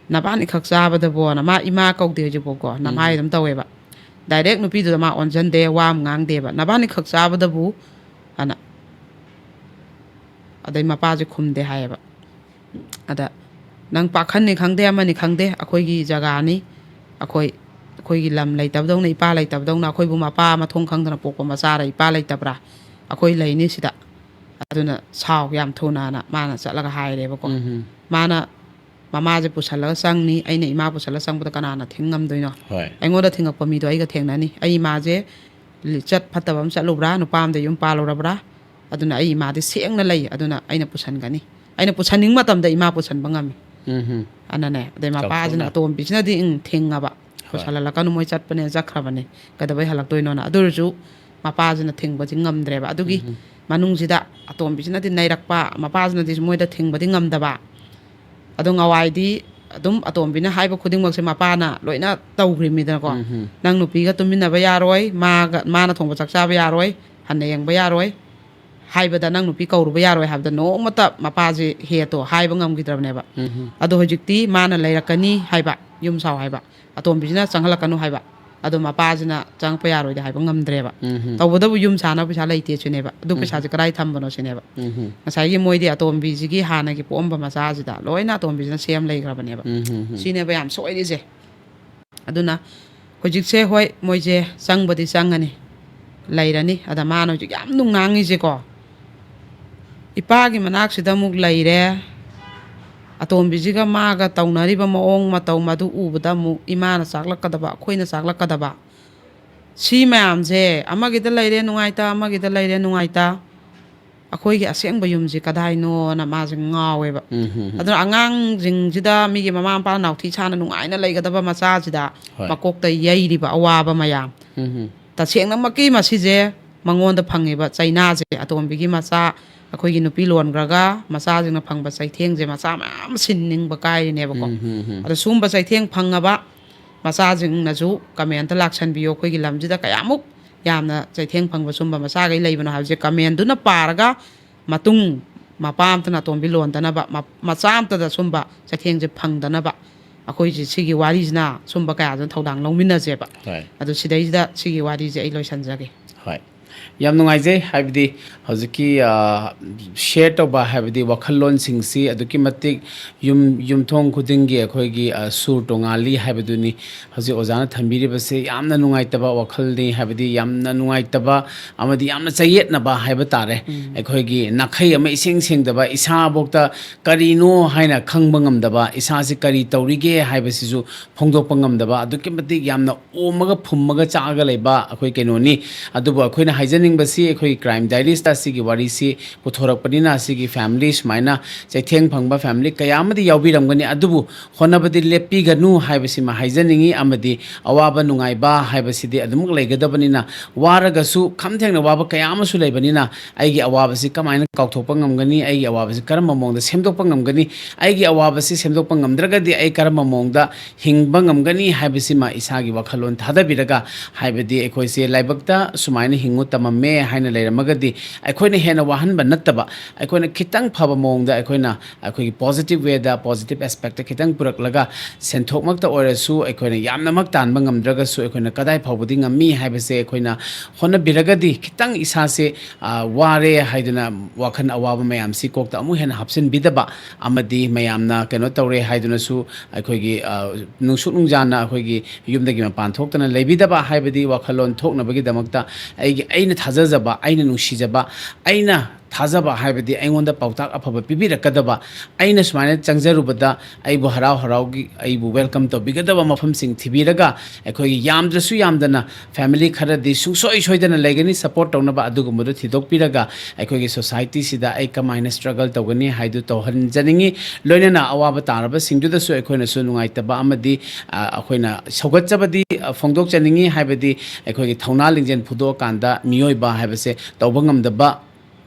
ꯅꯕꯥꯅꯤꯈꯛ ꯆꯥꯕꯗꯕꯣꯅ꯫ ꯃꯥ ꯏꯃꯥ ꯀꯧꯗꯦ ꯍꯧꯖꯤꯛꯐꯥꯎꯀꯣ, ꯅꯝꯍꯥꯏ ꯎꯝ꯫ ꯑꯗꯨꯝ ꯇꯧꯋꯦꯕ꯫ ꯗꯥꯏꯔꯦꯛ ꯅꯨꯄꯤꯗꯨꯗ ꯃꯥ ꯑꯣꯟꯁꯤꯟꯗꯦ, ꯋꯥ ꯑꯃ ꯉꯥꯡꯗꯦꯕ, "ꯅꯕꯥꯅꯤꯈꯛ ꯆꯥꯕꯗꯕꯨ" ꯑꯅ꯫ ꯑꯗꯩ ꯃꯄꯥꯁꯦ ꯈꯨꯝꯗꯦ ꯍꯥꯏꯌꯦꯕ꯫ ꯑꯗ, "ꯅꯪ ꯄꯥꯈꯟꯅꯤ ꯈꯪꯗꯦ, ꯑꯃꯅꯤ ꯈꯪꯗꯦ, ꯑꯩꯈꯣꯏꯒꯤ ꯖꯒꯥꯅꯤ, ꯑꯩꯈꯣꯏ, ꯑꯩꯈꯣꯏꯒꯤ ꯂꯝ ꯂꯩꯇꯕꯗꯧꯅ, ꯏꯄꯥ ꯂꯩꯇꯕꯗꯧꯅ, ꯑꯩꯈꯣꯏꯕꯨ ꯃꯄꯥ ꯃꯊꯣꯡ ꯈꯪꯗꯅ ꯄꯣꯛꯄ ꯃꯆꯥꯔ ꯏꯄꯥ ꯂꯩꯇꯕ꯭ꯔꯥ? ꯑꯩꯈꯣꯏ ꯂꯩꯅꯤ ꯁꯤꯗ, ꯑꯗꯨꯅ ꯁꯥꯎ ꯌꯥꯝ ꯊꯨꯅ" ꯑꯅ ꯃꯥꯅ ꯆꯠꯂꯒ ꯍꯥꯏꯔꯦꯕꯀꯣ꯫ ꯎꯝ꯫ ꯃꯥꯅ ꯃꯃꯥꯁꯦ ꯄꯨꯁꯜꯂꯒ ꯆꯪꯅꯤ, ꯑꯩꯅ ꯏꯃꯥ ꯄꯨꯁꯜꯂ ꯆꯪꯕꯗ ꯀꯅꯥꯅ ꯊꯤꯡ ꯉꯝꯗꯣꯏꯅꯣ? ꯍꯣꯏ꯫ ꯑꯩꯉꯣꯟꯗ ꯊꯤꯡꯉꯛꯄ ꯃꯤꯗꯣ ꯑꯩꯒ ꯊꯦꯡꯅꯅꯤ꯫ ꯑꯩ ꯏꯃꯥꯁꯦ ꯂꯤꯆꯠ ꯐꯠꯇꯕ ꯑꯃ ꯆꯠꯂꯨꯕ꯭ꯔꯥ, ꯅꯨꯄꯥ ꯑꯃꯗ ꯌꯨꯝ ꯄꯥꯜꯂꯨꯔꯕ꯭ꯔꯥ? ꯑꯗꯨꯅ ꯑꯩ ꯏꯃꯥꯗꯤ ꯁꯦꯡꯅ ꯂꯩ, ꯑꯗꯨꯅ ꯑꯩꯅ ꯄꯨꯁꯟꯒꯅꯤ꯫ ꯑꯩꯅ ꯄꯨꯁꯟꯅꯤꯡꯕ ꯃꯇꯝꯗ ꯏꯃꯥ ꯄꯨꯁꯟꯕ ꯉꯝꯃꯤ꯫ ꯎꯝ꯫ ꯑꯅꯅꯦ, ꯑꯗꯩ ꯃꯄꯥꯁꯤꯅ ꯆꯥꯎꯊꯣꯛꯅ꯫ ꯑꯇꯣꯝꯕꯤꯁꯤꯅꯗꯤ, "ꯎꯝ, ꯊꯤꯡꯉꯕ, ꯍꯣꯏ꯫ ꯄꯨꯁꯜꯍꯜꯂꯛꯀꯅꯨ, ꯃꯣꯏ ꯆꯠꯄꯅꯦ, ꯆꯠꯈ꯭ꯔꯕꯅꯦ, ꯀꯩꯗꯧꯕꯩ ꯍꯜꯂꯛꯇꯣꯏꯅꯣꯅ?" ꯑꯗꯨ ꯑꯣꯏꯔꯁꯨ ꯃꯄꯥꯁꯤꯅ ꯊꯤꯡꯕꯁꯤ ꯉꯝꯗ꯭ꯔꯦꯕ꯫ ꯑꯗꯨꯒꯤ ꯎꯝ꯫ ꯃꯅꯨꯡꯁꯤꯗ ꯑꯇꯣꯝꯕꯤꯁꯤꯅꯗꯤ ꯅꯩꯔꯛꯄ, ꯃꯄꯥꯁꯤꯅꯗꯤ ꯃꯣꯏꯗ ꯊꯤꯡꯕꯗꯤ ꯉꯝꯗꯕ꯫ ꯑꯗꯣ ꯉꯋꯥꯏꯗꯤ ꯑꯗꯨꯝ ꯑꯇꯣꯝꯕꯤꯅ ꯍꯥꯏꯕ ꯈꯨꯗꯤꯡꯃꯛꯁꯦ ꯃꯄꯥꯅ ꯂꯣꯏꯅ ꯇꯧꯈ꯭ꯔꯤꯕꯅꯤꯗꯅꯀꯣ꯫ ꯎꯝ꯫ "ꯅꯪ ꯅꯨꯄꯤꯒ ꯇꯨꯃꯤꯟꯅꯕ ꯌꯥꯔꯣꯏ, ꯃꯥꯒ, ꯃꯥꯅ ꯊꯣꯡꯕ ꯆꯥꯛ ꯆꯥꯕ ꯌꯥꯔꯣꯏ, ꯍꯟꯅ ꯌꯦꯡꯕ ꯌꯥꯔꯣꯏ" ꯍꯥꯏꯕꯗ, "ꯅꯪ ꯅꯨꯄꯤ ꯀꯧꯔꯨꯕ ꯌꯥꯔꯣꯏ" ꯍꯥꯏꯕꯗ ꯅꯣꯡꯃꯇ ꯃꯄꯥꯁꯦ ꯍꯦꯠꯇꯣ ꯍꯥꯏꯕ ꯉꯝꯈꯤꯗ꯭ꯔꯕꯅꯦꯕ꯫ ꯎꯝ꯫ ꯑꯗꯣ ꯍꯧꯖꯤꯛꯇꯤ ꯃꯥꯅ ꯂꯩꯔꯛꯀꯅꯤ ꯍꯥꯏꯕ, ꯌꯨꯝ ꯁꯥꯎ ꯍꯥꯏꯕ, ꯑꯇꯣꯝꯕꯤꯁꯤꯅ ꯆꯪꯍꯜꯂꯛꯀꯅꯨ ꯍꯥꯏꯕ, ꯑꯗꯣ ꯃꯄꯥꯁꯤꯅ ꯆꯪꯉꯛꯄ ꯌꯥꯔꯣꯏꯗꯤ ꯍꯥꯏꯕ ꯉꯝꯗ꯭ꯔꯦꯕ꯫ ꯎꯝ꯫ ꯇꯧꯕꯇꯕꯨ ꯌꯨꯝ ꯁꯥꯅꯕ ꯄꯩꯁꯥ ꯂꯩꯇꯦ ꯁꯤꯅꯦꯕ꯫ ꯑꯗꯨ ꯎꯝ꯫ ꯄꯩꯁꯥꯁꯦ ꯀꯗꯥꯏ ꯊꯝꯕꯅꯣ ꯁꯤꯅꯦꯕ꯫ ꯎꯝ꯫ ꯉꯁꯥꯏꯒꯤ ꯃꯣꯏꯗꯤ ꯑꯇꯣꯝꯕꯤꯁꯤꯒꯤ ꯍꯥꯟꯅꯒꯤ ꯄꯣꯛꯑꯝꯕ ꯃꯆꯥꯁꯤꯗ ꯂꯣꯏꯅ ꯑꯇꯣꯝꯕꯤꯁꯤꯅ ꯁꯦꯝ ꯂꯩꯈ꯭ꯔꯕꯅꯦꯕ꯫ ꯎꯝ꯫ ꯁꯤꯅꯦꯕ ꯌꯥꯝ ꯁꯣꯏꯔꯤꯁꯦ꯫ ꯑꯗꯨꯅ ꯍꯧꯖꯤꯛꯁꯦ, ꯍꯣꯏ, ꯃꯣꯏꯁꯦ ꯆꯪꯕꯗꯤ ꯆꯪꯉꯅꯤ, ꯂꯩꯔꯅꯤ꯫ ꯑꯗ ꯃꯥꯅ ꯍꯧꯖꯤꯛ ꯌꯥꯝ ꯅꯨꯡ ꯉꯥꯡꯉꯤꯁꯦꯀꯣ, ꯏꯄꯥꯒꯤ ꯃꯅꯥꯛꯁꯤꯗ ꯑꯃꯨꯛ ꯂꯩꯔꯦ꯫ ꯑꯇꯣꯝꯕꯤꯁꯤꯒ ꯃꯥꯒ ꯇꯧꯅꯔꯤꯕ ꯃꯑꯣꯡ ꯃꯇꯧ ꯃꯗꯨ ꯎꯕꯗ ꯑꯃꯨꯛ ꯏꯃꯥꯅ ꯆꯥꯛꯂꯛꯀꯗꯕ, ꯑꯩꯈꯣꯏꯅ ꯆꯥꯛꯂꯛꯀꯗꯕ꯫ ꯁꯤ ꯃꯌꯥꯝꯁꯦ ꯑꯃꯒꯤꯗ ꯂꯩꯔꯦ ꯅꯨꯡꯉꯥꯏꯇ, ꯑꯃꯒꯤꯗ ꯂꯩꯔꯦ ꯅꯨꯡꯉꯥꯏꯇ꯫ ꯑꯩꯈꯣꯏꯒꯤ ꯑꯁꯦꯡꯕ ꯌꯨꯝꯁꯤ ꯀꯗꯥꯏꯅꯣꯅ ꯃꯥꯁꯦ ꯉꯥꯎꯋꯦꯕ꯫ ꯎꯝ, ꯍꯝ, ꯍꯝ꯫ ꯑꯗꯨꯅ ꯑꯉꯥꯡꯁꯤꯡꯁꯤꯗ ꯃꯤꯒꯤ ꯃꯃꯥ ꯃꯄꯥ ꯅꯥꯎꯊꯤ ꯁꯥꯅ ꯅꯨꯡꯉꯥꯏꯅ ꯂꯩꯒꯗꯕ ꯃꯆꯥꯁꯤꯗ ꯍꯣꯏ꯫ ꯃꯀꯣꯛꯇ ꯌꯩꯔꯤꯕ ꯑꯋꯥꯕ ꯃꯌꯥꯝ꯫ ꯎꯝ, ꯍꯝ꯫ ꯇꯁꯦꯡꯅꯃꯛꯀꯤ ꯃꯁꯤꯁꯦ ꯃꯉꯣꯟꯗ ꯐꯪꯉꯤꯕ ꯆꯩꯅꯥꯁꯦ, ꯑꯇꯣꯝꯕꯤꯒꯤ ꯃꯆꯥ, ꯑꯩꯈꯣꯏꯒꯤ ꯅꯨꯄꯤ ꯂꯣꯟꯈ꯭ꯔꯒ ꯃꯆꯥꯁꯤꯡꯅ ꯐꯪꯕ ꯆꯩꯊꯦꯡꯁꯦ ꯃꯆꯥ ꯃꯌꯥꯝ ꯁꯤꯟꯅꯤꯡꯕ ꯀꯥꯏꯔꯤꯅꯦꯕꯀꯣ꯫ ꯎꯝ, ꯍꯝ, ꯍꯝ꯫ ꯑꯗꯣ ꯁꯨꯝꯕ ꯆꯩꯊꯦꯡ ꯐꯪꯉꯕ ꯃꯆꯥꯁꯤꯡꯅꯁꯨ comment ꯂꯥꯛꯁꯟꯕꯤꯌꯣ, ꯑꯩꯈꯣꯏꯒꯤ ꯂꯝꯁꯤꯗ ꯀꯌꯥꯃꯨꯛ ꯌꯥꯝꯅ ꯆꯩꯊꯦꯡ ꯐꯪꯕ ꯁꯨꯝꯕ ꯃꯆꯥꯈꯩ ꯂꯩꯕꯅꯣ ꯍꯥꯏꯕꯁꯦ comment ꯗꯨꯅ ꯄꯥꯔꯒ ꯃꯇꯨꯡ ꯃꯄꯥ ꯑꯝꯇꯅ ꯑꯇꯣꯝꯕꯤ ꯂꯣꯟꯗꯅꯕ, ꯃ-, ꯃꯆꯥ ꯑꯝꯇꯗ ꯁꯨꯝꯕ ꯆꯩꯊꯦꯡꯁꯦ ꯐꯪꯗꯅꯕ ꯑꯩꯈꯣꯏꯁꯦ ꯁꯤꯒꯤ ꯋꯥꯔꯤꯁꯤꯅ ꯁꯨꯝꯕ ꯀꯌꯥꯁꯤꯅ ꯊꯧꯗꯥꯡ ꯂꯧꯃꯤꯟꯅꯁꯦꯕ꯫ ꯍꯣꯏ꯫ ꯑꯗꯣ ꯁꯤꯗꯩꯁꯤꯗ ꯁꯤꯒꯤ ꯋꯥꯔꯤꯁꯦ ꯑꯩ ꯂꯣꯏꯁꯤꯟꯖꯒꯦ꯫ ꯍꯣꯏ꯫ ꯌꯥꯝ ꯅꯨꯡꯉꯥꯏꯖꯩ, ꯍꯥꯏꯕꯗꯤ ꯍꯧꯖꯤꯛꯀꯤ, ꯑ, share ꯇꯧꯕ, ꯍꯥꯏꯕꯗꯤ ꯋꯥꯈꯜꯂꯣꯟꯁꯤꯡꯁꯤ ꯑꯗꯨꯛꯀꯤ ꯃꯇꯤꯛ ꯌꯨꯝ, ꯌꯨꯝꯊꯣꯡ ꯈꯨꯗꯤꯡꯒꯤ ꯑꯩꯈꯣꯏꯒꯤ, ꯑ, ꯁꯨꯔ ꯇꯣꯉꯥꯜꯂꯤ ꯍꯥꯏꯕꯗꯨꯅꯤ꯫ ꯍꯧꯖꯤꯛ ꯑꯣꯖꯥꯅ ꯊꯝꯕꯤꯔꯤꯕꯁꯦ ꯌꯥꯝꯅ ꯅꯨꯡꯉꯥꯏꯇꯕ ꯋꯥꯈꯜꯅꯤ, ꯍꯥꯏꯕꯗꯤ ꯌꯥꯝꯅ ꯅꯨꯡꯉꯥꯏꯇꯕ ꯑꯃꯗꯤ ꯌꯥꯝꯅ ꯆꯌꯦꯠꯅꯕ ꯍꯥꯏꯕ ꯇꯥꯔꯦ꯫ ꯎꯝ꯫ ꯑꯩꯈꯣꯏꯒꯤ ꯅꯥꯈꯩ ꯑꯃ ꯏꯁꯦꯡ ꯁꯦꯡꯗꯕ, ꯏꯁꯥꯕꯣꯛꯇ ꯀꯔꯤꯅꯣ ꯍꯥꯏꯅ ꯈꯪꯕ ꯉꯝꯗꯕ, ꯏꯁꯥꯁꯤ ꯀꯔꯤ ꯇꯧꯔꯤꯒꯦ ꯍꯥꯏꯕꯁꯤꯁꯨ ꯐꯣꯡꯗꯣꯛꯄ ꯉꯝꯗꯕ, ꯑꯗꯨꯛꯀꯤ ꯃꯇꯤꯛ ꯌꯥꯝꯅ ꯑꯣꯝꯃꯒ ꯐꯨꯝꯃꯒ ꯆꯥꯛꯑꯒ ꯂꯩꯕ ꯑꯩꯈꯣꯏ ꯀꯩꯅꯣꯅꯤ꯫ ꯑꯗꯨꯕꯨ ꯑꯩꯈꯣꯏꯅ ꯍꯥꯏꯖꯅꯤꯡꯕꯁꯤ, ꯑꯩꯈꯣꯏꯒꯤ Crime Diaries ꯇ ꯁꯤꯒꯤ ꯋꯥꯔꯤꯁꯤ ꯄꯨꯊꯣꯔꯛꯄꯅꯤꯅ, ꯁꯤꯒꯤ family ꯁꯨꯃꯥꯏꯅ ꯆꯩꯊꯦꯡ ꯐꯪꯕ family ꯀꯌꯥ ꯑꯃꯗꯤ ꯌꯥꯎꯕꯤꯔꯝꯒꯅꯤ꯫ ꯑꯗꯨꯕꯨ ꯍꯣꯠꯅꯕꯗꯤ ꯂꯦꯞꯄꯤꯒꯅꯨ ꯍꯥꯏꯕꯁꯤꯃ ꯍꯥꯏꯖꯅꯤꯡꯉꯤ꯫ ꯑꯃꯗꯤ ꯑꯋꯥꯕ ꯅꯨꯡꯉꯥꯏꯕ ꯍꯥꯏꯕꯁꯤꯗꯤ ꯑꯗꯨꯃꯛ ꯂꯩꯒꯗꯕꯅꯤꯅ, ꯋꯥꯔꯒꯁꯨ ꯈꯝ ꯊꯦꯡꯅ ꯋꯥꯕ ꯀꯌꯥ ꯑꯃꯁꯨ ꯂꯩꯕꯅꯤꯅ, ꯑꯩꯒꯤ ꯑꯋꯥꯕꯁꯤ ꯀꯃꯥꯏꯅ ꯀꯥꯎꯊꯣꯛꯄ ꯉꯝꯒꯅꯤ? ꯑꯩꯒꯤ ꯑꯋꯥꯕꯁꯤ ꯀꯔꯝꯕ ꯃꯑꯣꯡꯗ ꯁꯦꯝꯗꯣꯛꯄ ꯉꯝꯒꯅꯤ? ꯑꯩꯒꯤ ꯑꯋꯥꯕꯁꯤ ꯁꯦꯝꯗꯣꯛꯄ ꯉꯝꯗ꯭ꯔꯒꯗꯤ ꯑꯩ ꯀꯔꯝꯕ ꯃꯑꯣꯡꯗ ꯍꯤꯡꯕ ꯉꯝꯒꯅꯤ ꯍꯥꯏꯕꯁꯤꯃ ꯏꯁꯥꯒꯤ ꯋꯥꯈꯜꯂꯣꯟ ꯊꯥꯗꯕꯤꯔꯒ, ꯍꯥꯏꯕꯗꯤ ꯑꯩꯈꯣꯏꯁꯦ ꯂꯥꯏꯕꯛꯇ ꯁꯨꯃꯥꯏꯅ ꯍꯤꯡꯉꯨ ꯇꯝꯃꯝꯃꯦ ꯍꯥꯏꯅ ꯂꯩꯔꯝꯃꯒꯗꯤ, ꯑꯩꯈꯣꯏꯅ ꯍꯦꯟꯅ ꯋꯥꯍꯟꯕ ꯅꯠꯇꯕ, ꯑꯩꯈꯣꯏꯅ ꯈꯤꯇꯪ ꯐꯕ ꯃꯑꯣꯡꯗ, ꯑꯩꯈꯣꯏꯅ ꯑꯩꯈꯣꯏꯒꯤ positive way ꯗ, positive aspect ꯇ ꯈꯤꯇꯪ ꯄꯨꯔꯛꯂꯒ, ꯁꯦꯟꯊꯣꯛꯃꯛꯇ ꯑꯣꯏꯔꯁꯨ ꯑꯩꯈꯣꯏꯅ ꯌꯥꯝꯅꯃꯛ ꯇꯥꯟꯕ ꯉꯝꯗ꯭ꯔꯒꯁꯨ, ꯑꯩꯈꯣꯏꯅ ꯀꯗꯥꯏ ꯐꯥꯎꯕꯗꯤ ꯉꯝꯃꯤ ꯍꯥꯏꯕꯁꯦ ꯑꯩꯈꯣꯏꯅ ꯍꯣꯠꯅꯕꯤꯔꯒꯗꯤ, ꯈꯤꯇꯪ ꯏꯁꯥꯁꯦ, ꯑ, ꯋꯥꯔꯦ ꯍꯥꯏꯗꯨꯅ ꯋꯥꯈꯜ ꯑꯋꯥꯕ ꯃꯌꯥꯝꯁꯤ ꯀꯣꯛꯇ ꯑꯃꯨꯛ ꯍꯦꯟꯅ ꯍꯥꯞꯆꯤꯟꯕꯤꯗꯕ, ꯑꯃꯗꯤ ꯃꯌꯥꯝꯅ ꯀꯩꯅꯣ ꯇꯧꯔꯦ ꯍꯥꯏꯗꯨꯅꯁꯨ ꯑꯩꯈꯣꯏꯒꯤ, ꯑ, ꯅꯨꯡꯁꯨꯛ ꯅꯨꯡꯖꯥꯅ ꯑꯩꯈꯣꯏꯒꯤ ꯌꯨꯝꯗꯒꯤ ꯃꯄꯥꯟ ꯊꯣꯛꯇꯅ ꯂꯩꯕꯤꯗꯕ, ꯍꯥꯏꯕꯗꯤ ꯋꯥꯈꯜꯂꯣꯟ ꯊꯣꯛꯅꯕꯒꯤꯗꯃꯛꯇ ꯑꯩꯒꯤ, ꯑꯩꯅ ꯊꯥꯖꯖꯕ, ꯑꯩꯅ ꯅꯨꯡꯁꯤꯖꯕ, ꯑꯩꯅ ꯊꯥꯖꯕ, ꯍꯥꯏꯕꯗꯤ ꯑꯩꯉꯣꯟꯗ ꯄꯥꯎꯇꯥꯛ ꯑꯐꯕ ꯄꯤꯕꯤꯔꯛꯀꯗꯕ, ꯑꯩꯅ ꯁꯨꯃꯥꯏꯅ ꯆꯪꯖꯔꯨꯕꯗ ꯑꯩꯕꯨ ꯍꯔꯥꯎ ꯍꯔꯥꯎꯒꯤ, ꯑꯩꯕꯨ welcome ꯇꯧꯕꯤꯒꯗꯕ ꯃꯐꯝꯁꯤꯡ ꯊꯤꯕꯤꯔꯒ, ꯑꯩꯈꯣꯏꯒꯤ ꯌꯥꯝꯗ꯭ꯔꯁꯨ ꯌꯥꯝꯗꯅ family ꯈꯔꯗꯤ ꯁꯨꯡꯁꯣꯏ ꯁꯣꯏꯗꯅ ꯂꯩꯒꯅꯤ support ꯇꯧꯅꯕ꯫ ꯑꯗꯨꯒꯨꯝꯕꯗꯨ ꯊꯤꯗꯣꯛꯄꯤꯔꯒ ꯑꯩꯈꯣꯏꯒꯤ societyꯁꯤꯗ ꯑꯩ ꯀꯃꯥꯏꯅ struggle ꯇꯧꯒꯅꯤ ꯍꯥꯏꯗꯨ ꯇꯧꯍꯟꯖꯅꯤꯡꯉꯤ꯫ ꯂꯣꯏꯅꯅ ꯑꯋꯥꯕ ꯇꯥꯔꯕꯁꯤꯡꯗꯨꯗꯁꯨ ꯑꯩꯈꯣꯏꯅꯁꯨ ꯅꯨꯡꯉꯥꯏꯇꯕ ꯑꯃꯗꯤ, ꯑ, ꯑꯩꯈꯣꯏꯅ ꯁꯧꯒꯠꯆꯕꯗꯤ, ꯑ, ꯐꯣꯡꯗꯣꯛꯆꯅꯤꯡꯉꯤ꯫ ꯍꯥꯏꯕꯗꯤ ꯑꯩꯈꯣꯏꯒꯤ ꯊꯧꯅꯥ ꯂꯤꯡꯖꯦꯜ ꯐꯨꯗꯣꯛꯑꯀꯥꯟꯗ ꯃꯤꯑꯣꯏꯕ ꯍꯥꯏꯕꯁꯦ ꯇꯧꯕ ꯉꯝꯗꯕ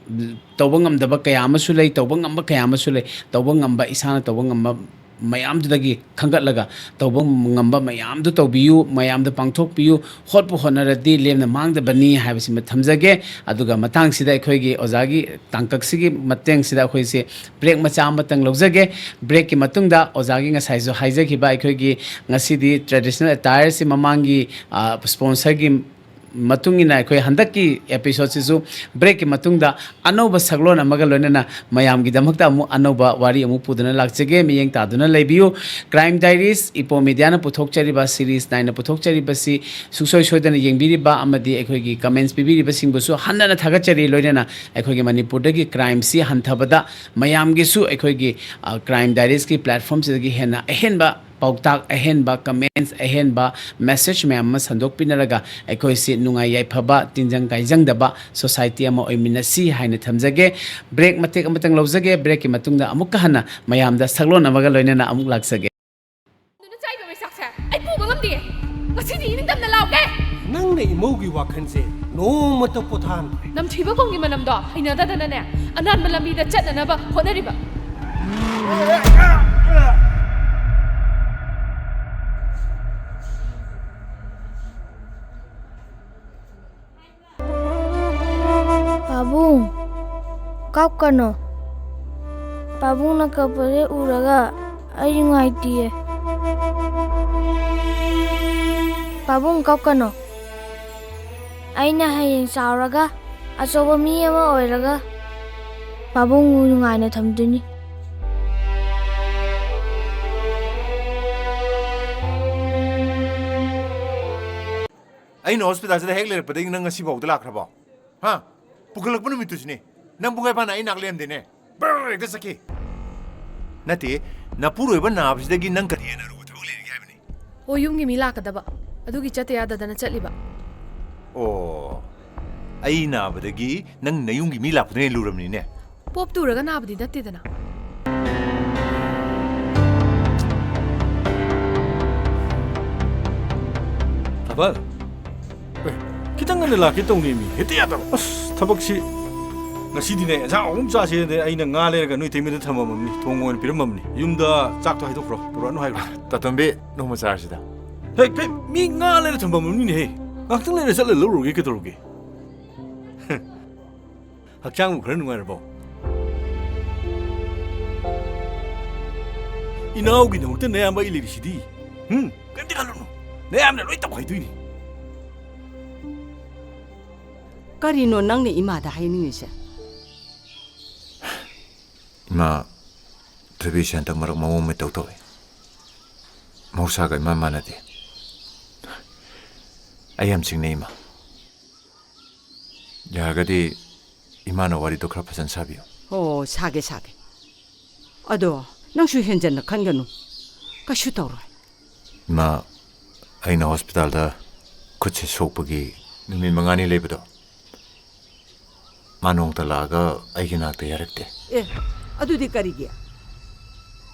ꯇꯧꯕ ꯉꯝꯗꯕ ꯀꯌꯥ ꯑꯃꯁꯨ ꯂꯩ, ꯇꯧꯕ ꯉꯝꯕ ꯀꯌꯥ ꯑꯃꯁꯨ ꯂꯩ꯫ ꯇꯧꯕ ꯉꯝꯕ, ꯏꯁꯥꯅ ꯇꯧꯕ ꯉꯝꯕ ꯃꯌꯥꯝꯗꯨꯗꯒꯤ ꯈꯟꯒꯠꯂꯒ ꯇꯧꯕ ꯉꯝꯕ ꯃꯌꯥꯝꯗꯨ ꯇꯧꯕꯤꯌꯨ, ꯃꯌꯥꯝꯗ ꯄꯥꯡꯊꯣꯛꯄꯤꯌꯨ꯫ ꯍꯣꯠꯄꯨ ꯍꯣꯠꯅꯔꯗꯤ ꯂꯦꯝꯅ ꯃꯥꯡꯗꯕꯅꯤ ꯍꯥꯏꯕꯁꯤꯃ ꯊꯝꯖꯒꯦ꯫ ꯑꯗꯨꯒ ꯃꯇꯥꯡꯁꯤꯗ ꯑꯩꯈꯣꯏꯒꯤ ꯑꯣꯖꯥꯒꯤ ꯇꯥꯡꯀꯛꯁꯤꯒꯤ ꯃꯇꯦꯡꯁꯤꯗ ꯑꯩꯈꯣꯏꯁꯦ break ꯃꯆꯥ ꯑꯃꯇꯪ ꯂꯧꯖꯒꯦ꯫ Breakꯀꯤ ꯃꯇꯨꯡꯗ ꯑꯣꯖꯥꯒꯤ ꯉꯁꯥꯏꯁꯨ ꯍꯥꯏꯖꯈꯤꯕ ꯑꯩꯈꯣꯏꯒꯤ ꯉꯁꯤꯗꯤ traditional attireꯁꯤ ꯃꯃꯥꯡꯒꯤ, ꯑ, sponsorꯒꯤ ꯃꯇꯨꯡ ꯏꯟꯅ ꯑꯩꯈꯣꯏ ꯍꯟꯗꯛꯀꯤ episodeꯁꯤꯁꯨ breakꯀꯤ ꯃꯇꯨꯡꯗ ꯑꯅꯧꯕ ꯁꯛꯂꯣꯟ ꯑꯃꯒ ꯂꯣꯏꯅꯅ ꯃꯌꯥꯝꯒꯤꯗꯃꯛꯇ ꯑꯃꯨꯛ ꯑꯅꯧꯕ ꯋꯥꯔꯤ ꯑꯃꯨꯛ ꯄꯨꯗꯨꯅ ꯂꯥꯛꯆꯒꯦ꯫ ꯃꯤꯠꯌꯦꯡ ꯇꯥꯗꯨꯅ ꯂꯩꯕꯤꯌꯨ꯫ Crime Diaries, Ipo Mediaꯅ ꯄꯨꯊꯣꯛꯆꯔꯤꯕ series nineꯅ ꯄꯨꯊꯣꯛꯆꯔꯤꯕꯁꯤ ꯁꯨꯡꯁꯣꯏ ꯁꯣꯏꯗꯅ ꯌꯦꯡꯕꯤꯔꯤꯕ ꯑꯃꯗꯤ ꯑꯩꯈꯣꯏꯒꯤ comments ꯄꯤꯕꯤꯔꯤꯕꯁꯤꯡꯕꯨꯁꯨ ꯍꯟꯅꯅ ꯊꯥꯒꯠꯆꯔꯤ꯫ ꯂꯣꯏꯅꯅ ꯑꯩꯈꯣꯏꯒꯤ ꯃꯅꯤꯄꯨꯔꯗꯒꯤ crimeꯁꯤ ꯍꯟꯊꯕꯗ ꯃꯌꯥꯝꯒꯤꯁꯨ ꯑꯩꯈꯣꯏꯒꯤ, ꯑ, Crime Diariesꯀꯤ platformꯁꯤꯗꯒꯤ ꯍꯦꯟꯅ ꯑꯍꯦꯟꯕ ꯄꯥꯎꯇꯥꯛ, ꯑꯍꯦꯟꯕ comments, ꯑꯍꯦꯟꯕ message ꯃꯌꯥꯝ ꯑꯃ ꯁꯟꯗꯣꯛꯄꯤꯅꯔꯒ ꯑꯩꯈꯣꯏꯁꯤ ꯅꯨꯡꯉꯥꯏ ꯌꯥꯏꯐꯕ, ꯇꯤꯟꯖꯪ ꯀꯥꯏꯖꯪꯗꯕ society ꯑꯃ ꯑꯣꯏꯃꯤꯟꯅꯁꯤ ꯍꯥꯏꯅ ꯊꯝꯖꯒꯦ꯫ Break ꯃꯇꯦꯛ ꯑꯃꯇꯪ ꯂꯧꯖꯒꯦ꯫ Breakꯀꯤ ꯃꯇꯨꯡꯗ ꯑꯃꯨꯛꯀ ꯍꯟꯅ ꯃꯌꯥꯝꯗ ꯁꯛꯂꯣꯟ ꯑꯃꯒ ꯂꯣꯏꯅꯅ ꯑꯃꯨꯛ ꯂꯥꯛꯆꯒꯦ꯫ ꯑꯗꯨꯅ ꯆꯥꯏꯕ ꯃꯩꯁꯥꯛꯁꯦ ꯑꯩ ꯄꯨꯕ ꯉꯝꯗꯦ꯫ ꯉꯁꯤꯗꯤ ꯅꯤꯡꯇꯝꯅ ꯂꯥꯎꯒꯦ꯫ ꯅꯪꯅ ꯏꯃꯧꯒꯤ ꯋꯥꯈꯜꯁꯦ ꯅꯣꯡꯃꯇ ꯄꯣꯊꯥꯍꯟꯗ꯭ꯔꯦ꯫ ꯅꯝꯊꯤꯕ ꯈꯣꯡꯒꯤ ꯃꯅꯝꯗꯣ ꯍꯩꯅꯗꯗꯅꯅꯦ, ꯑꯅꯥꯟꯕ ꯂꯝꯕꯤꯗ ꯆꯠꯅꯅꯕ ꯍꯣꯠꯅꯔꯤꯕ꯫ ꯄꯥꯕꯨꯡ, ꯀꯞꯀꯅꯣ꯫ ꯄꯥꯕꯨꯡꯅ ꯀꯞꯄꯁꯦ ꯎꯔꯒ ꯑꯩ ꯅꯨꯡꯉꯥꯏꯇꯤꯌꯦ꯫ ꯄꯥꯕꯨꯡ, ꯀꯞꯀꯅꯣ꯫ ꯑꯩꯅ ꯍꯌꯦꯡ ꯆꯥꯎꯔꯒ ꯑꯆꯧꯕ ꯃꯤ ꯑꯃ ꯑꯣꯏꯔꯒ ꯄꯥꯕꯨꯡꯕꯨ ꯅꯨꯡꯉꯥꯏꯅ ꯊꯝꯗꯣꯏꯅꯤ꯫ ꯑꯩꯅ hospitalꯁꯤꯗ ꯍꯦꯛ ꯂꯩꯔꯛꯄꯗꯒꯤ ꯅꯪ ꯉꯁꯤ ꯐꯥꯎꯗ ꯂꯥꯛꯈ꯭ꯔꯕꯣ? ꯍꯥ? ꯄꯨꯈꯠꯂꯛꯄ ꯅꯨꯃꯤꯠꯇꯨꯁꯨꯅꯦ꯫ ꯅꯪ ꯄꯨꯡꯈꯥꯏ ꯐꯥꯅ ꯑꯩ ꯅꯥꯛ ꯂꯩꯔꯝꯗꯦꯅꯦ꯫ ꯕꯔ ꯍꯦꯛꯇ ꯆꯠꯈꯤ꯫ ꯅꯠꯇꯦ, ꯅꯄꯨꯔꯣꯏꯕ ꯅꯥꯕꯁꯤꯗꯒꯤ ꯅꯪ ꯀꯔꯤ ꯍꯦꯟꯅ ꯑꯔꯨꯕ ꯊꯕꯛ ꯂꯩꯔꯤꯒꯦ ꯍꯥꯏꯕꯅꯤ? ꯑꯣ, ꯌꯨꯝꯒꯤ ꯃꯤ ꯂꯥꯛꯀꯗꯕ, ꯑꯗꯨꯒꯤ ꯆꯠꯇ ꯌꯥꯗꯗꯅ ꯆꯠꯂꯤꯕ꯫ ꯑꯣ, ꯑꯩ ꯅꯥꯕꯗꯒꯤ ꯅꯪ ꯅꯌꯨꯝꯒꯤ ꯃꯤ ꯂꯥꯛꯄꯗꯨꯅ ꯍꯦꯟꯅ ꯂꯨꯔꯕꯅꯤꯅꯦ꯫ ꯄꯣꯞ ꯇꯨꯔꯒ ꯅꯥꯕꯗꯤ ꯅꯠꯇꯦꯗꯅ꯫ ꯊꯥꯕꯜ, ꯑꯦ, ꯈꯤꯇꯪ ꯉꯟꯅ ꯂꯥꯛꯀꯦ ꯇꯧꯅꯦꯃꯤ, ꯍꯦꯛꯇ ꯌꯥꯗꯕ꯫ ꯑꯁ, ꯊꯕꯛꯁꯤ ꯉꯁꯤꯗꯤꯅꯦ, ꯌꯦꯟꯁꯥꯡ ꯑꯍꯨꯝ ꯆꯥꯁꯦꯅ ꯑꯩꯅ ꯉꯥ ꯂꯩꯔꯒ ꯅꯣꯏ ꯇꯩꯃꯗ ꯊꯝꯃꯝꯃꯕꯅꯤ, ꯊꯣꯡ ꯑꯣꯏꯅ ꯄꯤꯔꯝꯃꯕꯅꯤ꯫ ꯌꯨꯝꯗ ꯆꯥꯛꯇꯣ ꯍꯥꯏꯗꯣꯛꯈ꯭ꯔꯣ, ꯄꯨꯔꯛꯑꯅꯨ ꯍꯥꯏꯈ꯭ꯔꯣ꯫ ꯇꯥꯇꯣꯝꯕꯤ, ꯅꯣꯡꯃ ꯆꯥꯔꯁꯤꯗ꯫ ꯍꯦ, ꯀꯩ, ꯃꯤ ꯉꯥ ꯂꯩꯔ ꯊꯝꯐꯝꯅꯤꯅꯦꯍꯦ꯫ ꯉꯥꯛꯇꯪ ꯂꯩꯔ ꯆꯠꯂ ꯂꯧꯔꯨꯔꯒꯦ, ꯀꯩꯗꯧꯔꯒꯦ? ꯍꯛꯆꯥꯡꯕꯨ ꯈꯔ ꯅꯨꯡꯉꯥꯏꯔꯕꯣ? ꯏꯅꯥꯎꯒꯤꯗꯃꯛꯇ ꯅꯌꯥꯝꯕ ꯑꯩ ꯂꯩꯔꯤꯁꯤꯗꯤ꯫ ꯍꯨꯝ? ꯀꯔꯤꯝꯇ ꯈꯜꯂꯨꯅꯨ꯫ ꯅꯌꯥꯝꯕꯅ ꯂꯣꯏ ꯇꯧꯈꯥꯏꯗꯣꯏꯅꯤ꯫ ꯀꯔꯤꯅꯣ ꯅꯪꯅ ꯏꯃꯥꯗ ꯍꯥꯏꯅꯤꯡꯉꯤꯁꯦ? ꯏꯃꯥ, ꯊꯣꯏꯕꯤꯁꯦ ꯍꯟꯗꯛ ꯃꯔꯛ ꯃꯑꯣꯡ ꯑꯃ ꯏꯇꯧ ꯇꯧꯏ꯫ ꯃꯍꯧꯁꯥꯒ ꯏꯃꯥꯟ ꯃꯥꯟꯅꯗꯦ꯫ ꯑꯩ ꯌꯥꯝ ꯆꯤꯡꯅꯩ, ꯏꯃꯥ꯫ ꯌꯥꯔꯒꯗꯤ ꯏꯃꯥꯅ ꯋꯥꯔꯤꯗꯣ ꯈꯔ ꯐꯖꯅ ꯁꯥꯕꯤꯌꯨ꯫ ꯑꯣ, ꯁꯥꯒꯦ, ꯁꯥꯒꯦ꯫ ꯑꯗꯣ ꯅꯪꯁꯨ ꯍꯦꯟꯖꯟꯅ ꯈꯟꯒꯅꯨ꯫ ꯀꯩꯁꯨ ꯇꯧꯔꯣꯏ꯫ ꯏꯃꯥ, ꯑꯩꯅ ꯍꯣꯁꯄꯤꯇꯥꯜꯗ ꯈꯨꯠꯁꯦ ꯁꯣꯛꯄꯒꯤ ꯅꯨꯃꯤꯠ ꯃꯉꯥꯅꯤ ꯂꯩꯕꯗꯣ, ꯃꯥ ꯅꯣꯡꯃꯇ ꯂꯥꯛꯑꯒ ꯑꯩꯒꯤ ꯅꯥꯛꯇ ꯌꯥꯔꯛꯇꯦ꯫ ꯑꯦ, ꯑꯗꯨꯗꯤ ꯀꯔꯤꯒꯤ?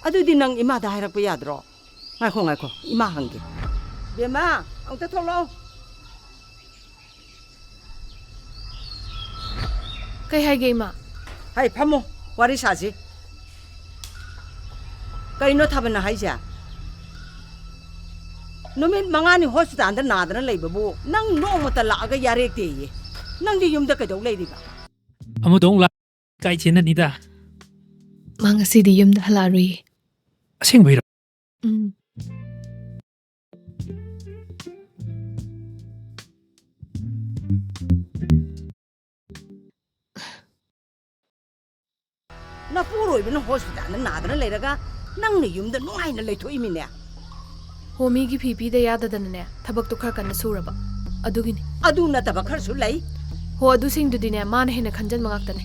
ꯑꯗꯨꯗꯤ ꯅꯪ ꯏꯃꯥꯗ ꯍꯥꯏꯔꯛꯄ ꯌꯥꯗ꯭ꯔꯣ? ꯉꯥꯏꯈꯣ, ꯉꯥꯏꯈꯣ, ꯏꯃꯥ ꯍꯪꯒꯦ꯫ ꯕꯦꯝꯃ, ꯑꯃꯨꯛꯇ ꯊꯣꯛꯂꯛꯑꯣ꯫ ꯀꯩ ꯍꯥꯏꯒꯦ, ꯏꯃꯥ? ꯍꯩ, ꯐꯝꯃꯣ, ꯋꯥꯔꯤ ꯁꯥꯁꯤ꯫ ꯀꯩꯅꯣ ꯊꯥꯕꯜꯅ ꯍꯥꯏꯁꯦ? ꯅꯨꯃꯤꯠ ꯃꯉꯥꯅꯤ ꯍꯣꯁꯄꯤꯇꯥꯜꯗ ꯅꯥꯗꯅ ꯂꯩꯕꯕꯨ ꯅꯪ ꯅꯣꯡꯃꯇ ꯂꯥꯛꯑꯒ ꯌꯥꯔꯦꯛꯇꯦꯌꯦ꯫ ꯅꯪꯗꯤ ꯌꯨꯝꯗ ꯀꯩꯗꯧ ꯂꯩꯔꯤꯕ? ꯑꯃꯗꯣ ꯑꯃꯨꯛ ꯂꯥꯛ-, ꯀꯥꯏ ꯆꯦꯟꯅꯅꯤꯗ? ꯃꯥ ꯉꯁꯤꯗꯤ ꯌꯨꯝꯗ ꯍꯜꯂꯛꯑꯔꯣꯏꯌꯦ꯫ ꯑꯁꯦꯡꯕꯩꯔꯣ? ꯎꯝ꯫ ꯅꯄꯨꯔꯣꯏꯕꯅ ꯍꯣꯁꯄꯤꯇꯥꯜꯗ ꯅꯥꯗꯅ ꯂꯩꯔꯒ ꯅꯪꯅ ꯌꯨꯝꯗ ꯅꯨꯡꯉꯥꯏꯅ ꯂꯩꯊꯣꯛꯏꯃꯤꯅꯦ꯫ ꯍꯣ, ꯃꯤꯒꯤ ꯐꯤ ꯄꯤꯗ ꯌꯥꯗꯗꯅꯅꯦ, ꯊꯕꯛꯇꯣ ꯈꯔ ꯀꯟꯅ ꯁꯨꯔꯕ꯫ ꯑꯗꯨꯒꯤꯅꯤ꯫ ꯑꯗꯨ ꯅꯠꯇꯕ ꯈꯔꯁꯨ ꯂꯩ꯫ ꯍꯣ, ꯑꯗꯨꯁꯤꯡꯗꯨꯗꯤꯅꯦ, ꯃꯥꯅ ꯍꯦꯟꯅ ꯈꯟꯖꯟꯕ ꯉꯥꯛꯇꯅꯦ꯫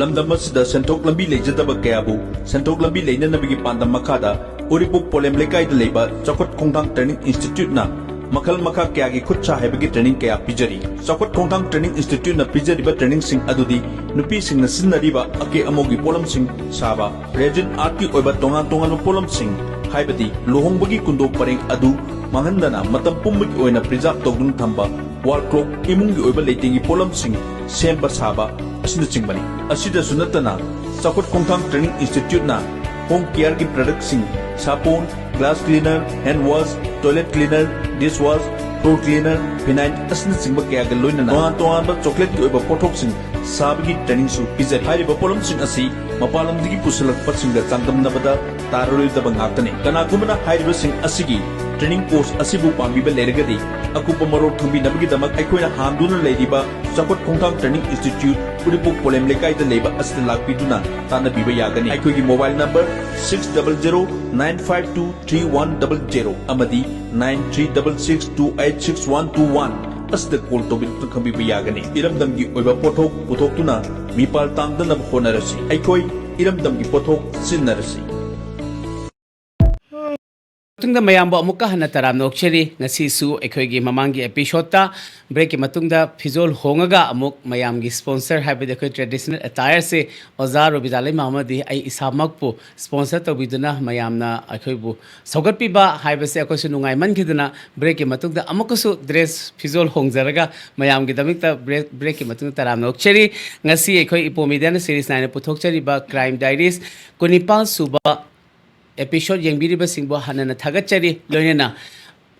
ꯂꯝꯗꯝ ꯑꯁꯤꯗ ꯁꯦꯟꯊꯣꯛ ꯂꯝꯕꯤ ꯂꯩꯖꯗꯕ ꯀꯌꯥꯕꯨ ꯁꯦꯟꯊꯣꯛ ꯂꯝꯕꯤ ꯂꯩꯅꯅꯕꯒꯤ ꯄꯥꯟꯗꯝ ꯃꯈꯥꯗ ꯎꯔꯤꯄꯣꯛ ꯄꯣꯂꯦꯝ ꯂꯩꯀꯥꯏꯗ ꯂꯩꯕ ꯆꯥꯎꯈꯠ ꯈꯣꯡꯊꯥꯡ ꯇ꯭ꯔꯦꯅꯤꯡ ꯏꯟꯁꯇꯤꯇ꯭ꯌꯨꯠꯅ ꯃꯈꯜ ꯃꯈꯥ ꯀꯌꯥꯒꯤ ꯈꯨꯠ ꯁꯥ ꯍꯩꯕꯒꯤ ꯇ꯭ꯔꯦꯅꯤꯡ ꯀꯌꯥ ꯄꯤꯖꯔꯤ꯫ ꯆꯥꯎꯈꯠ ꯈꯣꯡꯊꯥꯡ ꯇ꯭ꯔꯦꯅꯤꯡ ꯏꯟꯁꯇꯤꯇ꯭ꯌꯨꯠꯅ ꯄꯤꯖꯔꯤꯕ ꯇ꯭ꯔꯦꯅꯤꯡꯁꯤꯡ ꯑꯗꯨꯗꯤ ꯅꯨꯄꯤꯁꯤꯡꯅ ꯁꯤꯖꯤꯟꯅꯔꯤꯕ ꯑꯀꯦ ꯑꯃꯧꯒꯤ ꯄꯣꯠꯂꯝꯁꯤꯡ ꯁꯥꯕ, ꯔꯦꯖꯤꯟ ꯑꯥꯔꯠꯀꯤ ꯑꯣꯏꯕ ꯇꯣꯉꯥꯟ ꯇꯣꯉꯥꯟꯕ ꯄꯣꯠꯂꯝꯁꯤꯡ, ꯍꯥꯏꯕꯗꯤ ꯂꯨꯍꯣꯡꯕꯒꯤ ꯀꯨꯟꯗꯣ ꯄꯔꯦꯡ ꯑꯗꯨ ꯃꯥꯡꯍꯟꯗꯅ ꯃꯇꯝ ꯄꯨꯝꯕꯒꯤ ꯑꯣꯏꯅ ꯄ꯭ꯔꯤꯖꯥꯕ ꯇꯧꯗꯨꯅ ꯊꯝꯕ, ꯋꯥꯜ ꯀ꯭ꯂꯣꯛ, ꯏꯃꯨꯡꯒꯤ ꯑꯣꯏꯕ ꯂꯩꯇꯦꯡꯒꯤ ꯄꯣꯠꯂꯝꯁꯤꯡ ꯁꯦꯝꯕ ꯁꯥꯕ ꯑꯁꯤꯅꯆꯤꯡꯕꯅꯤ꯫ ꯑꯁꯤꯗꯁꯨ ꯅꯠꯇꯅ ꯆꯥꯎꯈꯠ ꯈꯣꯡꯊꯥꯡ ꯇ꯭ꯔꯦꯅꯤꯡ ꯏꯟꯁꯇꯤꯇ꯭ꯌꯨꯠꯅ ꯍꯣꯝ ꯀꯤꯌꯔꯒꯤ ꯄ꯭ꯔꯗꯛꯁꯤꯡ, ꯁꯥꯄꯣꯟ, glass cleaner, hand wash, toilet cleaner, dish wash, floor cleaner, phenyl ꯑꯁꯤꯅꯆꯤꯡꯕ ꯀꯌꯥꯒ ꯂꯣꯏꯅꯅ ꯇꯣꯉꯥꯟ ꯇꯣꯉꯥꯟꯕ ꯆꯣꯀ꯭ꯂꯦꯠꯀꯤ ꯑꯣꯏꯕ ꯄꯣꯠꯊꯣꯛꯁꯤꯡ ꯁꯥꯕꯒꯤ ꯇ꯭ꯔꯦꯅꯤꯡꯁꯨ ꯄꯤꯖꯔꯤ꯫ ꯍꯥꯏꯔꯤꯕ ꯄꯣꯠꯂꯝꯁꯤꯡ ꯑꯁꯤ ꯃꯄꯥꯟ ꯂꯝꯗꯒꯤ ꯄꯨꯁꯤꯜꯂꯛꯄꯁꯤꯡꯒ ꯆꯥꯡꯗꯝꯅꯕꯗ ꯇꯥꯔꯔꯣꯏꯗꯕ ꯉꯥꯛꯇꯅꯤ꯫ ꯀꯅꯥꯒꯨꯝꯕꯅ ꯍꯥꯏꯔꯤꯕꯁꯤꯡ ꯑꯁꯤꯒꯤ ꯇ꯭ꯔꯦꯅꯤꯡ ꯀꯣꯔꯁ ꯑꯁꯤꯕꯨ ꯄꯥꯝꯕꯤꯕ ꯂꯩꯔꯒꯗꯤ, ꯑꯀꯨꯞꯄ ꯃꯔꯣꯜ ꯈꯪꯕꯤꯅꯕꯒꯤꯗꯃꯛ ꯑꯩꯈꯣꯏꯅ ꯍꯥꯡꯗꯨꯅ ꯂꯩꯔꯤꯕ ꯆꯥꯎꯈꯠ ꯈꯣꯡꯊꯥꯡ ꯇ꯭ꯔꯦꯅꯤꯡ ꯏꯟꯁꯇꯤꯇ꯭ꯌꯨꯠ, ꯎꯔꯤꯄꯣꯛ ꯄꯣꯂꯦꯝ ꯂꯩꯀꯥꯏꯗ ꯂꯩꯕ ꯑꯁꯤꯗ ꯂꯥꯛꯄꯤꯗꯨꯅ ꯇꯥꯟꯅꯕꯤꯕ ꯌꯥꯒꯅꯤ꯫ ꯑꯩꯈꯣꯏꯒꯤ mobile number six double zero nine five two three one double zero ꯑꯃꯗꯤ nine three double six two eight six one two one ꯑꯁꯤꯗ ꯀꯣꯜ ꯇꯧꯕꯤꯗꯨꯅ ꯈꯪꯕꯤꯕ ꯌꯥꯒꯅꯤ꯫ ꯏꯔꯝꯗꯝꯒꯤ ꯑꯣꯏꯕ ꯄꯣꯠꯊꯣꯛ ꯄꯨꯊꯣꯛꯇꯨꯅ ꯃꯤꯄꯥꯜ ꯇꯥꯡꯗꯅꯕ ꯍꯣꯠꯅꯔꯁꯤ꯫ ꯑꯩꯈꯣꯏ ꯏꯔꯝꯗꯝꯒꯤ ꯄꯣꯠꯊꯣꯛ ꯁꯤꯖꯤꯟꯅꯔꯁꯤ꯫ ꯃꯇꯨꯡꯗ ꯃꯌꯥꯝꯕꯨ ꯑꯃꯨꯛꯀ ꯍꯟꯅ ꯇꯔꯥꯝꯅ ꯑꯣꯛꯆꯔꯤ꯫ ꯉꯁꯤꯁꯨ ꯑꯩꯈꯣꯏꯒꯤ ꯃꯃꯥꯡꯒꯤ ꯑꯦꯄꯤꯁꯣꯗꯇ ꯕ꯭ꯔꯦꯛꯀꯤ ꯃꯇꯨꯡꯗ ꯐꯤꯖꯣꯜ ꯍꯣꯡꯉꯒ ꯑꯃꯨꯛ ꯃꯌꯥꯝꯒꯤ ꯁ꯭ꯄꯣꯟꯁꯔ, ꯍꯥꯏꯕꯗꯤ ꯑꯩꯈꯣꯏ ꯇ꯭ꯔꯦꯗꯤꯁꯅꯦꯜ ꯑꯦꯇꯥꯌꯔꯁꯦ ꯑꯣꯖꯥ ꯔꯣꯕꯤꯇꯥ ꯂꯩꯃ ꯑꯃꯗꯤ ꯑꯩ ꯏꯁꯥꯃꯛꯄꯨ ꯁ꯭ꯄꯣꯟꯁꯔ ꯇꯧꯕꯤꯗꯨꯅ ꯃꯌꯥꯝꯅ ꯑꯩꯈꯣꯏꯕꯨ ꯁꯧꯒꯠꯄꯤꯕ ꯍꯥꯏꯕꯁꯦ ꯑꯩꯈꯣꯏꯁꯨ ꯅꯨꯡꯉꯥꯏꯃꯟꯈꯤꯗꯅ ꯕ꯭ꯔꯦꯛꯀꯤ ꯃꯇꯨꯡꯗ ꯑꯃꯨꯛꯀꯁꯨ ꯗ꯭ꯔꯦꯁ ꯐꯤꯖꯣꯜ ꯍꯣꯡꯖꯔꯒ ꯃꯌꯥꯝꯒꯤꯗꯃꯛꯇ ꯕ꯭ꯔꯦꯛ, ꯕ꯭ꯔꯦꯛꯀꯤ ꯃꯇꯨꯡꯗ ꯇꯔꯥꯝꯅ ꯑꯣꯛꯆꯔꯤ꯫ ꯉꯁꯤ ꯑꯩꯈꯣꯏ ꯏꯄꯣ ꯃꯤꯗꯤꯌꯥꯅ ꯁꯤꯔꯤꯁ ꯅꯥꯏꯅ ꯄꯨꯊꯣꯛꯆꯔꯤꯕ ꯀ꯭ꯔꯥꯏꯝ ꯗꯥꯏꯔꯤꯁ ꯀꯨꯟꯅꯤꯄꯥꯜ ꯁꯨꯕ ꯑꯦꯄꯤꯁꯣꯗ ꯌꯦꯡꯕꯤꯔꯤꯕꯁꯤꯡꯕꯨ ꯍꯟꯅ ꯊꯥꯒꯠꯆꯔꯤ꯫ ꯂꯣꯏꯅꯅ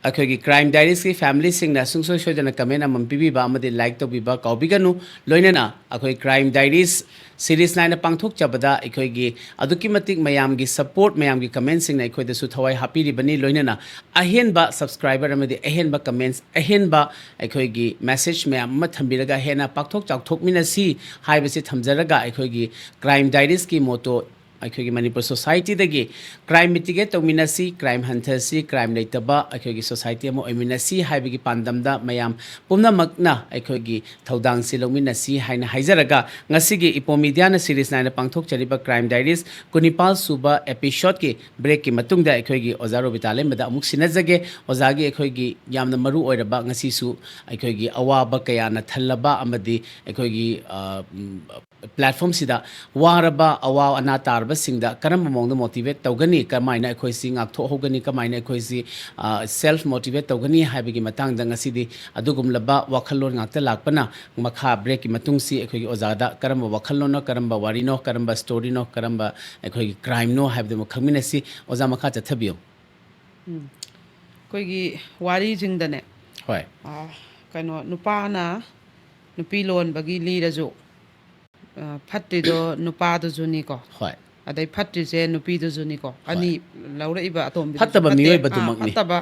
ꯑꯩꯈꯣꯏꯒꯤ ꯀ꯭ꯔꯥꯏꯝ ꯗꯥꯏꯔꯤꯁꯀꯤ ꯐꯦꯃꯤꯂꯤꯁꯤꯡꯅ ꯁꯨꯡꯁꯣꯏ ꯁꯣꯏꯗꯅ ꯀꯃꯦꯟ ꯑꯃꯃꯝ ꯄꯤꯕꯤꯕ ꯑꯃꯗꯤ ꯂꯥꯏꯛ ꯇꯧꯕꯤꯕ ꯀꯥꯎꯕꯤꯒꯅꯨ꯫ ꯂꯣꯏꯅꯅ ꯑꯩꯈꯣꯏ ꯀ꯭ꯔꯥꯏꯝ ꯗꯥꯏꯔꯤꯁ ꯁꯤꯔꯤꯁ ꯅꯥꯏꯅ ꯄꯥꯡꯊꯣꯛꯆꯕꯗ ꯑꯩꯈꯣꯏꯒꯤ ꯑꯗꯨꯛꯀꯤ ꯃꯇꯤꯛ ꯃꯌꯥꯝꯒꯤ ꯁꯄꯣꯔꯠ, ꯃꯌꯥꯝꯒꯤ ꯀꯃꯦꯟꯁꯤꯡꯅ ꯑꯩꯈꯣꯏꯗꯁꯨ ꯊꯋꯥꯏ ꯍꯥꯞꯄꯤꯔꯤꯕꯅꯤ꯫ ꯂꯣꯏꯅꯅ ꯑꯍꯦꯟꯕ ꯁꯕꯁꯀ꯭ꯔꯥꯏꯕꯔ ꯑꯃꯗꯤ ꯑꯍꯦꯟꯕ ꯀꯃꯦꯟꯁ, ꯑꯍꯦꯟꯕ ꯑꯩꯈꯣꯏꯒꯤ ꯃꯦꯁꯦꯖ ꯃꯌꯥꯝ ꯑꯃ ꯊꯝꯕꯤꯔꯒ ꯍꯦꯟꯅ ꯄꯥꯛꯊꯣꯛ ꯆꯥꯎꯊꯣꯛꯃꯤꯟꯅꯁꯤ ꯍꯥꯏꯕꯁꯤ ꯊꯝꯖꯔꯒ ꯑꯩꯈꯣꯏꯒꯤ ꯀ꯭ꯔꯥꯏꯝ ꯗꯥꯏꯔꯤꯁꯀꯤ ꯃꯣꯇꯣ ꯑꯩꯈꯣꯏꯒꯤ ꯃꯅꯤꯄꯨꯔ ꯁꯣꯁꯥꯏꯇꯤꯗꯒꯤ ꯀ꯭ꯔꯥꯏꯝ ꯃꯤꯇꯤꯒꯦꯠ ꯇꯧꯃꯤꯟꯅꯁꯤ, ꯀ꯭ꯔꯥꯏꯝ ꯍꯟꯊꯁꯤ, ꯀ꯭ꯔꯥꯏꯝ ꯂꯩꯇꯕ ꯑꯩꯈꯣꯏꯒꯤ ꯁꯣꯁꯥꯏꯇꯤ ꯑꯃ ꯑꯣꯏꯃꯤꯟꯅꯁꯤ ꯍꯥꯏꯕꯒꯤ ꯄꯥꯟꯗꯝꯗ ꯃꯌꯥꯝ ꯄꯨꯝꯅꯃꯛꯅ ꯑꯩꯈꯣꯏꯒꯤ ꯊꯧꯗꯥꯡꯁꯤ ꯂꯧꯃꯤꯟꯅꯁꯤ ꯍꯥꯏꯅ ꯍꯥꯏꯖꯔꯒ, ꯉꯁꯤꯒꯤ ꯏꯄꯣꯝ ꯃꯤꯗꯤꯌꯥꯅ ꯁꯤꯔꯤꯁ ꯅꯥꯏꯅ ꯄꯥꯡꯊꯣꯛꯆꯔꯤꯕ ꯀ꯭ꯔꯥꯏꯝ ꯗꯥꯏꯔꯤꯁ ꯀꯨꯟꯅꯤꯄꯥꯜ ꯁꯨꯕ ꯑꯦꯄꯤꯁꯣꯗꯀꯤ ꯕ꯭ꯔꯦꯛꯀꯤ ꯃꯇꯨꯡꯗ ꯑꯩꯈꯣꯏꯒꯤ ꯑꯣꯖꯥ ꯔꯣꯕꯤꯇꯥ ꯂꯩꯃꯗ ꯑꯃꯨꯛ ꯁꯤꯟꯅꯖꯒꯦ꯫ ꯑꯣꯖꯥꯒꯤ ꯑꯩꯈꯣꯏꯒꯤ ꯌꯥꯝꯅ ꯃꯔꯨ ꯑꯣꯏꯔꯕ, ꯉꯁꯤꯁꯨ ꯑꯩꯈꯣꯏꯒꯤ ꯑꯋꯥꯕ ꯀꯌꯥꯅ ꯊꯜꯂꯕ ꯑꯃꯗꯤ ꯑꯩꯈꯣꯏꯒꯤ, ꯑ, ꯎꯝ, ꯄ꯭ꯂꯦꯠꯐꯣꯝꯁꯤꯗ ꯋꯥꯔꯕ, ꯑꯋꯥ ꯑꯅꯥ ꯇꯥꯔꯕꯁꯤꯡꯗ ꯀꯔꯝꯕ ꯃꯑꯣꯡꯗ ꯃꯣꯇꯤꯚꯦꯠ ꯇꯧꯒꯅꯤ, ꯀꯃꯥꯏꯅ ꯑꯩꯈꯣꯏꯁꯤ ꯉꯥꯛꯊꯣꯛꯍꯧꯒꯅꯤ, ꯀꯃꯥꯏꯅ ꯑꯩꯈꯣꯏꯁꯤ, ꯑ, ꯁꯦꯜꯐ ꯃꯣꯇꯤꯚꯦꯠ ꯇꯧꯒꯅꯤ ꯍꯥꯏꯕꯒꯤ ꯃꯇꯥꯡꯗ ꯉꯁꯤꯗꯤ ꯑꯗꯨꯒꯨꯝꯂꯕ ꯋꯥꯈꯜꯂꯣꯟ ꯉꯥꯛꯇ ꯂꯥꯛꯄꯅ ꯃꯈꯥ ꯕ꯭ꯔꯦꯛꯀꯤ ꯃꯇꯨꯡꯁꯤ ꯑꯩꯈꯣꯏꯒꯤ ꯑꯣꯖꯥꯗ ꯀꯔꯝꯕ ꯋꯥꯈꯜꯂꯣꯟꯅꯣ, ꯀꯔꯝꯕ ꯋꯥꯔꯤꯅꯣ, ꯀꯔꯝꯕ ꯁ꯭ꯇꯣꯔꯤꯅꯣ, ꯀꯔꯝꯕ ꯑꯩꯈꯣꯏꯒꯤ ꯀ꯭ꯔꯥꯏꯝꯅꯣ ꯍꯥꯏꯕꯗꯨꯃ ꯈꯪꯃꯤꯟꯅꯁꯤ꯫ ꯑꯣꯖꯥ, ꯃꯈꯥ ꯆꯠꯊꯕꯤꯌꯨ꯫ ꯎꯝ꯫ ꯑꯩꯈꯣꯏꯒꯤ ꯋꯥꯔꯤꯁꯤꯡꯗꯅꯦ, ꯍꯣꯏ꯫ ꯑ, ꯀꯩꯅꯣ, ꯅꯨꯄꯥꯅ ꯅꯨꯄꯤ ꯂꯣꯟꯕꯒꯤ ꯂꯤꯔꯁꯨ, ꯑ, ꯐꯠꯇ꯭ꯔꯤꯗꯣ ꯅꯨꯄꯥꯗꯨꯁꯨꯅꯤꯀꯣ꯫ ꯍꯣꯏ꯫ ꯑꯗꯩ ꯐꯠꯇ꯭ꯔꯤꯁꯦ ꯅꯨꯄꯤꯗꯨꯁꯨꯅꯤꯀꯣ꯫ ꯍꯣꯏ꯫ ꯑꯅꯤ ꯂꯧꯔꯛꯏꯕ ꯑꯇꯣꯝꯕꯤꯗꯨꯁꯨ ꯐꯠꯇꯕ ꯐꯠꯇꯦ꯫ ꯃꯤꯑꯣꯏꯕꯗꯨꯃꯛꯅꯤ꯫ ꯑ, ꯐꯠꯇꯕ,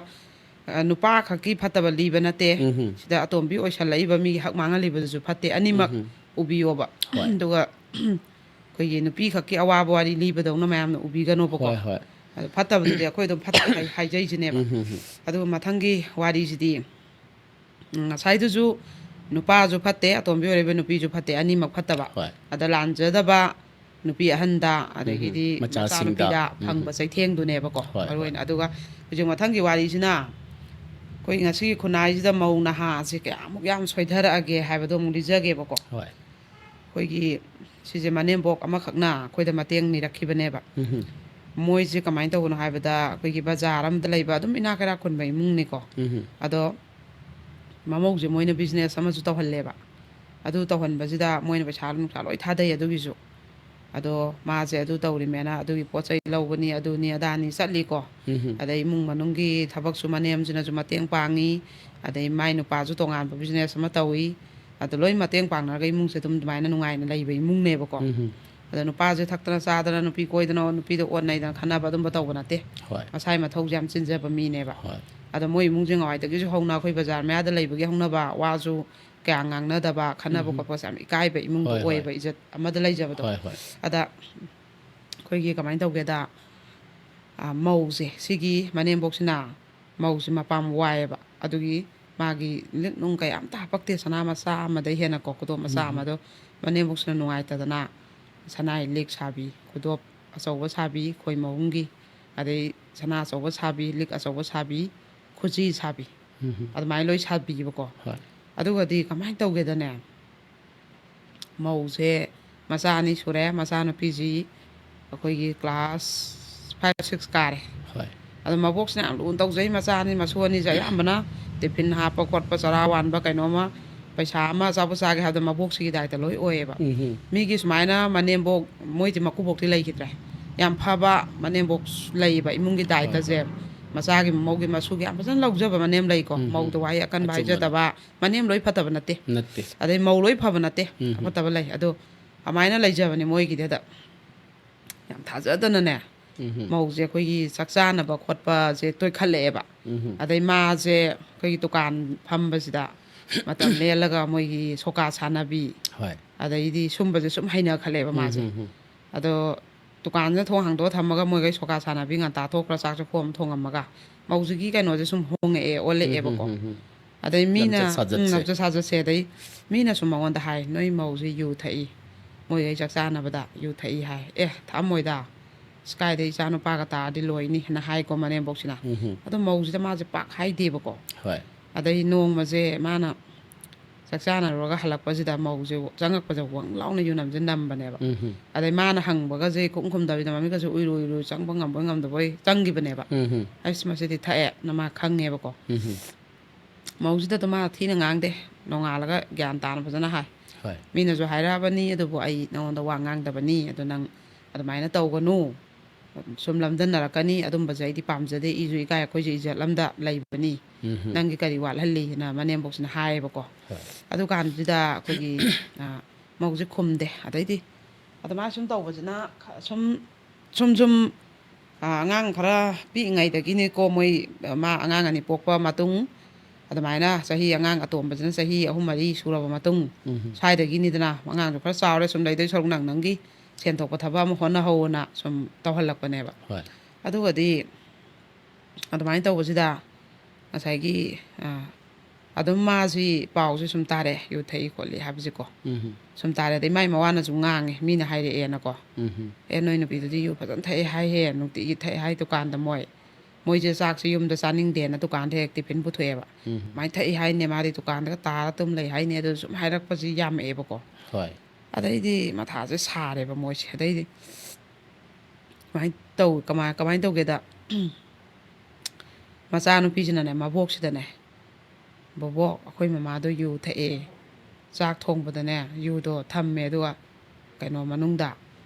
ꯑ, ꯅꯨꯄꯥ ꯈꯛꯀꯤ ꯐꯠꯇꯕ ꯂꯤꯕ ꯅꯠꯇꯦ꯫ ꯎꯝꯍꯨꯝ꯫ ꯁꯤꯗ ꯑꯇꯣꯝꯕꯤ ꯑꯣꯏꯁꯜꯂꯛꯏꯕ ꯃꯤꯒꯤ ꯍꯛ ꯃꯥꯡꯍꯜꯂꯤꯕꯗꯨꯁꯨ ꯐꯠꯇꯦ꯫ ꯑꯅꯤꯃꯛ ꯎꯝꯍꯨꯝ꯫ ꯎꯕꯤꯌꯣꯕ꯫ ꯍꯣꯏ꯫ ꯑꯗꯨꯒ ꯑꯩꯈꯣꯏꯒꯤ ꯅꯨꯄꯤ ꯈꯛꯀꯤ ꯑꯋꯥꯕ ꯋꯥꯔꯤ ꯂꯤꯕꯗꯧꯅ ꯃꯌꯥꯝꯅ ꯎꯕꯤꯒꯅꯣꯕꯀꯣ꯫ ꯍꯣꯏ, ꯍꯣꯏ꯫ ꯑꯗꯣ ꯐꯠꯇꯕꯗꯨꯗꯤ ꯑꯩꯈꯣꯏ ꯑꯗꯨꯝ ꯐꯠꯇꯦ ꯍꯥꯏ-, ꯍꯥꯏꯖꯩꯁꯤꯅꯦꯕ꯫ ꯎꯝ, ꯎꯝ, ꯎꯝ꯫ ꯑꯗꯨꯒ ꯃꯊꯪꯒꯤ ꯋꯥꯔꯤꯁꯤꯗꯤ, ꯎꯝ, ꯉꯁꯥꯏꯗꯨꯁꯨ ꯅꯨꯄꯥꯁꯨ ꯐꯠꯇꯦ, ꯑꯇꯣꯝꯕꯤ ꯑꯣꯏꯔꯤꯕ ꯅꯨꯄꯤꯁꯨ ꯐꯠꯇꯦ, ꯑꯅꯤꯃꯛ ꯐꯠꯇꯕ꯫ ꯍꯣꯏ꯫ ꯑꯗ ꯂꯥꯟꯖꯗꯕ ꯅꯨꯄꯤ ꯑꯍꯟꯗ, ꯎꯝ, ꯎꯝ꯫ ꯑꯗꯒꯤꯗꯤ ꯃꯆꯥꯁꯤꯡꯗ꯫ ꯃꯆꯥꯅꯨꯄꯤꯗ ꯎꯝ, ꯎꯝ꯫ ꯐꯪꯕ ꯆꯩꯊꯦꯡꯗꯨꯅꯦꯕꯀꯣ, ꯍꯣꯏ, ꯃꯔꯨ ꯍꯣꯏ꯫ ꯑꯣꯏꯅ꯫ ꯑꯗꯨꯒ ꯍꯧꯖꯤꯛ ꯃꯊꯪꯒꯤ ꯋꯥꯔꯤꯁꯤꯅ ꯑꯩꯈꯣꯏ ꯉꯁꯤꯒꯤ ꯈꯨꯟꯅꯥꯏꯁꯤꯗ ꯃꯧ ꯅꯍꯥꯁꯦ ꯀꯌꯥꯃꯨꯛ ꯌꯥꯝ ꯁꯣꯏꯊꯔꯛꯑꯒꯦ ꯍꯥꯏꯕꯗꯣ ꯑꯃꯨꯛ ꯂꯤꯖꯒꯦꯕꯀꯣ꯫ ꯍꯣꯏ꯫ ꯑꯩꯈꯣꯏꯒꯤ ꯁꯤꯁꯦ ꯃꯅꯦꯝꯕꯣꯛ ꯑꯃꯈꯛꯅ ꯑꯩꯈꯣꯏꯗ ꯃꯇꯦꯡ ꯅꯤꯔꯛꯈꯤꯕꯅꯦꯕ꯫ ꯎꯝꯍꯨꯝ꯫ ꯃꯣꯏꯁꯦ ꯀꯃꯥꯏꯅ ꯇꯧꯕꯅꯣ ꯍꯥꯏꯕꯗ, ꯑꯩꯈꯣꯏꯒꯤ ꯕꯖꯥꯔ ꯑꯃꯗ ꯂꯩꯕ ꯑꯗꯨꯝ ꯏꯅꯥꯛ ꯀꯩꯔꯥꯛ ꯈꯨꯟꯕ ꯏꯃꯨꯡꯅꯤꯀꯣ꯫ ꯎꯝꯍꯨꯝ꯫ ꯑꯗꯣ ꯃꯃꯧꯁꯦ ꯃꯣꯏꯅ ꯕꯤꯖꯤꯅꯦꯁ ꯑꯃꯁꯨ ꯇꯧꯍꯜꯂꯦꯕ꯫ ꯑꯗꯨ ꯇꯧꯍꯟꯕꯁꯤꯗ ꯃꯣꯏꯅ ꯄꯩꯁꯥ ꯅꯨꯡꯁꯥ ꯂꯣꯏ ꯊꯥꯗꯩ ꯑꯗꯨꯒꯤꯁꯨ꯫ ꯑꯗꯣ ꯃꯥꯁꯦ ꯑꯗꯨ ꯇꯧꯔꯤꯃꯦꯅ ꯑꯗꯨꯒꯤ ꯄꯣꯠ ꯆꯩ ꯂꯧꯕꯅꯤ, ꯑꯗꯨꯅꯤ ꯑꯗꯥꯅꯤ ꯆꯠꯂꯤꯀꯣ꯫ ꯎꯝꯍꯨꯝ꯫ ꯑꯗꯩ ꯏꯃꯨꯡ ꯃꯅꯨꯡꯒꯤ ꯊꯕꯛꯁꯨ ꯃꯅꯦꯝꯁꯤꯅꯁꯨ ꯃꯇꯦꯡ ꯄꯥꯡꯉꯤ꯫ ꯑꯗꯩ ꯃꯥꯏ ꯅꯨꯄꯥꯁꯨ ꯇꯣꯉꯥꯟꯕ ꯕꯤꯖꯤꯅꯦꯁ ꯑꯃ ꯇꯧꯏ꯫ ꯑꯗꯣ ꯂꯣꯏ ꯃꯇꯦꯡ ꯄꯥꯡꯅꯔꯒ ꯏꯃꯨꯡꯁꯦ ꯑꯗꯨꯝ ꯑꯗꯨꯃꯥꯏꯅ ꯅꯨꯡꯉꯥꯏꯅ ꯂꯩꯕ ꯏꯃꯨꯡꯅꯦꯕꯀꯣ꯫ ꯎꯝꯍꯨꯝ꯫ ꯑꯗꯣ ꯅꯨꯄꯥꯁꯦ ꯊꯛꯇꯅ ꯆꯥꯗꯅ, ꯅꯨꯄꯤ ꯀꯣꯏꯗꯅ, ꯅꯨꯄꯤꯗ ꯑꯣꯠ ꯅꯩꯗꯅ ꯈꯠꯅꯕ ꯑꯗꯨꯝꯕ ꯇꯧꯕ ꯅꯠꯇꯦ꯫ ꯍꯣꯏ꯫ ꯃꯁꯥꯏ ꯃꯊꯧꯁꯦ ꯌꯥꯝ ꯆꯤꯟꯖꯕ ꯃꯤꯅꯦꯕ꯫ ꯍꯣꯏ꯫ ꯑꯗꯣ ꯃꯣꯏ ꯏꯃꯨꯡꯁꯦ ꯉꯋꯥꯏꯗꯒꯤꯁꯨ ꯍꯧꯅ ꯑꯩꯈꯣꯏ ꯕꯖꯥꯔ ꯃꯌꯥꯗ ꯂꯩꯕꯒꯤ ꯍꯧꯅꯕ, ꯋꯥꯁꯨ ꯀꯌꯥ ꯉꯥꯡꯅꯗꯕ, ꯈꯠꯅꯕ ꯎꯝꯍꯨꯝ꯫ ꯈꯣꯠꯄꯁꯦ ꯌꯥꯝ ꯏꯀꯥꯏꯕ ꯏꯃꯨꯡꯗꯣ ꯍꯣꯏ, ꯍꯣꯏ꯫ ꯑꯣꯏꯌꯦꯕ, ꯏꯖꯠ ꯑꯃꯗ ꯂꯩꯖꯕꯗꯣ꯫ ꯍꯣꯏ, ꯍꯣꯏ꯫ ꯑꯗ ꯑꯩꯈꯣꯏꯒꯤ ꯀꯃꯥꯏꯅ ꯇꯧꯒꯦꯗ, ꯑ, ꯃꯧꯁꯦ, ꯁꯤꯒꯤ ꯃꯅꯦꯝꯕꯣꯛꯁꯤꯅ ꯃꯧꯁꯦ ꯃꯄꯥꯝ ꯋꯥꯏꯌꯦꯕ꯫ ꯑꯗꯨꯒꯤ ꯃꯥꯒꯤ ꯂꯤꯛ ꯅꯨꯡ ꯀꯌꯥ ꯑꯝꯇ ꯍꯥꯄꯛꯇꯦ, ꯁꯅꯥ ꯃꯆꯥ ꯑꯃꯗꯩ ꯍꯦꯟꯅꯀꯣ, ꯈꯨꯗꯣꯞ ꯃꯆꯥ ꯑꯃꯗꯣ꯫ ꯃꯅꯦꯝꯕꯣꯛꯁꯤꯅ ꯅꯨꯡꯉꯥꯏꯇꯗꯅ ꯁꯅꯥꯒꯤ ꯂꯤꯛ ꯁꯥꯕꯤ, ꯈꯨꯗꯣꯞ ꯑꯆꯧꯕ ꯁꯥꯕꯤ, ꯈꯣꯏ ꯃꯍꯨꯝꯒꯤ, ꯑꯗꯩ ꯁꯅꯥ ꯑꯆꯧꯕ ꯁꯥꯕꯤ, ꯂꯤꯛ ꯑꯆꯧꯕ ꯁꯥꯕꯤ, ꯈꯨꯖꯤ ꯁꯥꯕꯤ, ꯑꯗꯨꯃꯥꯏꯅ ꯂꯣꯏ ꯁꯥꯕꯤꯕꯀꯣ꯫ ꯍꯣꯏ꯫ ꯑꯗꯨꯒꯗꯤ ꯀꯃꯥꯏꯅ ꯇꯧꯒꯦꯗꯅꯦ, ꯃꯧꯁꯦ ꯃꯆꯥ ꯑꯅꯤ ꯁꯨꯔꯦ꯫ ꯃꯆꯥꯅꯨꯄꯤꯁꯤ ꯑꯩꯈꯣꯏꯒꯤ class five six ꯀꯥꯔꯦ꯫ ꯍꯣꯏ꯫ ꯑꯗꯣ ꯃꯕꯣꯛꯁꯤꯅ ꯌꯥꯝ ꯂꯨꯅ ꯇꯧꯖꯩ꯫ ꯃꯆꯥ ꯑꯅꯤ, ꯃꯁꯨ ꯑꯅꯤꯁꯦ ꯑꯌꯥꯝꯕꯅ tiffin ꯍꯥꯞꯄ ꯈꯣꯠꯄ, ꯆꯔꯥ ꯋꯥꯟꯕ, ꯀꯩꯅꯣꯝꯃ, ꯄꯩꯁꯥ ꯑꯃ ꯑꯆꯥꯄꯣꯠ ꯆꯥꯒꯦ ꯍꯥꯏꯕꯗ ꯃꯕꯣꯛꯁꯤꯒꯤ ꯗꯥꯏꯇ ꯂꯣꯏ ꯑꯣꯏꯌꯦꯕ꯫ ꯎꯝ꯫ ꯃꯤꯒꯤ ꯁꯨꯃꯥꯏꯅ ꯃꯅꯦꯝꯕꯣꯛ, ꯃꯣꯏꯗꯤ ꯃꯀꯨꯕꯣꯛꯇꯤ ꯂꯩꯈꯤꯗ꯭ꯔꯦ꯫ ꯌꯥꯝ ꯐꯕ ꯃꯅꯦꯝꯕꯣꯛ ꯂꯩꯌꯦꯕ, ꯏꯃꯨꯡꯒꯤ ꯍꯣꯏ, ꯗꯥꯏꯇꯁꯦ꯫ ꯍꯣꯏ꯫ ꯃꯆꯥꯒꯤ, ꯃꯃꯧꯒꯤ, ꯃꯁꯨꯒꯤ ꯌꯥꯝ ꯐꯖꯅ ꯂꯧꯖꯕ ꯃꯅꯦꯝ ꯂꯩꯀꯣ꯫ ꯎꯝ꯫ ꯃꯧꯗ ꯋꯥꯍꯩ ꯑꯀꯟꯕ ꯑꯆꯨꯝꯕꯅꯦ꯫ ꯍꯥꯏꯖꯗꯕ, ꯃꯅꯦꯝ ꯂꯣꯏ ꯐꯠꯇꯕ ꯅꯠꯇꯦ꯫ ꯅꯠꯇꯦ꯫ ꯑꯗꯩ ꯃꯧ ꯂꯣꯏ ꯐꯕ ꯅꯠꯇꯦ꯫ ꯎꯝ꯫ ꯑꯐꯠꯇꯕ ꯂꯩ꯫ ꯑꯗꯣ ꯑꯗꯨꯃꯥꯏꯅ ꯂꯩꯖꯕꯅꯦ ꯃꯣꯏꯒꯤꯗꯤ꯫ ꯑꯗ ꯌꯥꯝ ꯊꯥꯖꯗꯅꯅꯦ, ꯎꯝ꯫ ꯃꯧꯁꯦ ꯑꯩꯈꯣꯏꯒꯤ ꯆꯥꯛ ꯆꯥꯅꯕ ꯈꯣꯠꯄꯁꯦ ꯇꯣꯏꯈꯠꯂꯛꯑꯦꯕ꯫ ꯎꯝ꯫ ꯑꯗꯩ ꯃꯥꯁꯦ ꯑꯩꯈꯣꯏꯒꯤ ꯗꯨꯀꯥꯟ ꯐꯝꯕꯁꯤꯗ ꯃꯇꯝ ꯂꯦꯜꯂꯒ ꯃꯣꯏꯒꯤ ꯁꯣꯀꯥ ꯁꯥꯟꯅꯕꯤ, ꯍꯣꯏ꯫ ꯑꯗꯩꯗꯤ ꯁꯨꯝꯕꯁꯦ ꯁꯨꯝ ꯍꯩꯅꯈꯠꯂꯛꯑꯦꯕ ꯎꯝ, ꯃꯥꯁꯦ꯫ ꯎꯝ, ꯎꯝ꯫ ꯑꯗꯣ ꯗꯨꯀꯥꯟꯁꯤꯅ ꯊꯣꯡ ꯍꯥꯡꯗꯣꯛꯑ ꯊꯝꯃꯒ ꯃꯣꯏꯈꯩ ꯁꯣꯀꯥ ꯁꯥꯟꯅꯕꯤ ꯉꯟꯇꯥ ꯊꯣꯛꯈ꯭ꯔ ꯆꯥꯛ ꯆꯥꯛꯈꯣꯝ ꯊꯣꯡꯉꯝꯃꯒ ꯃꯧꯁꯤꯒꯤ ꯀꯩꯅꯣꯁꯦ ꯁꯨꯝ ꯍꯣꯡꯉꯛꯑꯦ, ꯎꯝ, ꯎꯝ, ꯑꯣꯜꯂꯛꯑꯦꯕꯀꯣ꯫ ꯎꯝ, ꯎꯝ꯫ ꯑꯗꯩ ꯃꯤꯅ, ꯂꯝꯆꯠ ꯎꯝ, ꯁꯥꯖꯠꯁꯦ꯫ ꯂꯝꯆꯠ ꯁꯥꯖꯠꯁꯦ꯫ ꯑꯗꯩ ꯃꯤꯅꯁꯨ ꯃꯉꯣꯟꯗ ꯍꯥꯏ, "ꯅꯣꯏ ꯃꯧꯁꯦ ꯌꯨ ꯊꯛꯏ, ꯃꯣꯏꯈꯩ ꯆꯥꯛ ꯆꯥꯅꯕꯗ ꯌꯨ ꯊꯛꯏ ꯍꯥꯏ"꯫ ꯑꯦ, ꯊꯛꯑꯝꯃꯣꯏꯗ, ꯑꯁ, ꯀꯥꯏꯗꯩ ꯏꯆꯥ ꯅꯨꯄꯥꯒ ꯇꯥꯔꯗꯤ ꯂꯣꯏꯅꯤ ꯍꯥꯏꯅ ꯍꯥꯏꯀꯣ ꯃꯅꯦꯝꯕꯣꯛꯁꯤꯅ꯫ ꯎꯝ, ꯎꯝ꯫ ꯑꯗꯣ ꯃꯧꯁꯤꯗ ꯃꯥꯁꯦ ꯄꯥꯛ ꯍꯥꯏꯗꯦꯕꯀꯣ꯫ ꯍꯣꯏ꯫ ꯑꯗꯩ ꯅꯣꯡꯃꯁꯦ ꯃꯥꯅ ꯆꯥꯛ ꯆꯥꯅꯔꯨꯔꯒ ꯍꯜꯂꯛꯄꯁꯤꯗ ꯃꯧꯁꯦ ꯆꯪꯉꯛꯄꯁꯦ ꯋꯪ ꯂꯥꯎꯅ ꯌꯨꯅꯝꯁꯦ ꯅꯝꯕꯅꯦꯕ꯫ ꯎꯝ꯫ ꯑꯗꯩ ꯃꯥꯅ ꯍꯪꯕꯒꯁꯦ ꯏꯈꯨꯝ ꯈꯨꯝꯗꯕꯤꯗ ꯃꯃꯤꯠꯀꯁꯦ ꯎꯏꯔꯨ ꯎꯏꯔꯨ ꯆꯪꯕ ꯉꯝꯕꯣꯏ ꯉꯝꯗꯕꯣꯏ ꯆꯪꯈꯤꯕꯅꯦꯕ꯫ ꯎꯝ꯫ "ꯑꯁ, ꯃꯁꯤꯗꯤ ꯊꯛꯑꯦ"ꯅ ꯃꯥ ꯈꯪꯉꯦꯕꯀꯣ꯫ ꯎꯝ꯫ ꯃꯧꯁꯤꯗ ꯑꯗꯨꯝ ꯃꯥ ꯊꯤꯅ ꯉꯥꯡꯗꯦ, ꯅꯣꯡꯉꯥꯜꯂꯒ ꯒ꯭ꯌꯥꯟ ꯇꯥꯅ ꯐꯖꯅ ꯍꯥꯏ꯫ ꯍꯣꯏ꯫ "ꯃꯤꯅꯁꯨ ꯍꯥꯏꯔꯛꯑꯕꯅꯤ, ꯑꯗꯨꯕꯨ ꯑꯩ ꯅꯉꯣꯟꯗ ꯋꯥ ꯉꯥꯡꯗꯕꯅꯤ, ꯑꯗꯨ ꯅꯪ ꯑꯗꯨꯃꯥꯏꯅ ꯇꯧꯒꯅꯨ, ꯁꯨꯝ ꯂꯝꯗꯟꯅꯔꯛꯀꯅꯤ, ꯑꯗꯨꯝꯕꯁꯦ ꯑꯩꯗꯤ ꯄꯥꯝꯖꯗꯦ, ꯏꯁꯨ ꯏꯀꯥꯏ, ꯑꯩꯈꯣꯏꯁꯨ ꯏꯖꯠ ꯑꯃꯗ ꯂꯩꯕꯅꯤ, ꯎꯝ꯫ ꯅꯪꯒꯤ ꯀꯔꯤ ꯋꯥꯠꯍꯜꯂꯤ?" ꯍꯥꯏꯅ ꯃꯅꯦꯝꯕꯣꯛꯁꯤꯅ ꯍꯥꯏꯌꯦꯕꯀꯣ꯫ ꯍꯣꯏ꯫ ꯑꯗꯨꯀꯥꯟꯁꯤꯗ ꯑꯩꯈꯣꯏꯒꯤ, ꯑ, ꯃꯧꯁꯦ ꯈꯨꯝꯗꯦ꯫ ꯑꯗꯩꯗꯤ ꯑꯗꯨꯃꯥꯏꯅ ꯁꯨꯝ ꯇꯧꯕꯁꯤꯅ ꯈ-, ꯁꯨꯝ, ꯁꯨꯝ, ꯁꯨꯝ, ꯑ, ꯑꯉꯥꯡ ꯈꯔ ꯄꯤꯛꯏꯉꯩꯗꯒꯤꯅꯤꯀꯣ ꯃꯣꯏ, ꯃꯥ ꯑꯉꯥꯡ ꯑꯅꯤ ꯄꯣꯛꯄ ꯃꯇꯨꯡ, ꯑꯗꯨꯃꯥꯏꯅ ꯆꯍꯤ, ꯑꯉꯥꯡ ꯑꯇꯣꯝꯕꯁꯤꯅ ꯆꯍꯤ ꯑꯍꯨꯝ ꯃꯔꯤ ꯁꯨꯔꯕ ꯃꯇꯨꯡ ꯎꯝ꯫ ꯁ꯭ꯋꯥꯏꯗꯒꯤꯅꯤꯗꯅ, ꯑꯉꯥꯡꯁꯨ ꯈꯔ ꯆꯥꯎꯔꯦ, ꯁꯨꯝ ꯂꯩꯗꯣꯏ ꯁꯔꯨꯛ ꯅꯪ ꯅꯪꯒꯤ ꯁꯦꯟ ꯊꯣꯛꯄ ꯊꯕꯛ ꯑꯃ ꯍꯣꯠꯅꯍꯧꯅ ꯁꯨꯝ ꯇꯧꯍꯜꯂꯛꯄꯅꯦꯕ꯫ ꯍꯣꯏ꯫ ꯑꯗꯨꯒꯗꯤ ꯑꯗꯨꯃꯥꯏꯅ ꯇꯧꯕꯁꯤꯗ ꯉꯁꯥꯏꯒꯤ, ꯑ, ꯑꯗꯨꯝ ꯃꯥꯁꯤ ꯄꯥꯎꯁꯤ ꯁꯨꯝ ꯇꯥꯔꯛꯑꯦ, ꯌꯨ ꯊꯛꯏ ꯈꯣꯠꯂꯤ ꯍꯥꯏꯕꯁꯤꯀꯣ꯫ ꯎꯝ꯫ ꯁꯨꯝ ꯇꯥꯔꯦ꯫ ꯑꯗꯩ ꯃꯥꯏ ꯃꯋꯥꯅꯁꯨ ꯉꯥꯡꯉꯦ, ꯃꯤꯅ ꯍꯥꯏꯔꯛꯑꯦꯅꯀꯣ꯫ ꯎꯝ꯫ "ꯑꯦ, ꯅꯣꯏ ꯅꯨꯄꯤꯗꯨꯗꯤ ꯌꯨ ꯐꯖꯅ ꯊꯛꯑꯦ ꯍꯥꯏꯍꯦ, ꯅꯨꯡꯇꯤꯒꯤ ꯊꯛꯑꯦ ꯍꯥꯏ ꯗꯨꯀꯥꯟꯗ ꯃꯣꯏ꯫ ꯃꯣꯏꯁꯦ ꯆꯥꯛꯁꯦ ꯌꯨꯝꯗ ꯆꯥꯅꯤꯡꯗꯦꯅ ꯗꯨꯀꯥꯟꯗ ꯍꯦꯛ ꯇꯤꯐꯤꯟ ꯄꯨꯊꯣꯛꯑꯦꯕ꯫ ꯎꯝ꯫ ꯑꯗꯨꯃꯥꯏꯅ ꯊꯛꯏ ꯍꯥꯏꯅꯦ, ꯃꯥꯗꯤ ꯗꯨꯀꯥꯟꯗꯒ ꯇꯥꯔ ꯇꯨꯝ ꯂꯩ ꯍꯥꯏꯅꯦ", ꯑꯗꯨ ꯁꯨꯝ ꯍꯥꯏꯔꯛꯄꯁꯤ ꯌꯥꯝꯃꯛꯑꯦꯕꯀꯣ꯫ ꯍꯣꯏ꯫ ꯑꯗꯩꯗꯤ ꯃꯊꯥꯁꯦ ꯁꯥꯔꯦꯕ ꯃꯣꯏꯁꯦ꯫ ꯑꯗꯩꯗꯤ ꯀꯃꯥꯏꯅ ꯇꯧ-, ꯀꯃꯥꯏ-, ꯀꯃꯥꯏꯅ ꯇꯧꯒꯦꯗ, ꯃꯆꯥꯅꯨꯄꯤꯁꯤꯅꯅꯦ, ꯃꯕꯣꯛꯁꯤꯗꯅꯦ, "ꯕꯣꯕꯣꯛ, ꯑꯩꯈꯣꯏ ꯃꯃꯥꯗꯣ ꯌꯨ ꯊꯛꯑꯦ, ꯆꯥꯛ ꯊꯣꯡꯕꯗꯅꯦ ꯌꯨꯗꯣ ꯊꯝꯃꯦ, ꯑꯗꯨꯒ ꯀꯩꯅꯣ ꯃꯅꯨꯡꯗ,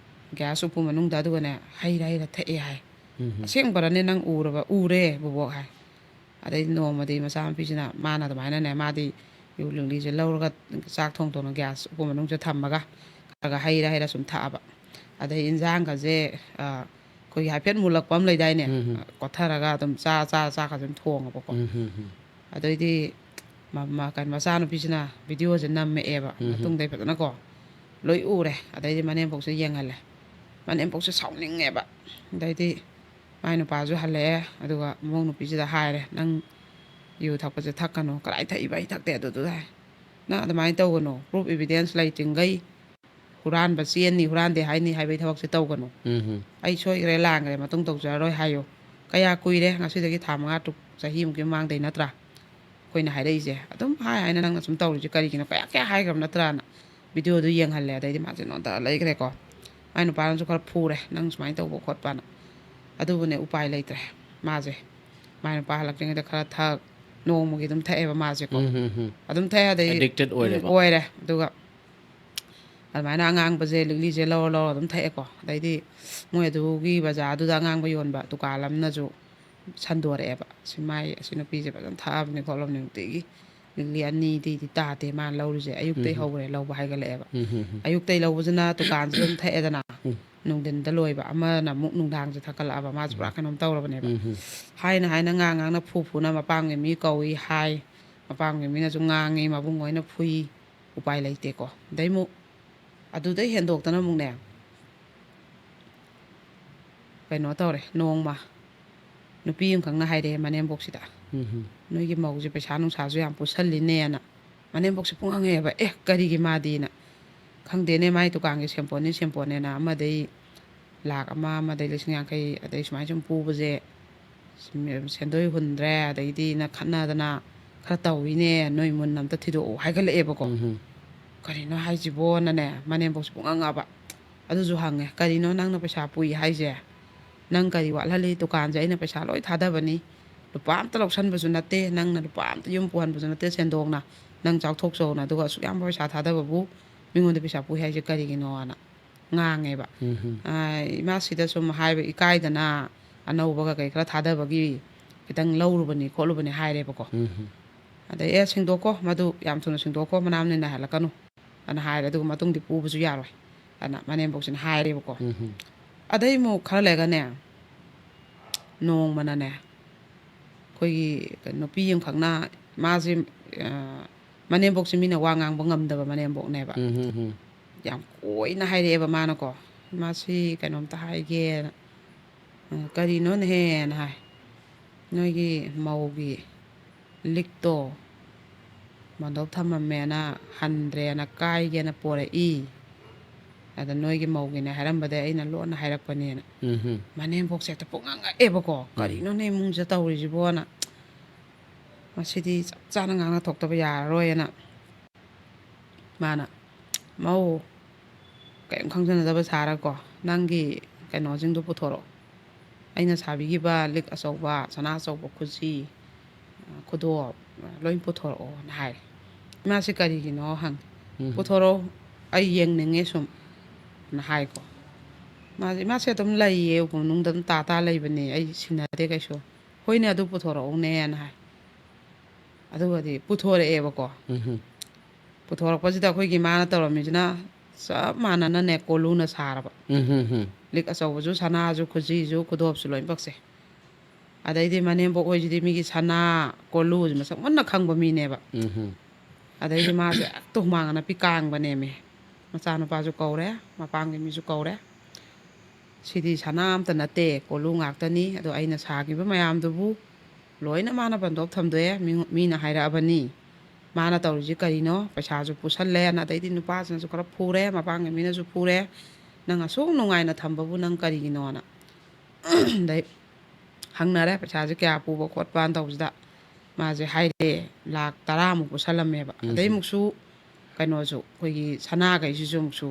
ꯒ꯭ꯌꯥꯁ ꯎꯄꯨ ꯃꯅꯨꯡꯗ, ꯑꯗꯨꯒꯅꯦ ꯍꯩꯔ ꯍꯩꯔ ꯊꯛꯑꯦ" ꯍꯥꯏ꯫ ꯎꯝ꯫ "ꯑꯁꯦꯡꯕꯔꯅꯦ? ꯅꯪ ꯎꯔꯕ?" "ꯎꯔꯦ ꯕꯣꯕꯣꯛ" ꯍꯥꯏ꯫ ꯑꯗꯩ ꯅꯣꯡꯃꯗꯤ ꯃꯆꯥꯅꯨꯄꯤꯁꯤꯅ, ꯃꯥꯅ ꯑꯗꯨꯃꯥꯏꯅꯅꯦ, ꯃꯥꯗꯤ ꯌꯨ ꯂꯤꯛꯂꯤꯁꯦ ꯂꯧꯔꯒ ꯆꯥꯛ ꯊꯣꯡ ꯊꯣꯡꯅ ꯒ꯭ꯌꯥꯁ ꯎꯄꯨ ꯃꯅꯨꯡꯁꯤꯗ ꯊꯝꯃꯒ, ꯈꯔ ꯈꯔ ꯍꯩꯔ ꯍꯩꯔ ꯁꯨꯝ ꯊꯛꯑꯕ꯫ ꯑꯗꯩ ꯏꯟꯖꯥꯡꯒꯁꯦ, ꯑ, ꯑꯩꯈꯣꯏꯒꯤ ꯍꯥꯏꯐꯦꯠ ꯃꯨꯜꯂꯛꯄ ꯑꯃ ꯂꯩꯗꯥꯏꯅꯦ? ꯎꯝ, ꯎꯝ꯫ ꯀꯣꯠꯊꯔꯒ ꯑꯗꯨꯝ ꯆꯥ ꯆꯥ ꯆꯥꯛꯀ ꯑꯗꯨꯝ ꯊꯣꯡꯉꯕꯀꯣ꯫ ꯎꯝ, ꯎꯝ, ꯎꯝ꯫ ꯑꯗꯩꯗꯤ ꯃ-, ꯃ-, ꯀꯩꯅꯣ, ꯃꯆꯥꯅꯨꯄꯤꯁꯤꯅ ꯚꯤꯗꯤꯑꯣꯁꯦ ꯅꯝꯃꯛꯑꯦꯕ꯫ ꯎꯝ, ꯎꯝ꯫ ꯃꯇꯨꯡꯗꯩ ꯐꯖꯅꯀꯣ ꯂꯣꯏ ꯎꯔꯦ꯫ ꯑꯗꯩꯗꯤ ꯃꯅꯦꯝꯄꯣꯛꯁꯦ ꯌꯦꯡꯍꯜꯂꯦ꯫ ꯃꯅꯦꯝꯄꯣꯛꯁꯦ ꯁꯥꯎꯅꯤꯡꯉꯦꯕ꯫ ꯑꯗꯩꯗꯤ ꯃꯥꯏ ꯅꯨꯄꯥꯁꯨ ꯍꯜꯂꯛꯑꯦ꯫ ꯑꯗꯨꯒ ꯃꯃꯧ ꯅꯨꯄꯤꯁꯤꯗ ꯍꯥꯏꯔꯦ, "ꯅꯪ ꯌꯨ ꯊꯛꯄꯁꯦ ꯊꯛꯀꯅꯨ꯫ ꯀꯗꯥꯏ ꯊꯛꯏꯕ? ꯑꯩ ꯊꯛꯇꯦ ꯑꯗꯨꯗꯨ" ꯍꯥꯏ꯫ "ꯅꯪ ꯑꯗꯨꯃꯥꯏꯅ ꯇꯧꯒꯅꯨ꯫ Proof evidence ꯂꯩꯇ꯭ꯔꯤꯉꯩ ꯍꯨꯔꯥꯟꯕ ꯆꯦꯟꯅꯤ, ꯍꯨꯔꯥꯟꯗꯦ ꯍꯥꯏꯅꯤ ꯍꯥꯏꯕꯒꯤ ꯊꯕꯛꯁꯦ ꯇꯧꯒꯅꯨ꯫ ꯎꯝ, ꯎꯝ꯫ ꯑꯩ ꯁꯣꯏꯈ꯭ꯔꯦ, ꯂꯥꯟꯈ꯭ꯔꯦ, ꯃꯇꯨꯡ ꯇꯧꯖꯔꯔꯣꯏ ꯍꯥꯏꯌꯨ꯫ ꯀꯌꯥ ꯀꯨꯏꯔꯦ? ꯉꯁꯤꯗꯒꯤ ꯊꯥ ꯃꯉꯥ ꯇꯔꯨꯛ, ꯆꯍꯤꯃꯨꯛꯀꯤ ꯃꯃꯥꯡꯗꯩ ꯅꯠꯇ꯭ꯔꯥ? ꯑꯩꯈꯣꯏꯅ ꯍꯥꯏꯔꯛꯏꯁꯦ꯫ ꯑꯗꯨꯝ ꯍꯥꯏ ꯍꯥꯏꯅ ꯅꯪꯅ ꯁꯨꯝ ꯇꯧꯔꯤꯁꯦ ꯀꯔꯤꯒꯤꯅꯣ? ꯀꯌꯥ ꯀꯌꯥ ꯍꯥꯏꯈ꯭ꯔꯕ ꯅꯠꯇ꯭ꯔꯥꯅ?" ꯚꯤꯗꯤꯑꯣꯗꯨ ꯌꯦꯡꯍꯜꯂꯦ꯫ ꯑꯗꯩꯗꯤ ꯃꯥꯁꯦ ꯅꯣꯟꯊ ꯂꯩꯈ꯭ꯔꯦꯀꯣ꯫ ꯃꯥꯏ ꯅꯨꯄꯥꯅꯁꯨ ꯈꯔ ꯐꯨꯔꯦ, "ꯅꯪ ꯁꯨꯃꯥꯏꯅ ꯇꯧꯕ ꯈꯣꯠꯄꯅ"꯫ ꯑꯗꯨꯕꯨꯅꯦ, ꯎꯄꯥꯏ ꯂꯩꯇ꯭ꯔꯦ ꯃꯥꯁꯦ꯫ ꯃꯥꯏ ꯅꯨꯄꯥ ꯍꯜꯂꯛꯇ꯭ꯔꯤꯉꯩꯗ ꯈꯔ ꯊꯛ, ꯅꯣꯡꯃꯒꯤ ꯑꯗꯨꯝ ꯊꯛꯑꯦꯕ ꯃꯥꯁꯦꯀꯣ꯫ ꯎꯝ, ꯎꯝ, ꯎꯝ꯫ ꯑꯗꯨꯝ ꯊꯛꯑꯦ꯫ ꯑꯗꯩ Addicted ꯎꯝ, ꯑꯣꯏꯔꯦꯕ꯫ ꯑꯣꯏꯔꯦ꯫ ꯑꯗꯨꯒ ꯑꯗꯨꯃꯥꯏꯅ ꯑꯉꯥꯡꯕꯁꯦ, ꯂꯤꯛꯂꯤꯁꯦ ꯂꯧꯔ ꯂꯧꯔ ꯑꯗꯨꯝ ꯊꯛꯑꯦꯀꯣ꯫ ꯑꯗꯩꯗꯤ ꯃꯣꯏ ꯑꯗꯨꯒꯤ ꯕꯖꯥꯔꯗꯨꯗ ꯑꯉꯥꯡꯕ ꯌꯣꯟꯕ ꯗꯨꯀꯥꯟ ꯑꯃꯅꯁꯨ ꯁꯟꯗꯣꯔꯛꯑꯦꯕ, "ꯁꯤ ꯃꯥꯏ, ꯑꯁꯤ ꯅꯨꯄꯤꯁꯦ ꯐꯖꯅ ꯊꯛꯑꯕꯅꯤ ꯈꯣꯠꯂꯕꯅꯤ, ꯅꯨꯡꯇꯤꯒꯤ ꯂꯤꯛꯂꯤ ꯑꯅꯤꯗꯩꯗꯤ ꯇꯥꯗꯦ ꯃꯥꯅ ꯂꯧꯔꯤꯁꯦ, ꯑꯌꯨꯛꯇꯩ ꯎꯝ꯫ ꯍꯧꯈ꯭ꯔꯦ ꯂꯧꯕ ꯍꯥꯏꯒꯠꯂꯛꯑꯦꯕ"꯫ ꯎꯝ, ꯎꯝ, ꯎꯝ꯫ ꯑꯌꯨꯛꯇꯩ ꯂꯧꯕꯁꯤꯅ ꯗꯨꯀꯥꯟꯁꯤꯗ ꯑꯗꯨꯝ ꯊꯛꯑꯦꯗꯅ, ꯎꯝ꯫ ꯅꯨꯡꯊꯤꯟꯗ ꯂꯣꯏꯕ꯫ ꯑꯃꯅ ꯑꯃꯨꯛ ꯅꯨꯡꯗꯥꯡꯁꯦ ꯊꯛꯀꯠꯂꯛꯑꯕ꯫ ꯃꯥꯁꯨ ꯄꯨꯔꯥ ꯎꯝ꯫ ꯀꯩꯅꯣꯝ ꯇꯧꯔꯕꯅꯦꯕ꯫ ꯎꯝ, ꯎꯝ꯫ ꯍꯥꯏꯅ ꯍꯥꯏꯅ, ꯉꯥꯡ ꯉꯥꯡꯅ, ꯐꯨ ꯐꯨꯅ ꯃꯄꯥꯝꯒꯤ ꯃꯤ ꯀꯧꯏ ꯍꯥꯏ, ꯃꯄꯥꯝꯒꯤ ꯃꯤꯅꯁꯨ ꯉꯥꯡꯉꯤ, ꯃꯕꯨꯡ ꯍꯣꯏꯅ ꯐꯨꯏ꯫ ꯎꯄꯥꯏ ꯂꯩꯇꯦꯀꯣ꯫ ꯑꯗꯩ ꯑꯃꯨꯛ ꯑꯗꯨꯗꯩ ꯍꯦꯟꯗꯣꯛꯇꯅ ꯑꯃꯨꯛꯅꯦ, ꯀꯩꯅꯣ ꯇꯧꯔꯦ, ꯅꯣꯡꯃ ꯅꯨꯄꯤ ꯑꯃꯈꯛꯅ ꯍꯥꯏꯔꯛꯑꯦ ꯃꯅꯦꯝꯕꯣꯛꯁꯤꯗ, "ꯅꯣꯏꯒꯤ ꯃꯧꯁꯦ ꯄꯩꯁꯥ ꯅꯨꯡꯁꯥꯁꯨ ꯌꯥꯝ ꯄꯨꯁꯜꯂꯤꯅꯦꯅ"꯫ ꯃꯅꯦꯝꯕꯣꯛꯁꯦ ꯄꯨꯡꯉꯥꯡ ꯉꯛꯑꯦꯕ, "ꯑꯦ, ꯀꯔꯤꯒꯤ ꯃꯥꯗꯤꯅ?" "ꯈꯪꯗꯦꯅꯦ, ꯃꯥꯏ ꯗꯨꯀꯥꯟꯒꯤ ꯁꯦꯝꯄꯣꯠꯅꯤ ꯁꯦꯝꯄꯣꯠꯅꯦꯅ ꯑꯃꯗꯩ ꯂꯥꯛ ꯑꯃ, ꯑꯃꯗꯩ ꯂꯤꯁꯤꯡ ꯌꯥꯡꯈꯩ, ꯑꯗꯩ ꯁꯨꯃꯥꯏꯅ ꯁꯨꯝ ꯄꯨꯕꯁꯦ, ꯁꯦꯟꯗꯣꯏ ꯍꯨꯟꯗ꯭ꯔꯦ, ꯑꯗꯩꯗꯤꯅ ꯈꯠꯅꯗꯅ ꯈꯔ ꯇꯧꯋꯤꯅꯦ, ꯅꯣꯏ ꯃꯨꯟꯅ ꯑꯝꯇ ꯊꯤꯗꯣꯛꯎ" ꯍꯥꯏꯒꯠꯂꯛꯑꯦꯕꯀꯣ꯫ "ꯀꯔꯤꯅꯣ ꯍꯥꯏꯁꯤꯕꯣꯅꯅꯦ", ꯃꯅꯦꯝꯕꯣꯛꯁꯦ ꯄꯨꯡꯉꯛ ꯉꯛꯑꯕ꯫ ꯑꯗꯨꯁꯨ ꯍꯪꯉꯦ, "ꯀꯔꯤꯅꯣ ꯅꯪꯅ ꯄꯩꯁꯥ ꯄꯨꯏ ꯍꯥꯏꯁꯦ? ꯅꯪ ꯀꯔꯤ ꯋꯥꯠꯍꯜꯂꯤ? ꯗꯨꯀꯥꯟꯁꯦ ꯑꯩꯅ ꯄꯩꯁꯥ ꯂꯣꯏ ꯊꯥꯗꯕꯅꯤ, ꯂꯨꯄꯥ ꯑꯝꯇ ꯂꯧꯁꯟꯕꯁꯨ ꯅꯠꯇꯦ, ꯅꯪꯅ ꯂꯨꯄꯥ ꯑꯝꯇ ꯌꯨꯝ ꯄꯨꯍꯟꯕꯁꯨ ꯅꯠꯇꯦ ꯁꯦꯟꯗꯣꯡꯅ, ꯅꯪ ꯆꯥꯎꯊꯣꯛꯆꯧꯅ, ꯑꯗꯨꯒ ꯑꯁꯨꯛ ꯌꯥꯝꯕ ꯄꯩꯁꯥ ꯊꯥꯗꯕꯕꯨ ꯃꯤꯉꯣꯟꯗ ꯄꯩꯁꯥ ꯄꯨꯏ ꯍꯥꯏꯁꯦ ꯀꯔꯤꯒꯤꯅꯣꯅ" ꯉꯥꯡꯉꯦꯕ꯫ "ꯑ, ꯏꯃꯥꯁꯤꯗ ꯁꯨꯝ ꯍꯥꯏꯕ ꯏꯀꯥꯏꯗꯅ ꯑꯅꯧꯕ ꯀꯩꯀꯩ ꯈꯔ ꯊꯥꯗꯕꯒꯤ ꯈꯤꯇꯪ ꯂꯧꯔꯨꯕꯅꯤ ꯈꯣꯠꯂꯨꯕꯅꯤ" ꯍꯥꯏꯔꯦꯕꯀꯣ꯫ ꯑꯗꯩ, "ꯑꯦ, ꯁꯦꯡꯗꯣꯛꯈꯣ, ꯃꯗꯨ ꯌꯥꯝ ꯊꯨꯅ ꯁꯦꯡꯗꯣꯛꯈꯣ, ꯃꯅꯥꯝ ꯅꯤꯜꯍꯜꯂꯛꯀꯅꯨ" ꯑꯅ ꯍꯥꯏꯔꯦ꯫ "ꯑꯗꯨꯒ ꯃꯇꯨꯡꯗꯤ ꯄꯨꯕꯁꯨ ꯌꯥꯔꯣꯏ" ꯑꯅ ꯃꯅꯦꯝꯕꯣꯛꯁꯤꯅ ꯍꯥꯏꯔꯦꯕꯀꯣ꯫ ꯑꯗꯩ ꯑꯃꯨꯛ ꯈꯔ ꯂꯩꯔꯒꯅꯦ, ꯅꯣꯡꯃꯅꯅꯦ, ꯑꯩꯈꯣꯏꯒꯤ ꯀꯩꯅꯣ, ꯅꯨꯄꯤ ꯑꯃꯈꯛꯅ, ꯃꯥꯁꯦ, ꯑ, ꯃꯅꯦꯝꯕꯣꯛꯁꯦ ꯃꯤꯅ ꯋꯥ ꯉꯥꯡꯕ ꯉꯝꯗꯕ ꯃꯅꯦꯝꯕꯣꯛꯅꯦꯕ꯫ ꯌꯥꯝ ꯀꯣꯏꯅ ꯍꯥꯏꯔꯛꯑꯦꯕ ꯃꯥꯅꯀꯣ, "ꯃꯥꯁꯤ ꯀꯩꯅꯣꯝꯇ ꯍꯥꯏꯒꯦꯅ"꯫ "ꯑ, ꯀꯔꯤꯅꯣꯅꯦꯍꯦꯅ" ꯍꯥꯏ꯫ "ꯅꯣꯏꯒꯤ ꯃꯧꯒꯤ ꯂꯤꯛꯇꯣ ꯃꯟꯗꯣꯞ ꯊꯝꯃꯝꯃꯦꯅ, ꯍꯟꯗ꯭ꯔꯦꯅ, ꯀꯥꯏꯒꯦꯅ ꯄꯣꯔꯛꯏ꯫ ꯑꯗ ꯅꯣꯏꯒꯤ ꯃꯧꯒꯤꯅꯦ ꯍꯥꯏꯔꯝꯕꯗꯩ ꯑꯩꯅ ꯂꯣꯟꯅ ꯍꯥꯏꯔꯛꯄꯅꯦꯅ"꯫ ꯃꯅꯦꯝꯕꯣꯛꯁꯦ ꯍꯦꯛꯇ ꯄꯨꯡꯉꯛ ꯉꯛꯑꯦꯕꯀꯣ꯫ "ꯀꯔꯤꯅꯣꯅꯦ ꯏꯃꯨꯡꯁꯤꯗ ꯇꯧꯔꯤꯁꯤꯕꯣꯅ? ꯃꯁꯤꯗꯤ ꯆꯞ ꯆꯥꯅ ꯉꯥꯡꯅ ꯊꯣꯛꯇꯕ ꯌꯥꯔꯔꯣꯏꯅ"꯫ ꯃꯥꯅ, "ꯃꯧ, ꯀꯔꯤꯝ ꯈꯪꯖꯅꯗꯕ ꯁꯥꯔꯒꯀꯣ, ꯅꯪꯒꯤ ꯀꯩꯅꯣꯁꯤꯡꯗꯣ ꯄꯨꯊꯣꯔꯛꯑꯣ꯫ ꯑꯩꯅ ꯁꯥꯕꯤꯈꯤꯕ ꯂꯤꯛ ꯑꯆꯧꯕ, ꯁꯅꯥ ꯑꯆꯧꯕ, ꯈꯨꯖꯤ, ꯈꯨꯗꯣꯞ, ꯂꯣꯏ ꯄꯨꯊꯣꯔꯛꯑꯣꯅ" ꯍꯥꯏꯔꯦ꯫ ꯏꯃꯥꯁꯦ ꯀꯔꯤꯒꯤꯅꯣ ꯍꯪꯉꯦ꯫ "ꯄꯨꯊꯣꯔꯛꯑꯣ, ꯑꯩ ꯌꯦꯡꯅꯤꯡꯉꯦ ꯁꯨꯝ" ꯅ ꯍꯥꯏꯀꯣ꯫ ꯃꯥꯁꯦ, "ꯏꯃꯥꯁꯦ ꯑꯗꯨꯝ ꯂꯩꯌꯦ, ꯎꯄꯨ ꯃꯅꯨꯡꯗ ꯑꯗꯨꯝ ꯇꯥ ꯇꯥ ꯂꯩꯕꯅꯦ, ꯑꯩ ꯁꯤꯟꯅꯗꯦ ꯀꯩꯁꯨ"꯫ "ꯍꯣꯏꯅꯦ, ꯑꯗꯨ ꯄꯨꯊꯣꯔꯛꯎꯅꯦꯅ" ꯍꯥꯏ꯫ ꯑꯗꯨꯒꯗꯤ ꯄꯨꯊꯣꯔꯛꯑꯦꯕꯀꯣ꯫ ꯄꯨꯊꯣꯔꯛꯄꯁꯤꯗ ꯑꯩꯈꯣꯏꯒꯤ ꯃꯥꯅ ꯇꯧꯔꯝꯃꯤꯁꯤꯅ ꯆꯞ ꯃꯥꯟꯅꯅꯅꯦ, ꯀꯣꯂꯨꯅ ꯁꯥꯔꯕ꯫ ꯂꯤꯛ ꯑꯆꯧꯕꯁꯨ, ꯁꯅꯥꯁꯨ, ꯈꯨꯖꯤꯁꯨ, ꯈꯨꯗꯣꯞꯁꯨ ꯂꯣꯏꯅꯃꯛꯁꯦ꯫ ꯑꯗꯩꯗꯤ ꯃꯅꯦꯝꯕꯣꯛ ꯍꯣꯏꯁꯤꯗꯤ ꯃꯤꯒꯤ ꯁꯅꯥ, ꯀꯣꯂꯨꯁꯦ ꯃꯁꯛ ꯃꯨꯟꯅ ꯈꯪꯕ ꯃꯤꯅꯦꯕ꯫ ꯑꯗꯩꯗꯤ ꯃꯥꯁꯦ ꯍꯦꯛꯇ ꯍꯨꯃꯥꯡ ꯑꯅꯞꯄꯤ ꯀꯥꯡꯕꯅꯦꯃꯤ꯫ ꯃꯆꯥꯅꯨꯄꯥꯁꯨ ꯀꯧꯔꯦ, ꯃꯄꯥꯝꯒꯤ ꯃꯤꯁꯨ ꯀꯧꯔꯦ꯫ ꯁꯤꯗꯤ ꯁꯅꯥ ꯑꯝꯇ ꯅꯠꯇꯦ, ꯀꯣꯂꯨ ꯉꯥꯛꯇꯅꯤ꯫ ꯑꯗꯣ ꯑꯩꯅ ꯁꯥꯈꯤꯕ ꯃꯌꯥꯝꯗꯨꯕꯨ ꯂꯣꯏꯅ ꯃꯥꯅ ꯕꯟꯗꯣꯞ ꯊꯝꯗꯣꯛꯑꯦ꯫ ꯃꯤ-, ꯃꯤꯅ ꯍꯥꯏꯔꯛꯑꯕꯅꯤ, "ꯃꯥꯅ ꯇꯧꯔꯤꯁꯤ ꯀꯔꯤꯅꯣ? ꯄꯩꯁꯥꯁꯨ ꯄꯨꯁꯜꯂꯦꯅ, ꯑꯗꯩꯗꯤ ꯅꯨꯄꯥꯁꯤꯅꯁꯨ ꯈꯔ ꯐꯨꯔꯦ, ꯃꯄꯥꯡꯒꯤ ꯃꯤꯅꯁꯨ ꯐꯨꯔꯦ, 'ꯅꯪ ꯑꯁꯨꯛ ꯅꯨꯡꯉꯥꯏꯅ ꯊꯝꯕꯕꯨ ꯅꯪ ꯀꯔꯤꯒꯤꯅꯣꯅ?'" ꯑꯗꯩ ꯍꯪꯅꯔꯦ, ꯄꯩꯁꯥꯁꯦ ꯀꯌꯥ ꯄꯨꯕ ꯈꯣꯠꯄꯅ ꯇꯧꯕꯁꯤꯗ ꯃꯥꯁꯦ ꯍꯥꯏꯔꯦ, ꯂꯥꯛ ꯇꯔꯥꯃꯨꯛ ꯄꯨꯁꯜꯂꯝꯃꯦꯕ꯫ ꯑꯗꯩ ꯑꯃꯨꯛꯁꯨ ꯀꯩꯅꯣꯁꯨ, ꯑꯩꯈꯣꯏꯒꯤ ꯁꯅꯥꯈꯩꯁꯤꯁꯨ ꯑꯃꯨꯛꯁꯨ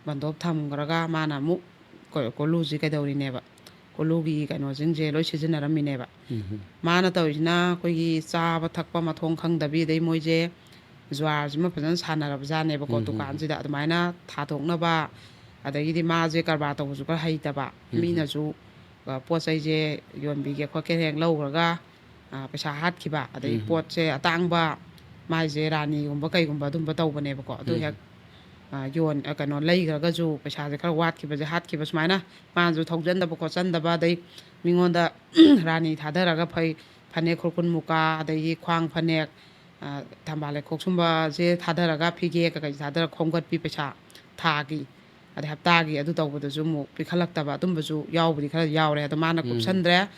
ꯕꯟꯗꯣꯞ ꯊꯝꯈ꯭ꯔꯒ ꯃꯥꯅ ꯑꯃꯨꯛ ꯀꯣ-, ꯀꯣꯂꯨꯁꯤ ꯀꯩꯗꯧꯔꯤꯅꯦꯕ, ꯀꯣꯂꯨꯒꯤ ꯀꯩꯅꯣꯁꯤꯡꯁꯦ ꯂꯣꯏ ꯁꯤꯖꯤꯟꯅꯔꯝꯃꯤꯅꯦꯕ꯫ ꯃꯥꯅ ꯇꯧꯔꯤꯁꯤꯅ ꯑꯩꯈꯣꯏꯒꯤ ꯆꯥꯕ ꯊꯛꯄ ꯃꯊꯣꯡ ꯈꯪꯗꯕꯤ, ꯑꯗꯩ ꯃꯣꯏꯁꯦ ꯖꯨꯋꯥꯔꯁꯤꯃ ꯐꯖꯅ ꯁꯥꯟꯅꯔꯕꯖꯥꯠꯅꯦꯕꯀꯣ꯫ ꯎꯝ, ꯍꯝ꯫ ꯗꯨꯀꯥꯟꯁꯤꯗ ꯑꯗꯨꯃꯥꯏꯅ ꯊꯥꯗꯣꯛꯅꯕ, ꯑꯗꯒꯤꯗꯤ ꯃꯥꯁꯦ ꯀꯔꯕꯥꯔ ꯇꯧꯕꯁꯨ ꯈꯔ ꯍꯩꯇꯕ, ꯎꯝ, ꯍꯝ꯫ ꯃꯤꯅꯁꯨ, ꯑ, ꯄꯣꯠ ꯆꯩꯁꯦ ꯌꯣꯟꯕꯤꯒꯦ ꯈꯣꯠꯀꯦ ꯍꯦꯛ ꯂꯧꯈ꯭ꯔꯒ, ꯑ, ꯄꯩꯁꯥ ꯍꯥꯠꯈꯤꯕ, ꯑꯗꯩ ꯎꯝ, ꯍꯝ꯫ ꯄꯣꯠꯁꯦ ꯑꯇꯥꯡꯕ, ꯃꯥꯏꯁꯦ ꯔꯥꯅꯤꯒꯨꯝꯕ ꯀꯩꯒꯨꯝꯕ ꯑꯗꯨꯝꯕ ꯇꯧꯕꯅꯦꯕꯀꯣ꯫ ꯑꯗꯨ ꯎꯝ, ꯍꯦꯛ, ꯍꯝ꯫ ꯑ, ꯌꯣꯟ-, ꯑ, ꯀꯩꯅꯣ, ꯂꯩꯈ꯭ꯔꯒꯁꯨ ꯄꯩꯁꯥꯁꯦ ꯈꯔ ꯋꯥꯠꯈꯤꯕꯁꯦ, ꯍꯥꯠꯈꯤꯕ, ꯁꯨꯃꯥꯏꯅ ꯃꯥꯅꯁꯨ ꯊꯧꯖꯟꯗꯕ ꯈꯣꯠꯆꯟꯗꯕ, ꯑꯗꯩ ꯃꯤꯉꯣꯟꯗ ꯔꯥꯅꯤ ꯊꯥꯗꯔꯒ ꯐꯩ-, ꯐꯅꯦꯛ ꯈꯨꯔꯈꯨꯜ ꯃꯨꯀꯥ, ꯑꯗꯒꯤ ꯈ꯭ꯋꯥꯡ ꯐꯅꯦꯛ, ꯑ, ꯊꯝꯕꯥꯜ ꯂꯩꯈꯣꯛ ꯁꯨꯝꯕꯁꯦ ꯊꯥꯗꯔꯒ, ꯐꯤꯒꯦ ꯀꯩꯀꯩ ꯊꯥꯗꯔꯒ ꯈꯣꯝꯒꯠꯄꯤ ꯄꯩꯁꯥ ꯊꯥꯒꯤ, ꯑꯗꯩ ꯍꯞꯇꯥꯒꯤ ꯑꯗꯨ ꯇꯧꯕꯗꯁꯨ ꯑꯃꯨꯛ ꯄꯤꯈꯠꯂꯛꯇꯕ, ꯑꯗꯨꯝꯕꯁꯨ ꯌꯥꯎꯕꯨꯗꯤ ꯈꯔ ꯌꯥꯎꯔꯦ꯫ ꯑꯗꯣ ꯃꯥꯅ ꯎꯝ꯫ ꯀꯨꯞꯁꯟꯗ꯭ꯔꯦ꯫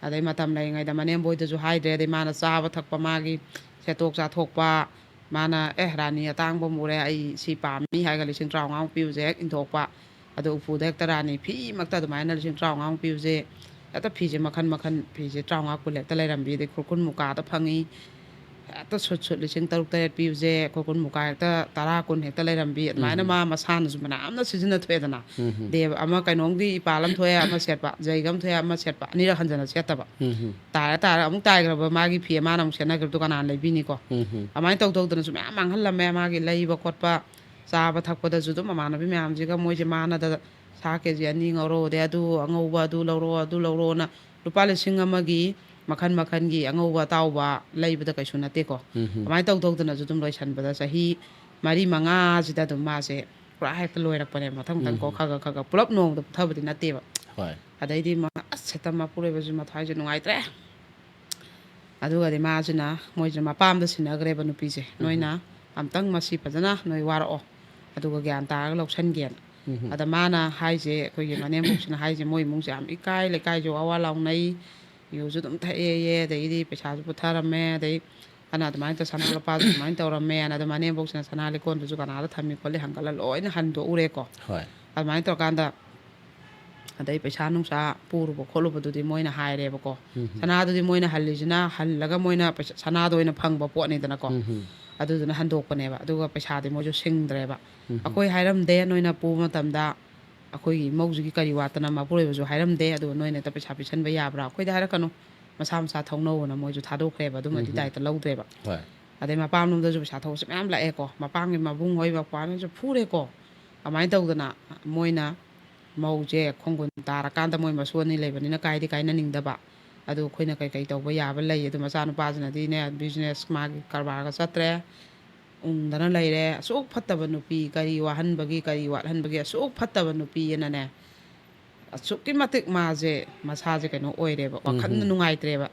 ꯑꯗꯩ ꯃꯇꯝ ꯂꯩꯔꯤꯉꯩꯗ ꯃꯅꯦꯝꯕꯣꯏꯗꯁꯨ ꯍꯥꯏꯗ꯭ꯔꯦ꯫ ꯑꯗꯩ ꯃꯥꯅ ꯆꯥꯕ ꯊꯛꯄ, ꯃꯥꯒꯤ ꯁꯦꯠꯇꯣꯛ ꯆꯥꯊꯣꯛꯄ, ꯃꯥꯅ, "ꯑꯦ, ꯔꯥꯅꯤ ꯑꯇꯥꯡꯕ ꯑꯃ ꯎꯔꯦ, ꯑꯩ ꯁꯤ ꯄꯥꯝꯃꯤ" ꯍꯥꯏꯔꯒ ꯂꯤꯁꯤꯡ ꯇꯔꯥꯃꯉꯥꯃꯨꯛ ꯄꯤꯕꯁꯦ ꯍꯦꯛ ꯏꯟꯊꯣꯛꯄ꯫ ꯑꯗꯣ ꯎꯄꯨꯗ ꯍꯦꯛꯇ ꯔꯥꯅꯤ ꯐꯤꯃꯛꯇ ꯑꯗꯨꯃꯥꯏꯅ ꯂꯤꯁꯤꯡ ꯇꯔꯥꯃꯉꯥꯃꯨꯛ ꯄꯤꯕꯁꯦ, ꯍꯦꯛꯇ ꯐꯤꯁꯦ ꯃꯈꯟ ꯃꯈꯟ, ꯐꯤꯁꯦ ꯇꯔꯥꯃꯉꯥ ꯀꯨꯟ ꯍꯦꯛꯇ ꯂꯩꯔꯝꯕꯤ꯫ ꯑꯗꯩ ꯈꯨꯔꯈꯨꯜ ꯃꯨꯀꯥꯗ ꯐꯪꯉꯤ, ꯍꯦꯛꯇ ꯁꯨꯠ ꯁꯨꯠ ꯂꯤꯁꯤꯡ ꯇꯔꯨꯛ ꯇꯔꯦꯠ ꯄꯤꯕꯁꯦ, ꯈꯨꯔꯈꯨꯜ ꯃꯨꯀꯥ ꯍꯦꯛꯇ ꯇꯔꯥ ꯀꯨꯟ ꯍꯦꯛꯇ ꯂꯩꯔꯝꯕꯤ꯫ ꯑꯗꯨꯃꯥꯏꯅ ꯎꯝ꯫ ꯃꯥ ꯃꯁꯥꯅꯁꯨ ꯃꯌꯥꯝꯅ ꯁꯤꯖꯤꯟꯅ ꯊꯣꯛꯑꯦꯗꯅ꯫ ꯎꯝ꯫ ꯗꯦꯕ ꯑꯃ ꯀꯩꯅꯣꯝꯒꯤ ꯏꯄꯥꯜ ꯑꯃ ꯊꯣꯛꯑꯦ, ꯑꯃ ꯁꯦꯠꯄ, ꯖꯩꯒ ꯑꯃ ꯊꯣꯛꯑꯦ, ꯑꯃ ꯁꯦꯠꯄ, ꯑꯅꯤꯔꯛ ꯍꯟꯖꯟꯅ ꯁꯦꯠꯇꯕ꯫ ꯎꯝ꯫ ꯇꯥꯔ ꯇꯥꯔ ꯑꯃꯨꯛ ꯇꯥꯏꯈ꯭ꯔꯕ ꯃꯥꯒꯤ ꯐꯤ ꯃꯥꯅ ꯑꯃꯨꯛ ꯁꯦꯠꯅꯈ꯭ꯔꯕꯗꯣ ꯀꯅꯥꯅ ꯂꯩꯕꯤꯅꯤꯀꯣ? ꯎꯝ꯫ ꯑꯗꯨꯃꯥꯏꯅ ꯇꯧ ꯇꯧꯗꯅꯁꯨ ꯃꯌꯥꯝ ꯃꯥꯡꯍꯜꯂꯝꯃꯦ꯫ ꯃꯥꯒꯤ ꯂꯩꯕ ꯈꯣꯠꯄ, ꯆꯥꯕ ꯊꯛꯄꯗꯁꯨ ꯑꯗꯨꯝ ꯃꯃꯥꯟꯅꯕꯤ ꯃꯌꯥꯝꯁꯤꯒ ꯃꯣꯏꯁꯦ ꯃꯥꯅꯗ ꯁꯥ ꯀꯦ ꯖꯤ ꯑꯅꯤ ꯉꯧꯔꯣ, ꯑꯗꯩ ꯑꯗꯨ ꯑꯉꯧꯕ ꯑꯗꯨ ꯂꯧꯔꯣ, ꯑꯗꯨ ꯂꯧꯔꯣꯅ ꯂꯨꯄꯥ ꯂꯤꯁꯤꯡ ꯑꯃꯒꯤ ꯃꯈꯟ ꯃꯈꯟꯒꯤ ꯑꯉꯧꯕ ꯑꯇꯥꯎꯕ ꯂꯩꯕꯗ ꯀꯩꯁꯨ ꯅꯠꯇꯦꯀꯣ꯫ ꯎꯝ꯫ ꯑꯗꯨꯃꯥꯏꯅ ꯇꯧ ꯇꯧꯗꯅꯁꯨ ꯑꯗꯨꯝ ꯂꯣꯏꯁꯟꯕꯗ ꯆꯍꯤ ꯃꯔꯤ ꯃꯉꯥꯁꯤꯗ ꯑꯗꯨꯝ ꯃꯥꯁꯦ ꯄꯨꯔꯥ ꯍꯦꯛꯇ ꯂꯣꯏꯔꯛꯄꯅꯦꯕ꯫ ꯃꯊꯪ ꯃꯊꯪ ꯀꯣ ꯎꯝ꯫ ꯈꯔ ꯈꯔ ꯈꯔ ꯈꯔ ꯄꯨꯂꯞ ꯅꯣꯡꯃꯗ ꯄꯨꯊꯕꯗꯤ ꯅꯠꯇꯦꯕ꯫ ꯍꯣꯏ꯫ ꯑꯗꯩꯗꯤ ꯃꯥ, ꯑꯁ, ꯍꯦꯛꯇ ꯃꯄꯨꯔꯣꯏꯕꯁꯨ ꯃꯊ꯭ꯋꯥꯏꯁꯦ ꯅꯨꯡꯉꯥꯏꯇ꯭ꯔꯦ꯫ ꯑꯗꯨꯒꯗꯤ ꯃꯥꯁꯤꯅ ꯃꯣꯏꯁꯤꯅ ꯃꯄꯥꯝꯗ ꯁꯤꯟꯅꯈ꯭ꯔꯦꯕ ꯅꯨꯄꯤꯁꯦ, ꯎꯝ꯫ "ꯅꯣꯏꯅ ꯑꯝꯇꯪ ꯃꯁꯤ ꯐꯖꯅ ꯅꯣꯏ ꯋꯥꯔꯛꯑꯣ, ꯑꯗꯨꯒ ꯒ꯭ꯌꯥꯟ ꯇꯥꯔꯒ ꯂꯧꯁꯟꯒꯦꯅ"꯫ ꯑꯗ ꯃꯥꯅ ꯍꯥꯏꯁꯦ, ꯑꯩꯈꯣꯏꯒꯤ ꯃꯅꯦꯝꯕꯣꯛꯁꯤꯅ ꯍꯥꯏꯁꯦ, ꯃꯣꯏ ꯏꯃꯨꯡꯁꯦ ꯌꯥꯝ ꯏꯀꯥꯏ, ꯂꯩꯀꯥꯏꯁꯨ ꯋꯥ ꯋꯥ ꯂꯥꯎꯅꯩ, ꯌꯨꯁꯨ ꯑꯗꯨꯝ ꯊꯛꯑꯦꯌꯦ, ꯑꯗꯩꯗꯤ ꯄꯩꯁꯥꯁꯨ ꯄꯨꯊꯔꯝꯃꯦ, ꯑꯗꯩ ꯑꯅ ꯑꯗꯨꯃꯥꯏꯅ ꯇꯧ ꯁꯅꯥ ꯂꯨꯄꯥꯁꯨ ꯑꯗꯨꯃꯥꯏꯅ ꯇꯧꯔꯝꯃꯦꯅ, ꯑꯗꯨ ꯃꯅꯦꯝꯕꯣꯛꯁꯤꯅ ꯁꯅꯥ ꯂꯤꯛꯀꯣꯟꯗꯨꯁꯨ ꯀꯅꯥꯗ ꯊꯝꯃꯤ ꯈꯣꯠꯂꯤ ꯍꯪꯒꯠꯂ ꯂꯣꯏꯅ ꯍꯟꯗꯣꯛꯎꯔꯦꯀꯣ꯫ ꯍꯣꯏ꯫ ꯑꯗꯨꯃꯥꯏꯅ ꯇꯧꯔꯀꯥꯟꯗ ꯑꯗꯩ ꯄꯩꯁꯥ ꯅꯨꯡꯁꯥ ꯄꯨꯔꯨꯕ ꯈꯣꯠꯂꯨꯕꯗꯨꯗꯤ ꯃꯣꯏꯅ ꯍꯥꯏꯔꯦꯕꯀꯣ꯫ ꯁꯅꯥꯗꯨꯗꯤ ꯃꯣꯏꯅ ꯍꯜꯂꯤꯁꯤꯅ, ꯍꯜꯂꯒ ꯃꯣꯏꯅ ꯄꯩꯁꯥ, ꯁꯅꯥꯗꯣ ꯑꯣꯏꯅ ꯐꯪꯕ ꯄꯣꯠꯅꯤꯗꯅꯀꯣ꯫ ꯑꯗꯨꯗꯨꯅ ꯍꯟꯗꯣꯛꯄꯅꯦꯕ꯫ ꯑꯗꯨꯒ ꯄꯩꯁꯥꯗꯤ ꯃꯣꯏꯁꯨ ꯁꯤꯡꯗ꯭ꯔꯦꯕ꯫ ꯑꯩꯈꯣꯏ ꯍꯥꯏꯔꯝꯗꯦ, ꯅꯣꯏꯅ ꯄꯨꯕ ꯃꯇꯝꯗ ꯑꯩꯈꯣꯏꯒꯤ ꯏꯃꯧꯁꯤꯒꯤ ꯀꯔꯤ ꯋꯥꯠꯇꯅ ꯃꯄꯨꯔꯣꯏꯕꯁꯨ ꯍꯥꯏꯔꯝꯗꯦ, ꯑꯗꯨꯒ ꯅꯣꯏꯅ ꯍꯦꯛꯇ ꯄꯩꯁꯥ ꯄꯤꯁꯟꯕ ꯌꯥꯕ꯭ꯔꯥ? ꯑꯩꯈꯣꯏꯗ ꯍꯥꯏꯔꯛꯀꯅꯨ, ꯃꯁꯥ ꯃꯁꯥ ꯊꯧꯅꯧꯑꯅ ꯃꯣꯏꯁꯨ ꯊꯥꯗꯣꯛꯈ꯭ꯔꯦꯕ꯫ ꯑꯗꯨꯃꯗꯤ ꯗꯥꯏꯇ ꯂꯧꯗ꯭ꯔꯦꯕ꯫ ꯍꯣꯏ꯫ ꯑꯗꯩ ꯃꯄꯥꯝꯂꯣꯝꯗꯁꯨ ꯄꯩꯁꯥ ꯊꯧꯕꯁꯦ ꯃꯌꯥꯝ ꯂꯥꯛꯑꯦꯀꯣ꯫ ꯃꯄꯥꯝꯒꯤ ꯃꯕꯨꯡ ꯍꯣꯏ ꯃꯄ꯭ꯋꯥꯅꯁꯨ ꯐꯨꯔꯦꯀꯣ꯫ ꯑꯗꯨꯃꯥꯏꯅ ꯇꯧꯗꯅ ꯃꯣꯏꯅ ꯃꯧꯁꯦ ꯈꯣꯡꯒꯨꯟ ꯇꯥꯔꯀꯥꯟꯗ ꯃꯣꯏ ꯃꯁꯨ ꯑꯅꯤ ꯂꯩꯕꯅꯤꯅ ꯀꯥꯏꯗꯤ ꯀꯥꯏꯅꯅꯤꯡꯗꯕ꯫ ꯑꯗꯨ ꯑꯩꯈꯣꯏꯅ ꯀꯩꯀꯩ ꯇꯧꯕ ꯌꯥꯕ ꯂꯩ? ꯑꯗꯨ ꯃꯆꯥꯅꯨꯄꯥꯁꯤꯅꯗꯤꯅꯦ, ꯕꯤꯖꯤꯅꯦꯁ ꯃꯥꯒꯤ ꯀꯔꯕꯥꯔꯒ ꯆꯠꯇ꯭ꯔꯦ, ꯎꯪꯗꯅ ꯂꯩꯔꯦ꯫ ꯑꯁꯨꯛ ꯐꯠꯇꯕ ꯅꯨꯄꯤ, ꯀꯔꯤ ꯋꯥꯍꯟꯕꯒꯤ, ꯀꯔꯤ ꯋꯥꯠꯍꯟꯕꯒꯤ, ꯑꯁꯨꯛ ꯐꯠꯇꯕ ꯅꯨꯄꯤ ꯑꯅꯅꯦ, ꯑꯁꯨꯛꯀꯤ ꯃꯇꯤꯛ ꯃꯥꯁꯦ, ꯃꯁꯥꯁꯦ ꯀꯩꯅꯣ ꯑꯣꯏꯔꯦꯕ, ꯋꯥꯈꯜꯅ ꯅꯨꯡꯉꯥꯏꯇ꯭ꯔꯦꯕ꯫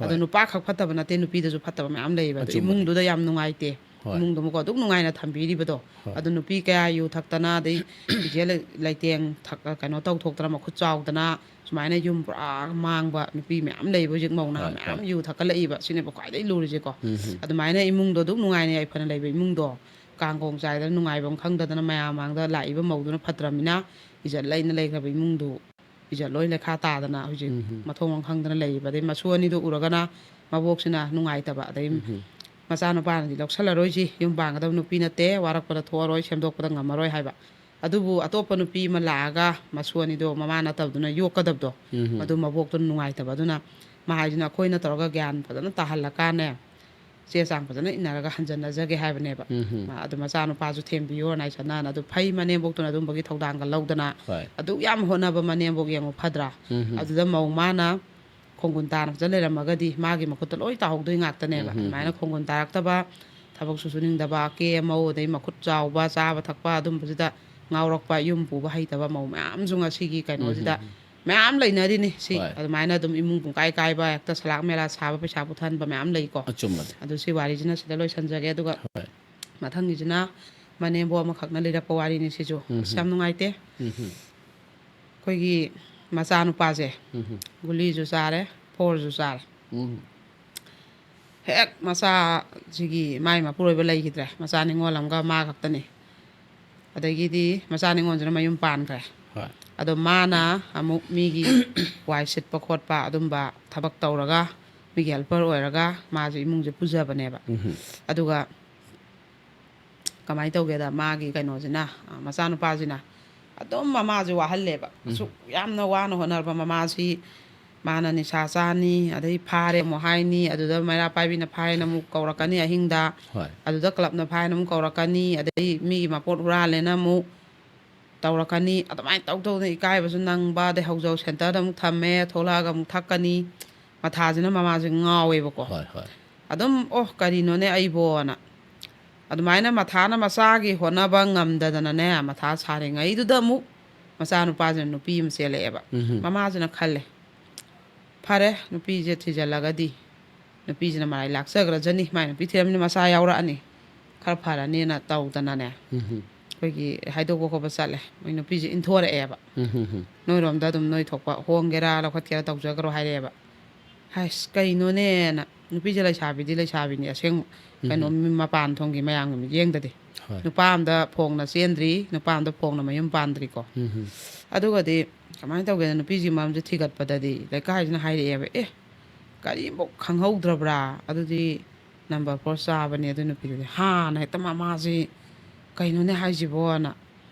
ꯑꯗꯣ ꯍꯣꯏ꯫ ꯅꯨꯄꯥ ꯈꯛ ꯐꯠꯇꯕ ꯅꯠꯇꯦ, ꯅꯨꯄꯤꯗꯁꯨ ꯐꯠꯇꯕ ꯃꯌꯥꯝ ꯂꯩꯌꯦꯕ꯫ ꯑꯗꯣ ꯑꯆꯨꯝꯕꯅꯦ꯫ ꯏꯃꯨꯡꯗꯨꯗ ꯌꯥꯝ ꯅꯨꯡꯉꯥꯏꯇꯦ꯫ ꯍꯣꯏ꯫ ꯏꯃꯨꯡꯗꯨꯃꯀꯣ ꯑꯗꯨꯛ ꯅꯨꯡꯉꯥꯏꯅ ꯊꯝꯕꯤꯔꯤꯕꯗꯣ꯫ ꯍꯣꯏ꯫ ꯑꯗꯣ ꯅꯨꯄꯤ ꯀꯌꯥ ꯌꯨ ꯊꯛꯇꯅ, ꯑꯗꯩ ꯐꯤꯖꯦ ꯂꯩ-, ꯂꯩꯇꯦꯡ ꯊꯛ-, ꯀꯩꯅꯣ ꯇꯧꯊꯣꯛꯇꯅ, ꯃꯈꯨꯠ ꯆꯥꯎꯗꯅ, ꯁꯨꯃꯥꯏꯅ ꯌꯨꯝ ꯄꯨꯔꯥ ꯃꯥꯡꯕ ꯅꯨꯄꯤ ꯃꯌꯥꯝ ꯂꯩꯕ ꯍꯧꯖꯤꯛ, ꯃꯧ ꯅꯍꯥ ꯍꯣꯏ, ꯃꯌꯥꯝ ꯍꯣꯏ꯫ ꯌꯨ ꯊꯛꯀꯠꯂꯛꯏꯕ꯫ ꯁꯤꯅꯦꯕ ꯈ꯭ꯋꯥꯏꯗꯒꯤ ꯂꯨꯔꯤꯁꯦꯀꯣ꯫ ꯑꯗꯨꯃꯥꯏꯅ ꯏꯃꯨꯡꯗꯣ ꯑꯗꯨꯛ ꯅꯨꯡꯉꯥꯏꯅ ꯌꯥꯏꯐꯅ ꯂꯩꯕ ꯏꯃꯨꯡꯗꯣ ꯀꯥꯡꯒꯣꯡ ꯆꯥꯏꯗꯅ, ꯅꯨꯡꯉꯥꯏꯐꯝ ꯈꯪꯗꯗꯅ, ꯃꯌꯥꯝ ꯃꯥꯡꯗ ꯂꯥꯛꯏꯕ ꯃꯧꯗꯨꯅ ꯐꯠꯇ꯭ꯔꯃꯤꯅ, ꯏꯖꯠ ꯂꯩꯅ ꯂꯩꯈ꯭ꯔꯕ ꯏꯃꯨꯡꯗꯨ ꯏꯖꯠ ꯂꯣꯏ ꯂꯩꯈꯥ ꯇꯥꯗꯅ ꯍꯧꯖꯤꯛ ꯃꯊꯣꯡ ꯃꯔꯝ ꯈꯪꯗꯅ ꯂꯩꯔꯤꯕ꯫ ꯑꯗꯩ ꯃꯁꯨ ꯑꯅꯤꯗꯨ ꯎꯔꯒꯅ ꯃꯕꯣꯛꯁꯤꯅ ꯅꯨꯡꯉꯥꯏꯇꯕ, ꯑꯗꯩ ꯃꯆꯥꯅꯨꯄꯥꯅꯗꯤ ꯂꯧꯁꯜꯂꯔꯣꯏꯁꯤ, ꯌꯨꯝ ꯄꯥꯟꯒꯗꯕ ꯅꯨꯄꯤ ꯅꯠꯇꯦ, ꯋꯥꯔꯛꯄꯗ ꯊꯣꯛꯑꯔꯣꯏ, ꯁꯦꯝꯗꯣꯛꯄꯗ ꯉꯝꯃꯔꯣꯏ ꯍꯥꯏꯕ꯫ ꯑꯗꯨꯕꯨ ꯑꯇꯣꯞꯄ ꯅꯨꯄꯤ ꯑꯃ ꯂꯥꯛꯑꯒ ꯃꯁꯨ ꯑꯅꯤꯗꯣ ꯃꯃꯥ ꯅꯠꯇꯕꯗꯨꯅ ꯌꯣꯛꯀꯗꯕꯗꯣ, ꯑꯗꯨ ꯃꯕꯣꯛꯇꯨꯅ ꯅꯨꯡꯉꯥꯏꯇꯕ꯫ ꯑꯗꯨꯅ ꯃꯥ ꯍꯥꯏꯁꯤꯅ, ꯑꯩꯈꯣꯏꯅ ꯇꯧꯔꯒ ꯒ꯭ꯌꯥꯟ ꯐꯖꯅ ꯇꯥꯍꯜꯂꯀꯥꯟꯅꯦ, ꯆꯦ ꯆꯥꯡ ꯐꯖꯅ ꯏꯟꯅꯔꯒ ꯍꯟꯖꯟꯅꯖꯒꯦ ꯍꯥꯏꯕꯅꯦꯕ꯫ ꯃꯥ ꯑꯗꯨ ꯃꯆꯥꯅꯨꯄꯥꯁꯨ ꯊꯦꯝꯕꯤꯌꯣ ꯅꯥꯏꯁꯅꯥꯅ꯫ ꯑꯗꯨ ꯐꯩ, ꯃꯅꯦꯝꯕꯣꯛꯇꯨꯅ ꯑꯗꯨꯝꯕꯒꯤ ꯊꯧꯗꯥꯡꯒ ꯂꯧꯗꯅ꯫ ꯍꯣꯏ꯫ ꯑꯗꯨꯛ ꯌꯥꯝ ꯍꯣꯠꯅꯕ ꯃꯅꯦꯝꯕꯣꯛ ꯌꯦꯡꯉꯨ, ꯐꯗ꯭ꯔꯥ? ꯑꯗꯨꯗ ꯃꯧ ꯃꯥꯅ ꯈꯣꯡꯒꯨꯟ ꯇꯥꯅ ꯐꯖꯅ ꯂꯩꯔꯝꯃꯒꯗꯤ ꯃꯥꯒꯤ ꯃꯈꯨꯠꯇ ꯂꯣꯏ ꯇꯥꯍꯧꯗꯣꯏ ꯉꯥꯛꯇꯅꯦꯕ꯫ ꯑꯗꯨꯃꯥꯏꯅ ꯈꯣꯡꯒꯨꯟ ꯇꯥꯔꯛꯇꯕ, ꯊꯕꯛꯁꯨ ꯁꯨꯅꯤꯡꯗꯕ, ꯀꯦ ꯃꯧ, ꯑꯗꯩ ꯃꯈꯨꯠ ꯆꯥꯎꯕ, ꯆꯥꯕ ꯊꯛꯄ ꯑꯗꯨꯝꯕꯁꯤꯗ ꯉꯥꯎꯔꯛꯄ, ꯌꯨꯝ ꯄꯨꯕ ꯍꯩꯇꯕ ꯃꯧ ꯃꯌꯥꯝꯁꯨ ꯉꯁꯤꯒꯤ ꯀꯩꯅꯣꯁꯤꯗ ꯃꯌꯥꯝ ꯂꯩꯅꯔꯤꯅꯤ꯫ ꯁꯤ ꯍꯣꯏ꯫ ꯑꯗꯨꯃꯥꯏꯅ ꯑꯗꯨꯝ ꯏꯃꯨꯡ ꯄꯨꯡꯀꯥꯏ ꯀꯥꯏꯕ, ꯍꯦꯛꯇ ꯁꯂꯥꯛ ꯃꯦꯂꯥ ꯁꯥꯕ, ꯄꯩꯁꯥ ꯄꯨꯊꯍꯟꯕ ꯃꯌꯥꯝ ꯂꯩꯀꯣ꯫ ꯑꯆꯨꯝꯕꯅꯦ꯫ ꯑꯗꯨ ꯁꯤ ꯋꯥꯔꯤꯁꯤꯅ ꯁꯤꯗ ꯂꯣꯏꯁꯟꯖꯒꯦ꯫ ꯑꯗꯨꯒ ꯍꯣꯏ꯫ ꯃꯊꯪꯒꯤꯁꯤꯅ ꯃꯅꯦꯝꯕꯣꯛ ꯑꯃꯈꯛꯅ ꯂꯤꯔꯛꯄ ꯋꯥꯔꯤꯅꯤ ꯁꯤꯁꯨ꯫ ꯑꯁ, ꯌꯥꯝ ꯅꯨꯡꯉꯥꯏꯇꯦ꯫ ꯑꯩꯈꯣꯏꯒꯤ ꯃꯆꯥꯅꯨꯄꯥꯁꯦ ꯒꯨꯂꯤꯁꯨ ꯆꯥꯔꯦ, ꯐꯣꯔꯁꯨ ꯆꯥꯔꯦ꯫ ꯍꯦꯛ ꯃꯆꯥꯁꯤꯒꯤ ꯃꯥꯏ ꯃꯄꯨꯔꯣꯏꯕ ꯂꯩꯈꯤꯗ꯭ꯔꯦ꯫ ꯃꯆꯥ ꯅꯤꯉꯣꯜ ꯑꯃꯒ ꯃꯥ ꯈꯛꯇꯅꯤ꯫ ꯑꯗꯒꯤꯗꯤ ꯃꯆꯥ ꯅꯤꯉꯣꯜꯁꯤꯅ ꯃꯌꯨꯝ ꯄꯥꯟꯈ꯭ꯔꯦ꯫ ꯍꯣꯏ꯫ ꯑꯗꯣ ꯃꯥꯅ ꯑꯃꯨꯛ ꯃꯤꯒꯤ ꯋꯥꯏ ꯁꯤꯠꯄ ꯈꯣꯠꯄ ꯑꯗꯨꯝꯕ ꯊꯕꯛ ꯇꯧꯔꯒ, ꯃꯤꯒꯤ ꯍꯦꯜꯄꯔ ꯑꯣꯏꯔꯒ ꯃꯥꯁꯦ ꯏꯃꯨꯡꯁꯦ ꯄꯨꯖꯕꯅꯦꯕ꯫ ꯑꯗꯨꯒ ꯀꯃꯥꯏꯅ ꯇꯧꯒꯦꯗ, ꯃꯥꯒꯤ ꯀꯩꯅꯣꯁꯤꯅ, ꯑ, ꯃꯆꯥꯅꯨꯄꯥꯁꯤꯅ ꯑꯗꯨꯝ ꯃꯃꯥꯁꯦ ꯋꯥꯍꯜꯂꯦꯕ꯫ ꯑꯁꯨꯛ ꯌꯥꯝꯅ ꯋꯥꯅ ꯍꯣꯠꯅꯔꯕ ꯃꯃꯥꯁꯤ, ꯃꯥꯅ ꯅꯤꯁꯥ ꯆꯥꯅꯤ, ꯑꯗꯩ ꯐꯥꯔꯦ ꯑꯃꯨꯛ ꯍꯥꯏꯅꯤ, ꯑꯗꯨꯗ ꯃꯩꯔꯥ ꯄꯥꯏꯕꯤꯅ ꯐꯥꯏꯅ ꯑꯃꯨꯛ ꯀꯧꯔꯛꯀꯅꯤ ꯑꯍꯤꯡꯗ, ꯍꯣꯏ꯫ ꯑꯗꯨꯗ ꯀ꯭ꯂꯕꯅ ꯐꯥꯏꯅ ꯑꯃꯨꯛ ꯀꯧꯔꯛꯀꯅꯤ, ꯑꯗꯩ ꯃꯤꯒꯤ ꯃꯄꯣꯠ ꯍꯨꯔꯥꯜꯂꯦꯅ ꯑꯃꯨꯛ ꯇꯧꯔꯛꯀꯅꯤ꯫ ꯑꯗꯨꯃꯥꯏꯅ ꯇꯧ ꯇꯧꯗꯅ ꯏꯀꯥꯏꯕꯁꯨ ꯅꯪꯕ, ꯑꯗꯩ ꯍꯧꯖꯧ ꯁꯦꯟꯇꯔꯗ ꯑꯃꯨꯛ ꯊꯝꯃꯦ, ꯊꯣꯛꯂꯛꯑꯒ ꯑꯃꯨꯛ ꯊꯛꯀꯅꯤ꯫ ꯃꯊꯥꯁꯤꯅ ꯃꯃꯥꯁꯦ ꯉꯥꯎꯋꯦꯕꯀꯣ꯫ ꯍꯣꯏ, ꯍꯣꯏ꯫ ꯑꯗꯨꯝ, "ꯑꯣ, ꯀꯔꯤꯅꯣꯅꯦ ꯑꯩꯕꯣꯅ"꯫ ꯑꯗꯨꯃꯥꯏꯅ ꯃꯊꯥꯅ ꯃꯆꯥꯒꯤ ꯍꯣꯠꯅꯕ ꯉꯝꯗꯗꯅꯅꯦ, ꯃꯊꯥ ꯁꯥꯔꯤꯉꯩꯗꯨꯗ ꯑꯃꯨꯛ ꯃꯆꯥꯅꯨꯄꯥꯁꯤꯅ ꯅꯨꯄꯤ ꯑꯃ ꯆꯦꯜꯂꯛꯑꯦꯕ꯫ ꯃꯃꯥꯁꯤꯅ ꯈꯜꯂꯦ, "ꯐꯔꯦ, ꯅꯨꯄꯤꯁꯦ ꯊꯤꯖꯤꯜꯂꯒꯗꯤ ꯅꯨꯄꯤꯁꯤꯅ ꯃꯔꯥꯏ ꯂꯥꯛꯆꯈ꯭ꯔꯖꯅꯤ, ꯃꯥꯏ ꯅꯨꯄꯤ ꯊꯤꯔꯝꯅꯤ, ꯃꯆꯥ ꯌꯥꯎꯔꯛꯑꯅꯤ, ꯈꯔ ꯐꯔꯅꯤꯅ" ꯇꯧꯗꯅꯅꯦ, ꯑꯩꯈꯣꯏꯒꯤ ꯍꯥꯏꯗꯣꯛꯄ ꯈꯣꯠꯄ ꯆꯠꯂꯦ꯫ ꯃꯣꯏ ꯅꯨꯄꯤꯁꯦ ꯏꯟꯊꯣꯔꯛꯑꯦꯕ꯫ "ꯅꯣꯏꯔꯣꯝꯗ ꯑꯗꯨꯝ ꯅꯣꯏ ꯊꯣꯛꯄ ꯍꯣꯡꯒꯦꯔꯥ ꯂꯧꯈꯠꯀꯦꯔꯥ ꯇꯧꯖꯈ꯭ꯔꯣ" ꯍꯥꯏꯔꯛꯑꯦꯕ꯫ ꯍꯥꯏꯁ, ꯀꯩꯅꯣꯅꯦꯅ꯫ ꯅꯨꯄꯤꯁꯦ ꯂꯩꯁꯥꯕꯤꯗꯤ ꯂꯩꯁꯥꯕꯤꯅꯤ ꯑꯁꯦꯡꯕ꯫ ꯀꯩꯅꯣ, ꯃꯤ ꯃꯄꯥꯟ ꯊꯣꯡꯒꯤ ꯃꯌꯥꯝꯒꯤ ꯃꯤꯠꯌꯦꯡꯗꯗꯤ꯫ ꯍꯣꯏ꯫ ꯅꯨꯄꯥ ꯑꯝꯗ ꯐꯣꯡꯅ ꯆꯦꯟꯗ꯭ꯔꯤ, ꯅꯨꯄꯥ ꯑꯝꯗ ꯐꯣꯡꯅ ꯃꯌꯨꯝ ꯄꯥꯟꯗ꯭ꯔꯤꯀꯣ꯫ ꯑꯗꯨꯒꯗꯤ ꯀꯃꯥꯏꯅ ꯇꯧꯒꯦꯗ, ꯅꯨꯄꯤꯁꯤ ꯃꯔꯝꯁꯦ ꯊꯤꯒꯠꯄꯗꯗꯤ ꯂꯩꯀꯥꯏꯁꯤꯅ ꯍꯥꯏꯔꯛꯑꯦꯕ, "ꯑꯦ, ꯀꯔꯤꯝꯐꯥꯎ ꯈꯪꯍꯧꯗ꯭ꯔꯕ꯭ꯔꯥ? ꯑꯗꯨꯗꯤ ꯅꯝꯕꯔ ꯐꯣꯔ ꯆꯥꯕꯅꯦ ꯑꯗꯨ ꯅꯨꯄꯤꯗꯨꯗꯤ"꯫ ꯍꯥꯟꯅ ꯍꯦꯛꯇ ꯃꯃꯥꯁꯤ, "ꯀꯩꯅꯣꯅꯦ ꯍꯥꯏꯁꯤꯕꯣꯅ"꯫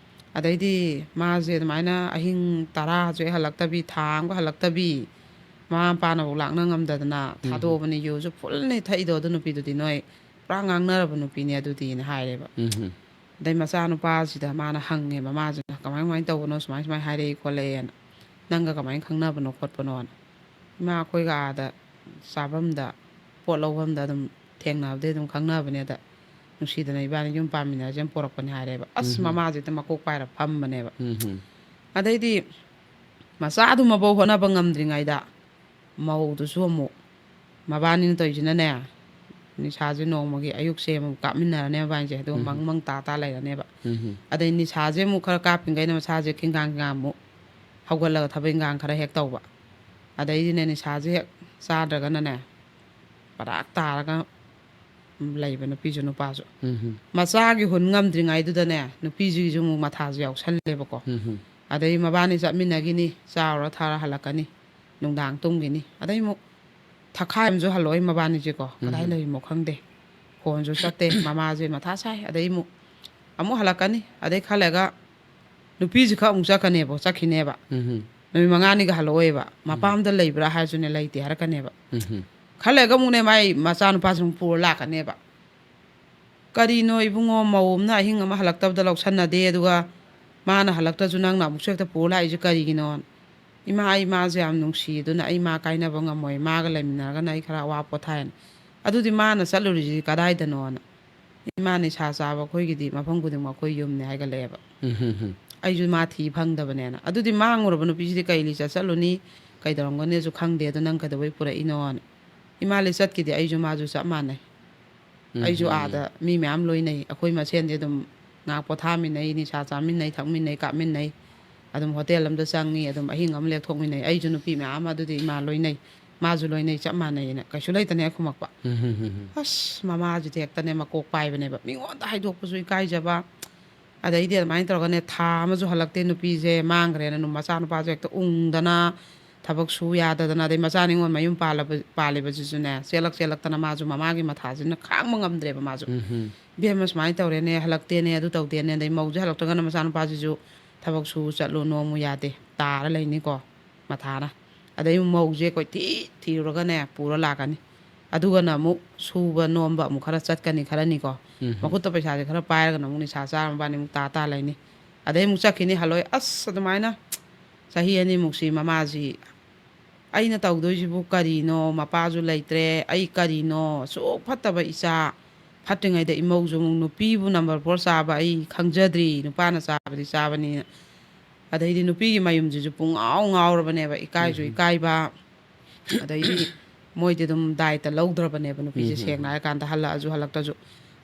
ꯑꯗꯩꯗꯤ ꯃꯥꯁꯦ ꯑꯗꯨꯃꯥꯏꯅ ꯑꯍꯤꯡ ꯇꯔꯥꯁꯨ ꯍꯦꯛ ꯍꯜꯂꯛꯇꯕꯤ, ꯊꯥ ꯑꯃꯒ ꯍꯜꯂꯛꯇꯕꯤ, ꯃꯃꯥ ꯃꯄꯥꯅꯐꯥꯎ ꯂꯥꯛꯅ ꯉꯝꯗꯗꯅ ꯊꯥꯗꯣꯛꯑꯕꯅꯤ꯫ "ꯌꯨꯁꯨ ꯐꯨꯜꯅꯤ ꯊꯛꯏꯗꯣ ꯑꯗꯨ ꯅꯨꯄꯤꯗꯨꯗꯤ, ꯅꯣꯏ ꯄꯨꯔꯥ ꯉꯥꯡꯅꯔꯕ ꯅꯨꯄꯤꯅꯦ ꯑꯗꯨꯗꯤꯅ" ꯍꯥꯏꯔꯦꯕ꯫ ꯑꯗꯩ ꯃꯆꯥꯅꯨꯄꯥꯁꯤꯗ ꯃꯥꯅ ꯍꯪꯉꯦ, ꯃꯃꯥꯁꯤꯅ, "ꯀꯃꯥꯏ, ꯀꯃꯥꯏꯅ ꯇꯧꯕꯅꯣ, ꯁꯨꯃꯥꯏ, ꯁꯨꯃꯥꯏꯅ ꯍꯥꯏꯔꯛꯏ ꯈꯣꯠꯂꯛꯑꯦꯅ, ꯅꯪꯒ ꯀꯃꯥꯏꯅ ꯈꯪꯅꯕꯅꯣ ꯈꯣꯠꯄꯅꯣꯅ?" "ꯏꯃꯥ, ꯑꯩꯈꯣꯏꯒ ꯑꯥꯗ ꯆꯥꯐꯝꯗ ꯄꯣꯠ ꯂꯧꯐꯝꯗ ꯑꯗꯨꯝ ꯊꯦꯡꯅꯕꯗꯩ ꯑꯗꯨꯝ ꯈꯪꯅꯕꯅꯦ, ꯑꯗ ꯅꯨꯡꯁꯤꯗꯅ ꯏꯕꯥꯅꯤ ꯌꯨꯝ ꯄꯥꯟꯃꯤꯟꯅꯔꯁꯦꯅ ꯄꯣꯔꯛꯄꯅꯦ" ꯍꯥꯏꯔꯦꯕ꯫ ꯑꯁ, ꯃꯃꯥꯁꯦ ꯍꯦꯛꯇ ꯃꯀꯣꯛ ꯄꯥꯏꯔ ꯐꯝꯕꯅꯦꯕ꯫ ꯑꯗꯩꯗꯤ ꯃꯆꯥꯗꯨꯃꯐꯥꯎ ꯍꯣꯠꯅꯕ ꯉꯝꯗ꯭ꯔꯤꯉꯩꯗ ꯃꯧꯗꯨꯁꯨ ꯑꯃꯨꯛ, ꯃꯕꯥꯅꯤꯅ ꯇꯧꯔꯤꯁꯤꯅꯅꯦ, ꯅꯤꯁꯥꯁꯦ ꯅꯣꯡꯃꯒꯤ ꯑꯌꯨꯛꯁꯦ ꯑꯃꯨꯛ ꯀꯥꯞꯃꯤꯟꯅꯔꯅꯦꯕ ꯏꯕꯥꯅꯤꯁꯦ, ꯑꯗꯨꯒ ꯎꯝ꯫ ꯃꯪ ꯃꯪ ꯇꯥ ꯇꯥ ꯂꯩꯔꯅꯦꯕ꯫ ꯎꯝ꯫ ꯑꯗꯩ ꯅꯤꯁꯥꯁꯦ ꯑꯃꯨꯛ ꯈꯔ ꯀꯥꯞꯄꯤꯉꯩꯗ ꯃꯁꯥꯁꯦ ꯈꯤꯡꯒꯥꯡ ꯈꯤꯡꯒꯥꯡ ꯑꯃꯨꯛ ꯍꯧꯒꯠꯂꯒ ꯊꯕꯛ ꯏꯟꯈꯥꯡ ꯈꯔ ꯍꯦꯛ ꯇꯧꯕ꯫ ꯑꯗꯩꯗꯤꯅꯦ, ꯅꯤꯁꯥꯁꯦ ꯍꯦꯛ ꯆꯥꯗ꯭ꯔꯒꯅꯅꯦ, ꯄꯔꯥꯛ ꯇꯥꯔꯒ ꯂꯩꯕ ꯅꯨꯄꯤꯁꯨ ꯅꯨꯄꯥꯁꯨ꯫ ꯎꯝ꯫ ꯃꯆꯥꯒꯤ ꯍꯨꯟ ꯉꯝꯗ꯭ꯔꯤꯉꯩꯗꯨꯗꯅꯦ, ꯅꯨꯄꯤꯁꯤꯒꯤꯁꯨ ꯑꯃꯨꯛ ꯃꯊꯥꯁꯨ ꯌꯥꯎꯁꯜꯂꯦꯕꯀꯣ꯫ ꯎꯝ꯫ ꯑꯗꯩ ꯃꯕꯥꯅꯤ ꯆꯠꯃꯤꯟꯅꯈꯤꯅꯤ, ꯆꯥꯔꯨꯔ ꯊꯥꯔ ꯍꯜꯂꯛꯀꯅꯤ, ꯅꯨꯡꯗꯥꯡ ꯇꯨꯝꯈꯤꯅꯤ꯫ ꯑꯗꯩ ꯑꯃꯨꯛ ꯊꯈꯥꯏ ꯑꯃꯁꯨ ꯍꯜꯂꯛꯑꯣꯏ ꯃꯕꯥꯅꯤꯁꯦꯀꯣ, ꯀꯗꯥꯏ ꯎꯝ꯫ ꯂꯩꯔꯤꯃꯣ ꯈꯪꯗꯦ꯫ ꯐꯣꯟꯁꯨ ꯆꯠꯇꯦ, ꯃꯃꯥꯁꯦ ꯃꯊꯥ ꯁꯥꯏ꯫ ꯑꯗꯩ ꯑꯃꯨꯛ, ꯑꯃꯨꯛ ꯍꯜꯂꯛꯀꯅꯤ꯫ ꯑꯗꯩ ꯈꯔ ꯂꯩꯔꯒ ꯅꯨꯄꯤꯁꯤ ꯈꯛ ꯑꯃꯨꯛ ꯆꯠꯀꯅꯦꯕ, ꯆꯠꯈꯤꯅꯦꯕ꯫ ꯎꯝ꯫ ꯅꯨꯃꯤꯠ ꯃꯉꯥꯅꯤꯒ ꯍꯜꯂꯛꯑꯣꯏꯕ꯫ ꯃꯄꯥꯝꯗ ꯂꯩꯕ꯭ꯔꯥ ꯍꯥꯏꯔꯁꯨꯅꯦ, "ꯂꯩꯇꯦ" ꯍꯥꯏꯔꯛꯀꯅꯦꯕ꯫ ꯎꯝ꯫ ꯈꯔ ꯂꯩꯔꯒ ꯑꯃꯨꯛꯅꯦ, ꯃꯥꯏ ꯃꯆꯥꯅꯨꯄꯥꯁꯨ ꯑꯃꯨꯛ ꯄꯨꯔ ꯂꯥꯛꯀꯅꯦꯕ꯫ "ꯀꯔꯤꯅꯣ ꯏꯕꯨꯡꯉꯣ, ꯃꯧ ꯑꯃꯅ ꯑꯍꯤꯡ ꯑꯃ ꯍꯜꯂꯛꯇꯕꯗ ꯂꯧꯁꯟꯅꯗꯦ, ꯑꯗꯨꯒ ꯃꯥꯅ ꯍꯜꯂꯛꯇ꯭ꯔꯁꯨ ꯅꯪꯅ ꯑꯃꯨꯛꯁꯨ ꯍꯦꯛꯇ ꯄꯨꯔ ꯂꯥꯛꯏꯁꯦ ꯀꯔꯤꯒꯤꯅꯣ?" "ꯏꯃꯥ, ꯑꯩ ꯃꯥꯁꯦ ꯌꯥꯝ ꯅꯨꯡꯁꯤ, ꯑꯗꯨꯅ ꯑꯩ ꯃꯥ ꯀꯥꯏꯅꯕ ꯉꯝꯃꯣꯏ, ꯃꯥꯒ ꯂꯩꯃꯤꯟꯅꯔꯒꯅ ꯑꯩ ꯈꯔ ꯑꯋꯥ ꯄꯣꯊꯥꯏꯅ"꯫ "ꯑꯗꯨꯗꯤ ꯃꯥꯅ ꯆꯠꯂꯨꯔꯤꯁꯤ ꯀꯗꯥꯏꯗꯅꯣꯅ?" "ꯏꯃꯥ, ꯅꯤꯁꯥ ꯆꯥꯕ ꯑꯩꯈꯣꯏꯒꯤꯗꯤ ꯃꯐꯝ ꯈꯨꯗꯤꯡꯃꯛ ꯑꯩꯈꯣꯏ ꯌꯨꯝꯅꯦ" ꯍꯥꯏꯒꯠꯂꯛꯑꯦꯕ꯫ ꯎꯝ꯫ ꯑꯩꯁꯨ ꯃꯥ ꯊꯤ ꯐꯪꯗꯕꯅꯦꯅ꯫ ꯑꯗꯨꯗꯤ ꯃꯥꯡꯉꯨꯔꯕ ꯅꯨꯄꯤꯁꯤꯗꯤ ꯀꯩ ꯂꯤꯆꯠ ꯆꯠꯂꯨꯅꯤ, ꯀꯩꯗꯧꯔꯝꯒꯅꯤꯁꯨ ꯈꯪꯗꯦ, ꯑꯗꯣ ꯅꯪ ꯀꯩꯗꯧꯕꯩ ꯄꯨꯔꯛꯏꯅꯣꯅ꯫ ꯏꯃꯥ, ꯂꯤꯆꯠꯀꯤꯗꯤ ꯑꯩꯁꯨ ꯃꯥꯁꯨ ꯆꯞ ꯃꯥꯟꯅꯩ꯫ ꯑꯩꯁꯨ ꯎꯝ꯫ ꯑꯥꯗ ꯃꯤ ꯃꯌꯥꯝ ꯂꯣꯏꯅꯩ, ꯑꯩꯈꯣꯏ ꯃꯁꯦꯟꯗꯤ ꯑꯗꯨꯝ ꯉꯥꯏꯍꯥꯛ ꯄꯣꯊꯥꯃꯤꯟꯅꯩ, ꯅꯤꯁꯥ ꯆꯥꯃꯤꯟꯅꯩ, ꯊꯛꯃꯤꯟꯅꯩ, ꯀꯥꯞꯃꯤꯟꯅꯩ, ꯑꯗꯨꯝ ꯍꯣꯇꯦꯜ ꯑꯃꯗ ꯆꯪꯉꯤ, ꯑꯗꯨꯝ ꯑꯍꯤꯡ ꯑꯃ ꯂꯦꯛꯊꯣꯛꯃꯤꯟꯅꯩ꯫ ꯑꯩꯁꯨ ꯅꯨꯄꯤ ꯃꯌꯥꯝ ꯑꯃ ꯑꯗꯨꯗꯤ ꯏꯃꯥ ꯂꯣꯏꯅꯩ, ꯃꯥꯁꯨ ꯂꯣꯏꯅꯩ, ꯆꯞ ꯃꯥꯟꯅꯩꯅ ꯀꯩꯁꯨ ꯂꯩꯇꯅꯦ ꯈꯨꯝꯃꯛꯄ꯫ ꯎꯝ, ꯎꯝ, ꯎꯝ꯫ ꯑꯁ, ꯃꯃꯥꯁꯤꯗꯤ ꯍꯦꯛꯇꯅꯦ ꯃꯀꯣꯛ ꯄꯥꯏꯕꯅꯦꯕ, ꯃꯤꯉꯣꯟꯗ ꯍꯥꯏꯗꯣꯛꯄꯁꯨ ꯏꯀꯥꯏꯖꯕ꯫ ꯑꯗꯩꯗꯤ ꯑꯗꯨꯃꯥꯏꯅ ꯇꯧꯔꯒꯅꯦ, ꯊꯥ ꯑꯃꯁꯨ ꯍꯜꯂꯛꯇꯦ, ꯅꯨꯄꯤꯁꯦ ꯃꯥꯡꯈ꯭ꯔꯦꯅ ꯅꯨ-, ꯃꯆꯥꯅꯨꯄꯥꯁꯦ ꯍꯦꯛꯇ ꯎꯪꯗꯅ, ꯊꯕꯛ ꯁꯨ ꯌꯥꯗꯗꯅ, ꯑꯗꯩ ꯃꯆꯥ ꯅꯤꯉꯣꯜ ꯃꯌꯨꯝ ꯄꯥꯜꯂꯕ-, ꯄꯥꯜꯂꯤꯕꯁꯤꯁꯨꯅꯦ, ꯆꯦꯜꯂꯛ ꯆꯦꯜꯂꯛꯇꯅ ꯃꯥꯁꯨ ꯃꯃꯥꯒꯤ ꯃꯊꯥꯁꯤꯅ ꯈꯥꯡꯕ ꯉꯝꯗ꯭ꯔꯦꯕ ꯃꯥꯁꯨ꯫ ꯎꯝ꯫ "ꯏꯕꯦꯝꯃ, ꯁꯨꯃꯥꯏꯅ ꯇꯧꯔꯦꯅꯦ, ꯍꯜꯂꯛꯇꯦꯅꯦ, ꯑꯗꯨ ꯇꯧꯗꯦꯅꯦ", ꯑꯗꯩ ꯃꯧꯁꯦ ꯍꯜꯂꯛꯇ꯭ꯔꯒꯅ ꯃꯆꯥꯅꯨꯄꯥꯁꯤꯁꯨ ꯊꯕꯛ ꯁꯨ ꯆꯠꯂꯨ ꯅꯣꯝꯃꯨ ꯌꯥꯗꯦ, ꯇꯥꯔ ꯂꯩꯅꯤꯀꯣ ꯃꯊꯥꯅ꯫ ꯑꯗꯩ ꯃꯧꯁꯦ ꯀꯣꯏꯊꯤ ꯊꯤꯔꯨꯔꯒꯅꯦ ꯄꯨꯔ ꯂꯥꯛꯀꯅꯤ꯫ ꯑꯗꯨꯒꯅ ꯑꯃꯨꯛ ꯁꯨꯕ ꯅꯣꯝꯕ ꯑꯃꯨꯛ ꯈꯔ ꯆꯠꯀꯅꯤ ꯈꯔꯅꯤꯀꯣ꯫ ꯎꯝ꯫ ꯃꯈꯨꯠꯇ ꯄꯩꯁꯥꯁꯦ ꯈꯔ ꯄꯥꯏꯔꯒꯅ ꯑꯃꯨꯛ ꯅꯤꯁꯥ ꯆꯥꯔ ꯃꯕꯥꯅꯤ ꯑꯃꯨꯛ ꯇꯥ ꯇꯥ ꯂꯩꯅꯤ꯫ ꯑꯗꯩ ꯑꯃꯨꯛ ꯆꯠꯈꯤꯅꯤ, ꯍꯜꯂꯣꯏ꯫ ꯑꯁ, ꯑꯗꯨꯃꯥꯏꯅ ꯆꯍꯤ ꯑꯅꯤꯃꯨꯛꯁꯤ ꯃꯃꯥꯁꯤ ꯑꯩꯅ ꯇꯧꯗꯣꯏꯁꯤꯕꯨ ꯀꯔꯤꯅꯣ? ꯃꯄꯥꯁꯨ ꯂꯩꯇ꯭ꯔꯦ꯫ ꯑꯩ ꯀꯔꯤꯅꯣ? ꯑꯁꯨꯛ ꯐꯠꯇꯕ ꯏꯆꯥ, ꯐꯠꯇ꯭ꯔꯤꯉꯩꯗ ꯏꯃꯧꯁꯨ ꯑꯃꯨꯛ ꯅꯨꯄꯤꯕꯨ number four ꯆꯥꯕ ꯑꯩ ꯈꯪꯖꯗ꯭ꯔꯤ, ꯅꯨꯄꯥꯅ ꯆꯥꯕꯗꯤ ꯆꯥꯕꯅꯤꯅ꯫ ꯑꯗꯩꯗꯤ ꯅꯨꯄꯤꯒꯤ ꯃꯌꯨꯝꯁꯤꯁꯨ ꯄꯨꯡꯉꯥꯎ ꯉꯥꯎꯔꯕꯅꯦꯕ, ꯏꯀꯥꯏꯁꯨ ꯎꯝ꯫ ꯏꯀꯥꯏꯕ, ꯑꯗꯩꯗꯤ ꯃꯣꯏꯗꯤ ꯑꯗꯨꯝ ꯗꯥꯏꯇ ꯂꯧꯗ꯭ꯔꯕꯅꯦꯕ ꯅꯨꯄꯤꯁꯦ, ꯎꯝ, ꯁꯦꯡꯅ ꯍꯥꯏꯔꯀꯥꯟꯗ, ꯍꯜꯂꯛꯑꯁꯨ ꯍꯜꯂꯛꯇ꯭ꯔꯁꯨ꯫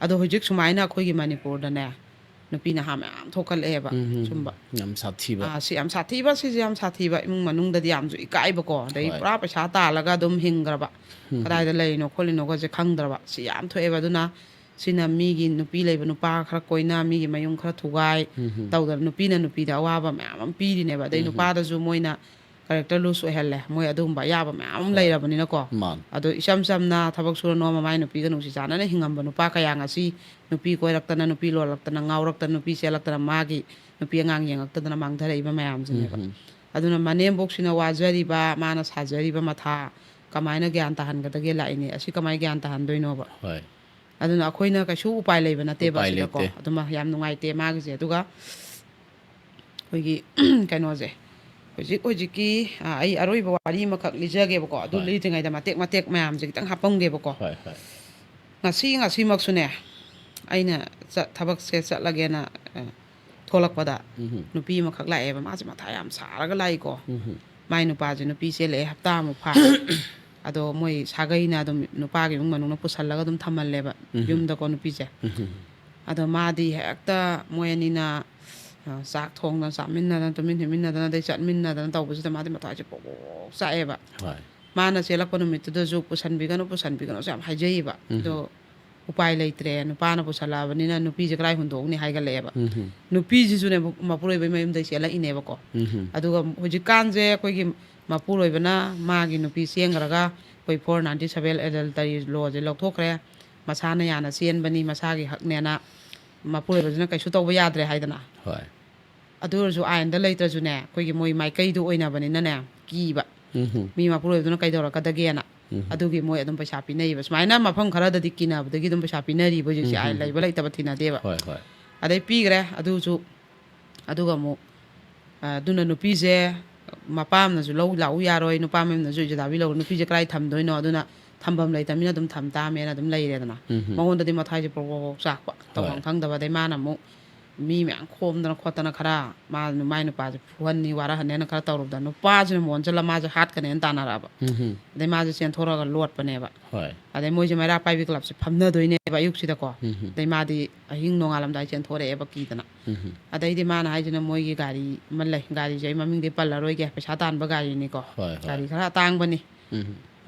ꯑꯗꯣ ꯍꯧꯖꯤꯛ ꯁꯨꯃꯥꯏꯅ ꯑꯩꯈꯣꯏꯒꯤ ꯃꯅꯤꯄꯨꯔꯗꯅꯦ, ꯅꯨꯄꯤ ꯅꯍꯥ ꯃꯌꯥꯝ ꯊꯣꯛꯀꯠꯂꯛꯑꯦꯕ, ꯎꯝ, ꯁꯨꯝꯕ꯫ ꯌꯥꯝ ꯁꯥꯊꯤꯕ꯫ ꯑꯥ, ꯁꯤ ꯌꯥꯝ ꯁꯥꯊꯤꯕ, ꯁꯤꯁꯦ ꯌꯥꯝ ꯁꯥꯊꯤꯕ꯫ ꯏꯃꯨꯡ ꯃꯅꯨꯡꯗꯗꯤ ꯌꯥꯝꯁꯨ ꯏꯀꯥꯏꯕꯀꯣ, ꯑꯗꯩ, ꯍꯣꯏ, ꯄꯨꯔꯥ ꯄꯩꯁꯥ ꯇꯥꯜꯂꯒ ꯑꯗꯨꯝ ꯍꯤꯡꯈ꯭ꯔꯕ, ꯎꯝ, ꯀꯗꯥꯏꯗ ꯂꯩꯔꯤꯅꯣ ꯈꯣꯠꯂꯤꯅꯣꯒꯁꯦ ꯈꯪꯗ꯭ꯔꯕ, ꯁꯤ ꯌꯥꯝ ꯊꯣꯛꯑꯦꯕ꯫ ꯑꯗꯨꯅ ꯁꯤꯅ ꯃꯤꯒꯤ ꯅꯨꯄꯤ ꯂꯩꯕ ꯅꯨꯄꯥ ꯈꯔ ꯀꯣꯏꯅ, ꯃꯤꯒꯤ ꯃꯌꯨꯝ ꯈꯔ ꯊꯨꯒꯥꯏ, ꯎꯝ, ꯇꯧꯗꯅ ꯅꯨꯄꯤꯅ ꯅꯨꯄꯤꯗ ꯑꯋꯥꯕ ꯃꯌꯥꯝ ꯑꯃ ꯄꯤꯔꯤꯅꯦꯕ꯫ ꯑꯗꯩ, ꯎꯝ, ꯅꯨꯄꯥꯗꯁꯨ ꯃꯣꯏꯅ ꯀꯦꯔꯦꯛꯇꯔ ꯂꯨꯁ ꯑꯣꯏꯍꯜꯂꯦ꯫ ꯃꯣꯏ ꯑꯗꯨꯒꯨꯝꯕ ꯑꯌꯥꯕ ꯃꯌꯥꯝ ꯑꯃ, ꯍꯣꯏ, ꯂꯩꯔꯕꯅꯤꯅꯀꯣ꯫ ꯃꯥꯅꯤ꯫ ꯑꯗꯣ ꯏꯆꯝ ꯆꯝꯅ ꯊꯕꯛ ꯁꯨꯔ ꯅꯣꯝꯃ ꯃꯥꯏ ꯅꯨꯄꯤꯒ ꯅꯨꯡꯁꯤ ꯆꯥꯟꯅꯅ ꯍꯤꯡꯉꯝꯕ ꯅꯨꯄꯥ ꯀꯌꯥ ꯉꯁꯤ ꯅꯨꯄꯤ ꯀꯣꯏꯔꯛꯇꯅ, ꯅꯨꯄꯤ ꯂꯣꯜꯂꯛꯇꯅ, ꯉꯥꯎꯔꯛꯇꯅ, ꯅꯨꯄꯤ ꯆꯦꯜꯂꯛꯇꯅ, ꯃꯥꯒꯤ ꯅꯨꯄꯤ ꯑꯉꯥꯡ ꯌꯦꯡꯉꯛꯇꯗꯅ ꯃꯥꯡꯊꯔꯛꯏꯕ ꯃꯌꯥꯝꯁꯤꯅꯦꯕ꯫ ꯎꯝ꯫ ꯑꯗꯨꯅ ꯃꯅꯦꯝꯕꯣꯛꯁꯤꯅ ꯋꯥꯖꯔꯤꯕ, ꯃꯥꯅ ꯁꯥꯖꯔꯤꯕ ꯃꯊꯥ ꯀꯃꯥꯏꯅ ꯒ꯭ꯌꯥꯟ ꯇꯥꯍꯟꯒꯗꯒꯦ ꯂꯥꯛꯏꯅꯦ꯫ ꯑꯁꯤ ꯀꯃꯥꯏꯅ ꯒ꯭ꯌꯥꯟ ꯇꯥꯍꯟꯗꯣꯏꯅꯣꯕ? ꯍꯣꯏ꯫ ꯑꯗꯨꯅ ꯑꯩꯈꯣꯏꯅ ꯀꯩꯁꯨ ꯎꯄꯥꯏ ꯂꯩꯕ ꯅꯠꯇꯦꯕ ꯎꯄꯥꯏ ꯁꯤꯗꯀꯣ꯫ ꯂꯩꯇꯦ꯫ ꯑꯗꯨꯃ ꯌꯥꯝ ꯅꯨꯡꯉꯥꯏꯇꯦ ꯃꯥꯒꯤꯁꯦ꯫ ꯑꯗꯨꯒ ꯑꯩꯈꯣꯏꯒꯤ ꯀꯩꯅꯣꯁꯦ, ꯍꯧꯖꯤꯛ ꯍꯧꯖꯤꯛꯀꯤ, ꯑ, ꯑꯩ ꯑꯔꯣꯏꯕ ꯋꯥꯔꯤ ꯑꯃꯈꯛ ꯂꯤꯖꯒꯦꯕꯀꯣ꯫ ꯑꯗꯨ, ꯍꯣꯏ, ꯂꯤꯗ꯭ꯔꯤꯉꯩꯗ ꯃꯇꯦꯛ ꯃꯇꯦꯛ ꯃꯌꯥꯝꯁꯦ ꯈꯤꯇꯪ ꯍꯥꯞꯄꯝꯒꯦꯕꯀꯣ꯫ ꯍꯣꯏ, ꯍꯣꯏ꯫ ꯉꯁꯤ, ꯉꯁꯤꯃꯛꯁꯨꯅꯦ, ꯑꯩꯅ ꯆꯠ-, ꯊꯕꯛꯁꯦ ꯆꯠꯂꯒꯦꯅ, ꯑ, ꯊꯣꯛꯂꯛꯄꯗ, ꯎꯝ, ꯅꯨꯄꯤ ꯑꯃꯈꯛ ꯂꯥꯛꯑꯦꯕ꯫ ꯃꯥꯁꯦ ꯃꯊꯥ ꯌꯥꯝ ꯁꯥꯔꯒ ꯂꯥꯛꯏꯀꯣ꯫ ꯎꯝ꯫ ꯃꯥꯏ ꯅꯨꯄꯥꯁꯦ ꯅꯨꯄꯤ ꯆꯦꯜꯂꯛꯑꯦ, ꯍꯞꯇꯥꯃꯨꯛ ꯐꯥꯔꯦ꯫ ꯑꯗꯣ ꯃꯣꯏ ꯁꯥꯒꯩꯅ ꯑꯗꯨꯝ ꯅꯨꯄꯥꯒꯤ ꯏꯃꯨꯡ ꯃꯅꯨꯡꯅ ꯄꯨꯁꯜꯂꯒ ꯑꯗꯨꯝ ꯊꯝꯍꯜꯂꯦꯕ, ꯎꯝ, ꯌꯨꯝꯗꯀꯣ, ꯅꯨꯄꯤꯁꯦ꯫ ꯎꯝ꯫ ꯑꯗꯣ ꯃꯥꯗꯤ ꯍꯦꯛꯇ ꯃꯣꯏ ꯑꯅꯤꯅ, ꯑ, ꯆꯥꯛ ꯊꯣꯡꯗꯅ ꯆꯥꯃꯤꯟꯅꯗꯅ, ꯇꯨꯃꯤꯟ ꯍꯤꯞꯃꯤꯟꯅꯗꯅ, ꯑꯗꯩ ꯆꯠꯃꯤꯟꯅꯗꯅ ꯇꯧꯕꯁꯤꯗ ꯃꯥꯗꯤ ꯃꯊꯥꯁꯦ ꯄꯣꯛ ꯄꯣꯛ ꯆꯥꯛꯑꯦꯕ꯫ ꯍꯣꯏ꯫ ꯃꯥꯅ ꯆꯦꯜꯂꯛꯄ ꯅꯨꯃꯤꯠꯇꯨꯗꯁꯨ "ꯄꯨꯁꯟꯕꯤꯒꯅꯨ, ꯄꯨꯁꯟꯕꯤꯒꯅꯨꯁꯨ" ꯌꯥꯝ ꯍꯥꯏꯖꯩꯌꯦꯕ꯫ ꯎꯝ꯫ ꯑꯗꯣ ꯎꯄꯥꯏ ꯂꯩꯇ꯭ꯔꯦ, ꯅꯨꯄꯥꯅ ꯄꯨꯁꯜꯂꯛꯑꯕꯅꯤꯅ ꯅꯨꯄꯤꯁꯦ ꯀꯗꯥꯏ ꯍꯨꯟꯗꯣꯛꯎꯅꯤ ꯍꯥꯏꯒꯠꯂꯛꯑꯦꯕ꯫ ꯎꯝ꯫ ꯅꯨꯄꯤꯁꯤꯁꯨꯅꯦ, ꯃꯄꯨꯔꯣꯏꯕꯩ ꯃꯌꯨꯝꯗꯩ ꯆꯦꯜꯂꯛꯏꯅꯦꯕꯀꯣ꯫ ꯎꯝ꯫ ꯑꯗꯨꯒ ꯍꯧꯖꯤꯛꯀꯥꯟꯁꯦ ꯑꯩꯈꯣꯏꯒꯤ ꯃꯄꯨꯔꯣꯏꯕꯅ ꯃꯥꯒꯤ ꯅꯨꯄꯤ ꯆꯦꯟꯈ꯭ꯔꯒ ꯑꯩꯈꯣꯏ four ninety seven adultery lawꯁꯦ ꯂꯧꯊꯣꯛꯈ꯭ꯔꯦ꯫ ꯃꯁꯥꯅ ꯌꯥꯅ ꯆꯦꯟꯕꯅꯤ, ꯃꯁꯥꯒꯤ ꯍꯛꯅꯦꯅ ꯃꯄꯨꯔꯣꯏꯕꯁꯤꯅ ꯀꯩꯁꯨ ꯇꯧꯕ ꯌꯥꯗ꯭ꯔꯦ ꯍꯥꯏꯗꯅ꯫ ꯍꯣꯏ꯫ ꯑꯗꯨ ꯑꯣꯏꯔꯁꯨ ꯑꯥꯏꯟꯗ ꯂꯩꯇ꯭ꯔꯁꯨꯅꯦ, ꯑꯩꯈꯣꯏꯒꯤ ꯃꯣꯏ ꯃꯥꯏꯀꯩꯗꯣ ꯑꯣꯏꯅꯕꯅꯤꯅꯅꯦ, ꯀꯤꯕ꯫ ꯎꯝ꯫ ꯃꯤ ꯃꯄꯨꯔꯣꯏꯕꯗꯨꯅ ꯀꯩꯗꯧꯔꯛꯀꯗꯒꯦꯅ꯫ ꯎꯝ꯫ ꯑꯗꯨꯒꯤ ꯃꯣꯏ ꯑꯗꯨꯝ ꯄꯩꯁꯥ ꯄꯤꯅꯩꯌꯦꯕ꯫ ꯁꯨꯃꯥꯏꯅ ꯃꯐꯝ ꯈꯔꯗꯗꯤ ꯀꯤꯅꯕꯗꯒꯤ ꯑꯗꯨꯝ ꯄꯩꯁꯥ ꯄꯤꯅꯔꯤꯕ ꯍꯧꯖꯤꯛꯁꯦ, ꯎꯝ꯫ ꯑꯥꯏꯟ ꯂꯩꯕ ꯂꯩꯇꯕ ꯊꯤꯅꯗꯦꯕ꯫ ꯍꯣꯏ, ꯍꯣꯏ꯫ ꯑꯗꯩ ꯄꯤꯈ꯭ꯔꯦ ꯑꯗꯨꯁꯨ꯫ ꯑꯗꯨꯒ ꯑꯃꯨꯛ, ꯑ, ꯑꯗꯨꯅ ꯅꯨꯄꯤꯁꯦ ꯃꯄꯥ ꯑꯃꯅꯁꯨ ꯂꯧ ꯂꯥꯛꯎ ꯌꯥꯔꯣꯏ, ꯅꯨꯄꯥ ꯃꯌꯨꯝꯅꯁꯨ ꯏꯖꯗꯥꯕꯤ ꯂꯧꯔꯣꯏ, ꯅꯨꯄꯤꯁꯦ ꯀꯗꯥꯏ ꯊꯝꯗꯣꯏꯅꯣ? ꯑꯗꯨꯅ ꯊꯝꯐꯝ ꯂꯩꯇꯕꯅꯤꯅ ꯑꯗꯨꯝ ꯊꯝ ꯇꯥꯕꯅꯦꯅ ꯑꯗꯨꯝ ꯂꯩꯔꯦꯗꯅ꯫ ꯎꯝ꯫ ꯃꯉꯣꯟꯗꯗꯤ ꯃꯊꯥꯏꯁꯦ ꯄ꯭ꯔꯣꯛ ꯄ꯭ꯔꯣꯛ ꯄ꯭ꯔꯣꯛ ꯆꯥꯛꯄ, ꯇꯧꯐꯝ, ꯍꯣꯏ, ꯈꯪꯗꯕ꯫ ꯑꯗꯩ ꯃꯥꯅ ꯑꯃꯨꯛ ꯃꯤ ꯃꯌꯥꯝ ꯈꯣꯝꯗꯅ ꯈꯣꯠꯇꯅ ꯈꯔ ꯃꯥ ꯃꯥꯏ ꯅꯨꯄꯥꯁꯦ ꯐꯨꯍꯟꯅꯤ ꯋꯥꯔꯍꯟꯅꯤꯅ ꯈꯔ ꯇꯧꯔꯨꯕꯗ ꯅꯨꯄꯥꯁꯤꯅ ꯃꯣꯟꯁꯤꯜꯂ ꯃꯥꯁꯦ ꯍꯥꯠꯀꯅꯦꯅ ꯇꯥꯟꯅꯔꯛꯑꯕ꯫ ꯎꯝ꯫ ꯑꯗꯩ ꯃꯥꯁꯦ ꯆꯦꯟꯊꯣꯔꯛꯑꯒ ꯂꯣꯠꯄꯅꯦꯕ꯫ ꯍꯣꯏ꯫ ꯑꯗꯩ ꯃꯣꯏꯁꯦ ꯃꯩꯔꯥ ꯄꯥꯏꯕꯤ ꯀ꯭ꯂꯕꯁꯦ ꯐꯝꯅꯗꯣꯏꯅꯦꯕ ꯑꯌꯨꯛꯁꯤꯗꯀꯣ꯫ ꯎꯝ꯫ ꯑꯗꯩ ꯃꯥꯗꯤ ꯑꯍꯤꯡ ꯅꯣꯡꯉꯥꯜꯂꯝꯗꯥꯏ ꯆꯦꯟꯊꯣꯔꯛꯑꯦꯕ ꯀꯤꯗꯅ꯫ ꯎꯝ꯫ ꯑꯗꯩꯗꯤ ꯃꯥꯅ ꯍꯥꯏꯁꯤꯅ ꯃꯣꯏꯒꯤ ꯒꯥꯔꯤ ꯑꯃ ꯂꯩ, ꯒꯥꯔꯤꯁꯦ ꯑꯩ ꯃꯃꯤꯡꯗꯤ ꯄꯜꯂꯔꯣꯏꯒꯦ, ꯄꯩꯁꯥ ꯇꯥꯟꯕ ꯒꯥꯔꯤꯅꯤꯀꯣ꯫ ꯍꯣꯏ, ꯍꯣꯏ꯫ ꯒꯥꯔꯤ ꯈꯔ ꯑꯇꯥꯡꯕꯅꯤ꯫ ꯎꯝ꯫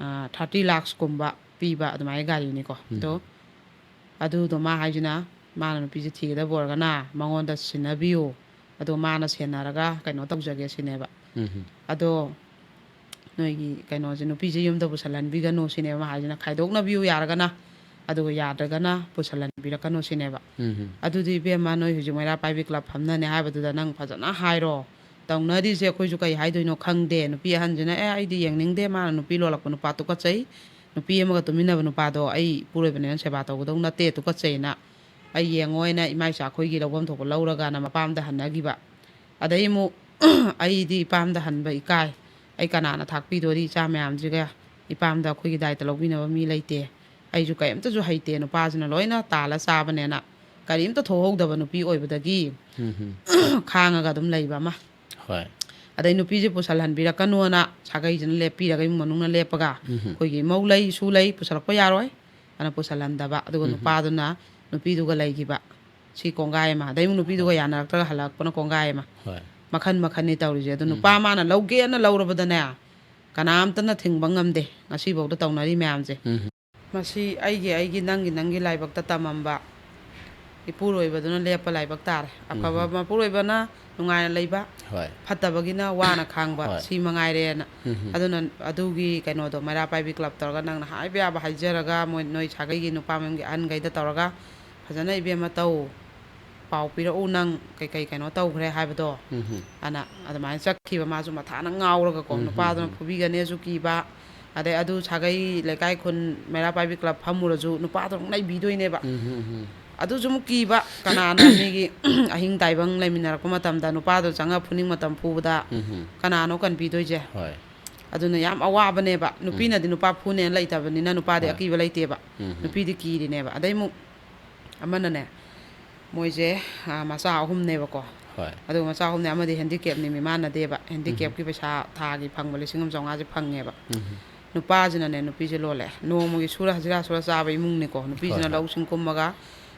ꯊꯥꯔꯇꯤ ꯂꯥꯛꯁꯀꯨꯝꯕ ꯄꯤꯕ ꯑꯗꯨꯃꯥꯏꯅ ꯒꯥꯔꯤꯅꯤꯀꯣ꯫ ꯎꯝ꯫ ꯑꯗꯣ ꯑꯗꯨꯗꯣ ꯃꯥ ꯍꯥꯏꯁꯤꯅ ꯃꯥꯅ ꯅꯨꯄꯤꯁꯦ ꯊꯤꯒꯗꯕ ꯑꯣꯏꯔꯒꯅ ꯃꯉꯣꯟꯗ ꯁꯤꯟꯅꯕꯤꯌꯨ, ꯑꯗꯣ ꯃꯥꯅ ꯁꯦꯟꯅꯔꯒ ꯀꯩꯅꯣ ꯇꯧꯖꯒꯦ ꯁꯤꯅꯦꯕ꯫ ꯎꯝ꯫ ꯑꯗꯣ ꯅꯣꯏꯒꯤ ꯀꯩꯅꯣꯁꯦ, ꯅꯨꯄꯤꯁꯦ ꯌꯨꯝꯗ ꯄꯨꯁꯜꯍꯟꯕꯤꯒꯅꯨ ꯁꯤꯅꯦꯕ ꯃꯥ ꯍꯥꯏꯁꯤꯅ, ꯈꯥꯏꯗꯣꯛꯅꯕꯤꯌꯨ ꯌꯥꯔꯒꯅ, ꯑꯗꯨꯒ ꯌꯥꯗ꯭ꯔꯒꯅ ꯄꯨꯁꯜꯍꯟꯕꯤꯔꯛꯀꯅꯨ ꯁꯤꯅꯦꯕ꯫ ꯎꯝ꯫ ꯑꯗꯨꯗꯤ ꯏꯕꯦꯝꯃ, ꯅꯣꯏ ꯍꯧꯖꯤꯛ ꯃꯩꯔꯥ ꯄꯥꯏꯕꯤ ꯀ꯭ꯂꯕ ꯐꯝꯅꯅꯦ ꯍꯥꯏꯕꯗꯨꯗ ꯅꯪ ꯐꯖꯅ ꯍꯥꯏꯔꯣ꯫ ꯇꯧꯅꯔꯤꯁꯦ ꯑꯩꯈꯣꯏꯁꯨ ꯀꯩ ꯍꯥꯏꯗꯣꯏꯅꯣ ꯈꯪꯗꯦ꯫ ꯅꯨꯄꯤ ꯑꯍꯟꯁꯤꯅ, "ꯑꯦ, ꯑꯩꯗꯤ ꯌꯦꯡꯅꯤꯡꯗꯦ, ꯃꯥꯅ ꯅꯨꯄꯤ ꯂꯣꯜꯂꯛꯄ ꯅꯨꯄꯥ ꯇꯨꯀꯠꯆꯩ, ꯅꯨꯄꯤ ꯑꯃꯒ ꯇꯨꯃꯤꯟꯅꯕ ꯅꯨꯄꯥꯗꯣ ꯑꯩ ꯏꯄꯨꯔꯣꯏꯕꯅꯦꯅ ꯁꯦꯕꯥ ꯇꯧꯒꯗꯧ ꯅꯠꯇꯦ, ꯇꯨꯀꯠꯆꯩꯅ ꯑꯩ ꯌꯦꯡꯉꯣꯏꯅ ꯏꯃꯥ ꯏꯆꯥ ꯑꯩꯈꯣꯏꯒꯤ ꯂꯧꯐꯝ ꯊꯣꯛꯄ ꯂꯧꯔꯒꯅ ꯃꯄꯥꯝꯗ ꯍꯟꯅꯈꯤꯕ꯫ ꯑꯗꯩ ꯑꯃꯨꯛ ꯑꯩꯗꯤ ꯏꯄꯥꯝꯗ ꯍꯟꯕ ꯏꯀꯥꯏ, ꯑꯩ ꯀꯅꯥꯅ ꯊꯥꯛꯄꯤꯗꯣꯔꯤ ꯏꯆꯥ ꯃꯌꯥꯝꯁꯤꯒ, ꯏꯄꯥꯝꯗ ꯑꯩꯈꯣꯏꯒꯤ ꯗꯥꯏꯇ ꯂꯧꯕꯤꯅꯕ ꯃꯤ ꯂꯩꯇꯦ, ꯑꯩꯁꯨ ꯀꯔꯤꯝꯇꯁꯨ ꯍꯩꯇꯦ, ꯅꯨꯄꯥꯁꯤꯅ ꯂꯣꯏꯅ ꯇꯥꯜꯂ ꯆꯥꯕꯅꯦꯅ ꯀꯔꯤꯝꯇ ꯊꯣꯛꯍꯧꯗꯕ ꯅꯨꯄꯤ ꯑꯣꯏꯕꯗꯒꯤ ꯎꯝ꯫ ꯈꯥꯡꯉꯒ ꯑꯗꯨꯝ ꯂꯩꯕ ꯑꯃ꯫ ꯍꯣꯏ꯫ ꯑꯗꯩ ꯅꯨꯄꯤꯁꯦ ꯄꯨꯁꯜꯍꯟꯕꯤꯔꯛꯀꯅꯣꯅ ꯁꯥꯒꯩꯁꯤꯅ ꯂꯦꯞꯄꯤꯔꯒ ꯏꯃꯨꯡ ꯃꯅꯨꯡꯅ ꯂꯦꯞꯄꯒ ꯎꯝ꯫ ꯑꯩꯈꯣꯏꯒꯤ ꯃꯧ ꯂꯩ ꯏꯁꯨ ꯂꯩ ꯄꯨꯁꯜꯂꯛꯄ ꯌꯥꯔꯣꯏ ꯑꯅ ꯄꯨꯁꯜꯍꯟꯗꯕ꯫ ꯑꯗꯨꯒ ꯎꯝ꯫ ꯅꯨꯄꯥꯗꯨꯅ ꯅꯨꯄꯤꯗꯨꯒ ꯂꯩꯈꯤꯕ꯫ ꯁꯤ ꯀꯣꯡꯒꯥꯏ ꯑꯃ꯫ ꯑꯗꯩ ꯑꯃꯨꯛ ꯅꯨꯄꯤꯗꯨꯒ ꯍꯣꯏ꯫ ꯌꯥꯅꯔꯛꯇ꯭ꯔꯒ ꯍꯜꯂꯛꯄꯅ ꯀꯣꯡꯒꯥꯏ ꯑꯃ꯫ ꯍꯣꯏ꯫ ꯃꯈꯟ ꯃꯈꯟꯅꯤ ꯇꯧꯔꯤꯁꯦ꯫ ꯑꯗꯨ ꯎꯝ꯫ ꯅꯨꯄꯥ ꯃꯥꯅ ꯂꯧꯒꯦꯅ ꯂꯧꯔꯕꯗꯅꯦ, ꯀꯅꯥꯝꯇꯅ ꯊꯤꯡꯕ ꯉꯝꯗꯦ ꯉꯁꯤꯐꯥꯎꯗ ꯇꯧꯅꯔꯤ ꯃꯌꯥꯝꯁꯦ꯫ ꯎꯝ꯫ ꯃꯁꯤ ꯑꯩꯒꯤ, ꯑꯩꯒꯤ, ꯅꯪꯒꯤ, ꯅꯪꯒꯤ ꯂꯥꯏꯕꯛꯇ ꯇꯝꯃꯝꯕ ꯏꯄꯨꯔꯣꯏꯕꯗꯨꯅ ꯂꯦꯞꯄ ꯂꯥꯏꯕꯛ ꯇꯥꯔꯦ꯫ ꯑꯐꯕ ꯎꯝ꯫ ꯃꯄꯨꯔꯣꯏꯕꯅ ꯅꯨꯡꯉꯥꯏꯅ ꯂꯩꯕ, ꯍꯣꯏ꯫ ꯐꯠꯇꯕꯒꯤꯅ ꯋꯥꯅ ꯈꯥꯡꯕ, ꯍꯣꯏ꯫ ꯁꯤ ꯃꯉꯥꯏꯔꯦꯅ꯫ ꯎꯝ꯫ ꯑꯗꯨꯅ ꯑꯗꯨꯒꯤ ꯀꯩꯅꯣꯗꯣ ꯃꯩꯔꯥ ꯄꯥꯏꯕꯤ ꯀ꯭ꯂꯕ ꯇꯧꯔꯒ ꯅꯪꯅ ꯍꯥꯏꯕ ꯌꯥꯕ ꯍꯥꯏꯖꯔꯒ ꯃꯣꯏ ꯅꯣꯏ ꯁꯥꯒꯩꯒꯤ ꯅꯨꯄꯥ ꯃꯌꯨꯝꯒꯤ ꯑꯍꯟꯈꯩꯗ ꯇꯧꯔꯒ ꯐꯖꯅ ꯏꯕꯦꯝꯃ ꯇꯧ, ꯄꯥꯎ ꯄꯤꯔꯛꯎ ꯅꯪ ꯀꯩꯀꯩ ꯀꯩꯅꯣ ꯇꯧꯈ꯭ꯔꯦ ꯍꯥꯏꯕꯗꯣ꯫ ꯎꯝ꯫ ꯑꯅ ꯑꯗꯨꯃꯥꯏꯅ ꯆꯠꯈꯤꯕ ꯃꯥꯁꯨ ꯃꯊꯥꯅ ꯉꯥꯎꯔꯒꯀꯣ ꯎꯝ, ꯅꯨꯄꯥꯗꯨꯅ ꯎꯝ꯫ ꯐꯨꯕꯤꯒꯅꯦꯁꯨ ꯀꯤꯕ, ꯑꯗꯩ ꯑꯗꯨ ꯁꯥꯒꯩ ꯂꯩꯀꯥꯏ ꯈꯨꯟ ꯃꯩꯔꯥ ꯄꯥꯏꯕꯤ ꯀ꯭ꯂꯕ ꯐꯝꯃꯨꯔꯁꯨ ꯅꯨꯄꯥꯗꯣ ꯑꯃꯨꯛ ꯅꯩꯕꯤꯗꯣꯏꯅꯦꯕ꯫ ꯎꯝ, ꯎꯝ, ꯎꯝ꯫ ꯑꯗꯨꯁꯨ ꯑꯃꯨꯛ ꯀꯤꯕ, ꯀꯅꯥꯅ ꯃꯤꯒꯤ ꯑꯍꯤꯡ ꯇꯥꯏꯕꯪ ꯂꯩꯃꯤꯟꯅꯔꯛꯄ ꯃꯇꯝꯗ ꯅꯨꯄꯥꯗꯣ ꯆꯪꯉ ꯐꯨꯅꯤꯡ ꯃꯇꯝ ꯐꯨꯕꯗ ꯎꯝ, ꯎꯝ꯫ ꯀꯅꯥꯅꯣ ꯀꯟꯕꯤꯗꯣꯏꯁꯦ? ꯍꯣꯏ꯫ ꯑꯗꯨꯅ ꯌꯥꯝ ꯑꯋꯥꯕꯅꯦꯕ꯫ ꯎꯝ꯫ ꯅꯨꯄꯤꯅꯗꯤ ꯅꯨꯄꯥ ꯐꯨꯅꯦꯅ ꯂꯩꯇꯕꯅꯤꯅ ꯅꯨꯄꯥꯗꯤ ꯍꯣꯏ꯫ ꯑꯀꯤꯕ ꯂꯩꯇꯦꯕ꯫ ꯎꯝ, ꯎꯝ꯫ ꯅꯨꯄꯤꯗꯤ ꯀꯤꯔꯤꯅꯦꯕ꯫ ꯑꯗꯩ ꯑꯃꯨꯛ ꯑꯃꯅꯅꯦ, ꯃꯣꯏꯁꯦ, ꯑ, ꯃꯆꯥ ꯑꯍꯨꯝꯅꯦꯕꯀꯣ꯫ ꯍꯣꯏ꯫ ꯑꯗꯨꯒ ꯃꯆꯥ ꯑꯍꯨꯝꯅꯦ, ꯑꯃꯗꯤ ꯍꯦꯟꯗꯤꯀꯦꯞꯅꯤ, ꯃꯤꯃꯥꯟꯅꯗꯦꯕ꯫ ꯎꯝ꯫ ꯍꯦꯟꯗꯤꯀꯦꯞꯀꯤ ꯄꯩꯁꯥ ꯊꯥꯒꯤ ꯐꯪꯕ ꯂꯤꯁꯤꯡ ꯑꯃ ꯆꯥꯝꯃꯉꯥꯁꯦ ꯐꯪꯉꯦꯕ꯫ ꯎꯝ꯫ ꯅꯨꯄꯥꯁꯤꯅꯅꯦ ꯅꯨꯄꯤꯁꯦ ꯂꯣꯜꯂꯦ꯫ ꯅꯣꯡꯃꯒꯤ ꯁꯨꯔ ꯍꯖꯤꯔꯥ ꯁꯨꯔ ꯆꯥꯕ ꯏꯃꯨꯡꯅꯤꯀꯣ꯫ ꯍꯣꯏ, ꯅꯨꯄꯤꯁꯤꯅ ꯍꯣꯏ꯫ ꯂꯧꯁꯤꯡ ꯀꯨꯝꯃꯒ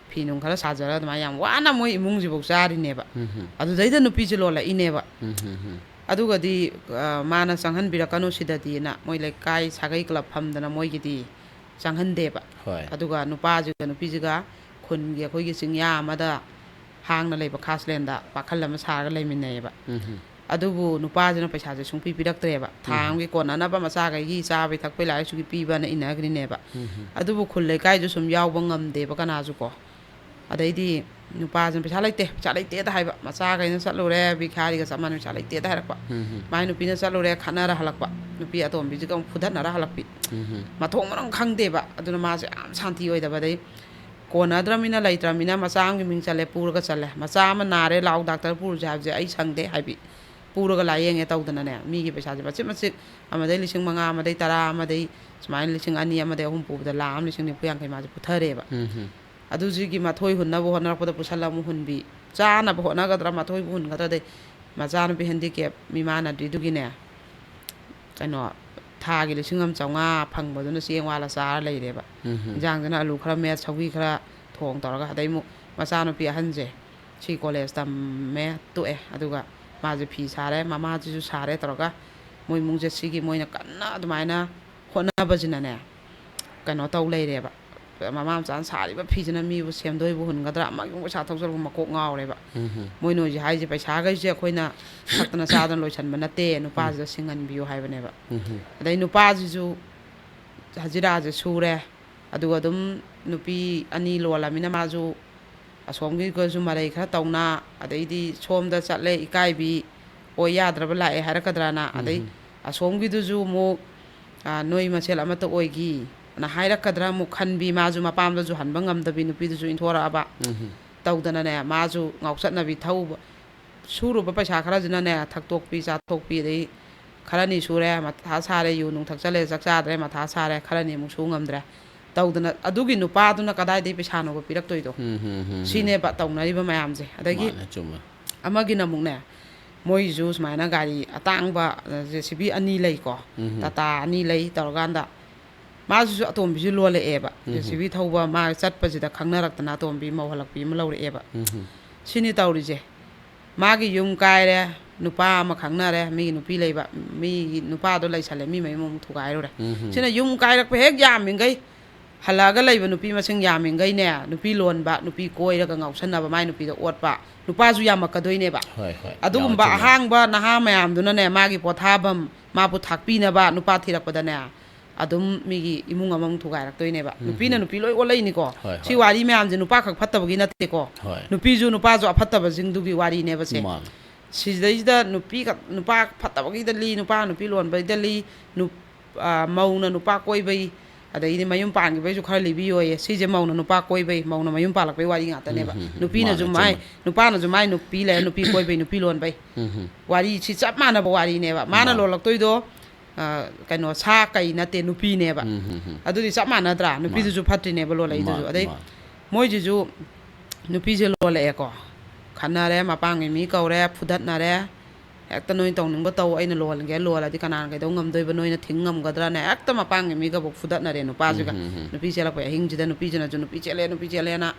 ꯐꯤ ꯅꯨꯡ ꯈꯔ ꯁꯥꯖꯔ ꯑꯗꯨꯃꯥꯏꯅ ꯌꯥꯝ ꯋꯥꯅ ꯃꯣꯏ ꯏꯃꯨꯡꯁꯤꯐꯧ ꯆꯥꯔꯤꯅꯦꯕ꯫ ꯎꯝ ꯍꯝ꯫ ꯑꯗꯨꯗꯩꯗ ꯅꯨꯄꯤꯁꯦ ꯂꯣꯜꯂꯛꯏꯅꯦꯕ꯫ ꯎꯝ ꯍꯝ ꯍꯝ꯫ ꯑꯗꯨꯒꯗꯤ, ꯑ, ꯃꯥꯅ ꯆꯪꯍꯟꯕꯤꯔꯛꯀꯅꯨ ꯁꯤꯗꯗꯤꯅ ꯃꯣꯏ ꯂꯩꯀꯥꯏ ꯁꯥꯒꯩ ꯀ꯭ꯂꯕ ꯐꯝꯗꯅ ꯃꯣꯏꯒꯤꯗꯤ ꯆꯪꯍꯟꯗꯦꯕ꯫ ꯍꯣꯏ꯫ ꯑꯗꯨꯒ ꯅꯨꯄꯥꯁꯤꯒ ꯅꯨꯄꯤꯁꯤꯒ ꯈꯨꯟꯒꯤ ꯑꯩꯈꯣꯏꯒꯤ ꯆꯤꯡꯌꯥ ꯑꯃꯗ ꯍꯥꯡꯅ ꯂꯩꯕ ꯈꯥꯁꯂꯦꯟꯗ ꯋꯥꯈꯜ ꯑꯃ ꯁꯥꯔꯒ ꯂꯩꯃꯤꯟꯅꯩꯌꯦꯕ꯫ ꯎꯝ ꯍꯝ꯫ ꯑꯗꯨꯕꯨ ꯅꯨꯄꯥꯁꯤꯅ ꯄꯩꯁꯥꯁꯦ ꯁꯨꯡꯄꯤ ꯄꯤꯔꯛꯇ꯭ꯔꯦꯕ꯫ ꯊꯥ ꯎꯝ꯫ ꯑꯃꯒꯤ ꯀꯣꯟꯅꯅꯕ ꯃꯆꯥꯈꯩꯒꯤ ꯆꯥꯕꯩ ꯊꯛꯄꯩ ꯂꯥꯏꯔꯤꯛꯁꯨꯒꯤ ꯄꯤꯕꯅ ꯏꯟꯅꯈ꯭ꯔꯤꯅꯦꯕ꯫ ꯎꯝ ꯍꯝ꯫ ꯑꯗꯨꯕꯨ ꯈꯨꯜ ꯂꯩꯀꯥꯏꯁꯨ ꯁꯨꯝ ꯌꯥꯎꯕ ꯉꯝꯗꯦꯕ ꯀꯅꯥꯁꯨ ꯀꯣ꯫ ꯑꯗꯩꯗꯤ ꯅꯨꯄꯥꯁꯤꯅ "ꯄꯩꯁꯥ ꯂꯩꯇꯦ, ꯄꯩꯁꯥ ꯂꯩꯇꯦꯗ" ꯍꯥꯏꯕ꯫ ꯃꯆꯥꯈꯩꯅ ꯆꯠꯂꯨꯔꯦ, ꯚꯤꯈꯥꯔꯤꯒ ꯆꯞ ꯃꯥꯟꯅꯩ, "ꯄꯩꯁꯥ ꯂꯩꯇꯦꯗ" ꯍꯥꯏꯔꯛꯄ꯫ ꯎꯝ ꯍꯝ꯫ ꯃꯥꯏ ꯅꯨꯄꯤꯅ ꯆꯠꯂꯨꯔꯦ, ꯈꯠꯅꯔ ꯍꯜꯂꯛꯄ꯫ ꯅꯨꯄꯤ ꯑꯇꯣꯝꯕꯤꯁꯤꯒ ꯑꯃꯨꯛ ꯐꯨꯗꯠꯅꯔ ꯍꯜꯂꯛꯄꯤ꯫ ꯎꯝ ꯍꯝ꯫ ꯃꯊꯣꯡ ꯃꯔꯝ ꯈꯪꯗꯦꯕ꯫ ꯑꯗꯨꯅ ꯃꯥꯁꯦ ꯌꯥꯝ ꯁꯥꯟꯇꯤ ꯑꯣꯏꯗꯕ꯫ ꯑꯗꯩ ꯀꯣꯟꯅꯗ꯭ꯔꯃꯤꯅ, ꯂꯩꯇ꯭ꯔꯃꯤꯅ, ꯃꯆꯥ ꯑꯃꯒꯤ ꯃꯤꯡ ꯆꯜꯂꯦ, ꯄꯨꯔꯒ ꯆꯜꯂꯦ꯫ ꯃꯆꯥ ꯑꯃ ꯅꯥꯔꯦ, "ꯂꯥꯛꯑꯣ, ꯗꯥꯛꯇꯔ ꯄꯨꯔꯨꯁꯦ" ꯍꯥꯏꯕꯁꯦ ꯑꯩ ꯁꯪꯗꯦ ꯍꯥꯏꯕꯤ꯫ ꯄꯨꯔꯒ ꯂꯥꯏꯌꯦꯡꯉꯦ ꯇꯧꯗꯅꯅꯦ, ꯃꯤꯒꯤ ꯄꯩꯁꯥꯁꯦ ꯃꯆꯤꯠ ꯃꯆꯤꯠ, ꯑꯃꯗꯩ ꯂꯤꯁꯤꯡ ꯃꯉꯥ, ꯑꯃꯗꯩ ꯇꯔꯥ, ꯑꯃꯗꯩ ꯁꯨꯃꯥꯏꯅ ꯂꯤꯁꯤꯡ ꯑꯅꯤ, ꯑꯃꯗꯩ ꯑꯍꯨꯝ ꯄꯨꯕꯗ ꯂꯥꯈ ꯑꯃ ꯂꯤꯁꯤꯡ ꯅꯤꯐꯨ ꯌꯥꯡꯈꯩ ꯃꯥꯁꯦ ꯄꯨꯊꯔꯦꯕ꯫ ꯎꯝ ꯍꯝ꯫ ꯑꯗꯨꯁꯤꯒꯤ ꯃꯊꯣꯏ ꯍꯨꯟꯅꯕ ꯍꯣꯠꯅꯔꯛꯄꯗ ꯄꯨꯁꯜꯂ ꯑꯃꯨꯛ ꯍꯨꯟꯕꯤ꯫ ꯆꯥꯅꯕ ꯍꯣꯠꯅꯒꯗ꯭ꯔꯥ, ꯃꯊꯣꯏꯕꯨ ꯍꯨꯟꯒꯗ꯭ꯔꯥ? ꯑꯗꯩ ꯃꯆꯥꯅꯨꯄꯤ ꯍꯦꯟꯗꯤꯀꯦꯞ ꯃꯤꯃꯥꯟꯅꯗ꯭ꯔꯤꯗꯨꯒꯤꯅꯦ, ꯀꯩꯅꯣ, ꯊꯥꯒꯤ ꯂꯤꯁꯤꯡ ꯑꯃ ꯆꯥꯝꯃꯉꯥ ꯐꯪꯕꯗꯨꯅ ꯆꯦꯡ ꯋꯥꯜꯂ ꯆꯥꯔ ꯂꯩꯔꯦꯕ꯫ ꯎꯝ ꯍꯝ꯫ ꯏꯟꯖꯥꯡꯗꯨꯅ ꯑꯂꯨ ꯈꯔ ꯃꯦꯠ, ꯁꯧꯒ꯭ꯔꯤ ꯈꯔ ꯊꯣꯡ ꯇꯧꯔꯒ꯫ ꯑꯗꯩ ꯑꯃꯨꯛ ꯃꯆꯥꯅꯨꯄꯤ ꯑꯍꯟꯁꯦ ꯁꯤ ꯀꯣꯂꯦꯖ ꯇꯝꯃꯦ, ꯇꯣꯛꯑꯦ꯫ ꯑꯗꯨꯒ ꯃꯥꯁꯦ ꯐꯤ ꯁꯥꯔꯦ, ꯃꯃꯥꯁꯤꯁꯨ ꯁꯥꯔꯦ ꯇꯧꯔꯒ ꯃꯣꯏ ꯏꯃꯨꯡꯁꯦ ꯁꯤꯒꯤ ꯃꯣꯏꯅ ꯀꯟꯅ ꯑꯗꯨꯃꯥꯏꯅ ꯍꯣꯠꯅꯕꯁꯤꯅꯅꯦ, ꯀꯩꯅꯣ ꯇꯧ ꯂꯩꯔꯦꯕ꯫ ꯃꯃꯥ ꯃꯆꯥꯅ ꯁꯥꯔꯤꯕ ꯐꯤꯁꯤꯅ ꯃꯤꯕꯨ ꯁꯦꯟꯗꯣꯏꯕꯨ ꯍꯨꯟꯒꯗ꯭ꯔꯥ, ꯑꯃꯒꯤ ꯑꯃꯨꯛ ꯄꯩꯁꯥ ꯊꯧꯖꯜꯂꯒ ꯃꯀꯣꯛ ꯉꯥꯎꯔꯦꯕ꯫ ꯎꯝ ꯍꯝ꯫ ꯃꯣꯏꯅ ꯍꯧꯖꯤꯛ ꯍꯥꯏꯁꯦ ꯄꯩꯁꯥꯈꯩꯁꯦ ꯑꯩꯈꯣꯏꯅ ꯊꯛꯇꯅ ꯆꯥꯗꯅ ꯂꯣꯏꯁꯟꯕ ꯅꯠꯇꯦ, ꯎꯝ꯫ ꯅꯨꯄꯥꯁꯤꯗ ꯁꯤꯡꯍꯟꯕꯤꯌꯨ ꯍꯥꯏꯕꯅꯦꯕ꯫ ꯎꯝ ꯍꯝ꯫ ꯑꯗꯩ ꯅꯨꯄꯥꯁꯤꯁꯨ ꯍꯖꯤꯔꯥꯁꯦ ꯁꯨꯔꯦ, ꯑꯗꯨꯒ ꯑꯗꯨꯝ ꯅꯨꯄꯤ ꯑꯅꯤ ꯂꯣꯜꯂꯃꯤꯅ ꯃꯥꯁꯨ ꯑꯁꯣꯝꯒꯤꯒꯁꯨ ꯃꯔꯩ ꯈꯔ ꯇꯧꯅ, ꯑꯗꯩꯗꯤ ꯁꯣꯝꯗ ꯆꯠꯂꯦ ꯏꯀꯥꯏꯕꯤ, ꯑꯣꯏ ꯌꯥꯗ꯭ꯔꯕ ꯂꯥꯛꯑꯦ ꯍꯥꯏꯔꯛꯀꯗ꯭ꯔꯥꯅ, ꯑꯗꯩ ꯎꯝ꯫ ꯑꯁꯣꯝꯒꯤꯗꯨꯁꯨ ꯑꯃꯨꯛ, ꯑ, "ꯅꯣꯏ ꯃꯁꯦꯜ ꯑꯃꯠꯇ ꯑꯣꯏꯒꯤ"ꯅ ꯍꯥꯏꯔꯛꯀꯗ꯭ꯔꯥ ꯑꯃꯨꯛ ꯈꯟꯕꯤ, ꯃꯥꯁꯨ ꯃꯄꯥꯝꯗꯁꯨ ꯍꯟꯕ ꯉꯝꯗꯕꯤ, ꯅꯨꯄꯤꯗꯨꯁꯨ ꯏꯟꯊꯣꯔꯛꯑꯕ꯫ ꯎꯝ꯫ ꯇꯧꯗꯅꯅꯦ, ꯃꯥꯁꯨ ꯉꯥꯎꯆꯠꯅꯕꯤ ꯊꯧꯕ, ꯁꯨꯔꯨꯕ ꯄꯩꯁꯥ ꯈꯔꯁꯤꯅꯅꯦ, ꯊꯛꯇꯣꯛꯄꯤ ꯆꯥꯊꯣꯛꯄꯤ, ꯑꯗꯩ ꯈꯔꯅꯤ ꯁꯨꯔꯦ, ꯃꯊꯥ ꯁꯥꯔꯦ, ꯌꯨ ꯅꯨꯡ ꯊꯛꯆꯜꯂꯦ, ꯆꯥꯛ ꯆꯥꯗ꯭ꯔꯦ, ꯃꯊꯥ ꯁꯥꯔꯦ, ꯈꯔꯅꯤ ꯑꯃꯨꯛ ꯁꯨ ꯉꯝꯗ꯭ꯔꯦ꯫ ꯇꯧꯗꯅ, ꯑꯗꯨꯒꯤ ꯅꯨꯄꯥꯗꯨꯅ ꯀꯗꯥꯏꯗꯒꯤ ꯄꯩꯁꯥꯅꯣꯕ ꯄꯤꯔꯛꯇꯣꯏꯗꯣ? ꯎꯝ, ꯎꯝ, ꯎꯝ, ꯎꯝ. ꯁꯤꯅꯦꯕ ꯇꯧꯅꯔꯤꯕ ꯃꯌꯥꯝꯁꯦ꯫ ꯑꯗꯒꯤ ꯃꯥꯅꯦ, ꯆꯨꯝꯃꯦ. ꯑꯃꯒꯤꯅ ꯑꯃꯨꯛꯅꯦ, ꯃꯣꯏꯁꯨ ꯁꯨꯃꯥꯏꯅ ꯒꯥꯔꯤ ꯑꯇꯥꯡꯕ, ꯖꯦ ꯁꯤ ꯕꯤ ꯑꯅꯤ ꯂꯩꯀꯣ, ꯎꯝ. ꯇꯥꯇꯥ ꯑꯅꯤ ꯂꯩ ꯇꯧꯔꯀꯥꯟꯗ, ꯃꯥꯁꯤꯁꯨ ꯑꯇꯣꯝꯕꯤꯁꯨ ꯂꯣꯜꯂꯛꯑꯦꯕ꯫ ꯎꯝ. ꯖꯦ ꯁꯤ ꯕꯤ ꯊꯧꯕ ꯃꯥ ꯆꯠꯄꯁꯤꯗ ꯈꯪꯅꯔꯛꯇꯅ ꯑꯇꯣꯝꯕꯤ ꯃꯧ ꯍꯜꯂꯛꯄꯤ ꯑꯃ ꯂꯧꯔꯛꯑꯦꯕ꯫ ꯎꯝ. ꯁꯤꯅꯤ ꯇꯧꯔꯤꯁꯦ꯫ ꯃꯥꯒꯤ ꯌꯨꯝ ꯀꯥꯏꯔꯦ, ꯅꯨꯄꯥ ꯑꯃ ꯈꯪꯅꯔꯦ, ꯃꯤꯒꯤ ꯅꯨꯄꯤ ꯂꯩꯕ, ꯃꯤꯒꯤ ꯅꯨꯄꯥꯗꯣ ꯂꯩꯁꯜꯂꯦ, ꯃꯤ ꯃꯌꯨꯝ ꯑꯃꯨꯛ ꯊꯨꯒꯥꯏꯔꯨꯔꯦ꯫ ꯎꯝ. ꯁꯤꯅ ꯌꯨꯝ ꯀꯥꯏꯔꯛꯄ ꯍꯦꯛ ꯌꯥꯝꯃꯤꯈꯩ, ꯍꯜꯂꯛꯑꯒ ꯂꯩꯕ ꯅꯨꯄꯤ ꯃꯁꯤꯡ ꯌꯥꯝꯃꯤꯈꯩꯅꯦ, ꯅꯨꯄꯤ ꯂꯣꯟꯕ, ꯅꯨꯄꯤ ꯀꯣꯏꯔꯒ ꯉꯥꯎꯁꯟꯅꯕ, ꯃꯥꯏ ꯅꯨꯄꯤꯗ ꯑꯣꯠꯄ ꯅꯨꯄꯥꯁꯨ ꯌꯥꯝꯃꯛꯀꯗꯣꯏꯅꯦꯕ꯫ ꯍꯣꯏ, ꯍꯣꯏ. ꯑꯗꯨꯒꯨꯝꯕ ꯌꯥꯝꯃꯛꯇꯣꯏꯅꯦ. ꯑꯍꯥꯡꯕ ꯅꯍꯥ ꯃꯌꯥꯝꯗꯨꯅꯅꯦ, ꯃꯥꯒꯤ ꯄꯣꯊꯥꯐꯝ, ꯃꯥꯕꯨ ꯊꯥꯛꯄꯤꯅꯕ ꯅꯨꯄꯥ ꯊꯤꯔꯛꯄꯗꯅꯦ, ꯑꯗꯨꯝ ꯃꯤꯒꯤ ꯏꯃꯨꯡ ꯑꯃꯃꯨꯛ ꯊꯨꯒꯥꯏꯔꯛꯇꯣꯏꯅꯦꯕ꯫ ꯎꯝ. ꯅꯨꯄꯤꯅ ꯅꯨꯄꯤ ꯂꯣꯏ ꯑꯣꯜꯂꯛꯏꯅꯤꯀꯣ꯫ ꯍꯣꯏ, ꯁꯤ ꯍꯣꯏ. ꯋꯥꯔꯤ ꯃꯌꯥꯝꯁꯦ ꯅꯨꯄꯥ ꯈꯛ ꯐꯠꯇꯕꯒꯤ ꯅꯠꯇꯦꯀꯣ꯫ ꯍꯣꯏ. ꯅꯨꯄꯤꯁꯨ ꯅꯨꯄꯥꯁꯨ ꯑꯐꯠꯇꯕꯁꯤꯡꯗꯨꯒꯤ ꯋꯥꯔꯤꯅꯦꯕ ꯁꯦ꯫ ꯃꯥꯅꯦ. ꯁꯤꯗꯩꯁꯤꯗ ꯅꯨꯄꯤ ꯈꯛ-, ꯅꯨꯄꯥ ꯐꯠꯇꯕꯒꯤꯗ ꯂꯤ, ꯅꯨꯄꯥ ꯅꯨꯄꯤ ꯂꯣꯟꯕꯒꯤꯗ ꯂꯤ, ꯅꯨ-, ꯑ, ꯃꯧꯅ ꯅꯨꯄꯥ ꯀꯣꯏꯕꯩ, ꯑꯗꯩꯗꯤ ꯃꯌꯨꯝ ꯄꯥꯟꯈꯤꯕꯩꯁꯨ ꯈꯔ ꯂꯤꯕꯤꯌꯣꯌꯦ꯫ ꯁꯤꯁꯦ ꯃꯧꯅ ꯅꯨꯄꯥ ꯀꯣꯏꯕꯩ, ꯃꯧꯅ ꯃꯌꯨꯝ ꯄꯥꯜꯂꯛꯄꯩ ꯋꯥꯔꯤ ꯉꯥꯛꯇꯅꯦꯕ꯫ ꯎꯝ, ꯎꯝ, ꯎꯝ. ꯅꯨꯄꯤꯅꯁꯨ ꯃꯥꯅꯦ, ꯃꯥꯏ, ꯆꯨꯝꯃꯦ. ꯅꯨꯄꯥꯅꯁꯨ ꯃꯥꯏ ꯅꯨꯄꯤ ꯂꯩꯔ ꯅꯨꯄꯤ ꯀꯣꯏꯕꯩ, ꯅꯨꯄꯤ ꯂꯣꯟꯕꯩ꯫ ꯎꯝ, ꯎꯝ. ꯋꯥꯔꯤꯁꯤ ꯆꯞ ꯃꯥꯟꯅꯕ ꯋꯥꯔꯤꯅꯦꯕ꯫ ꯃꯥꯅ ꯃꯥꯅꯦ. ꯂꯣꯜꯂꯛꯇꯣꯏꯗꯣ, ꯑ, ꯀꯩꯅꯣ, ꯁꯥ ꯀꯩ ꯅꯠꯇꯦ, ꯅꯨꯄꯤꯅꯦꯕ꯫ ꯎꯝ, ꯎꯝ, ꯎꯝ. ꯑꯗꯨꯗꯤ ꯆꯞ ꯃꯥꯟꯅꯗ꯭ꯔꯥ? ꯅꯨꯄꯤꯗꯨꯁꯨ ꯐꯠꯇ꯭ꯔꯤꯅꯦꯕ ꯂꯣꯜꯂꯛꯏꯗꯨꯁꯨ꯫ ꯃꯥꯅꯦ, ꯑꯗꯩ ꯃꯥꯅꯦ. ꯃꯣꯏꯁꯤꯁꯨ, ꯅꯨꯄꯤꯁꯦ ꯂꯣꯜꯂꯛꯑꯦꯀꯣ, ꯈꯠꯅꯔꯦ, ꯃꯄꯥꯡꯒꯤ ꯃꯤ ꯀꯧꯔꯦ, ꯐꯨꯗꯠꯅꯔꯦ, ꯍꯦꯛꯇ ꯅꯣꯏ ꯇꯧꯅꯤꯡꯕ ꯇꯧ, ꯑꯩꯅ ꯂꯣꯜꯒꯦ, ꯂꯣꯜꯂꯗꯤ ꯀꯅꯥꯅ ꯀꯩꯗꯧ ꯉꯝꯗꯣꯏꯕ, ꯅꯣꯏꯅ ꯊꯤꯡ ꯉꯝꯒꯗ꯭ꯔꯥꯅꯦ? ꯍꯦꯛꯇ ꯃꯄꯥꯡꯒꯤ ꯃꯤꯒꯕꯨ ꯐꯨꯗꯠꯅꯔꯦ ꯅꯨꯄꯥꯁꯤꯒ꯫ ꯎꯝ, ꯎꯝ, ꯎꯝ. ꯅꯨꯄꯤ ꯆꯦꯜꯂꯛꯄꯒꯤ ꯑꯍꯤꯡꯁꯤꯗ ꯅꯨꯄꯤꯁꯤꯅꯁꯨ ꯅꯨꯄꯤ ꯆꯦꯜꯂꯦ, ꯅꯨꯄꯤ ꯆꯦꯜꯂꯦꯅ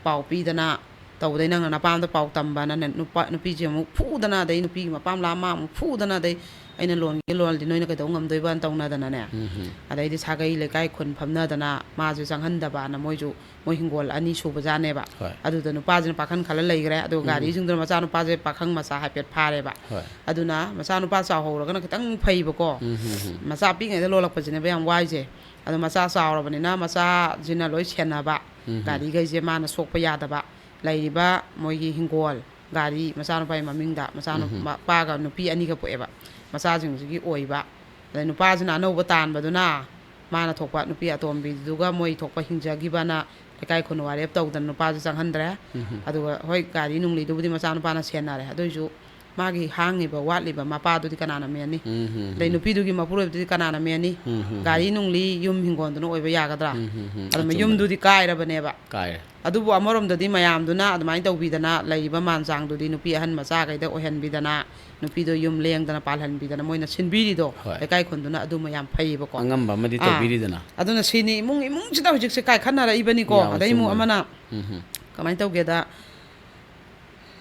ꯄꯥꯎ ꯄꯤꯗꯅ ꯇꯧꯕꯗꯩ, ꯅꯪꯅ ꯅꯄꯥꯝꯗ ꯄꯥꯎ ꯇꯝꯕꯅꯅꯦ, ꯅꯨꯄꯥ, ꯅꯨꯄꯤꯁꯦ ꯑꯃꯨꯛ ꯐꯨꯗꯅ, ꯑꯗꯩ ꯅꯨꯄꯤꯒꯤ ꯃꯄꯥꯝ ꯂꯥꯛꯑ ꯃꯥ ꯑꯃꯨꯛ ꯐꯨꯗꯅ, ꯑꯗꯩ ꯑꯩꯅ ꯂꯣꯟꯒꯦ ꯂꯣꯜꯂꯗꯤ ꯅꯣꯏꯅ ꯀꯩꯗꯧ ꯉꯝꯗꯣꯏꯕꯅ ꯇꯧꯅꯗꯅꯅꯦ꯫ ꯎꯝ, ꯎꯝ. ꯑꯗꯩꯗꯤ ꯁꯥꯒꯩ ꯂꯩꯀꯥꯏ ꯈꯨꯟ ꯐꯝꯅꯗꯅ ꯃꯥꯁꯦ ꯆꯪꯍꯟꯗꯕꯅ, ꯃꯣꯏꯁꯨ, ꯃꯣꯏ ꯍꯤꯡꯒꯣꯜ ꯑꯅꯤ ꯁꯨꯕꯖꯥꯠꯅꯦꯕ꯫ ꯍꯣꯏ. ꯑꯗꯨꯗ ꯅꯨꯄꯥꯁꯤꯅ ꯄꯥꯈꯟ ꯈꯜꯂ ꯂꯩꯈ꯭ꯔꯦ꯫ ꯑꯗꯨꯒ ꯎꯝ. ꯒꯥꯔꯤꯁꯤꯡꯗꯨꯅ ꯃꯆꯥꯅꯨꯄꯥꯁꯦ ꯄꯥꯈꯪ ꯃꯆꯥ ꯍꯥꯏꯐꯦꯠ ꯐꯥꯔꯦꯕ꯫ ꯍꯣꯏ. ꯑꯗꯨꯅ ꯃꯆꯥꯅꯨꯄꯥ ꯆꯥꯎꯍꯧꯔꯒꯅ ꯈꯤꯇꯪ ꯐꯩꯕꯀꯣ꯫ ꯎꯝ, ꯎꯝ, ꯎꯝ. ꯃꯆꯥ ꯄꯤꯛꯉꯩꯗ ꯂꯣꯜꯂꯛꯄꯁꯤꯅꯦꯕ ꯌꯥꯝ ꯋꯥꯏꯁꯦ꯫ ꯑꯗꯣ ꯃꯆꯥ ꯆꯥꯎꯔꯕꯅꯤꯅ ꯃꯆꯥꯁꯤꯅ ꯂꯣꯏ ꯁꯦꯟꯅꯕ, ꯎꯝ. ꯒꯥꯔꯤꯈꯩꯁꯦ ꯃꯥꯅ ꯁꯣꯛꯄ ꯌꯥꯗꯕ, ꯂꯩꯔꯤꯕ ꯃꯣꯏꯒꯤ ꯍꯤꯡꯒꯣꯜ, ꯒꯥꯔꯤ, ꯃꯆꯥꯅꯨꯄꯥꯒꯤ ꯃꯃꯤꯡꯗ, ꯃꯆꯥꯅꯨ-, ꯎꯝ. ꯃꯄꯥꯒ ꯅꯨꯄꯤ ꯑꯅꯤꯒ ꯄꯣꯛꯑꯦꯕ, ꯃꯆꯥꯁꯤꯡꯁꯤꯒꯤ ꯑꯣꯏꯕ꯫ ꯑꯗꯩ ꯅꯨꯄꯥꯁꯤꯅ ꯑꯅꯧꯕ ꯇꯥꯟꯕꯗꯨꯅ ꯃꯥꯅ ꯊꯣꯛꯄ ꯅꯨꯄꯤ ꯑꯇꯣꯝꯕꯤꯗꯨꯒ ꯃꯣꯏ ꯊꯣꯛꯄ ꯍꯤꯡꯖꯈꯤꯕꯅ ꯂꯩꯀꯥꯏ ꯈꯨꯟ ꯋꯥꯔꯦꯞ ꯇꯧꯗꯅ ꯅꯨꯄꯥꯁꯨ ꯆꯪꯍꯟꯗ꯭ꯔꯦ꯫ ꯎꯝ. ꯑꯗꯨꯒ ꯍꯣꯏ, ꯒꯥꯔꯤ ꯅꯨꯡꯂꯤꯗꯨꯕꯨꯗꯤ ꯃꯆꯥꯅꯨꯄꯥꯅ ꯁꯦꯟꯅꯔꯦ, ꯑꯗꯨꯏꯁꯨ ꯃꯥꯒꯤ ꯍꯥꯡꯉꯤꯕ ꯋꯥꯠꯂꯤꯕ ꯃꯄꯥꯗꯨꯗꯤ ꯀꯅꯥꯅ ꯃꯦꯟꯅꯤ? ꯎꯝ, ꯎꯝ, ꯑꯗꯩ ꯅꯨꯄꯤꯗꯨꯒꯤ ꯃꯄꯨꯔꯣꯏꯕꯗꯨꯗꯤ ꯀꯅꯥꯅ ꯃꯦꯟꯅꯤ? ꯎꯝ, ꯎꯝ, ꯎꯝ꯫ ꯒꯥꯔꯤ ꯅꯨꯡꯂꯤ, ꯌꯨꯝ ꯍꯤꯡꯒꯣꯜꯗꯨꯅ ꯑꯣꯏꯕ ꯌꯥꯒꯗ꯭ꯔꯥ? ꯎꯝ, ꯎꯝ, ꯎꯝ꯫ ꯑꯗꯨ ꯑꯆꯨꯝꯕꯅꯤ꯫ ꯌꯨꯝꯗꯨꯗꯤ ꯀꯥꯏꯔꯕꯅꯦꯕ꯫ ꯀꯥꯏꯔꯦ꯫ ꯑꯗꯨꯕꯨ ꯑꯃꯔꯣꯝꯗꯗꯤ ꯃꯌꯥꯝꯗꯨꯅ ꯑꯗꯨꯃꯥꯏꯅ ꯇꯧꯕꯤꯗꯅ, ꯂꯩꯔꯤꯕ ꯃꯥꯟ ꯆꯥꯡꯗꯨꯗꯤ ꯅꯨꯄꯤ ꯑꯍꯟ ꯃꯆꯥꯈꯩꯗ ꯑꯣꯏꯍꯟꯕꯤꯗꯅ, ꯅꯨꯄꯤꯗꯣ ꯌꯨꯝ ꯂꯦꯡꯗꯅ ꯄꯥꯜꯍꯟꯕꯤꯗꯅ ꯃꯣꯏꯅ ꯁꯤꯟꯕꯤꯔꯤꯗꯣ, ꯍꯣꯏ꯫ ꯂꯩꯀꯥꯏ ꯈꯨꯟꯗꯨꯅ, ꯑꯗꯨꯃ ꯌꯥꯝ ꯐꯩꯌꯦꯕꯀꯣ꯫ ꯑꯉꯝꯕ ꯑꯃꯗꯤ ꯑꯥ꯫ ꯇꯧꯕꯤꯔꯤꯗꯅ꯫ ꯑꯗꯨꯅ ꯁꯤꯅꯤ, ꯏꯃꯨꯡ ꯏꯃꯨꯡꯁꯤꯗ ꯍꯧꯖꯤꯛꯁꯦ ꯀꯥꯏꯈꯠꯅꯔꯛꯏꯕꯅꯤꯀꯣ꯫ ꯌꯥꯝ ꯑꯗꯩ ꯑꯃꯨꯛ ꯑꯆꯨꯝꯕꯅꯤ꯫ ꯑꯃꯅ ꯎꯝ, ꯎꯝ꯫ ꯀꯃꯥꯏꯅ ꯇꯧꯒꯦꯗ,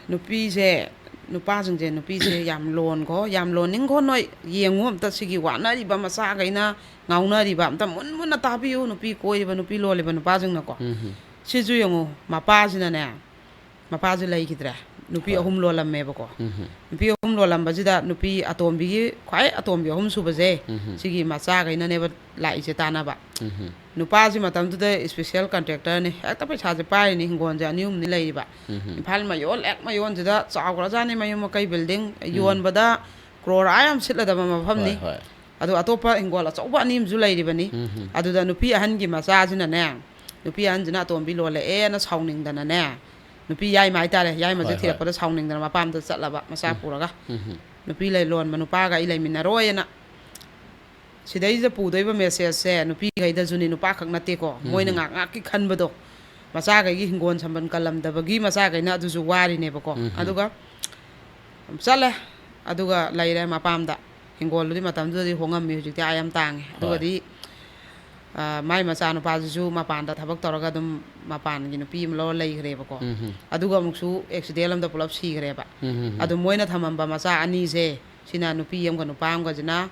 ꯅꯨꯄꯤꯁꯦ, ꯅꯨꯄꯥꯁꯤꯡꯁꯦ, ꯅꯨꯄꯤꯁꯦ ꯌꯥꯝ ꯂꯣꯟꯈꯣ, ꯌꯥꯝ ꯂꯣꯟꯅꯤꯡꯈꯣ ꯅꯣꯏ꯫ ꯌꯦꯡꯉꯨ ꯑꯝꯇ ꯁꯤꯒꯤ ꯋꯥꯅꯔꯤꯕ ꯃꯆꯥꯈꯩꯅ ꯉꯥꯎꯅꯔꯤꯕ, ꯑꯝꯇ ꯃꯨꯟ ꯃꯨꯟꯅ ꯇꯥꯕꯤꯌꯨ, ꯅꯨꯄꯤ ꯀꯣꯏꯔꯤꯕ, ꯅꯨꯄꯤ ꯂꯣꯜꯂꯤꯕ ꯅꯨꯄꯥꯁꯤꯡꯅꯀꯣ꯫ ꯎꯝ, ꯎꯝ꯫ ꯁꯤꯁꯨ ꯌꯦꯡꯉꯨ, ꯃꯄꯥꯁꯤꯅꯅꯦ, ꯃꯄꯥꯁꯦ ꯂꯩꯈꯤꯗ꯭ꯔꯦ, ꯅꯨꯄꯤ ꯍꯣꯏ꯫ ꯑꯍꯨꯝ ꯂꯣꯜꯂꯝꯃꯦꯕꯀꯣ꯫ ꯎꯝ, ꯎꯝ꯫ ꯅꯨꯄꯤ ꯑꯍꯨꯝ ꯂꯣꯜꯂꯝꯕꯁꯤꯗ ꯅꯨꯄꯤ ꯑꯇꯣꯝꯕꯤꯒꯤ, ꯈ꯭ꯋꯥꯏ ꯑꯇꯣꯝꯕꯤ ꯑꯍꯨꯝ ꯁꯨꯕꯁꯦ, ꯎꯝ, ꯎꯝ꯫ ꯁꯤꯒꯤ ꯃꯆꯥꯈꯩꯅꯅꯦꯕ ꯂꯥꯛꯏꯁꯦ ꯇꯥꯟꯅꯕ꯫ ꯎꯝ, ꯎꯝ꯫ ꯅꯨꯄꯥꯁꯤ ꯃꯇꯝꯗꯨꯗ special contractorꯅꯤ, ꯍꯦꯛꯇ ꯄꯩꯁꯥꯁꯦ ꯄꯥꯏꯔꯤꯅꯤ, ꯍꯤꯡꯒꯣꯜꯁꯦ ꯑꯅꯤ ꯑꯍꯨꯝꯅꯤ ꯂꯩꯔꯤꯕ꯫ ꯎꯝ, ꯎꯝ꯫ ꯏꯝꯐꯥꯜ ꯃꯌꯣꯜ ꯍꯦꯛ ꯃꯌꯣꯟꯁꯤꯗ ꯆꯥꯎꯈ꯭ꯔꯖꯥꯠꯅꯤ, ꯃꯌꯨꯝ ꯃꯀꯩ building꯫ ꯎꯝ꯫ ꯌꯣꯟꯕꯗ ꯀ꯭ꯔꯣꯔ ꯑꯥ ꯌꯥꯝ ꯁꯤꯠꯂꯗꯕ ꯃꯐꯝꯅꯤ꯫ ꯍꯣꯏ, ꯍꯣꯏ꯫ ꯑꯗꯣ ꯑꯇꯣꯞꯄ ꯍꯤꯡꯒꯣꯜ ꯑꯆꯧꯕ ꯑꯅꯤ ꯑꯃꯁꯨ ꯂꯩꯔꯤꯕꯅꯤ꯫ ꯎꯝ, ꯎꯝ꯫ ꯑꯗꯨꯗ ꯅꯨꯄꯤ ꯑꯍꯟꯒꯤ ꯃꯆꯥꯁꯤꯅꯅꯦ, ꯅꯨꯄꯤ ꯑꯍꯟꯁꯤꯅ ꯑꯇꯣꯝꯕꯤ ꯂꯣꯜꯂꯛꯑꯦꯅ ꯁꯥꯎꯅꯤꯡꯗꯅꯅꯦ, ꯅꯨꯄꯤ ꯌꯥꯏꯃ ꯍꯥꯏꯇꯥꯔꯦ, ꯌꯥꯏꯃꯁꯦ ꯍꯣꯏ, ꯍꯣꯏ꯫ ꯊꯤꯔꯛꯄꯗ ꯁꯥꯎꯅꯤꯡꯗꯅ ꯃꯄꯥꯝꯗ ꯆꯠꯂꯕ, ꯃꯆꯥ ꯎꯝ꯫ ꯄꯨꯔꯒ꯫ ꯎꯝ, ꯎꯝ꯫ ꯅꯨꯄꯤ ꯂꯩ ꯂꯣꯟꯕ ꯅꯨꯄꯥꯒ ꯑꯩ ꯂꯩꯃꯤꯟꯅꯔꯣꯏꯅ꯫ ꯁꯤꯗꯩꯁꯤꯗ ꯄꯨꯗꯣꯏꯕ messageꯁꯦ ꯅꯨꯄꯤꯈꯩꯗꯁꯨꯅꯤ, ꯅꯨꯄꯥꯈꯛ ꯅꯠꯇꯦꯀꯣ꯫ ꯃꯣꯏꯅ ꯎꯝ꯫ ꯉꯥꯏꯍꯥꯛ ꯉꯥꯏꯍꯥꯛꯀꯤ ꯈꯟꯕꯗꯣ, ꯃꯆꯥꯈꯩꯒꯤ ꯍꯤꯡꯒꯣꯜ ꯁꯝꯕꯜ ꯀꯜꯂꯝꯗꯕꯒꯤ ꯃꯆꯥꯈꯩꯅ ꯑꯗꯨꯁꯨ ꯋꯥꯔꯤꯅꯦꯕꯀꯣ꯫ ꯎꯝ꯫ ꯑꯗꯨꯒ ꯆꯠꯂꯦ, ꯑꯗꯨꯒ ꯂꯩꯔꯦ ꯃꯄꯥꯝꯗ꯫ ꯍꯤꯡꯒꯣꯜꯗꯨꯗꯤ ꯃꯇꯝꯗꯨꯗꯗꯤ ꯍꯣꯡꯉꯝꯃꯤ, ꯍꯧꯖꯤꯛꯇꯤ ꯑꯥ ꯌꯥꯝ ꯇꯥꯡꯉꯦ꯫ ꯍꯣꯏ꯫ ꯑꯗꯨꯒꯗꯤ, ꯑ, ꯃꯥꯏ ꯃꯆꯥꯅꯨꯄꯥꯁꯤꯁꯨ ꯃꯄꯥꯟꯗ ꯊꯕꯛ ꯇꯧꯔꯒ ꯑꯗꯨꯝ ꯃꯄꯥꯟꯒꯤ ꯅꯨꯄꯤ ꯑꯃ ꯂꯧꯔ ꯂꯩꯈ꯭ꯔꯦꯕꯀꯣ꯫ ꯎꯝ, ꯎꯝ꯫ ꯑꯗꯨꯒ ꯑꯃꯨꯛꯁꯨ accident ꯑꯃꯗ ꯄꯨꯂꯞ ꯁꯤꯈ꯭ꯔꯦꯕ꯫ ꯎꯝ, ꯎꯝ, ꯎꯝ꯫ ꯑꯗꯨ ꯃꯣꯏꯅ ꯊꯝꯃꯝꯕ ꯃꯆꯥ ꯑꯅꯤꯁꯦ, ꯁꯤꯅ ꯅꯨꯄꯤ ꯑꯃꯒ ꯅꯨꯄꯥ ꯑꯃꯒꯁꯤꯅ,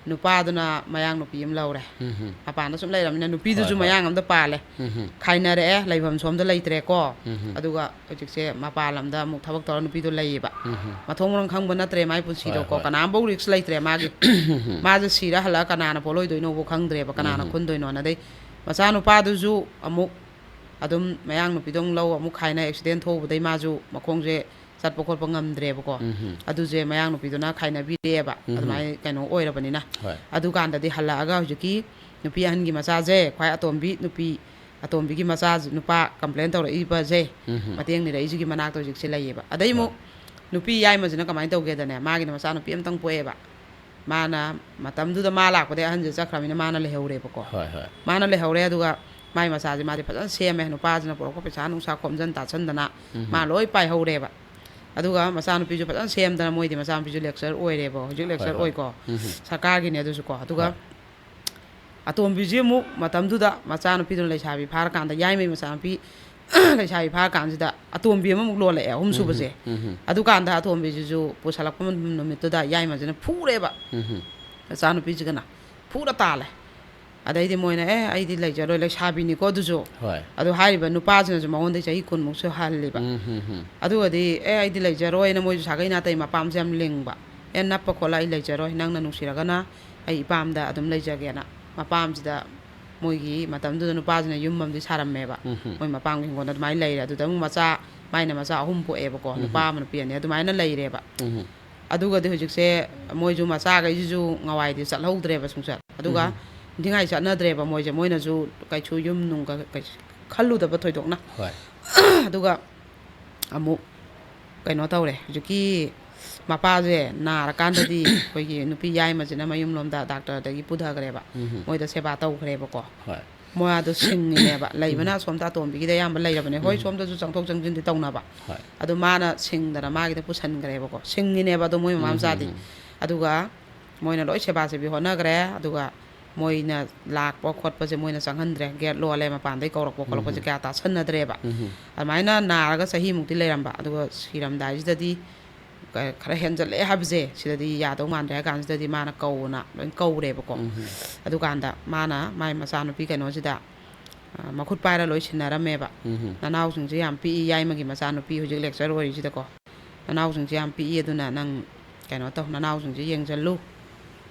ꯅꯨꯄꯥꯗꯨꯅ ꯃꯌꯥꯡ ꯅꯨꯄꯤ ꯑꯃ ꯂꯧꯔꯦ꯫ ꯎꯝ, ꯎꯝ꯫ ꯃꯄꯥꯟꯗ ꯁꯨꯝ ꯂꯩꯔꯕꯅꯤꯅ ꯅꯨꯄꯤꯗꯨꯁꯨ ꯍꯣꯏ, ꯍꯣꯏ꯫ ꯃꯌꯥꯡ ꯑꯃꯗ ꯄꯥꯜꯂꯦ꯫ ꯎꯝ, ꯎꯝ꯫ ꯈꯥꯏꯅꯔꯛꯑꯦ, ꯂꯩꯐꯝ ꯁꯣꯝꯗ ꯂꯩꯇ꯭ꯔꯦꯀꯣ꯫ ꯎꯝ, ꯎꯝ꯫ ꯑꯗꯨꯒ ꯍꯧꯖꯤꯛꯁꯦ ꯃꯄꯥꯟ ꯂꯝꯗ ꯑꯃꯨꯛ ꯊꯕꯛ ꯇꯧꯔ ꯅꯨꯄꯤꯗꯣ ꯂꯩꯌꯦꯕ꯫ ꯎꯝ, ꯎꯝ꯫ ꯃꯊꯣꯡ ꯃꯔꯝ ꯈꯪꯕ ꯅꯠꯇ꯭ꯔꯦ ꯃꯥꯏ ꯄꯨꯟꯁꯤꯗꯣꯀꯣ꯫ ꯍꯣꯏ, ꯍꯣꯏ꯫ ꯀꯅꯥꯝꯐꯧ risk ꯂꯩꯇ꯭ꯔꯦ ꯃꯥꯒꯤ꯫ ꯃꯥꯁꯦ ꯁꯤꯔ ꯍꯜꯂꯛꯑ ꯀꯅꯥꯅ ꯄꯣꯠꯂꯣꯏꯗꯣꯏꯅꯣꯕꯨ ꯈꯪꯗ꯭ꯔꯦꯕ, ꯀꯅꯥꯅ ꯎꯝ꯫ ꯈꯨꯟꯗꯣꯏꯅꯣꯅ꯫ ꯑꯗꯩ ꯃꯆꯥꯅꯨꯄꯥꯗꯨꯁꯨ ꯑꯃꯨꯛ ꯑꯗꯨꯝ ꯃꯌꯥꯡ ꯅꯨꯄꯤꯗꯣ ꯑꯃꯨꯛ ꯂꯧ, ꯑꯃꯨꯛ ꯈꯥꯏꯅ, accident ꯊꯣꯛꯎꯕꯗꯩ ꯃꯥꯁꯨ ꯃꯈꯣꯡꯁꯦ ꯆꯠꯄ ꯈꯣꯠꯄ ꯉꯝꯗ꯭ꯔꯦꯕꯀꯣ꯫ ꯎꯝ꯫ ꯑꯗꯨꯁꯦ ꯃꯌꯥꯡ ꯅꯨꯄꯤꯗꯨꯅ ꯈꯥꯏꯅꯕꯤꯔꯛꯑꯦꯕ, ꯎꯝ꯫ ꯑꯗꯨꯃꯥꯏꯅ ꯀꯩꯅꯣ ꯑꯣꯏꯔꯕꯅꯤꯅ꯫ ꯍꯣꯏ꯫ ꯑꯗꯨꯀꯥꯟꯗꯗꯤ ꯍꯜꯂꯛꯑꯒ ꯍꯧꯖꯤꯛꯀꯤ ꯅꯨꯄꯤ ꯑꯍꯟꯒꯤ ꯃꯆꯥꯁꯦ, ꯈ꯭ꯋꯥꯏ ꯑꯇꯣꯝꯕꯤ ꯅꯨꯄꯤ, ꯑꯇꯣꯝꯕꯤꯒꯤ ꯃꯆꯥ ꯅꯨꯄꯥ complain ꯇꯧꯔꯛꯏꯕꯁꯦ, ꯎꯝ꯫ ꯃꯇꯦꯡ ꯅꯤꯔꯛꯏꯁꯤꯒꯤ ꯃꯅꯥꯛꯇ ꯍꯧꯖꯤꯛꯁꯦ ꯂꯩꯌꯦꯕ꯫ ꯑꯗꯩ ꯑꯃꯨꯛ ꯍꯣꯏ꯫ ꯅꯨꯄꯤ ꯌꯥꯏꯃꯁꯤꯅ ꯀꯃꯥꯏꯅ ꯇꯧꯒꯦꯗꯅꯦ, ꯃꯥꯒꯤꯅ ꯃꯆꯥꯅꯨꯄꯤ ꯑꯃꯇꯪ ꯄꯣꯛꯑꯦꯕ꯫ ꯃꯥꯅ ꯃꯇꯝꯗꯨꯗ ꯃꯥ ꯂꯥꯛꯄꯗꯒꯤ ꯑꯍꯟꯁꯦ ꯆꯠꯈ꯭ꯔꯕꯅꯤꯅ ꯃꯥꯅ ꯂꯩꯍꯧꯔꯦꯕꯀꯣ꯫ ꯍꯣꯏ, ꯍꯣꯏ꯫ ꯃꯥꯅ ꯂꯩꯍꯧꯔꯦ꯫ ꯑꯗꯨꯒ ꯃꯥꯏ ꯃꯆꯥꯁꯦ ꯃꯥꯗꯤ ꯐꯖꯅ ꯁꯦꯝꯃꯦ, ꯅꯨꯄꯥꯁꯤꯅ ꯄꯨꯔꯛꯄ ꯄꯩꯁꯥ ꯅꯨꯡꯁꯥ ꯈꯣꯝꯖꯤꯟ ꯇꯥꯁꯟꯗꯅ ꯃꯥ ꯂꯣꯏ ꯄꯥꯏꯍꯧꯔꯦꯕ꯫ ꯑꯗꯨꯒ ꯃꯆꯥꯅꯨꯄꯤꯁꯨ ꯐꯖꯅ ꯁꯦꯝꯗꯅ, ꯃꯣꯏꯗꯤ ꯃꯆꯥꯅꯨꯄꯤꯁꯨ lecture ꯑꯣꯏꯔꯦꯕ, ꯍꯧꯖꯤꯛ lecture ꯍꯣꯏ꯫ ꯑꯣꯏꯀꯣ꯫ ꯎꯝ꯫ ꯁꯔꯀꯥꯔꯒꯤꯅꯦ ꯑꯗꯨꯁꯨꯀꯣ꯫ ꯑꯗꯨꯒ ꯍꯣꯏ꯫ ꯑꯇꯣꯝꯕꯤꯁꯤ ꯑꯃꯨꯛ ꯃꯇꯝꯗꯨꯗ ꯃꯆꯥꯅꯨꯄꯤꯗꯨꯅ ꯂꯩꯁꯥꯕꯤ ꯐꯥꯔꯀꯥꯟꯗ, ꯌꯥꯏꯃꯩ ꯃꯆꯥꯅꯨꯄꯤ ꯂꯩꯁꯥꯕꯤ ꯐꯥꯔꯀꯥꯟꯁꯤꯗ ꯑꯇꯣꯝꯕꯤ ꯑꯃꯃꯨꯛ ꯂꯣꯜꯂꯛꯑꯦ, ꯑꯍꯨꯝ ꯁꯨꯕꯁꯦ꯫ ꯎꯝ꯫ ꯑꯗꯨꯀꯥꯟꯗ ꯑꯇꯣꯝꯕꯤꯁꯤꯁꯨ ꯄꯨꯁꯜꯂꯛꯄ ꯅꯨꯃꯤꯠꯇꯨꯗ ꯌꯥꯏꯃꯁꯤꯅ ꯐꯨꯔꯦꯕ꯫ ꯎꯝ꯫ ꯃꯆꯥꯅꯨꯄꯤꯁꯤꯒꯅ ꯐꯨꯔ ꯇꯥꯜꯂꯦ꯫ ꯑꯗꯩꯗꯤ ꯃꯣꯏꯅ, "ꯑꯦ, ꯑꯩꯗꯤ ꯂꯩꯖꯔꯣꯏ, ꯂꯩꯁꯥꯕꯤꯅꯤꯀꯣ ꯑꯗꯨꯁꯨ"꯫ ꯍꯣꯏ꯫ ꯑꯗꯨ ꯍꯥꯏꯔꯤꯕ ꯅꯨꯄꯥꯁꯤꯅꯁꯨ ꯃꯉꯣꯟꯗꯩ ꯆꯍꯤ ꯀꯨꯟꯃꯨꯛꯁꯨ ꯍꯜꯂꯤꯕ꯫ ꯎꯝ, ꯎꯝ, ꯎꯝ꯫ ꯑꯗꯨꯒꯗꯤ, "ꯑꯦ, ꯑꯩꯗꯤ ꯂꯩꯖꯔꯣꯏꯅ" ꯃꯣꯏꯁꯨ ꯁꯥꯒꯩ ꯅꯥꯇꯩ ꯃꯄꯥꯝꯁꯦ ꯌꯥꯝ ꯂꯤꯡꯕ꯫ "ꯑꯦ, ꯅꯞꯄ ꯈꯣꯠꯂ ꯑꯩ ꯂꯩꯖꯔꯣꯏ, ꯅꯪꯅ ꯅꯨꯡꯁꯤꯔꯒꯅ ꯑꯩ ꯏꯄꯥꯝꯗ ꯑꯗꯨꯝ ꯂꯩꯖꯒꯦꯅ" ꯃꯄꯥꯝꯁꯤꯗ, ꯃꯣꯏꯒꯤ ꯃꯇꯝꯗꯨꯗ ꯅꯨꯄꯥꯁꯤꯅ ꯌꯨꯝ ꯑꯃꯗꯤ ꯁꯥꯔꯝꯃꯦꯕ꯫ ꯎꯝ꯫ ꯃꯣꯏ ꯃꯄꯥꯝꯒꯤ ꯍꯤꯡꯒꯣꯜꯗ ꯑꯗꯨꯃꯥꯏꯅ ꯂꯩꯔꯦ꯫ ꯑꯗꯨꯗ ꯑꯃꯨꯛ ꯃꯆꯥ, ꯃꯥꯏꯅ ꯃꯆꯥ ꯑꯍꯨꯝ ꯄꯣꯛꯑꯦꯕꯀꯣ, ꯅꯨꯄꯥ ꯑꯃ ꯅꯨꯄꯤ ꯑꯅꯤ ꯑꯗꯨꯃꯥꯏꯅ ꯂꯩꯔꯦꯕ꯫ ꯎꯝ꯫ ꯑꯗꯨꯒꯗꯤ ꯍꯧꯖꯤꯛꯁꯦ ꯃꯣꯏꯁꯨ ꯃꯆꯥꯈꯩꯁꯤꯁꯨ ꯉꯋꯥꯏꯗꯤ ꯆꯠꯍꯧꯗ꯭ꯔꯦꯕ ꯁꯨꯡꯆꯠ꯫ ꯑꯗꯨꯒ ꯎꯝ꯫ ꯅꯤꯡꯊꯤꯉꯥꯏ ꯆꯠꯅꯗ꯭ꯔꯦꯕ ꯃꯣꯏꯁꯦ꯫ ꯃꯣꯏꯅꯁꯨ ꯀꯩꯁꯨ ꯌꯨꯝ ꯅꯨꯡ ꯀ-, ꯀꯩꯁꯨ ꯈꯜꯂꯨꯗꯕ ꯊꯣꯏꯗꯣꯛꯅ꯫ ꯍꯣꯏ꯫ ꯑꯗꯨꯒ ꯑꯃꯨꯛ ꯀꯩꯅꯣ ꯇꯧꯔꯦ, ꯍꯧꯖꯤꯛꯀꯤ ꯃꯄꯥꯁꯦ ꯅꯥꯔꯀꯥꯟꯗꯗꯤ ꯑꯩꯈꯣꯏꯒꯤ ꯅꯨꯄꯤ ꯌꯥꯏꯃꯁꯤꯅ ꯃꯌꯨꯝꯂꯣꯝꯗ ꯗꯥꯛꯇꯔꯗꯒꯤ ꯄꯨꯊꯈ꯭ꯔꯦꯕ꯫ ꯎꯝ꯫ ꯃꯣꯏꯗ ꯁꯦꯕꯥ ꯇꯧꯈ꯭ꯔꯦꯕꯀꯣ꯫ ꯍꯣꯏ꯫ ꯃꯥꯗꯣ ꯁꯤꯡꯉꯤꯅꯦꯕ꯫ ꯂꯩꯕꯅ ꯑꯁꯣꯝꯗ ꯑꯇꯣꯝꯕꯤꯒꯤꯗ ꯑꯌꯥꯝꯕ ꯂꯩꯔꯕꯅꯦ꯫ ꯍꯣꯏ, ꯁꯣꯝꯗꯁꯨ ꯆꯪꯊꯣꯛ ꯆꯪꯁꯤꯟꯗꯤ ꯇꯧꯅꯕ꯫ ꯍꯣꯏ꯫ ꯑꯗꯣ ꯃꯥꯅ ꯁꯤꯡꯗꯅ ꯃꯥꯒꯤꯗ ꯄꯨꯁꯟꯈ꯭ꯔꯦꯕꯀꯣ꯫ ꯁꯤꯡꯉꯤꯅꯦꯕ ꯑꯗꯣ ꯃꯣꯏ ꯃꯃꯥ ꯎꯝ, ꯃꯆꯥꯗꯤ꯫ ꯎꯝ, ꯎꯝ꯫ ꯑꯗꯨꯒ ꯃꯣꯏꯅ ꯂꯣꯏ ꯁꯦꯕꯥ ꯁꯦꯕꯤ ꯍꯣꯠꯅꯈ꯭ꯔꯦ꯫ ꯑꯗꯨꯒ ꯃꯣꯏꯅ ꯂꯥꯛꯄ ꯈꯣꯠꯄꯁꯦ ꯃꯣꯏꯅ ꯆꯪꯍꯟꯗ꯭ꯔꯦ꯫ ꯒꯦꯠ ꯂꯣꯜꯂꯦ, ꯃꯄꯥꯟꯗꯩ ꯀꯧꯔꯛꯄ ꯈꯣꯠꯂꯛꯄꯁꯦ ꯎꯝ꯫ ꯀꯌꯥ ꯇꯥꯁꯟꯅꯗ꯭ꯔꯦꯕ꯫ ꯎꯝ꯫ ꯑꯗꯨꯃꯥꯏꯅ ꯅꯥꯔꯒ ꯆꯍꯤꯃꯨꯛꯇꯤ ꯂꯩꯔꯝꯕ꯫ ꯑꯗꯨꯒ ꯁꯤꯔꯝꯗꯥꯏꯁꯤꯗꯗꯤ ꯈꯔ ꯍꯦꯟꯖꯜꯂꯛꯑꯦ ꯍꯥꯏꯕꯁꯦ ꯁꯤꯗꯗꯤ ꯌꯥꯗꯧ ꯃꯥꯟꯗ꯭ꯔꯦ ꯍꯥꯏ ꯀꯥꯟꯁꯤꯗꯗꯤ ꯃꯥꯅ ꯀꯧꯅ ꯂꯣꯏ ꯀꯧꯔꯦꯕꯀꯣ꯫ ꯎꯝ꯫ ꯑꯗꯨꯀꯥꯟꯗ ꯃꯥꯅ ꯃꯥꯏ ꯃꯆꯥꯅꯨꯄꯤ ꯀꯩꯅꯣꯁꯤꯗ, ꯑ, ꯃꯈꯨꯠ ꯄꯥꯏꯔ ꯂꯣꯏ ꯁꯤꯟꯅꯔꯝꯃꯦꯕ꯫ ꯎꯝ꯫ "ꯅꯅꯥꯎꯁꯤꯡꯁꯦ ꯌꯥꯝ ꯄꯤꯛꯏ, ꯌꯥꯏꯃꯒꯤ ꯃꯆꯥꯅꯨꯄꯤ ꯍꯧꯖꯤꯛ lecture ꯑꯣꯏꯔꯤꯁꯤꯗꯀꯣ꯫ ꯅꯅꯥꯎꯁꯤꯡꯁꯦ ꯌꯥꯝ ꯄꯤꯛꯏ, ꯑꯗꯨꯅ ꯅꯪ ꯀꯩꯅꯣ ꯇꯧ, ꯅꯅꯥꯎꯁꯤꯡꯁꯦ ꯌꯦꯡꯁꯤꯜꯂꯨ,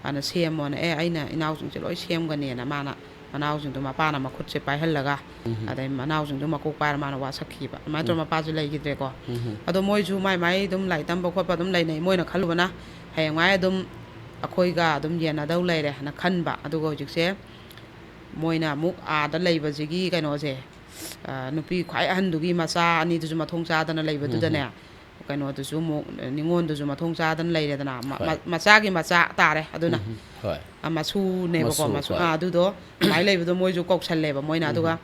ꯑꯅ ꯁꯦꯝꯃꯣꯅ"꯫ "ꯑꯦ, ꯑꯩꯅ ꯏꯅꯥꯎꯁꯤꯡꯁꯦ ꯂꯣꯏ ꯁꯦꯝꯒꯅꯦꯅ" ꯃꯥꯅ ꯃꯅꯥꯎꯁꯤꯡꯗꯣ ꯃꯄꯥꯅ ꯃꯈꯨꯠꯁꯦ ꯄꯥꯏꯍꯜꯂꯒ, ꯎꯝ꯫ ꯑꯗꯩ ꯃꯅꯥꯎꯁꯤꯡꯗꯣ ꯃꯀꯣꯛ ꯄꯥꯏꯔ ꯃꯥꯅ ꯋꯥꯁꯛꯈꯤꯕ꯫ ꯑꯗꯨꯃꯥꯏꯅ ꯇꯧꯔ ꯎꯝ꯫ ꯃꯄꯥꯁꯨ ꯂꯩꯈꯤꯗ꯭ꯔꯦꯀꯣ꯫ ꯎꯝ꯫ ꯑꯗꯣ ꯃꯣꯏꯁꯨ ꯃꯥꯏ ꯃꯥꯏ ꯑꯗꯨꯝ ꯂꯥꯏꯔꯤꯛ ꯇꯝꯕ ꯈꯣꯠꯄ ꯑꯗꯨꯝ ꯂꯩꯅꯩ꯫ ꯃꯣꯏꯅ ꯈꯜꯂꯨꯕꯅ ꯍꯌꯦꯡꯋꯥꯏ ꯑꯗꯨꯝ ꯑꯩꯈꯣꯏꯒ ꯑꯗꯨꯝ ꯌꯦꯟꯅꯗꯧ ꯂꯩꯔꯦ ꯍꯥꯏꯅ ꯈꯟꯕ꯫ ꯑꯗꯨꯒ ꯍꯧꯖꯤꯛꯁꯦ ꯃꯣꯏꯅ ꯑꯃꯨꯛ ꯑꯥꯗ ꯂꯩꯕꯁꯤꯒꯤ ꯀꯩꯅꯣꯁꯦ, ꯑ, ꯅꯨꯄꯤ ꯈ꯭ꯋꯥꯏ ꯑꯍꯟꯗꯨꯒꯤ ꯃꯆꯥ ꯑꯅꯤꯗꯨꯁꯨ ꯃꯊꯣꯡ ꯆꯥꯗꯅ ꯂꯩꯕꯗꯨꯗꯅꯦ, ꯎꯝ꯫ ꯀꯩꯅꯣꯗꯨꯁꯨ ꯑꯃꯨꯛ, ꯅꯤꯉꯣꯟꯗꯨꯁꯨ ꯃꯊꯣꯡ ꯆꯥꯗꯅ ꯂꯩꯔꯦꯗꯅ꯫ ꯃ-, ꯍꯣꯏ꯫ ꯃ-, ꯃꯆꯥꯒꯤ ꯃꯆꯥ ꯇꯥꯔꯦ ꯑꯗꯨꯅ꯫ ꯎꯝ, ꯍꯣꯏ꯫ ꯑ, ꯃꯁꯨꯅꯦꯕꯀꯣ, ꯃꯁꯨ, ꯃꯁꯨ꯫ ꯍꯣꯏ꯫ ꯑꯥ, ꯑꯗꯨꯗꯣ ꯑꯗꯨꯃꯥꯏꯅ ꯂꯩꯕꯗꯣ ꯃꯣꯏꯁꯨ ꯀꯧꯁꯜꯂꯦꯕ ꯃꯣꯏꯅ꯫ ꯑꯗꯨꯒ ꯎꯝ꯫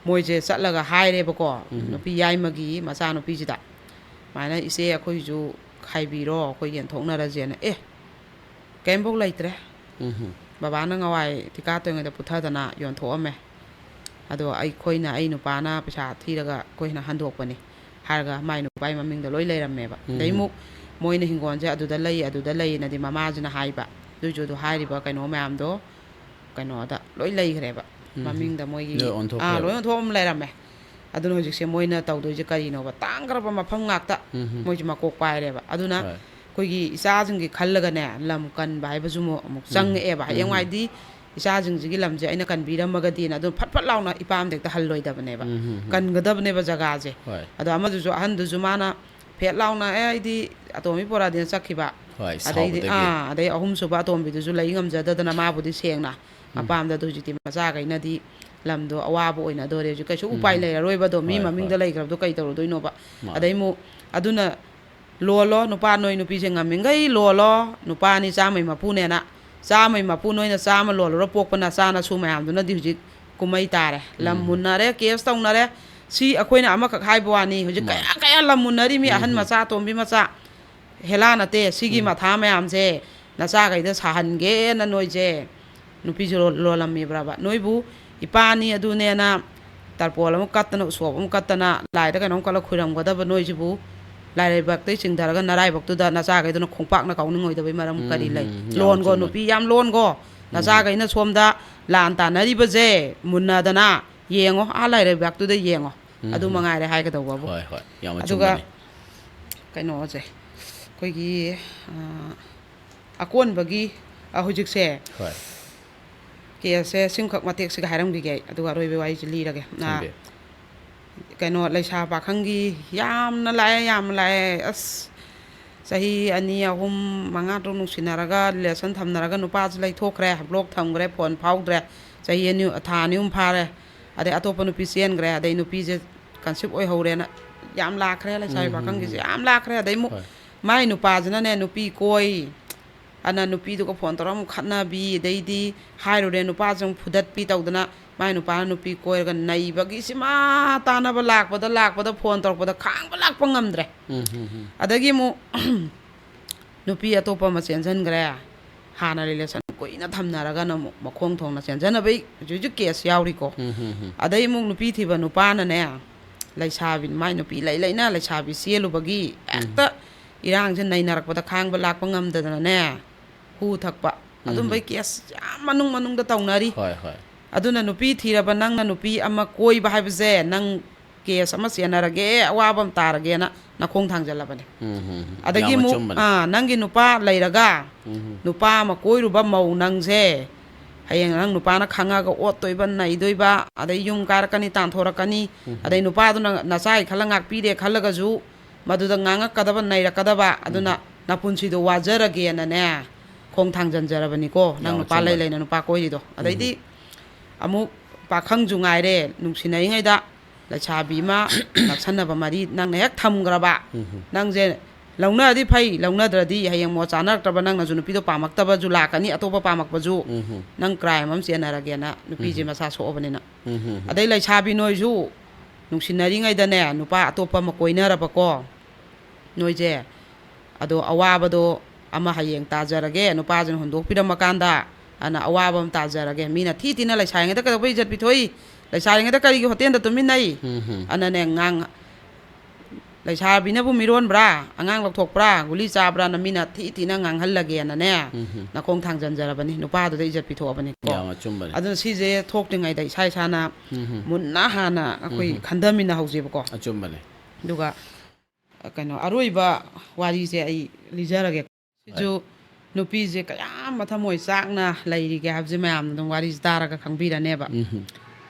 ꯃꯣꯏꯁꯦ ꯆꯠꯂꯒ ꯍꯥꯏꯔꯦꯕꯀꯣ, ꯎꯝ꯫ ꯅꯨꯄꯤ ꯌꯥꯏꯃꯒꯤ ꯃꯆꯥꯅꯨꯄꯤꯁꯤꯗ, "ꯁꯨꯃꯥꯏꯅ ꯏꯆꯦ ꯑꯩꯈꯣꯏꯁꯨ ꯈꯥꯏꯕꯤꯔꯣ, ꯑꯩꯈꯣꯏ ꯌꯦꯟꯊꯣꯛꯅꯔꯁꯦꯅ"꯫ ꯑꯦ, ꯀꯩꯝꯐꯧ ꯂꯩꯇ꯭ꯔꯦ꯫ ꯎꯝ꯫ ꯕꯕꯥꯅ ꯉꯋꯥꯏ ꯊꯤꯀꯥ ꯇꯧꯔꯤꯉꯩꯗ ꯄꯨꯊꯗꯅ ꯌꯣꯟꯊꯣꯛꯑꯝꯃꯦ꯫ ꯑꯗꯣ ꯑꯩꯈꯣꯏꯅ, ꯑꯩ ꯅꯨꯄꯥꯅ ꯄꯩꯁꯥ ꯊꯤꯔꯒ ꯑꯩꯈꯣꯏꯅ ꯍꯟꯗꯣꯛꯄꯅꯤ ꯍꯥꯏꯔꯒ ꯃꯥꯏ ꯅꯨꯄꯥꯒꯤ ꯃꯃꯤꯡꯗ ꯂꯣꯏ ꯂꯩꯔꯝꯃꯦꯕ꯫ ꯎꯝ꯫ ꯑꯗꯩ ꯑꯃꯨꯛ ꯃꯣꯏꯅ ꯍꯤꯡꯒꯣꯜꯁꯦ ꯑꯗꯨꯗ ꯂꯩ, ꯑꯗꯨꯗ ꯂꯩꯅꯗꯤ ꯃꯃꯥꯁꯤꯅ ꯍꯥꯏꯕ꯫ ꯑꯗꯨꯏꯁꯨ ꯑꯗꯨ ꯍꯥꯏꯔꯤꯕ ꯀꯩꯅꯣ ꯃꯌꯥꯝꯗꯣ ꯀꯩꯅꯣꯗ ꯂꯣꯏ ꯂꯩꯈ꯭ꯔꯦꯕ꯫ ꯎꯝ꯫ ꯃꯃꯤꯡꯗ ꯃꯣꯏꯒꯤ, ꯂꯣꯏ ꯑꯣꯟꯊꯣꯛꯈ꯭ꯔꯦꯕ꯫ ꯑꯥ, ꯂꯣꯏ ꯑꯣꯟꯊꯣꯛꯑꯝ ꯂꯩꯔꯝꯃꯦ꯫ ꯑꯗꯨꯅ ꯍꯧꯖꯤꯛꯁꯦ ꯃꯣꯏꯅ ꯇꯧꯗꯣꯏꯁꯦ ꯀꯔꯤꯅꯣꯕ? ꯇꯥꯡꯈ꯭ꯔꯕ ꯃꯐꯝ ꯉꯥꯛꯇ ꯎꯝ꯫ ꯃꯣꯏꯁꯦ ꯃꯀꯣꯛ ꯄꯥꯏꯔꯦꯕ꯫ ꯑꯗꯨꯅ ꯍꯣꯏ꯫ ꯑꯩꯈꯣꯏꯒꯤ ꯏꯆꯥꯁꯤꯡꯒꯤ ꯈꯜꯂꯒꯅꯦ, ꯂꯝ ꯀꯟꯕ ꯍꯥꯏꯕꯁꯨ ꯑꯃꯨꯛ, ꯑꯃꯨꯛ ꯎꯝ꯫ ꯆꯪꯉꯛꯑꯦꯕ꯫ ꯎꯝ꯫ ꯍꯌꯦꯡꯋꯥꯏꯗꯤ ꯏꯆꯥꯁꯤꯡꯁꯤꯒꯤ ꯂꯝꯁꯦ ꯑꯩꯅ ꯀꯟꯕꯤꯔꯝꯃꯒꯗꯤꯅ ꯑꯗꯨꯝ ꯐꯠ ꯐꯠ ꯂꯥꯎꯅ ꯏꯄꯥꯝꯗ ꯍꯦꯛꯇ ꯍꯜꯂꯣꯏꯗꯕꯅꯦꯕ꯫ ꯎꯝ, ꯎꯝ, ꯎꯝ꯫ ꯀꯟꯒꯗꯕꯅꯦꯕ ꯖꯒꯥꯁꯦ꯫ ꯍꯣꯏ꯫ ꯑꯗꯣ ꯑꯃꯗꯨꯁꯨ, ꯑꯍꯟꯗꯨꯁꯨ ꯃꯥꯅ ꯐꯦꯠ ꯂꯥꯎꯅ, "ꯑꯦ, ꯑꯩꯗꯤ ꯑꯇꯣꯝꯕꯤ ꯄꯣꯔꯛꯑꯗꯤꯅ" ꯆꯠꯈꯤꯕ꯫ ꯍꯣꯏ, ꯑꯗꯩꯗꯤ, ꯁꯥꯎꯕꯗꯒꯤ꯫ ꯑꯥ, ꯑꯗꯩ ꯑꯍꯨꯝꯁꯨꯕ ꯑꯇꯣꯝꯕꯤꯗꯨꯁꯨ ꯂꯩ ꯉꯝꯖꯗꯗꯅ ꯃꯥꯕꯨꯗꯤ ꯁꯦꯡꯅ ꯎꯝ꯫ ꯃꯄꯥꯝꯗ, ꯑꯗꯨ ꯍꯧꯖꯤꯛꯇꯤ ꯃꯆꯥꯈꯩꯅꯗꯤ ꯂꯝꯗꯣ ꯑꯋꯥꯕ ꯑꯣꯏꯅꯗꯣꯔꯦ ꯍꯧꯖꯤꯛ꯫ ꯀꯩꯁꯨ ꯎꯄꯥꯏ ꯎꯝ꯫ ꯂꯩꯔꯔꯣꯏꯕ ꯑꯗꯣ, ꯃꯤ ꯍꯣꯏ, ꯃꯃꯤꯡꯗ ꯍꯣꯏ꯫ ꯂꯩꯈ꯭ꯔꯕꯗꯣ ꯀꯩ ꯇꯧꯔꯨꯗꯣꯏꯅꯣꯕ? ꯃꯥꯅꯤ꯫ ꯑꯗꯩ ꯑꯃꯨꯛ ꯑꯗꯨꯅ ꯂꯣꯜꯂꯣ, ꯅꯨꯄꯥ ꯅꯣꯏ ꯅꯨꯄꯤꯁꯦ ꯉꯝꯃꯤꯈꯩ ꯂꯣꯜꯂꯣ, ꯅꯨꯄꯥꯅꯤ ꯆꯥꯝꯃꯩ ꯃꯄꯨꯅꯦꯅ꯫ ꯆꯥꯝꯃꯩ ꯃꯄꯨ ꯅꯣꯏꯅ ꯆꯥꯝꯃ ꯂꯣꯜꯂꯨꯔ ꯄꯣꯛꯄ ꯅꯆꯥ ꯅꯁꯨ ꯃꯌꯥꯝꯗꯨꯅꯗꯤ ꯍꯧꯖꯤꯛ ꯀꯨꯝꯍꯩ ꯇꯥꯔꯦ꯫ ꯂꯝ ꯎꯝ꯫ ꯃꯨꯟꯅꯔꯦ, ꯀꯦꯁ ꯇꯧꯅꯔꯦ꯫ ꯁꯤ ꯑꯩꯈꯣꯏꯅ ꯑꯃꯈꯛ ꯍꯥꯏꯕ ꯋꯥꯅꯤ, ꯍꯧꯖꯤꯛ ꯃꯥꯅꯤ꯫ ꯀꯌꯥ ꯀꯌꯥ ꯂꯝ ꯃꯨꯟꯅꯔꯤ ꯃꯤ, ꯎꯝ, ꯑꯍꯟ ꯎꯝ꯫ ꯃꯆꯥ, ꯑꯇꯣꯝꯕꯤ ꯃꯆꯥ꯫ ꯍꯦꯂꯥ ꯅꯠꯇꯦ, ꯁꯤꯒꯤ ꯎꯝ꯫ ꯃꯊꯥ ꯃꯌꯥꯝꯁꯦ ꯅꯆꯥꯈꯩꯗ ꯁꯥꯍꯟꯒꯦꯅ ꯅꯣꯏꯁꯦ ꯅꯨꯄꯤꯁꯨ ꯂꯣ-, ꯂꯣꯜꯂꯝꯃꯤꯕ꯭ꯔꯕ? ꯅꯣꯏꯕꯨ ꯏꯄꯥꯅꯤ ꯑꯗꯨꯅꯦꯅ ꯇꯔꯄꯣꯜ ꯑꯃ ꯀꯠꯇꯅ, ꯎꯁꯣꯞ ꯑꯃ ꯀꯠꯇꯅ, ꯂꯥꯏꯗ ꯀꯩꯅꯣꯝ ꯀꯠꯂ ꯈꯣꯏꯔꯝꯒꯗꯕ ꯅꯣꯏꯁꯤꯕꯨ ꯂꯥꯏꯔꯩꯕꯥꯛꯇꯩ ꯆꯤꯡꯊꯔꯒ ꯅꯔꯥꯏꯕꯛꯇꯨꯗ ꯅꯆꯥꯈꯩꯗꯨꯅ ꯈꯣꯡꯄꯥꯛꯅ ꯀꯥꯎꯅꯤꯡꯉꯣꯏꯗꯕꯩ ꯃꯔꯝ ꯎꯝ, ꯀꯔꯤ ꯂꯩ? ꯎꯝ, ꯌꯥꯝ ꯂꯣꯟꯒꯣ ꯆꯨꯝꯕꯅꯤ꯫ ꯅꯨꯄꯤ ꯌꯥꯝ ꯂꯣꯟꯒꯣ꯫ ꯎꯝ꯫ ꯅꯆꯥꯈꯩꯅ ꯁꯣꯝꯗ ꯂꯥꯟ ꯇꯥꯟꯅꯔꯤꯕꯁꯦ ꯃꯨꯟꯅꯗꯅ ꯌꯦꯡꯉꯣ, ꯑꯥ ꯂꯥꯏꯔꯩꯕꯥꯛꯇꯨꯗ ꯌꯦꯡꯉꯣ꯫ ꯎꯝ, ꯑꯗꯨ ꯎꯝ꯫ ꯃꯉꯥꯏꯔꯦ ꯍꯥꯏꯒꯗꯧꯕꯕꯨ꯫ ꯍꯣꯏ, ꯍꯣꯏ, ꯌꯥꯝ ꯑꯗꯨꯒ ꯑꯆꯨꯝꯕꯅꯤ꯫ ꯀꯩꯅꯣꯁꯦ, ꯑꯩꯈꯣꯏꯒꯤ, ꯑ, ꯑꯀꯣꯟꯕꯒꯤ, ꯑ, ꯍꯧꯖꯤꯛꯁꯦ ꯍꯣꯏ꯫ ꯀꯦꯁꯁꯦ ꯁꯤꯝꯈꯛ ꯃꯇꯦꯛꯁꯤꯒ ꯍꯥꯏꯔꯝꯈꯤꯒꯦ ꯑꯩ, ꯑꯗꯨꯒ ꯑꯔꯣꯏꯕꯒꯤ ꯋꯥꯔꯤꯁꯦ ꯂꯤꯔꯒꯦ꯫ ꯑ, ꯊꯝꯕꯤꯌꯨ꯫ ꯀꯩꯅꯣ, ꯂꯩꯁꯥ ꯄꯥꯈꯪꯒꯤ ꯌꯥꯝꯅ ꯂꯥꯛꯑꯦ, ꯌꯥꯝꯅ ꯂꯥꯛꯑꯦ꯫ ꯑꯁ, ꯆꯍꯤ ꯑꯅꯤ, ꯑꯍꯨꯝ, ꯃꯉꯥ, ꯇꯔꯨꯛ ꯅꯨꯡꯁꯤꯅꯔꯒ, relation ꯊꯝꯅꯔꯒ, ꯅꯨꯄꯥꯁꯤ ꯂꯩꯊꯣꯛꯈ꯭ꯔꯦ, block ꯊꯝꯈ꯭ꯔꯦ, phone ꯐꯥꯎꯗ꯭ꯔꯦ, ꯆꯍꯤ ꯑꯅꯤ, ꯊꯥ ꯑꯅꯤ ꯑꯍꯨꯝ ꯐꯥꯔꯦ꯫ ꯑꯗꯩ ꯑꯇꯣꯞꯄ ꯅꯨꯄꯤ ꯆꯦꯟꯈ꯭ꯔꯦ, ꯑꯗꯩ ꯅꯨꯄꯤꯁꯦ conceive ꯑꯣꯏꯍꯧꯔꯦꯅ ꯌꯥꯝ ꯂꯥꯛꯈ꯭ꯔꯦ, ꯂꯩꯁꯥꯕꯤ ꯎꯝ, ꯎꯝ, ꯄꯥꯈꯪꯒꯤꯁꯦ ꯎꯝ꯫ ꯌꯥꯝ ꯂꯥꯛꯈ꯭ꯔꯦ꯫ ꯑꯗꯩ ꯑꯃꯨꯛ ꯍꯣꯏ꯫ ꯃꯥꯏ ꯅꯨꯄꯥꯁꯤꯅꯅꯦ ꯅꯨꯄꯤ ꯀꯣꯏ, ꯑꯅ ꯅꯨꯄꯤꯗꯨꯒ ꯐꯣꯟ ꯇꯧꯔ ꯑꯃꯨꯛ ꯈꯠꯅꯕꯤ, ꯑꯗꯩꯗꯤ ꯍꯥꯏꯔꯨꯔꯦ, ꯅꯨꯄꯥꯁꯦ ꯑꯃꯨꯛ ꯐꯨꯗꯠꯄꯤ ꯇꯧꯗꯅ, ꯃꯥꯏ ꯅꯨꯄꯥꯅ ꯅꯨꯄꯤ ꯀꯣꯏꯔꯒ ꯅꯩꯕꯒꯤ ꯁꯤꯃꯥ ꯇꯥꯟꯅꯕ ꯂꯥꯛꯄꯗ, ꯂꯥꯛꯄꯗ, ꯐꯣꯟ ꯇꯧꯔꯛꯄꯗ ꯈꯥꯡꯕ ꯂꯥꯛꯄ ꯉꯝꯗ꯭ꯔꯦ꯫ ꯎꯝ, ꯎꯝ, ꯎꯝ꯫ ꯑꯗꯒꯤ ꯑꯃꯨꯛ ꯅꯨꯄꯤ ꯑꯇꯣꯞꯄ ꯑꯃ ꯆꯦꯟꯁꯤꯟꯈ꯭ꯔꯦ꯫ ꯍꯥꯟꯅ ꯔꯤꯂꯦꯁꯟ ꯀꯨꯏꯅ ꯊꯝꯅꯔꯒꯅ ꯑꯃꯨꯛ ꯃꯈꯣꯡ ꯊꯣꯡꯅ ꯆꯦꯟꯖꯟꯅꯕꯩ ꯍꯧꯖꯤꯛ ꯍꯧꯖꯤꯛ ꯀꯦꯁ ꯌꯥꯎꯔꯤꯀꯣ꯫ ꯎꯝ, ꯎꯝ, ꯎꯝ꯫ ꯑꯗꯩ ꯑꯃꯨꯛ ꯅꯨꯄꯤ ꯊꯤꯕ ꯅꯨꯄꯥꯅꯅꯦ, ꯂꯩꯁꯥꯕꯤ, ꯃꯥꯏ ꯅꯨꯄꯤ ꯂꯩ ꯂꯩꯅ ꯂꯩꯁꯥꯕꯤ ꯆꯦꯜꯂꯨꯕꯒꯤ ꯎꯝ꯫ ꯍꯦꯛꯇ ꯏꯔꯥꯡꯁꯦ ꯅꯩꯅꯔꯛꯄꯗ ꯈꯥꯡꯕ ꯂꯥꯛꯄ ꯉꯝꯗꯗꯅꯅꯦ, ꯍꯨ ꯊꯛꯄ꯫ ꯎꯝ꯫ ꯑꯗꯨꯝꯕꯩ ꯀꯦꯁ ꯌꯥꯝ ꯃꯅꯨꯡ ꯃꯅꯨꯡꯗ ꯇꯧꯅꯔꯤ꯫ ꯍꯣꯏ, ꯍꯣꯏ꯫ ꯑꯗꯨꯅ ꯅꯨꯄꯤ ꯊꯤꯔꯕ ꯅꯪꯅ ꯅꯨꯄꯤ ꯑꯃ ꯀꯣꯏꯕ ꯍꯥꯏꯕꯁꯦ, ꯅꯪ ꯀꯦꯁ ꯑꯃ ꯆꯦꯟꯅꯔꯒꯦ, ꯑꯋꯥꯕ ꯑꯃ ꯇꯥꯔꯒꯦꯅ ꯅꯈꯣꯡ ꯊꯥꯡꯖꯜꯂꯕꯅꯦ꯫ ꯎꯝ, ꯎꯝ, ꯎꯝ꯫ ꯑꯗꯒꯤ ꯌꯥꯝ ꯑꯃꯨꯛ, ꯑꯆꯨꯝꯕꯅꯦ꯫ ꯑꯥ, ꯅꯪꯒꯤ ꯅꯨꯄꯥ ꯂꯩꯔꯒ ꯎꯝ꯫ ꯅꯨꯄꯥ ꯑꯃ ꯀꯣꯏꯔꯨꯕ ꯃꯧ ꯅꯪꯁꯦ, ꯍꯌꯦꯡ ꯅꯪ ꯅꯨꯄꯥꯅ ꯈꯪꯉꯒ ꯑꯣꯠꯇꯣꯏꯕ, ꯅꯩꯗꯣꯏꯕ, ꯑꯗꯩ ꯌꯨꯝ ꯀꯥꯏꯔꯛꯀꯅꯤ, ꯇꯥꯟꯊꯣꯔꯛꯀꯅꯤ, ꯎꯝ꯫ ꯑꯗꯩ ꯅꯨꯄꯥꯗꯨꯅ ꯅꯆꯥꯒꯤ ꯈꯜꯂ ꯉꯥꯛꯄꯤꯔꯦ ꯈꯜꯂꯒꯁꯨ, ꯃꯗꯨꯗ ꯉꯥꯡꯉꯛꯀꯗꯕ, ꯅꯩꯔꯛꯀꯗꯕ꯫ ꯑꯗꯨꯅ ꯎꯝ꯫ ꯅꯄꯨꯟꯁꯤꯗꯣ ꯋꯥꯖꯔꯒꯦꯅꯅꯦ, ꯈꯣꯡ ꯊꯥꯡꯖꯟꯖꯔꯕꯅꯤꯀꯣ, ꯅꯪ ꯌꯥꯝ ꯅꯨꯄꯥ ꯂꯩ ꯑꯆꯨꯝꯕꯅꯦ꯫ ꯂꯩꯅ ꯅꯨꯄꯥ ꯀꯣꯏꯔꯤꯗꯣ꯫ ꯎꯝ꯫ ꯑꯗꯩꯗꯤ ꯑꯃꯨꯛ ꯄꯥꯈꯪꯁꯨ ꯉꯥꯏꯔꯦ, ꯅꯨꯡꯁꯤꯅꯔꯤꯉꯩꯗ ꯂꯩꯁꯥꯕꯤ ꯑꯃ ꯅꯛꯁꯟꯅꯕ ꯃꯔꯤ ꯅꯪꯅ ꯍꯦꯛ ꯊꯝꯈ꯭ꯔꯕ, ꯎꯝ꯫ ꯅꯪꯁꯦ ꯂꯧꯅꯔꯗꯤ ꯐꯩ, ꯂꯧꯅꯗ꯭ꯔꯗꯤ ꯍꯌꯦꯡ ꯃꯣꯠ ꯆꯥꯅꯔꯛꯇ꯭ꯔꯕ, ꯅꯪꯅꯁꯨ ꯅꯨꯄꯤꯗꯣ ꯄꯥꯝꯃꯛꯇꯕꯁꯨ ꯂꯥꯛꯀꯅꯤ, ꯑꯇꯣꯞꯄ ꯄꯥꯝꯃꯛꯄꯁꯨ, ꯎꯝ꯫ ꯅꯪ ꯀ꯭ꯔꯥꯏꯝ ꯑꯃ ꯆꯦꯟꯅꯔꯒꯦꯅ ꯅꯨꯄꯤꯁꯦ ꯎꯝ꯫ ꯃꯁꯥ ꯁꯣꯛꯑꯕꯅꯤꯅ꯫ ꯎꯝ, ꯎꯝ, ꯎꯝ꯫ ꯑꯗꯩ ꯂꯩꯁꯥꯕꯤ ꯅꯣꯏꯁꯨ ꯅꯨꯡꯁꯤꯅꯔꯤꯉꯩꯗꯅꯦ, ꯅꯨꯄꯥ ꯑꯇꯣꯞꯄ ꯑꯃ ꯀꯣꯏꯅꯔꯕꯀꯣ, ꯅꯣꯏꯁꯦ, ꯑꯗꯣ ꯑꯋꯥꯕꯗꯣ ꯑꯃ ꯍꯌꯦꯡ ꯇꯥꯖꯔꯒꯦ, ꯅꯨꯄꯥꯁꯤꯅ ꯍꯨꯟꯗꯣꯛꯄꯤꯔꯝꯃꯀꯥꯟꯗ, ꯑꯅ ꯑꯋꯥꯕ ꯑꯃ ꯇꯥꯖꯔꯒꯦ꯫ ꯃꯤꯅ ꯊꯤ ꯊꯤꯅ ꯂꯩꯁꯥꯔꯤꯉꯩꯗ ꯀꯩꯗꯧꯕꯩ ꯏꯖꯠ ꯄꯤꯊꯣꯛꯏ? ꯂꯩꯁꯥꯔꯤꯉꯩꯗ ꯀꯔꯤꯒꯤ ꯍꯣꯇꯦꯜꯗ ꯇꯨꯝꯃꯤꯟꯅꯩ? ꯎꯝ, ꯎꯝ꯫ ꯑꯅꯅꯦ, ꯉꯥꯡ-, ꯂꯩꯁꯥꯕꯤꯅꯕꯨ ꯃꯤꯔꯣꯟꯕ꯭ꯔꯥ? ꯑꯉꯥꯡ ꯂꯧꯊꯣꯛꯄ꯭ꯔꯥ? ꯒꯨꯂꯤ ꯆꯥꯕ꯭ꯔꯥꯅ ꯃꯤꯅ ꯊꯤ ꯊꯤꯅ ꯉꯥꯡꯍꯜꯂꯒꯦꯅꯅꯦ, ꯎꯝ, ꯎꯝ꯫ ꯅꯈꯣꯡ ꯊꯥꯡꯖꯟꯖꯔꯕꯅꯤ, ꯅꯨꯄꯥꯗꯨꯗ ꯏꯖꯠ ꯄꯤꯊꯣꯛꯑꯕꯅꯤꯀꯣ꯫ ꯌꯥꯝ ꯑꯆꯨꯝꯕꯅꯦ꯫ ꯑꯗꯨꯅ ꯁꯤꯁꯦ ꯊꯣꯛꯇ꯭ꯔꯤꯉꯩꯗ ꯏꯁꯥ ꯏꯁꯥꯅ ꯎꯝ, ꯎꯝ꯫ ꯃꯨꯟꯅ ꯍꯥꯟꯅ ꯑꯩꯈꯣꯏ ꯎꯝ, ꯎꯝ꯫ ꯈꯟꯊꯃꯤꯟꯅꯍꯧꯁꯦꯕꯀꯣ꯫ ꯑꯆꯨꯝꯕꯅꯦ꯫ ꯑꯗꯨꯒ ꯀꯩꯅꯣ, ꯑꯔꯣꯏꯕ ꯋꯥꯔꯤꯁꯦ ꯑꯩ ꯂꯤꯖꯔꯒꯦ꯫ ꯁꯤꯁꯨ ꯍꯣꯏ꯫ ꯅꯨꯄꯤꯁꯦ ꯀꯌꯥꯝ ꯃꯊꯃꯣꯏ ꯆꯥꯛꯅ ꯂꯩꯔꯤꯒꯦ ꯍꯥꯏꯕꯁꯦ ꯃꯌꯥꯝꯅ ꯑꯗꯨꯝ ꯋꯥꯔꯤꯁꯦ ꯇꯥꯔꯒ ꯈꯪꯕꯤꯔꯅꯦꯕ꯫ ꯎꯝ꯫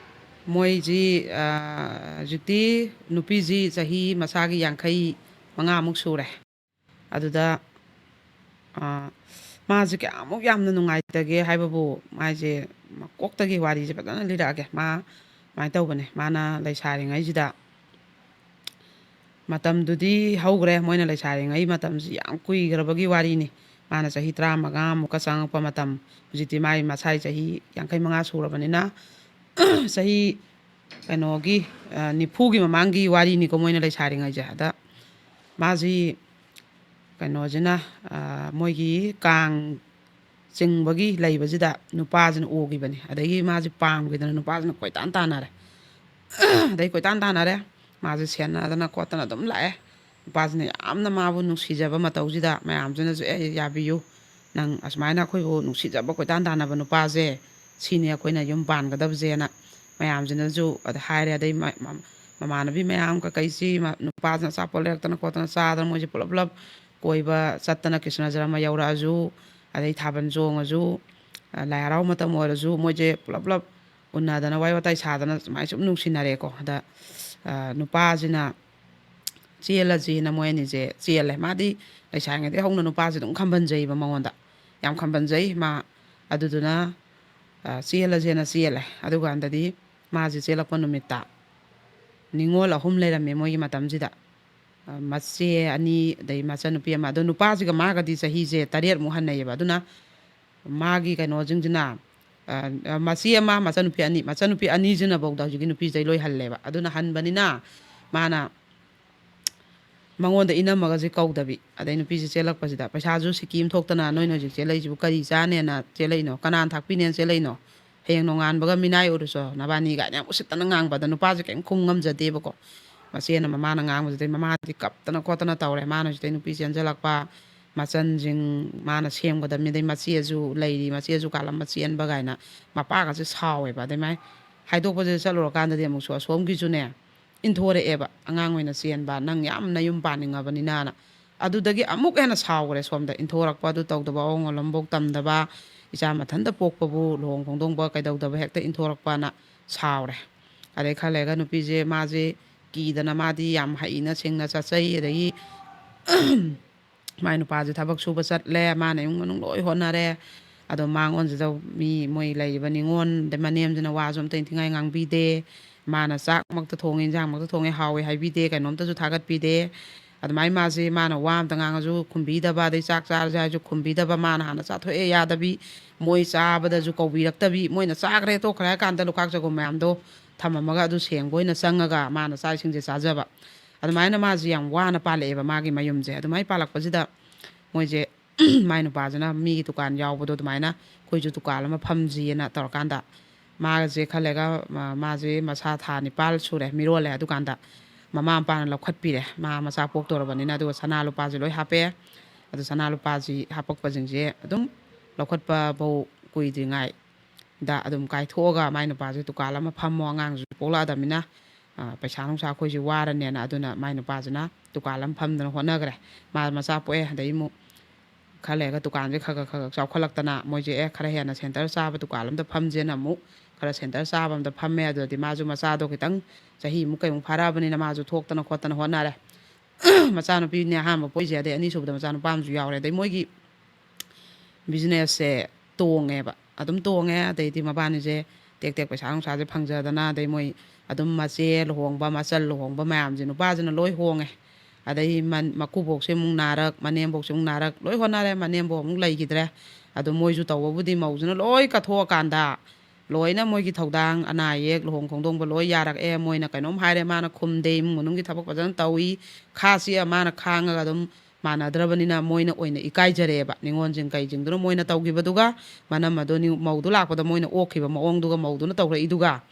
ꯃꯣꯏꯁꯤ, ꯑ, ꯍꯧꯖꯤꯛꯇꯤ ꯅꯨꯄꯤꯁꯤ ꯆꯍꯤ ꯃꯁꯥꯒꯤ ꯌꯥꯡꯈꯩ ꯃꯉꯥꯃꯨꯛ ꯁꯨꯔꯦ꯫ ꯑꯗꯨꯗ, ꯑ, ꯃꯥꯁꯦ ꯀꯌꯥꯃꯨꯛ ꯌꯥꯝꯅ ꯅꯨꯡꯉꯥꯏꯇꯒꯦ ꯍꯥꯏꯕꯕꯨ, ꯃꯥꯁꯦ ꯃꯀꯣꯛꯇꯒꯤ ꯋꯥꯔꯤꯁꯦ ꯐꯖꯅ ꯂꯤꯔꯛꯑꯒꯦ꯫ ꯃꯥ ꯁꯨꯃꯥꯏꯅ ꯇꯧꯕꯅꯦ, ꯃꯥꯅ ꯂꯩꯁꯥꯔꯤꯉꯩꯁꯤꯗ ꯃꯇꯝꯗꯨꯗꯤ ꯍꯧꯈ꯭ꯔꯦ, ꯃꯣꯏꯅ ꯂꯩꯁꯥꯔꯤꯉꯩ ꯃꯇꯝꯁꯤ ꯌꯥꯝ ꯀꯨꯏꯈ꯭ꯔꯕꯒꯤ ꯋꯥꯔꯤꯅꯤ꯫ ꯃꯥꯅ ꯆꯍꯤ ꯇꯔꯥꯃꯉꯥꯃꯨꯛꯀ ꯆꯪꯉꯛꯄ ꯃꯇꯝ, ꯍꯧꯖꯤꯛꯇꯤ ꯃꯥꯒꯤ ꯃꯁꯥꯒꯤ ꯆꯍꯤ ꯌꯥꯡꯈꯩ ꯃꯉꯥ ꯁꯨꯔꯕꯅꯤꯅ, ꯆꯍꯤ ꯀꯩꯅꯣꯒꯤ, ꯑ, ꯅꯤꯐꯨꯒꯤ ꯃꯃꯥꯡꯒꯤ ꯋꯥꯔꯤꯅꯤꯀꯣ, ꯃꯣꯏꯅ ꯂꯩꯁꯥꯔꯤꯉꯩꯁꯦ꯫ ꯑꯗ ꯃꯥꯁꯤ ꯀꯩꯅꯣꯁꯤꯅ, ꯑ, ꯃꯣꯏꯒꯤ ꯀꯥꯡ ꯆꯤꯡꯕꯒꯤ ꯂꯩꯕꯁꯤꯗ ꯅꯨꯄꯥꯁꯤꯅ ꯎꯈꯤꯕꯅꯤ꯫ ꯑꯗꯒꯤ ꯃꯥꯁꯦ ꯄꯥꯝꯈꯤꯗꯅ ꯅꯨꯄꯥꯁꯤꯅ ꯀꯣꯏꯇꯥꯟ ꯇꯥꯟꯅꯔꯦ꯫ ꯑꯗꯩ ꯀꯣꯏꯇꯥꯟ ꯇꯥꯟꯅꯔꯦ꯫ ꯃꯥꯁꯦ ꯁꯦꯟꯅꯗꯅ ꯈꯣꯠꯇꯅ ꯑꯗꯨꯝ ꯂꯥꯛꯑꯦ꯫ ꯅꯨꯄꯥꯁꯤꯅ ꯌꯥꯝꯅ ꯃꯥꯕꯨ ꯅꯨꯡꯁꯤꯖꯕ ꯃꯇꯧꯁꯤꯗ ꯃꯌꯥꯝꯁꯤꯅꯁꯨ, "ꯑꯦ, ꯌꯥꯕꯤꯌꯨ, ꯅꯪ ꯑꯁꯨꯃꯥꯏꯅ ꯑꯩꯈꯣꯏꯕꯨ ꯅꯨꯡꯁꯤꯖꯕ ꯀꯣꯏꯇꯥꯟ ꯇꯥꯟꯅꯕ ꯅꯨꯄꯥꯁꯦ, ꯁꯤꯅꯤ ꯑꯩꯈꯣꯏꯅ ꯌꯨꯝ ꯄꯥꯟꯒꯗꯕꯁꯦꯅ" ꯃꯌꯥꯝꯁꯤꯅꯁꯨ ꯑꯗ ꯍꯥꯏꯔꯦ꯫ ꯑꯗꯩ ꯃ-, ꯃ-, ꯃꯃꯥꯟꯅꯕꯤ ꯃꯌꯥꯝ ꯀꯩꯀꯩꯁꯤ ꯃ-, ꯅꯨꯄꯥꯁꯤꯅ ꯑꯆꯥꯄꯣꯠ ꯂꯩꯔꯛꯇꯅ ꯈꯣꯠꯇꯅ ꯆꯥꯗꯅ ꯃꯣꯏꯁꯦ ꯄꯨꯂꯞ ꯄꯨꯂꯞ ꯀꯣꯏꯕ ꯆꯠꯇꯅ, ꯀ꯭ꯔꯤꯁꯅ ꯖꯔꯃ ꯌꯧꯔꯛꯑꯁꯨ, ꯑꯗꯩ ꯊꯥꯕꯜ ꯆꯣꯡꯉꯁꯨ, ꯑ, ꯂꯥꯏ ꯍꯔꯥꯎ ꯃꯇꯝ ꯑꯣꯏꯔꯁꯨ ꯃꯣꯏꯁꯦ ꯄꯨꯂꯞ ꯄꯨꯂꯞ ꯎꯅꯗꯅ ꯋꯥꯔꯤ ꯋꯥꯇꯥꯏ ꯁꯥꯗꯅ ꯁꯨꯃꯥꯏꯅ ꯁꯨꯝ ꯅꯨꯡꯁꯤꯅꯔꯦꯀꯣ꯫ ꯑꯗ, ꯑ, ꯅꯨꯄꯥꯁꯤꯅ ꯆꯦꯜꯂꯁꯦꯅ ꯃꯣꯏ ꯑꯅꯤꯁꯦ ꯆꯦꯜꯂꯦ꯫ ꯃꯥꯗꯤ ꯂꯩꯁꯥꯔꯤꯉꯩꯗꯒꯤ ꯍꯧꯅ ꯅꯨꯄꯥꯁꯦ ꯑꯗꯨꯝ ꯈꯝꯕꯟꯖꯩꯕ ꯃꯉꯣꯟꯗ꯫ ꯌꯥꯝ ꯈꯝꯕꯟꯖꯩ ꯃꯥ꯫ ꯑꯗꯨꯗꯨꯅ, ꯑ, ꯆꯦꯜꯂꯁꯦꯅ ꯆꯦꯜꯂꯦ꯫ ꯑꯗꯨꯀꯥꯟꯗꯗꯤ ꯃꯥꯁꯦ ꯆꯦꯜꯂꯛꯄ ꯅꯨꯃꯤꯠꯇ ꯅꯤꯉꯣꯜ ꯑꯍꯨꯝ ꯂꯩꯔꯝꯃꯦ ꯃꯣꯏꯒꯤ ꯃꯇꯝꯁꯤꯗ꯫ ꯑ, ꯃꯆꯦ ꯑꯅꯤ, ꯑꯗꯩ ꯃꯆꯟꯅꯨꯄꯤ ꯑꯃ꯫ ꯑꯗꯣ ꯅꯨꯄꯥꯁꯤꯒ ꯃꯥꯒꯗꯤ ꯆꯍꯤꯁꯦ ꯇꯔꯦꯠꯃꯨꯛ ꯍꯟꯅꯩꯌꯦꯕ꯫ ꯑꯗꯨꯅ ꯃꯥꯒꯤ ꯀꯩꯅꯣꯁꯤꯡꯁꯤꯅ, ꯑ, ꯑ, ꯃꯆꯦ ꯑꯃ, ꯃꯆꯟꯅꯨꯄꯤ ꯑꯅꯤ, ꯃꯆꯟꯅꯨꯄꯤ ꯑꯅꯤꯁꯤꯅꯐꯥꯎꯗ ꯍꯧꯖꯤꯛꯀꯤ ꯅꯨꯄꯤꯁꯤꯗꯩ ꯂꯣꯏ ꯍꯜꯂꯦꯕ꯫ ꯑꯗꯨꯅ ꯍꯟꯕꯅꯤꯅ ꯃꯥꯅ ꯃꯉꯣꯟꯗ ꯏꯅꯝꯃꯒꯁꯦ ꯀꯧꯗꯕꯤ, ꯑꯗꯩ ꯅꯨꯄꯤꯁꯦ ꯆꯦꯜꯂꯛꯄꯁꯤꯗ ꯄꯩꯁꯥꯁꯨ ꯁꯤꯀꯤ ꯑꯃ ꯊꯣꯛꯇꯅ, "ꯅꯣꯏꯅ ꯍꯧꯖꯤꯛ ꯆꯦꯜꯂꯛꯏꯁꯤꯕꯨ ꯀꯔꯤ ꯆꯥꯅꯦꯅ ꯆꯦꯜꯂꯛꯏꯅꯣ? ꯀꯅꯥꯅ ꯊꯥꯛꯄꯤꯅꯦꯅ ꯆꯦꯜꯂꯛꯏꯅꯣ? ꯍꯌꯦꯡ ꯅꯣꯡꯉꯥꯟꯕꯒ ꯃꯤꯅꯥꯏ ꯑꯣꯏꯔꯨꯆꯣ ꯅꯕꯥꯅꯤ" ꯀꯥꯏꯅ ꯌꯥꯝ ꯎꯁꯤꯠꯇꯅ ꯉꯥꯡꯕꯗ ꯅꯨꯄꯥꯁꯦ ꯀꯔꯤꯝ ꯈꯨꯝ ꯉꯝꯖꯗꯦꯕꯀꯣ꯫ ꯃꯆꯦꯅ ꯃꯃꯥꯅ ꯉꯥꯡꯕꯁꯤꯗꯩ ꯃꯃꯥꯗꯤ ꯀꯞꯇꯅ ꯈꯣꯠꯇꯅ ꯇꯧꯔꯦ꯫ ꯃꯥꯅ ꯍꯧꯖꯤꯛꯇꯩ ꯅꯨꯄꯤ ꯆꯦꯟꯁꯤꯜꯂꯛꯄ, ꯃꯆꯟꯁꯤꯡ ꯃꯥꯅ ꯁꯦꯝꯒꯗꯕꯅꯤ, ꯑꯗꯩ ꯃꯆꯦꯁꯨ ꯂꯩꯔꯤ, ꯃꯆꯦꯁꯨ ꯀꯥꯜꯂꯝꯕ ꯆꯦꯟꯕ ꯀꯥꯏꯅ ꯃꯄꯥꯒꯁꯦ ꯁꯥꯎꯋꯦꯕ꯫ ꯑꯗꯩ ꯃꯥꯏ ꯍꯥꯏꯗꯣꯛꯄꯁꯦ ꯆꯠꯂꯨꯔꯀꯥꯟꯗꯗꯤ ꯑꯃꯨꯛꯁꯨ ꯑꯁꯣꯝꯒꯤꯁꯨꯅꯦ, ꯏꯟꯊꯣꯔꯛꯑꯦꯕ꯫ "ꯑꯉꯥꯡ ꯑꯣꯏꯅ ꯆꯦꯟꯕ, ꯅꯪ ꯌꯥꯝ ꯅꯌꯨꯝ ꯄꯥꯅꯤꯡꯉꯕꯅꯤꯅꯅ"꯫ ꯑꯗꯨꯗꯒꯤ ꯑꯃꯨꯛ ꯍꯦꯟꯅ ꯁꯥꯎꯈ꯭ꯔꯦ ꯁꯣꯝꯗ꯫ ꯏꯟꯊꯣꯔꯛꯄ ꯑꯗꯨ ꯇꯧꯗꯕ, ꯑꯋꯣꯡ ꯑꯂꯣꯝꯐꯧ ꯇꯝꯗꯕ, ꯏꯆꯥ ꯃꯊꯟꯇ ꯄꯣꯛꯄꯕꯨ ꯂꯨꯍꯣꯡ ꯈꯣꯡꯗꯣꯡꯕ ꯀꯩꯗꯧꯗꯕ ꯍꯦꯛꯇ ꯏꯟꯊꯣꯔꯛꯄꯅ ꯁꯥꯎꯔꯦ꯫ ꯑꯗꯩ ꯈꯔ ꯂꯩꯔꯒ ꯅꯨꯄꯤꯁꯦ ꯃꯥꯁꯦ ꯀꯤꯗꯅ, ꯃꯥꯗꯤ ꯌꯥꯝ ꯍꯩꯅ ꯁꯤꯡꯅ ꯆꯠꯆꯩ꯫ ꯑꯗꯒꯤ ꯃꯥꯏ ꯅꯨꯄꯥꯁꯦ ꯊꯕꯛ ꯁꯨꯕ ꯆꯠꯂꯦ, ꯃꯥꯅ ꯏꯃꯨꯡ ꯃꯅꯨꯡ ꯂꯣꯏ ꯍꯣꯠꯅꯔꯦ꯫ ꯑꯗꯣ ꯃꯉꯣꯟꯁꯤꯗ ꯃꯤ ꯃꯣꯏ ꯂꯩꯔꯤꯕ ꯅꯤꯉꯣꯟ, ꯑꯗꯩ ꯃꯅꯦꯝꯁꯤꯅ ꯋꯥꯁꯨ ꯑꯝꯇ ꯏꯟꯊꯤꯉꯥꯏ ꯉꯥꯡꯕꯤꯗꯦ꯫ ꯃꯥꯅ ꯆꯥꯛꯃꯛꯇ ꯊꯣꯡꯉꯦ, ꯏꯟꯖꯥꯡꯃꯛꯇ ꯊꯣꯡꯉꯦ, ꯍꯥꯎꯋꯦ ꯍꯥꯏꯕꯤꯗꯦ, ꯀꯩꯅꯣꯝꯇꯁꯨ ꯊꯥꯒꯠꯄꯤꯗꯦ꯫ ꯑꯗꯨꯃꯥꯏꯅ ꯃꯥꯁꯦ, ꯃꯥꯅ ꯋꯥ ꯑꯝꯇ ꯉꯥꯡꯉꯁꯨ ꯈꯨꯝꯕꯤꯗꯕ, ꯑꯗꯩ ꯆꯥꯛ ꯆꯥꯔꯁꯦ ꯍꯥꯏꯔꯁꯨ ꯈꯨꯝꯕꯤꯗꯕ, ꯃꯥꯅ ꯍꯥꯟꯅ ꯆꯥꯊꯣꯛꯑꯦ ꯌꯥꯗꯕꯤ, ꯃꯣꯏ ꯆꯥꯕꯗꯁꯨ ꯀꯧꯕꯤꯔꯛꯇꯕꯤ, ꯃꯣꯏꯅ ꯆꯥꯈ꯭ꯔꯦ ꯇꯣꯛꯈ꯭ꯔꯦ ꯍꯥꯏ ꯀꯥꯟꯗ ꯂꯨꯈꯥꯛ ꯆꯒꯨꯝ ꯃꯌꯥꯝꯗꯣ ꯊꯝꯃꯝꯃꯒ ꯑꯗꯨ ꯁꯦꯡꯕ ꯑꯣꯏꯅ ꯆꯪꯉꯒ ꯃꯥꯅ ꯆꯥꯛ ꯏꯁꯤꯡꯁꯦ ꯆꯥꯖꯕ꯫ ꯑꯗꯨꯃꯥꯏꯅ ꯃꯥꯁꯦ ꯌꯥꯝ ꯋꯥꯅ ꯄꯥꯜꯂꯛꯑꯦꯕ ꯃꯥꯒꯤ ꯃꯌꯨꯝꯁꯦ꯫ ꯑꯗꯨꯃꯥꯏꯅ ꯄꯥꯜꯂꯛꯄꯁꯤꯗ ꯃꯣꯏꯁꯦ ꯃꯥꯏ ꯅꯨꯄꯥꯁꯤꯅ ꯃꯤꯒꯤ ꯗꯨꯀꯥꯟ ꯌꯥꯎꯕꯗꯣ ꯑꯗꯨꯃꯥꯏꯅ ꯑꯩꯈꯣꯏꯁꯨ ꯗꯨꯀꯥꯟ ꯑꯃ ꯐꯝꯁꯤꯅ ꯇꯧꯔꯀꯥꯟꯗ, ꯃꯥꯁꯦ ꯈꯜꯂꯒ, ꯃꯥꯁꯦ ꯃꯁꯥ ꯊꯥ ꯅꯤꯄꯥꯜ ꯁꯨꯔꯦ, ꯃꯤꯔꯣꯜꯂꯦ꯫ ꯑꯗꯨꯀꯥꯟꯗ ꯃꯃꯥ ꯃꯄꯥꯅ ꯂꯧꯈꯠꯄꯤꯔꯦ, ꯃꯥ ꯃꯆꯥ ꯄꯣꯛꯇꯧꯔꯕꯅꯤꯅ꯫ ꯑꯗꯨꯒ ꯁꯅꯥ ꯂꯨꯄꯥꯁꯦ ꯂꯣꯏ ꯍꯥꯞꯄꯦ꯫ ꯑꯗꯨ ꯁꯅꯥ ꯂꯨꯄꯥꯁꯤ ꯍꯥꯄꯛꯄꯁꯤꯡꯁꯦ ꯑꯗꯨꯝ ꯂꯧꯈꯠꯄ ꯐꯧ ꯀꯨꯏꯗ꯭ꯔꯤꯉꯩꯗ ꯑꯗꯨꯝ ꯀꯥꯏꯊꯣꯛꯑꯒ, ꯃꯥꯏ ꯅꯨꯄꯥꯁꯦ ꯗꯨꯀꯥꯟ ꯑꯃ ꯐꯝꯃꯣ, ꯑꯉꯥꯡꯁꯨ ꯄꯣꯛꯂꯛꯑꯗꯕꯅꯤꯅ, ꯑ, ꯄꯩꯁꯥ ꯅꯨꯡꯁꯥ ꯑꯩꯈꯣꯏꯁꯦ ꯋꯥꯔꯅꯦꯅ꯫ ꯑꯗꯨꯅ ꯃꯥꯏ ꯅꯨꯄꯥꯁꯤꯅ ꯗꯨꯀꯥꯟ ꯑꯃ ꯐꯝꯗꯅ ꯍꯣꯠꯅꯈ꯭ꯔꯦ꯫ ꯃꯥ ꯃꯆꯥ ꯄꯣꯛꯑꯦ, ꯑꯗꯩ ꯑꯃꯨꯛ ꯈꯔ ꯂꯩꯔꯒ ꯗꯨꯀꯥꯟꯁꯦ ꯈꯔ ꯈꯔ ꯈꯔ ꯈꯔ ꯆꯥꯎꯈꯠꯂꯛꯇꯅ, ꯃꯣꯏꯁꯦ, "ꯑꯦ, ꯈꯔ ꯍꯦꯟꯅ ꯁꯦꯟꯇꯔ ꯆꯥꯕ ꯗꯨꯀꯥꯟ ꯑꯝꯗ ꯐꯝꯁꯦꯅ" ꯑꯃꯨꯛ ꯈꯔ ꯁꯦꯟꯇꯔ ꯆꯥꯕ ꯑꯝꯗ ꯐꯝꯃꯦ꯫ ꯑꯗꯨꯗꯗꯤ ꯃꯥꯁꯨ ꯃꯆꯥꯗꯣ ꯈꯤꯇꯪ ꯆꯍꯤꯃꯨꯛ ꯀꯩꯃꯨꯛ ꯐꯥꯔꯛꯑꯕꯅꯤꯅ ꯃꯥꯁꯨ ꯊꯣꯛꯇꯅ ꯈꯣꯠꯇꯅ ꯍꯣꯠꯅꯔꯦ꯫ ꯃꯆꯥꯅꯨꯄꯤꯅꯦ ꯑꯍꯥꯟꯕ ꯄꯣꯛꯏꯁꯦ, ꯑꯗꯩ ꯑꯅꯤꯁꯨꯕꯗ ꯃꯆꯥꯅꯨꯄꯥ ꯑꯃꯁꯨ ꯌꯥꯎꯔꯦ꯫ ꯑꯗꯩ ꯃꯣꯏꯒꯤ ꯕꯤꯖꯤꯅꯦꯁꯁꯦ ꯇꯣꯡꯉꯦꯕ, ꯑꯗꯨꯝ ꯇꯣꯡꯉꯦ꯫ ꯑꯗꯩꯗꯤ ꯃꯕꯥꯅꯤꯁꯦ ꯇꯦꯛ ꯇꯦꯛ ꯄꯩꯁꯥ ꯅꯨꯡꯁꯥꯁꯦ ꯐꯪꯖꯗꯅ, ꯑꯗꯩ ꯃꯣꯏ ꯑꯗꯨꯝ ꯃꯆꯦ ꯂꯨꯍꯣꯡꯕ, ꯃꯆꯜ ꯂꯨꯍꯣꯡꯕ ꯃꯌꯥꯝꯁꯦ ꯅꯨꯄꯥꯁꯤꯅ ꯂꯣꯏ ꯍꯣꯡꯉꯦ꯫ ꯑꯗꯩ ꯃꯟ-, ꯃꯀꯨꯕꯣꯛꯁꯦ ꯑꯃꯨꯛ ꯅꯥꯔꯛ, ꯃꯅꯦꯝꯕꯣꯛꯁꯦ ꯑꯃꯨꯛ ꯅꯥꯔꯛ, ꯂꯣꯏ ꯍꯣꯠꯅꯔꯦ꯫ ꯃꯅꯦꯝꯕꯣꯛ ꯑꯃꯨꯛ ꯂꯩꯈꯤꯗ꯭ꯔꯦ꯫ ꯑꯗꯣ ꯃꯣꯏꯁꯨ ꯇꯧꯕꯕꯨꯗꯤ ꯃꯧꯁꯤꯅ ꯂꯣꯏ ꯀꯠꯊꯣꯛꯑꯀꯥꯟꯗ, ꯂꯣꯏꯅ ꯃꯣꯏꯒꯤ ꯊꯧꯗꯥꯡ, ꯑꯅꯥ ꯑꯌꯦꯛ, ꯂꯨꯍꯣꯡ ꯈꯣꯡꯗꯣꯡꯕ ꯂꯣꯏ ꯌꯥꯔꯛꯑꯦ꯫ ꯃꯣꯏꯅ ꯀꯩꯅꯣꯝ ꯍꯥꯏꯔꯦ, ꯃꯥꯅ ꯈꯨꯝꯗꯦ, ꯏꯃꯨꯡ ꯃꯅꯨꯡꯒꯤ ꯊꯕꯛ ꯐꯖꯅ ꯇꯧꯏ, ꯈꯥ ꯆꯤꯛꯑ ꯃꯥꯅ ꯈꯥꯡꯉꯒ ꯑꯗꯨꯝ ꯃꯥꯟꯅꯗ꯭ꯔꯕꯅꯤꯅ ꯃꯣꯏꯅ ꯑꯣꯏꯅ ꯏꯀꯥꯏꯖꯔꯦꯕ꯫ ꯅꯤꯉꯣꯜꯁꯤꯡ ꯀꯩꯁꯤꯡꯗꯨꯅ ꯃꯣꯏꯅ ꯇꯧꯈꯤꯕꯗꯨꯒ, ꯃꯅꯝ ꯑꯗꯣ ꯅꯤꯎ-, ꯃꯧꯗꯨ ꯂꯥꯛꯄꯗ ꯃꯣꯏꯅ ꯑꯣꯛꯈꯤꯕ ꯃꯑꯣꯡꯗꯨꯒ ꯃꯧꯗꯨꯅ ꯇꯧꯔꯛꯏꯗꯨꯒ,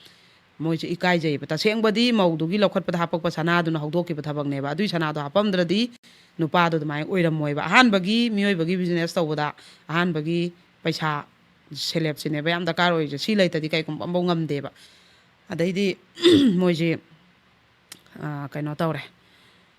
ꯃꯣꯏꯁꯦ ꯏꯀꯥꯏꯖꯩꯕ꯫ ꯇꯁꯦꯡꯕꯗꯤ ꯃꯧꯗꯨꯒꯤ ꯂꯧꯈꯠꯄꯗ ꯍꯥꯄꯛꯄ ꯁꯅꯥꯗꯨꯅ ꯍꯧꯗꯣꯛꯈꯤꯕ ꯊꯕꯛꯅꯦꯕ꯫ ꯑꯗꯨꯏ ꯁꯅꯥꯗꯣ ꯍꯥꯄꯝꯗ꯭ꯔꯗꯤ ꯅꯨꯄꯥꯗꯣ ꯑꯗꯨꯃꯥꯏꯅ ꯑꯣꯏꯔꯝꯃꯣꯏꯕ꯫ ꯑꯍꯥꯟꯕꯒꯤ ꯃꯤꯑꯣꯏꯕꯒꯤ ꯕꯤꯖꯤꯅꯦꯁ ꯇꯧꯕꯗ ꯑꯍꯥꯟꯕꯒꯤ ꯄꯩꯁꯥ ꯁꯦꯂꯦꯞꯁꯤꯅꯦꯕ ꯌꯥꯝ ꯗꯔꯀꯥꯔ ꯑꯣꯏꯔꯤꯁꯦ꯫ ꯁꯤ ꯂꯩꯇꯗꯤ ꯀꯩꯒꯨꯝꯕ ꯑꯃꯐꯥꯎ ꯉꯝꯗꯦꯕ꯫ ꯑꯗꯩꯗꯤ ꯃꯣꯏꯁꯦ, ꯑ, ꯀꯩꯅꯣ ꯇꯧꯔꯦ꯫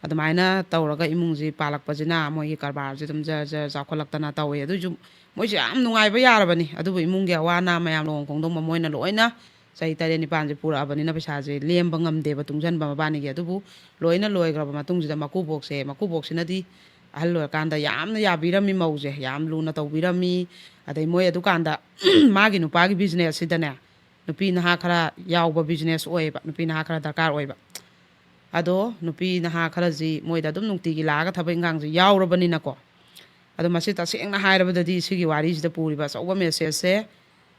ꯑꯗꯨꯃꯥꯏꯅ ꯇꯧꯔꯒ ꯏꯃꯨꯡꯁꯤ ꯄꯥꯜꯂꯛꯄꯁꯤꯅ ꯃꯣꯏꯒꯤ ꯀꯔꯕꯥꯔꯁꯦ ꯑꯗꯨꯝ ꯖꯔ ꯖꯔ ꯆꯥꯎꯈꯠꯂꯛꯇꯅ ꯇꯧꯋꯦ꯫ ꯑꯗꯨꯏꯁꯨ ꯃꯣꯏꯁꯦ ꯌꯥꯝ ꯅꯨꯡꯉꯥꯏꯕ ꯌꯥꯔꯕꯅꯤ꯫ ꯑꯗꯨꯕꯨ ꯏꯃꯨꯡꯒꯤ ꯑꯋꯥ ꯑꯅꯥ ꯃꯌꯥꯝ, ꯂꯨꯍꯣꯡ ꯈꯣꯡꯗꯣꯡꯕ, ꯃꯣꯏꯅ ꯂꯣꯏꯅ ꯆꯍꯤ ꯇꯔꯦꯠ ꯅꯤꯄꯥꯟꯁꯦ ꯄꯨꯔꯛꯑꯕꯅꯤꯅ ꯄꯩꯁꯥꯁꯦ ꯂꯦꯝꯕ ꯉꯝꯗꯦꯕ ꯇꯨꯡꯁꯤꯟꯕ ꯃꯕꯥꯅꯤꯒꯤ꯫ ꯑꯗꯨꯕꯨ ꯂꯣꯏꯅ ꯂꯣꯏꯈ꯭ꯔꯕ ꯃꯇꯨꯡꯁꯤꯗ ꯃꯀꯨꯕꯣꯛꯁꯦ, ꯃꯀꯨꯕꯣꯛꯁꯤꯅꯗꯤ ꯑꯍꯜ ꯑꯣꯏꯔꯀꯥꯟꯗ ꯌꯥꯝꯅ ꯌꯥꯕꯤꯔꯝꯃꯤ ꯃꯧꯁꯦ, ꯌꯥꯝ ꯂꯨꯅ ꯇꯧꯕꯤꯔꯝꯃꯤ꯫ ꯑꯗꯩ ꯃꯣꯏ ꯑꯗꯨꯀꯥꯟꯗ ꯃꯥꯒꯤ ꯅꯨꯄꯥꯒꯤ ꯕꯤꯖꯤꯅꯦꯁꯁꯤꯗꯅꯦ, ꯅꯨꯄꯤ ꯅꯍꯥ ꯈꯔ ꯌꯥꯎꯕ ꯕꯤꯖꯤꯅꯦꯁ ꯑꯣꯏꯌꯦꯕ, ꯅꯨꯄꯤ ꯅꯍꯥ ꯈꯔ ꯗꯔꯀꯥꯔ ꯑꯣꯏꯕ꯫ ꯑꯗꯣ ꯅꯨꯄꯤ ꯅꯍꯥ ꯈꯔꯁꯤ ꯃꯣꯏꯗ ꯑꯗꯨꯝ ꯅꯨꯡꯇꯤꯒꯤ ꯂꯥꯛꯑꯒ ꯊꯕꯛ ꯏꯟꯈꯥꯡꯁꯤ ꯌꯥꯎꯔꯕꯅꯤꯅꯀꯣ, ꯑꯗꯣ ꯃꯁꯤ ꯇꯁꯦꯡꯅ ꯍꯥꯏꯔꯕꯗꯗꯤ ꯁꯤꯒꯤ ꯋꯥꯔꯤꯁꯤꯗ ꯄꯨꯔꯤꯕ ꯑꯆꯧꯕ ꯃꯦꯁꯦꯖꯁꯦ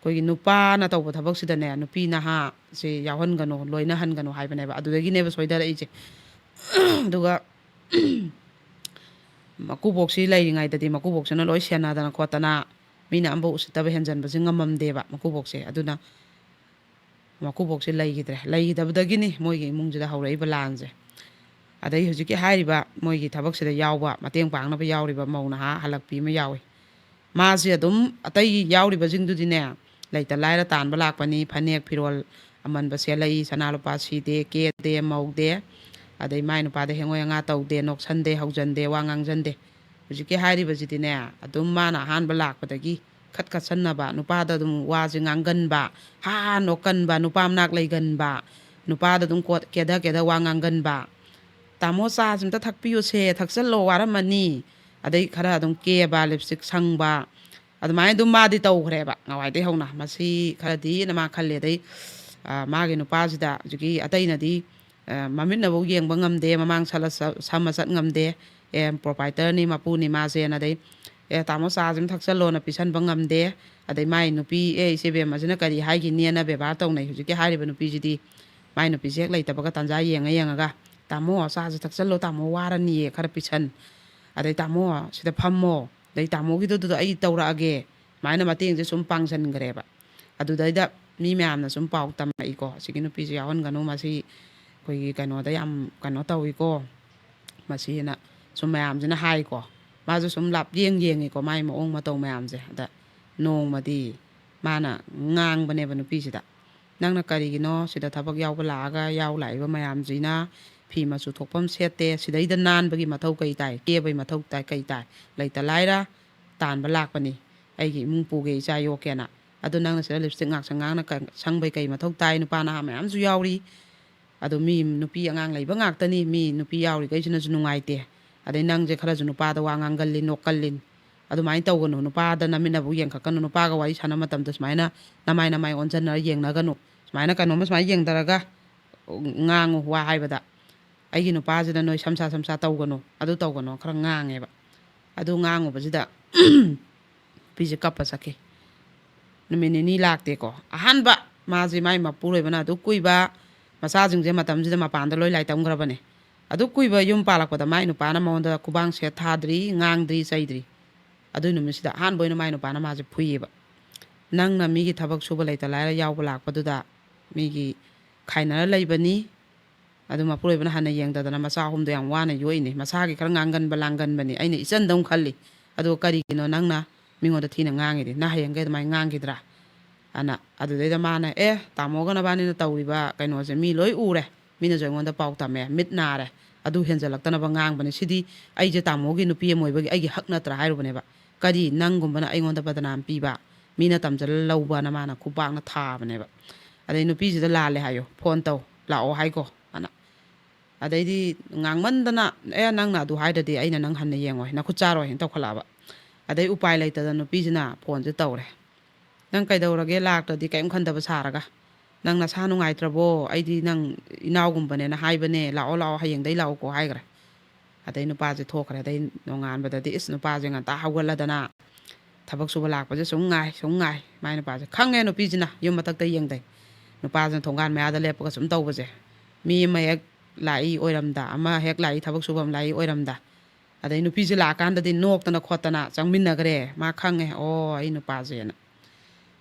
ꯑꯩꯈꯣꯏꯒꯤ ꯅꯨꯄꯥꯅ ꯇꯧꯕ ꯊꯕꯛꯁꯤꯗꯅꯦ ꯅꯨꯄꯤ ꯅꯍꯥꯁꯦ ꯌꯥꯎꯍꯟꯒꯅꯨ, ꯂꯣꯏꯅꯍꯟꯒꯅꯨ ꯍꯥꯏꯕꯅꯦꯕ꯫ ꯑꯗꯨꯗꯒꯤꯅꯦꯕ ꯁꯣꯏꯗꯔꯛꯏꯁꯦ꯫ ꯑꯗꯨꯒ ꯃꯀꯨꯕꯣꯛꯁꯤ ꯂꯩꯔꯤꯉꯩꯗꯗꯤ ꯃꯀꯨꯕꯣꯛꯁꯤꯅ ꯂꯣꯏ ꯁꯦꯟꯅꯗꯅ ꯈꯣꯠꯇꯅ ꯃꯤꯅ ꯑꯃꯐꯥꯎ ꯎꯁꯤꯠꯇꯕ ꯍꯦꯟꯖꯟꯕꯁꯦ ꯉꯝꯃꯝꯗꯦꯕ ꯃꯀꯨꯕꯣꯛꯁꯦ꯫ ꯑꯗꯨꯅ ꯃꯀꯨꯕꯣꯛꯁꯦ ꯂꯩꯈꯤꯗ꯭ꯔꯦ꯫ ꯂꯩꯈꯤꯗꯕꯗꯒꯤꯅꯤ ꯃꯣꯏꯒꯤ ꯏꯃꯨꯡꯁꯤꯗ ꯍꯧꯔꯛꯏꯕ ꯂꯥꯟꯁꯦ꯫ ꯑꯗꯩ ꯍꯧꯖꯤꯛꯀꯤ ꯍꯥꯏꯔꯤꯕ ꯃꯣꯏꯒꯤ ꯊꯕꯛꯁꯤꯗ ꯌꯥꯎꯕ, ꯃꯇꯦꯡ ꯄꯥꯡꯅꯕ ꯌꯥꯎꯔꯤꯕ ꯃꯧ ꯅꯍꯥ ꯍꯜꯂꯛꯄꯤ ꯑꯃ ꯌꯥꯎꯏ꯫ ꯃꯥꯁꯦ ꯑꯗꯨꯝ ꯑꯇꯩ ꯌꯥꯎꯔꯤꯕꯁꯤꯡꯗꯨꯗꯤꯅꯦ ꯂꯩꯇ ꯂꯥꯏꯔ ꯇꯥꯟꯕ ꯂꯥꯛꯄꯅꯤ, ꯐꯅꯦꯛ ꯐꯤꯔꯣꯜ ꯑꯃꯟꯕ ꯁꯦꯠꯂꯛꯏ, ꯁꯅꯥ ꯂꯨꯄꯥ ꯁꯤꯗꯦ, ꯀꯦꯗꯦ, ꯃꯧꯗꯦ, ꯑꯗꯩ ꯃꯥꯏ ꯅꯨꯄꯥꯗ ꯍꯦꯡꯉꯣꯏ ꯑꯉꯥ ꯇꯧꯗꯦ, ꯅꯣꯛꯁꯟꯗꯦ, ꯍꯧꯖꯟꯗꯦ, ꯋꯥ ꯉꯥꯡꯖꯟꯗꯦ꯫ ꯍꯧꯖꯤꯛꯀꯤ ꯍꯥꯏꯔꯤꯕꯁꯤꯗꯤꯅꯦ ꯑꯗꯨꯝ ꯃꯥꯅ ꯑꯍꯥꯟꯕ ꯂꯥꯛꯄꯗꯒꯤ ꯈꯠ ꯈꯠꯁꯟꯅꯕ, ꯅꯨꯄꯥꯗ ꯑꯗꯨꯝ ꯋꯥꯁꯦ ꯉꯥꯡꯒꯟꯕ, ꯍꯥ ꯍꯥ ꯅꯣꯛꯀꯟꯕ, ꯅꯨꯄꯥ ꯃꯅꯥꯛ ꯂꯩꯒꯟꯕ, ꯅꯨꯄꯥꯗ ꯑꯗꯨꯝ ꯀꯣꯠ-, ꯀꯦꯗ ꯀꯦꯗ ꯋꯥ ꯉꯥꯡꯒꯟꯕ꯫ "ꯇꯥꯃꯣ ꯆꯥꯁꯤ ꯑꯝꯇ ꯊꯛꯄꯤꯌꯨꯁꯦ, ꯊꯛꯆꯜꯂꯣ, ꯋꯥꯔꯝꯃꯅꯤ"꯫ ꯑꯗꯩ ꯈꯔ ꯑꯗꯨꯝ ꯀꯦꯕ, ꯂꯤꯞꯁꯇꯤꯛ ꯁꯪꯕ, ꯑꯗꯨꯃꯥꯏꯅ ꯑꯗꯨꯝ ꯃꯥꯗꯤ ꯇꯧꯈ꯭ꯔꯦꯕ ꯅꯍꯥꯟꯋꯥꯏꯗꯩ ꯍꯧꯅ꯫ ꯃꯁꯤ ꯈꯔꯗꯤꯅ ꯃꯥ ꯈꯜꯂꯦ꯫ ꯑꯗꯩ, ꯑ, ꯃꯥꯒꯤ ꯅꯨꯄꯥꯁꯤꯗ ꯍꯧꯖꯤꯛꯀꯤ ꯑꯇꯩꯅꯗꯤ, ꯑ, ꯃꯃꯤꯠꯅꯐꯧ ꯌꯦꯡꯕ ꯉꯝꯗꯦ, ꯃꯃꯥꯡ ꯁꯠꯂ ꯁ-, ꯁꯝꯃ ꯆꯠ ꯉꯝꯗꯦ꯫ ꯑꯦ, ꯄ꯭ꯔꯣꯄꯥꯏꯇꯔꯅꯤ, ꯃꯄꯨꯅꯤ ꯃꯥꯁꯦꯅ꯫ ꯑꯗꯩ, "ꯑꯦ, ꯇꯥꯃꯣ ꯆꯥꯁꯤ ꯑꯃ ꯊꯛꯆꯜꯂꯣꯅ" ꯄꯤꯁꯟꯕ ꯉꯝꯗꯦ꯫ ꯑꯗꯩ ꯃꯥꯏ ꯅꯨꯄꯤ, "ꯑꯦ, ꯏꯆꯦ ꯕꯦꯝꯃꯁꯤꯅ ꯀꯔꯤ ꯍꯥꯏꯈꯤꯅꯦꯅ" ꯕꯦꯕꯥꯔ ꯇꯧꯅꯩ꯫ ꯍꯧꯖꯤꯛꯀꯤ ꯍꯥꯏꯔꯤꯕ ꯅꯨꯄꯤꯁꯤꯗꯤ ꯃꯥꯏ ꯅꯨꯄꯤꯁꯦ ꯍꯦꯛ ꯂꯩꯇꯕꯒ ꯇꯥꯟꯖꯥ ꯌꯦꯡꯉ ꯌꯦꯡꯉꯒ, "ꯇꯥꯃꯣ, ꯆꯥꯁꯤ ꯊꯛꯆꯜꯂꯣ ꯇꯥꯃꯣ, ꯋꯥꯔꯅꯤꯌꯦ ꯈꯔ ꯄꯤꯁꯟ"꯫ ꯑꯗꯩ, "ꯇꯥꯃꯣ, ꯁꯤꯗ ꯐꯝꯃꯣ"꯫ ꯑꯗꯩ, "ꯇꯥꯃꯣꯒꯤꯗꯨꯗ ꯑꯩ ꯇꯧꯔꯛꯑꯒꯦ"꯫ ꯁꯨꯃꯥꯏꯅ ꯃꯇꯦꯡꯁꯦ ꯁꯨꯝ ꯄꯥꯡꯁꯟꯈ꯭ꯔꯦꯕ꯫ ꯑꯗꯨꯗꯩꯗ ꯃꯤ ꯃꯌꯥꯝꯅ ꯁꯨꯝ ꯄꯥꯎ ꯇꯝꯃꯛꯏꯀꯣ, "ꯑꯁꯤꯒꯤ ꯅꯨꯄꯤꯁꯦ ꯌꯥꯎꯍꯟꯒꯅꯨ, ꯃꯁꯤ ꯑꯩꯈꯣꯏꯒꯤ ꯀꯩꯅꯣꯗ ꯌꯥꯝ ꯀꯩꯅꯣ ꯇꯧꯏꯀꯣ", ꯃꯁꯤꯅ ꯁꯨꯝ ꯃꯌꯥꯝꯁꯤꯅ ꯍꯥꯏꯀꯣ꯫ ꯃꯥꯁꯨ ꯁꯨꯝ ꯂꯥꯞꯌꯦꯡ ꯌꯦꯡꯉꯤꯀꯣ ꯃꯥꯏ ꯃꯑꯣꯡ ꯃꯇꯧ ꯃꯌꯥꯝꯁꯦ꯫ ꯑꯗ ꯅꯣꯡꯃꯗꯤ ꯃꯥꯅ ꯉꯥꯡꯕꯅꯦꯕ ꯅꯨꯄꯤꯁꯤꯗ, "ꯅꯪꯅ ꯀꯔꯤꯒꯤꯅꯣ ꯁꯤꯗ ꯊꯕꯛ ꯌꯥꯎꯕ ꯂꯥꯛꯑꯒ ꯌꯥꯎ ꯂꯥꯛꯏꯕ ꯃꯌꯥꯝꯁꯤꯅ ꯐꯤ ꯃꯆꯨ ꯊꯣꯛꯐꯝ ꯁꯦꯠꯇꯦ, ꯁꯤꯗꯩꯗ ꯅꯥꯟꯕꯒꯤ ꯃꯊꯧ ꯀꯩ ꯇꯥꯏ, ꯀꯦꯕꯩ ꯃꯊꯧ ꯇꯥꯏ, ꯀꯩ ꯇꯥꯏ? ꯂꯩꯇ ꯂꯥꯏꯔ ꯇꯥꯟꯕ ꯂꯥꯛꯄꯅꯤ, ꯑꯩꯒꯤ ꯏꯃꯨꯡ ꯄꯨꯒꯦ, ꯏꯆꯥ ꯌꯣꯛꯀꯦꯅ꯫ ꯑꯗꯣ ꯅꯪꯅ ꯁꯤꯗ ꯂꯤꯞꯁꯇꯤꯛ ꯉꯥꯛꯁꯪ ꯉꯥꯡꯅ ꯀ-, ꯁꯪꯕꯩ ꯀꯩ ꯃꯊꯧ ꯇꯥꯏ? ꯅꯨꯄꯥ ꯅꯍꯥ ꯃꯌꯥꯝꯁꯨ ꯌꯥꯎꯔꯤ꯫ ꯑꯗꯣ ꯃꯤ ꯅꯨꯄꯤ ꯑꯉꯥꯡ ꯂꯩꯕ ꯉꯥꯛꯇꯅꯤ, ꯃꯤ ꯅꯨꯄꯤ ꯌꯥꯎꯔꯤꯈꯩꯁꯤꯅꯁꯨ ꯅꯨꯡꯉꯥꯏꯇꯦ꯫ ꯑꯗꯩ ꯅꯪꯁꯦ ꯈꯔꯁꯨ ꯅꯨꯄꯥꯗ ꯋꯥ ꯉꯥꯡꯒꯜꯂꯤ, ꯅꯣꯛꯀꯜꯂꯤ"꯫ ꯑꯗꯨꯃꯥꯏꯅ ꯇꯧꯒꯅꯨ, ꯅꯨꯄꯥꯗ ꯅꯃꯤꯠꯅꯕꯨ ꯌꯦꯡꯈꯠꯀꯅꯨ, ꯅꯨꯄꯥꯒ ꯋꯥꯔꯤ ꯁꯥꯟꯅꯕ ꯃꯇꯝꯗ ꯁꯨꯃꯥꯏꯅ ꯅꯃꯥꯏ ꯅꯃꯥꯏ ꯑꯣꯟꯁꯤꯟꯅꯔ ꯌꯦꯡꯅꯒꯅꯨ, ꯁꯨꯃꯥꯏꯅ ꯀꯩꯅꯣꯝꯃ ꯁꯨꯃꯥꯏꯅ ꯌꯦꯡꯊꯔꯒ ꯉꯥꯡꯉꯨ꯫ ꯋꯥ ꯍꯥꯏꯕꯗ ꯑꯩꯒꯤ ꯅꯨꯄꯥꯁꯤꯗ ꯅꯣꯏ ꯁꯝꯁꯥ ꯁꯝꯁꯥ ꯇꯧꯒꯅꯨ, ꯑꯗꯨ ꯇꯧꯒꯅꯨ ꯈꯔ ꯉꯥꯡꯉꯦꯕ꯫ ꯑꯗꯨ ꯉꯥꯡꯉꯨꯕꯁꯤꯗ ꯅꯨꯄꯤꯁꯦ ꯀꯞꯄ ꯆꯠꯈꯤ꯫ ꯅꯨꯃꯤꯠ ꯅꯤꯅꯤ ꯂꯥꯛꯇꯦꯀꯣ꯫ ꯑꯍꯥꯟꯕ ꯃꯥꯁꯦ ꯃꯥꯏ ꯃꯄꯨꯔꯣꯏꯕꯅ ꯑꯗꯨ ꯀꯨꯏꯕ ꯃꯆꯥꯁꯤꯡꯁꯦ ꯃꯇꯝꯁꯤꯗ ꯃꯄꯥꯟꯗ ꯂꯣꯏ ꯂꯥꯏ ꯇꯝꯈ꯭ꯔꯕꯅꯦ꯫ ꯑꯗꯨ ꯀꯨꯏꯕ ꯌꯨꯝ ꯄꯥꯜꯂꯛꯄꯗ ꯃꯥꯏ ꯅꯨꯄꯥꯅ ꯃꯉꯣꯟꯗ ꯈꯨꯕꯥꯡ ꯁꯦꯠ ꯊꯥꯗ꯭ꯔꯤ, ꯉꯥꯡꯗ꯭ꯔꯤ, ꯆꯩꯗ꯭ꯔꯤ꯫ ꯑꯗꯨꯏ ꯅꯨꯃꯤꯠꯁꯤꯗ ꯑꯍꯥꯟꯕ ꯑꯣꯏꯅ ꯃꯥꯏ ꯅꯨꯄꯥꯅ ꯃꯥꯁꯦ ꯐꯨꯏꯌꯦꯕ꯫ "ꯅꯪꯅ ꯃꯤꯒꯤ ꯊꯕꯛ ꯁꯨꯕ ꯂꯩꯇ ꯂꯥꯏꯔ ꯌꯥꯎꯕ ꯂꯥꯛꯄꯗꯨꯗ ꯃꯤꯒꯤ ꯈꯥꯏꯅꯔ ꯂꯩꯕꯅꯤ꯫ ꯑꯗꯨ ꯃꯄꯨꯔꯣꯏꯕꯅ ꯍꯟꯅ ꯌꯦꯡꯗꯗꯅ ꯃꯆꯥ ꯑꯍꯨꯝꯗꯣ ꯌꯥꯝ ꯋꯥꯅ ꯌꯣꯛꯏꯅꯤ꯫ ꯃꯁꯥꯒꯤ ꯈꯔ ꯉꯥꯡꯒꯟꯕ ꯂꯥꯡꯒꯟꯕꯅꯤ꯫ ꯑꯩꯅ ꯏꯆꯟꯗꯧ ꯈꯜꯂꯤ꯫ ꯑꯗꯨꯒ ꯀꯔꯤꯒꯤꯅꯣ ꯅꯪꯅ ꯃꯤꯉꯣꯟꯗ ꯊꯤꯅ ꯉꯥꯡꯉꯤꯗꯤ? ꯅꯪ ꯍꯌꯦꯡꯈꯩ ꯑꯗꯨꯃꯥꯏꯅ ꯉꯥꯡꯈꯤꯗ꯭ꯔꯥ?" ꯑꯅ ꯑꯗꯨꯗꯩꯗ ꯃꯥꯅ, "ꯑꯦ, ꯇꯥꯃꯣꯒ ꯅꯕꯥꯅꯤꯅ ꯇꯧꯔꯤꯕ ꯀꯩꯅꯣꯁꯦ ꯃꯤ ꯂꯣꯏ ꯎꯔꯦ꯫ ꯃꯤꯅꯁꯨ ꯑꯩꯉꯣꯟꯗ ꯄꯥꯎ ꯇꯝꯃꯦ꯫ ꯃꯤꯠ ꯅꯥꯔꯦ꯫ ꯑꯗꯨ ꯍꯦꯟꯖꯜꯂꯛꯇꯅꯕ ꯉꯥꯡꯕꯅꯤ꯫ ꯁꯤꯗꯤ ꯑꯩꯁꯦ ꯇꯥꯃꯣꯒꯤ ꯅꯨꯄꯤ ꯑꯃ ꯑꯣꯏꯕꯒꯤ ꯑꯩꯒꯤ ꯍꯛ ꯅꯠꯇ꯭ꯔꯥ?" ꯍꯥꯏꯔꯨꯕꯅꯦꯕ꯫ "ꯀꯔꯤ, ꯅꯪꯒꯨꯝꯕꯅ ꯑꯩꯉꯣꯟꯗ ꯕꯗꯅꯥꯝ ꯄꯤꯕ, ꯃꯤꯅ ꯇꯝꯖꯜꯂ ꯂꯧꯕꯅ?" ꯃꯥꯅ ꯈꯨꯄꯥꯛꯅ ꯊꯥꯕꯅꯦꯕ꯫ ꯑꯗꯩ ꯅꯨꯄꯤꯁꯤꯗ ꯂꯥꯜꯂꯦ ꯍꯥꯏꯌꯣ, ꯐꯣꯟ ꯇꯧ, ꯂꯥꯛꯑꯣ ꯍꯥꯏꯀꯣ ꯑꯅ꯫ ꯑꯗꯩꯗꯤ ꯉꯥꯡꯃꯟꯗꯅ, "ꯑꯦ, ꯅꯪꯅ ꯑꯗꯨ ꯍꯥꯏꯗ꯭ꯔꯗꯤ ꯑꯩꯅ ꯅꯪ ꯍꯟꯅ ꯌꯦꯡꯉꯣꯏ, ꯅꯈꯨꯠ ꯆꯥꯔꯣꯏ" ꯍꯥꯏꯅ ꯇꯧꯈꯠꯂꯛꯑꯕ꯫ ꯑꯗꯩ ꯎꯄꯥꯏ ꯂꯩꯇꯗꯅ ꯅꯨꯄꯤꯁꯤꯅ ꯐꯣꯟꯁꯦ ꯇꯧꯔꯦ꯫ "ꯅꯪ ꯀꯩꯗꯧꯔꯒꯦ? ꯂꯥꯛꯇ꯭ꯔꯗꯤ ꯀꯔꯤꯝ ꯈꯟꯗꯕ ꯁꯥꯔꯒ꯫ ꯅꯪ ꯅꯁꯥ ꯅꯨꯡꯉꯥꯏꯇ꯭ꯔꯕꯣ? ꯑꯩꯗꯤ ꯅꯪ ꯏꯅꯥꯎꯒꯨꯝꯕꯅꯦꯅ ꯍꯥꯏꯕꯅꯦ, ꯂꯥꯛꯑꯣ ꯂꯥꯛꯑꯣ, ꯍꯌꯦꯡꯗꯩ ꯂꯥꯛꯎꯀꯣ" ꯍꯥꯏꯈ꯭ꯔꯦ꯫ ꯑꯗꯩ ꯅꯨꯄꯥꯁꯦ ꯊꯣꯛꯈ꯭ꯔꯦ꯫ ꯑꯗꯩ ꯅꯣꯡꯉꯥꯟꯕꯗꯗꯤ ꯏꯁ ꯅꯨꯄꯥꯁꯦ ꯉꯟꯇꯥ ꯍꯧꯒꯠꯂꯗꯅ ꯊꯕꯛ ꯁꯨꯕ ꯂꯥꯛꯄꯁꯦ ꯁꯨꯝ ꯉꯥꯏ, ꯁꯨꯝ ꯉꯥꯏ꯫ ꯃꯥꯏ ꯅꯨꯄꯥꯁꯦ ꯈꯪꯉꯦ ꯅꯨꯄꯤꯁꯤꯅ ꯌꯨꯝ ꯃꯊꯛꯇ ꯌꯦꯡꯗꯩ꯫ ꯅꯨꯄꯥꯁꯤꯅ ꯊꯣꯡꯒꯥꯟ ꯃꯌꯥꯗ ꯂꯦꯞꯄꯒ ꯁꯨꯝ ꯇꯧꯕꯁꯦ꯫ ꯃꯤ ꯑꯃ ꯍꯦꯛ ꯂꯥꯛꯏ ꯑꯣꯏꯔꯝꯗ, ꯑꯃ ꯍꯦꯛ ꯂꯥꯛꯏ, ꯊꯕꯛ ꯁꯨꯕ ꯑꯃ ꯂꯥꯛꯏ ꯑꯣꯏꯔꯝꯗ꯫ ꯑꯗꯩ ꯅꯨꯄꯤꯁꯦ ꯂꯥꯛꯑꯀꯥꯟꯗꯗꯤ ꯅꯣꯛꯇꯅ ꯈꯣꯠꯇꯅ ꯆꯪꯃꯤꯟꯅꯈ꯭ꯔꯦ꯫ ꯃꯥ ꯈꯪꯉꯦ, "ꯑꯣ, ꯑꯩ ꯅꯨꯄꯥꯁꯦꯅ"꯫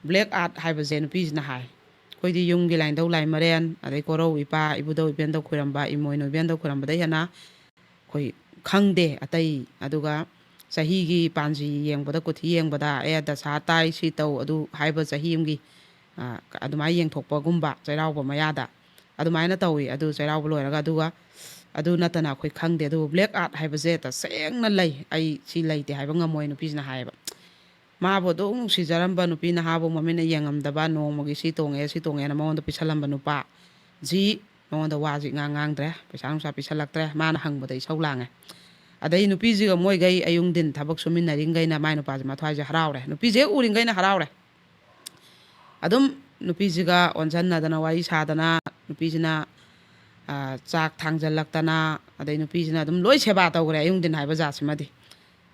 Black art ꯍꯥꯏꯕꯁꯦ ꯅꯨꯄꯤꯁꯤꯅ ꯍꯥꯏ, ꯑꯩꯈꯣꯏꯗꯤ ꯌꯨꯝꯒꯤ ꯂꯥꯏꯅꯤꯡꯊꯧ ꯂꯥꯏꯃꯔꯦꯟ, ꯑꯗꯩ ꯀꯣꯔꯧ ꯏꯄꯥ, ꯏꯕꯨꯙꯧ ꯏꯕꯦꯟꯗꯧ ꯈꯣꯏꯔꯝꯕ, ꯏꯃꯣꯏꯅꯨ ꯏꯕꯦꯟꯗꯧ ꯈꯣꯏꯔꯝꯕꯗꯩ ꯍꯦꯟꯅ ꯑꯩꯈꯣꯏ ꯈꯪꯗꯦ ꯑꯇꯩ꯫ ꯑꯗꯨꯒ ꯆꯍꯤꯒꯤ ꯄꯥꯟꯖꯤ ꯌꯦꯡꯕꯗ, ꯀꯨꯊꯤ ꯌꯦꯡꯕꯗ, "ꯑꯦ, ꯗꯁꯥ ꯇꯥꯏ, ꯁꯤ ꯇꯧ", ꯑꯗꯨ ꯍꯥꯏꯕ ꯆꯍꯤ ꯑꯃꯒꯤ, ꯑ, ꯑꯗꯨꯃꯥꯏꯅ ꯌꯦꯡꯊꯣꯛꯄꯒꯨꯝꯕ ꯆꯩꯔꯥꯎꯕ ꯃꯌꯥꯗ ꯑꯗꯨꯃꯥꯏꯅ ꯇꯧꯏ꯫ ꯑꯗꯨ ꯆꯩꯔꯥꯎꯕ ꯂꯣꯏꯔꯒ, ꯑꯗꯨꯒ ꯑꯗꯨ ꯅꯠꯇꯅ ꯑꯩꯈꯣꯏ ꯈꯪꯗꯦ꯫ ꯑꯗꯨꯕꯨ black art ꯍꯥꯏꯕꯁꯦ ꯇꯁꯦꯡꯅ ꯂꯩ, ꯑꯩ ꯁꯤ ꯂꯩꯇꯦ ꯍꯥꯏꯕ ꯉꯝꯃꯣꯏ, ꯅꯨꯄꯤꯁꯤꯅ ꯍꯥꯏꯌꯦꯕ꯫ ꯃꯥꯕꯨ ꯑꯗꯨꯝ ꯅꯨꯡꯁꯤꯖꯔꯝꯕ ꯅꯨꯄꯤ ꯅꯍꯥꯕꯨ ꯃꯃꯤꯠꯅ ꯌꯦꯡꯉꯝꯗꯕ, ꯅꯣꯡꯃꯒꯤ ꯁꯤ ꯇꯣꯡꯉꯦ, ꯁꯤ ꯇꯣꯡꯉꯦꯅ ꯃꯉꯣꯟꯗ ꯄꯤꯁꯜꯂꯝꯕ ꯅꯨꯄꯥ ꯖꯤ ꯃꯉꯣꯟꯗ ꯋꯥꯁꯤ ꯏꯉꯥꯡ ꯉꯥꯡꯗ꯭ꯔꯦ, ꯄꯩꯁꯥ ꯅꯨꯡꯁꯥ ꯄꯤꯁꯜꯂꯛꯇ꯭ꯔꯦ, ꯃꯥꯅ ꯍꯪꯕꯗ ꯏꯁꯧ ꯂꯥꯡꯉꯦ꯫ ꯑꯗꯩ ꯅꯨꯄꯤꯁꯤꯒ ꯃꯣꯏꯈꯩ ꯑꯌꯨꯡ ꯅꯨꯡꯊꯤꯟ ꯊꯕꯛ ꯁꯨꯃꯤꯟꯅꯔꯤꯈꯩꯅ ꯃꯥꯏ ꯅꯨꯄꯥꯁꯦ ꯃꯊ꯭ꯋꯥꯏꯁꯦ ꯍꯔꯥꯎꯔꯦ, ꯅꯨꯄꯤꯁꯦ ꯍꯦꯛ ꯎꯔꯤꯈꯩꯅ ꯍꯔꯥꯎꯔꯦ꯫ ꯑꯗꯨꯝ ꯅꯨꯄꯤꯁꯤꯒ ꯑꯣꯟꯁꯤꯟꯅꯗꯅ ꯋꯥꯔꯤ ꯁꯥꯗꯅ, ꯅꯨꯄꯤꯁꯤꯅ ꯑ, ꯆꯥꯛ ꯊꯥꯡꯖꯜꯂꯛꯇꯅ, ꯑꯗꯩ ꯅꯨꯄꯤꯁꯤꯅ ꯑꯗꯨꯝ ꯂꯣꯏ ꯁꯦꯕꯥ ꯇꯧꯈ꯭ꯔꯦ ꯑꯌꯨꯡ ꯅꯨꯡꯊꯤꯟ ꯍꯥꯏꯕ ꯖꯥꯠꯁꯤꯃꯗꯤ꯫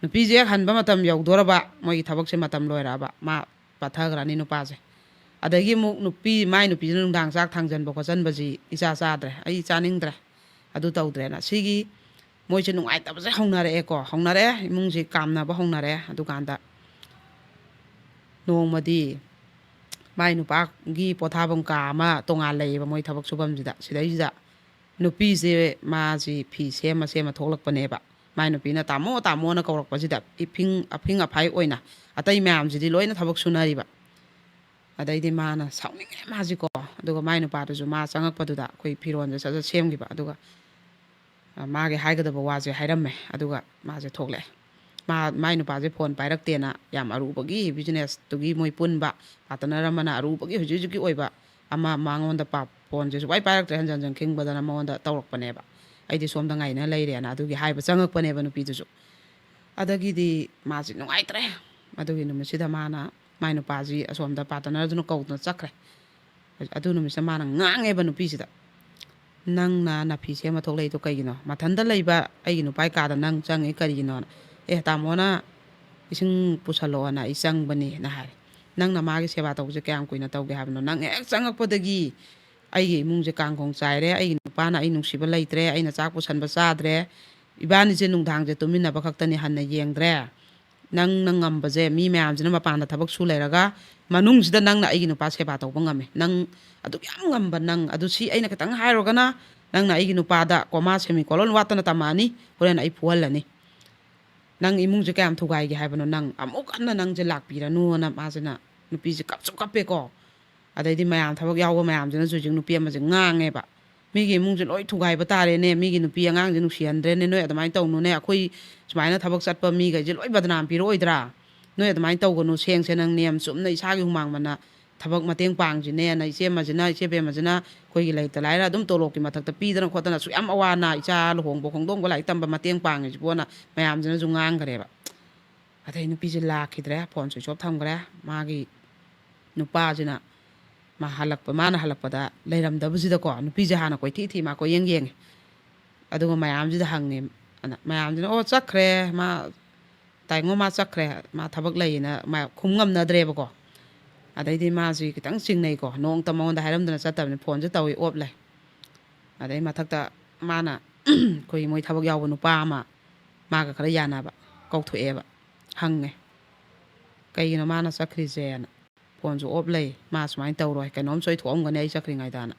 ꯅꯨꯄꯤꯁꯦ ꯍꯦꯛ ꯍꯟꯕ ꯃꯇꯝ ꯌꯧꯗꯣꯔꯕ, ꯃꯣꯏꯒꯤ ꯊꯕꯛꯁꯦ ꯃꯇꯝ ꯂꯣꯏꯔꯛꯑꯕ, ꯃꯥ ꯄꯠꯊꯈ꯭ꯔꯅꯤ ꯅꯨꯄꯥꯁꯦ꯫ ꯑꯗꯒꯤ ꯑꯃꯨꯛ ꯅꯨꯄꯤ, ꯃꯥꯏ ꯅꯨꯄꯤꯁꯤꯅ ꯅꯨꯡꯗꯥꯡ ꯆꯥꯛ ꯊꯥꯡꯖꯟꯕ ꯈꯣꯠꯆꯟꯕꯁꯤ ꯏꯆꯥ ꯆꯥꯗ꯭ꯔꯦ, ꯑꯩ ꯆꯥꯅꯤꯡꯗ꯭ꯔꯦ, ꯑꯗꯨ ꯇꯧꯗ꯭ꯔꯦꯅ꯫ ꯁꯤꯒꯤ ꯃꯣꯏꯁꯦ ꯅꯨꯡꯉꯥꯏꯇꯕꯁꯦ ꯍꯧꯅꯔꯛꯑꯦꯀꯣ, ꯍꯧꯅꯔꯛꯑꯦ, ꯏꯃꯨꯡꯁꯦ ꯀꯥꯝꯅꯕ ꯍꯧꯅꯔꯛꯑꯦ꯫ ꯑꯗꯨꯀꯥꯟꯗ ꯅꯣꯡꯃꯗꯤ ꯃꯥꯏ ꯅꯨꯄꯥꯒꯤ ꯄꯣꯊꯥꯐꯝ ꯀꯥ ꯑꯃ ꯇꯣꯉꯥꯟ ꯂꯩꯌꯦꯕ ꯃꯣꯏ ꯊꯕꯛ ꯁꯨꯐꯝꯁꯤꯗ꯫ ꯁꯤꯗꯩꯁꯤꯗ ꯅꯨꯄꯤꯁꯦ ꯃꯥꯁꯤ ꯐꯤ ꯁꯦꯝꯃ ꯁꯦꯝꯃ ꯊꯣꯛꯂꯛꯄꯅꯦꯕ꯫ ꯃꯥꯏ ꯅꯨꯄꯤꯅ "ꯇꯥꯃꯣ, ꯇꯥꯃꯣꯅ" ꯀꯧꯔꯛꯄꯁꯤꯗ, ꯏꯐꯤꯡ, ꯑꯐꯤꯡ ꯑꯐꯥꯏ ꯑꯣꯏꯅ, ꯑꯇꯩ ꯃꯌꯥꯝꯁꯤꯗꯤ ꯂꯣꯏꯅ ꯊꯕꯛ ꯁꯨꯅꯔꯤꯕ꯫ ꯑꯗꯩꯗꯤ ꯃꯥꯅ ꯁꯥꯎꯅꯤꯡꯉꯦ ꯃꯥꯁꯤꯀꯣ꯫ ꯑꯗꯨꯒ ꯃꯥꯏ ꯅꯨꯄꯥꯗꯨꯁꯨ ꯃꯥ ꯆꯪꯉꯛꯄꯗꯨꯗ ꯑꯩꯈꯣꯏ ꯐꯤꯔꯣꯟꯁꯦ ꯁꯠ ꯁꯠ ꯁꯦꯝꯈꯤꯕ꯫ ꯑꯗꯨꯒ ꯑ, ꯃꯥꯒꯤ ꯍꯥꯏꯒꯗꯕ ꯋꯥꯁꯦ ꯍꯥꯏꯔꯝꯃꯦ, ꯑꯗꯨꯒ ꯃꯥꯁꯦ ꯊꯣꯛꯂꯛꯑꯦ꯫ ꯃꯥ, ꯃꯥꯏ ꯅꯨꯄꯥꯁꯦ ꯐꯣꯟ ꯄꯥꯏꯔꯛꯇꯦꯅ, ꯌꯥꯝ ꯑꯔꯨꯕꯒꯤ ꯕꯤꯖꯤꯅꯦꯁꯇꯨꯒꯤ ꯃꯣꯏ ꯄꯨꯟꯕ ꯄꯥꯔꯠꯅꯔ ꯑꯃꯅ ꯑꯔꯨꯕꯒꯤ ꯍꯧꯖꯤꯛ ꯍꯧꯖꯤꯛꯀꯤ ꯑꯣꯏꯕ ꯑꯃ ꯃꯉꯣꯟꯗ ꯄꯥ-, ꯐꯣꯟꯁꯦ ꯁꯨꯡꯄꯥꯏ ꯄꯥꯏꯔꯛꯇ꯭ꯔꯦ, ꯍꯟꯖꯟ ꯍꯟꯖꯟ ꯈꯤꯡꯕꯗꯅ ꯃꯉꯣꯟꯗ ꯇꯧꯔꯛꯄꯅꯦꯕ꯫ ꯑꯩꯗꯤ ꯁꯣꯝꯗ ꯉꯥꯏꯅ ꯂꯩꯔꯦꯅ ꯑꯗꯨꯒꯤ ꯍꯥꯏꯕ ꯆꯪꯉꯛꯄꯅꯦꯕ ꯅꯨꯄꯤꯗꯨꯁꯨ꯫ ꯑꯗꯒꯤꯗꯤ ꯃꯥꯁꯦ ꯅꯨꯡꯉꯥꯏꯇ꯭ꯔꯦ꯫ ꯑꯗꯨꯒꯤ ꯅꯨꯃꯤꯠꯁꯤꯗ ꯃꯥꯅ ꯃꯥꯏ ꯅꯨꯄꯥꯁꯤ ꯑꯁꯣꯝꯗ ꯄꯥꯔꯠꯅꯔꯗꯨꯅ ꯀꯧꯗꯅ ꯆꯠꯈ꯭ꯔꯦ꯫ ꯑꯗꯨ ꯅꯨꯃꯤꯠꯁꯤꯗ ꯃꯥꯅ ꯉꯥꯡꯉꯦꯕ ꯅꯨꯄꯤꯁꯤꯗ, "ꯅꯪꯅ ꯅꯐꯤ ꯁꯦꯝꯃ ꯊꯣꯛꯂꯛꯏꯗꯣ ꯀꯩꯒꯤꯅꯣ? ꯃꯊꯟꯇ ꯂꯩꯕ ꯑꯩꯒꯤ ꯅꯨꯄꯥꯏ ꯀꯥꯗ ꯅꯪ ꯆꯪꯉꯤ ꯀꯔꯤꯒꯤꯅꯣꯅ?" "ꯑꯦ, ꯇꯥꯃꯣꯅ ꯏꯁꯤꯡ ꯄꯨꯁꯜꯂꯛꯑꯣꯅ ꯑꯩ ꯆꯪꯕꯅꯤꯅ" ꯍꯥꯏꯔꯦ꯫ "ꯅꯪꯅ ꯃꯥꯒꯤ ꯁꯦꯕꯥ ꯇꯧꯕꯁꯦ ꯀꯌꯥꯝ ꯀꯨꯏꯅ ꯇꯧꯒꯦ ꯍꯥꯏꯕꯅꯣ? ꯅꯪ ꯍꯦꯛ ꯆꯪꯉꯛꯄꯗꯒꯤ ꯑꯩꯒꯤ ꯏꯃꯨꯡꯁꯦ ꯀꯥꯡꯈꯣꯡ ꯆꯥꯏꯔꯦ, ꯑꯩꯒꯤ ꯅꯨꯄꯥꯅ ꯑꯩ ꯅꯨꯡꯁꯤꯕ ꯂꯩꯇ꯭ꯔꯦ, ꯑꯩꯅ ꯆꯥꯛ ꯄꯨꯁꯟꯕ ꯆꯥꯗ꯭ꯔꯦ, ꯏꯕꯥꯅꯤꯁꯦ ꯅꯨꯡꯗꯥꯡꯁꯦ ꯇꯨꯃꯤꯟꯅꯕ ꯈꯛꯇꯅꯤ ꯍꯟꯅ ꯌꯦꯡꯗ꯭ꯔꯦ꯫ ꯅꯪꯅ ꯉꯝꯕꯁꯦ, ꯃꯤ ꯃꯌꯥꯝꯁꯤꯅ ꯃꯄꯥꯟꯗ ꯊꯕꯛ ꯁꯨ ꯂꯩꯔꯒ, ꯃꯅꯨꯡꯁꯤꯗ ꯅꯪꯅ ꯑꯩꯒꯤ ꯅꯨꯄꯥ ꯁꯦꯕꯥ ꯇꯧꯕ ꯉꯝꯃꯦ꯫ ꯅꯪ ꯑꯗꯨꯛ ꯌꯥꯝ ꯉꯝꯕ ꯅꯪ, ꯑꯗꯨ ꯁꯤ ꯑꯩꯅ ꯈꯤꯇꯪ ꯍꯥꯏꯔꯨꯔꯒꯅ, ꯅꯪꯅ ꯑꯩꯒꯤ ꯅꯨꯄꯥꯗ ꯀꯣꯃꯥ ꯁꯦꯃꯤꯀꯣꯂꯣꯟ ꯋꯥꯠꯇꯅ ꯇꯝꯃꯛꯑꯅꯤ, ꯍꯣꯔꯦꯟ ꯑꯩ ꯐꯨꯍꯜꯂꯅꯤ꯫ ꯅꯪ ꯏꯃꯨꯡꯁꯦ ꯀꯌꯥꯝ ꯊꯨꯒꯥꯏꯒꯦ ꯍꯥꯏꯕꯅꯣ? ꯅꯪ ꯑꯃꯨꯛ ꯍꯟꯅ ꯅꯪꯁꯦ ꯂꯥꯛꯄꯤꯔꯅꯨꯅ" ꯃꯥꯁꯤꯅ, ꯅꯨꯄꯤꯁꯦ ꯀꯞꯁꯨ ꯀꯞꯄꯦꯀꯣ꯫ ꯑꯗꯩꯗꯤ ꯃꯌꯥꯝ ꯊꯕꯛ ꯌꯥꯎꯕ ꯃꯌꯥꯝꯁꯤꯅꯁꯨ ꯍꯧꯖꯤꯛ ꯅꯨꯄꯤ ꯑꯃꯁꯦ ꯉꯥꯡꯉꯦꯕ꯫ "ꯃꯤꯒꯤ ꯏꯃꯨꯡꯁꯦ ꯂꯣꯏ ꯊꯨꯒꯥꯏꯕ ꯇꯥꯔꯦꯅꯦ, ꯃꯤꯒꯤ ꯅꯨꯄꯤ ꯑꯉꯥꯡꯁꯦ ꯅꯨꯡꯁꯤꯍꯟꯗ꯭ꯔꯦꯅꯦ, ꯅꯣꯏ ꯑꯗꯨꯃꯥꯏꯅ ꯇꯧꯅꯨꯅꯦ, ꯑꯩꯈꯣꯏ ꯁꯨꯃꯥꯏꯅ ꯊꯕꯛ ꯆꯠꯄ ꯃꯤꯈꯩꯁꯦ ꯂꯣꯏ ꯕꯗꯅꯥꯝ ꯄꯤꯔꯛꯑꯣꯏꯗ꯭ꯔꯥ? ꯅꯣꯏ ꯑꯗꯨꯃꯥꯏꯅ ꯇꯧꯒꯅꯨ, ꯁꯦꯡ ꯁꯦꯡꯅ ꯅꯤꯌꯝ ꯆꯨꯝꯅ ꯏꯁꯥꯒꯤ ꯍꯨꯃꯥꯡ ꯃꯟꯅ ꯊꯕꯛ ꯃꯇꯦꯡ ꯄꯥꯡꯁꯤꯅꯦꯅ ꯏꯆꯦ ꯑꯃꯁꯤꯅ, ꯏꯆꯦ ꯕꯦꯝꯃꯁꯤꯅ ꯑꯩꯈꯣꯏꯒꯤ ꯂꯩꯇ ꯂꯥꯏꯔ ꯑꯗꯨꯝ ꯇꯣꯂꯣꯞꯀꯤ ꯃꯊꯛꯇ ꯄꯤꯗꯅ ꯈꯣꯠꯇꯅ ꯑꯁꯨꯛ ꯌꯥꯝ ꯑꯋꯥ ꯑꯅꯥ, ꯏꯆꯥ ꯂꯨꯍꯣꯡꯕ ꯈꯣꯡꯗꯣꯡꯕ, ꯂꯥꯏꯔꯤꯛ ꯇꯝꯕ ꯃꯇꯦꯡ ꯄꯥꯡꯉꯤꯁꯤꯕꯣꯅ ꯃꯌꯥꯝꯁꯤꯅꯁꯨ ꯉꯥꯡꯈ꯭ꯔꯦꯕ꯫ ꯑꯗꯩ ꯅꯨꯄꯤꯁꯦ ꯂꯥꯛꯈꯤꯗ꯭ꯔꯦ, ꯐꯣꯟ ꯁ꯭ꯋꯤꯆ ꯑꯣꯐ ꯊꯝꯈ꯭ꯔꯦ꯫ ꯃꯥꯒꯤ ꯅꯨꯄꯥꯁꯤꯅ ꯃꯥ ꯍꯜꯂꯛꯄ, ꯃꯥꯅ ꯍꯜꯂꯛꯄꯗ ꯂꯩꯔꯝꯗꯕꯁꯤꯗꯀꯣ, ꯅꯨꯄꯤꯁꯦ ꯍꯥꯟꯅ ꯀꯣꯏꯊꯤ ꯊꯤ, ꯃꯥ ꯀꯣꯏꯌꯦꯡ ꯌꯦꯡꯉꯦ꯫ ꯑꯗꯨꯒ ꯃꯌꯥꯝꯁꯤꯗ ꯍꯪꯉꯦ꯫ ꯑꯗ ꯃꯌꯥꯝꯁꯤꯅ, "ꯑꯣ, ꯆꯠꯈ꯭ꯔꯦ, ꯃꯥ ꯇꯥꯏꯉꯣ, ꯃꯥ ꯆꯠꯈ꯭ꯔꯦ, ꯃꯥ ꯊꯕꯛ ꯂꯩꯌꯦꯅ" ꯃꯥ ꯈꯨꯝ ꯉꯝꯅꯗ꯭ꯔꯦꯕꯀꯣ꯫ ꯑꯗꯩꯗꯤ ꯃꯥꯁꯤ ꯈꯤꯇꯪ ꯆꯤꯡꯅꯩꯀꯣ, ꯅꯣꯡꯃꯇ ꯃꯉꯣꯟꯗ ꯍꯥꯏꯔꯝꯗꯅ ꯆꯠꯇꯕꯅꯤ, ꯐꯣꯟꯁꯦ ꯇꯧꯏ, ꯑꯣꯞ ꯂꯩ꯫ ꯑꯗꯩ ꯃꯊꯛꯇ ꯃꯥꯅ ꯑꯩꯈꯣꯏ ꯃꯣꯏ ꯊꯕꯛ ꯌꯥꯎꯕ ꯅꯨꯄꯥ ꯑꯃ ꯃꯥꯒ ꯈꯔ ꯌꯥꯅꯕ ꯀꯧꯊꯣꯛꯑꯦꯕ, ꯍꯪꯉꯦ, "ꯀꯩꯒꯤꯅꯣ ꯃꯥꯅ ꯆꯠꯈ꯭ꯔꯤꯁꯦꯅ?" ꯐꯣꯟꯁꯨ ꯑꯣꯞ ꯂꯩ, ꯃꯥ ꯁꯨꯃꯥꯏꯅ ꯇꯧꯔꯣꯏ, ꯀꯩꯅꯣꯝ ꯁꯣꯏꯊꯣꯛꯑꯝꯒꯅꯤ ꯑꯩ ꯆꯠꯈ꯭ꯔꯤꯉꯩꯗꯅ꯫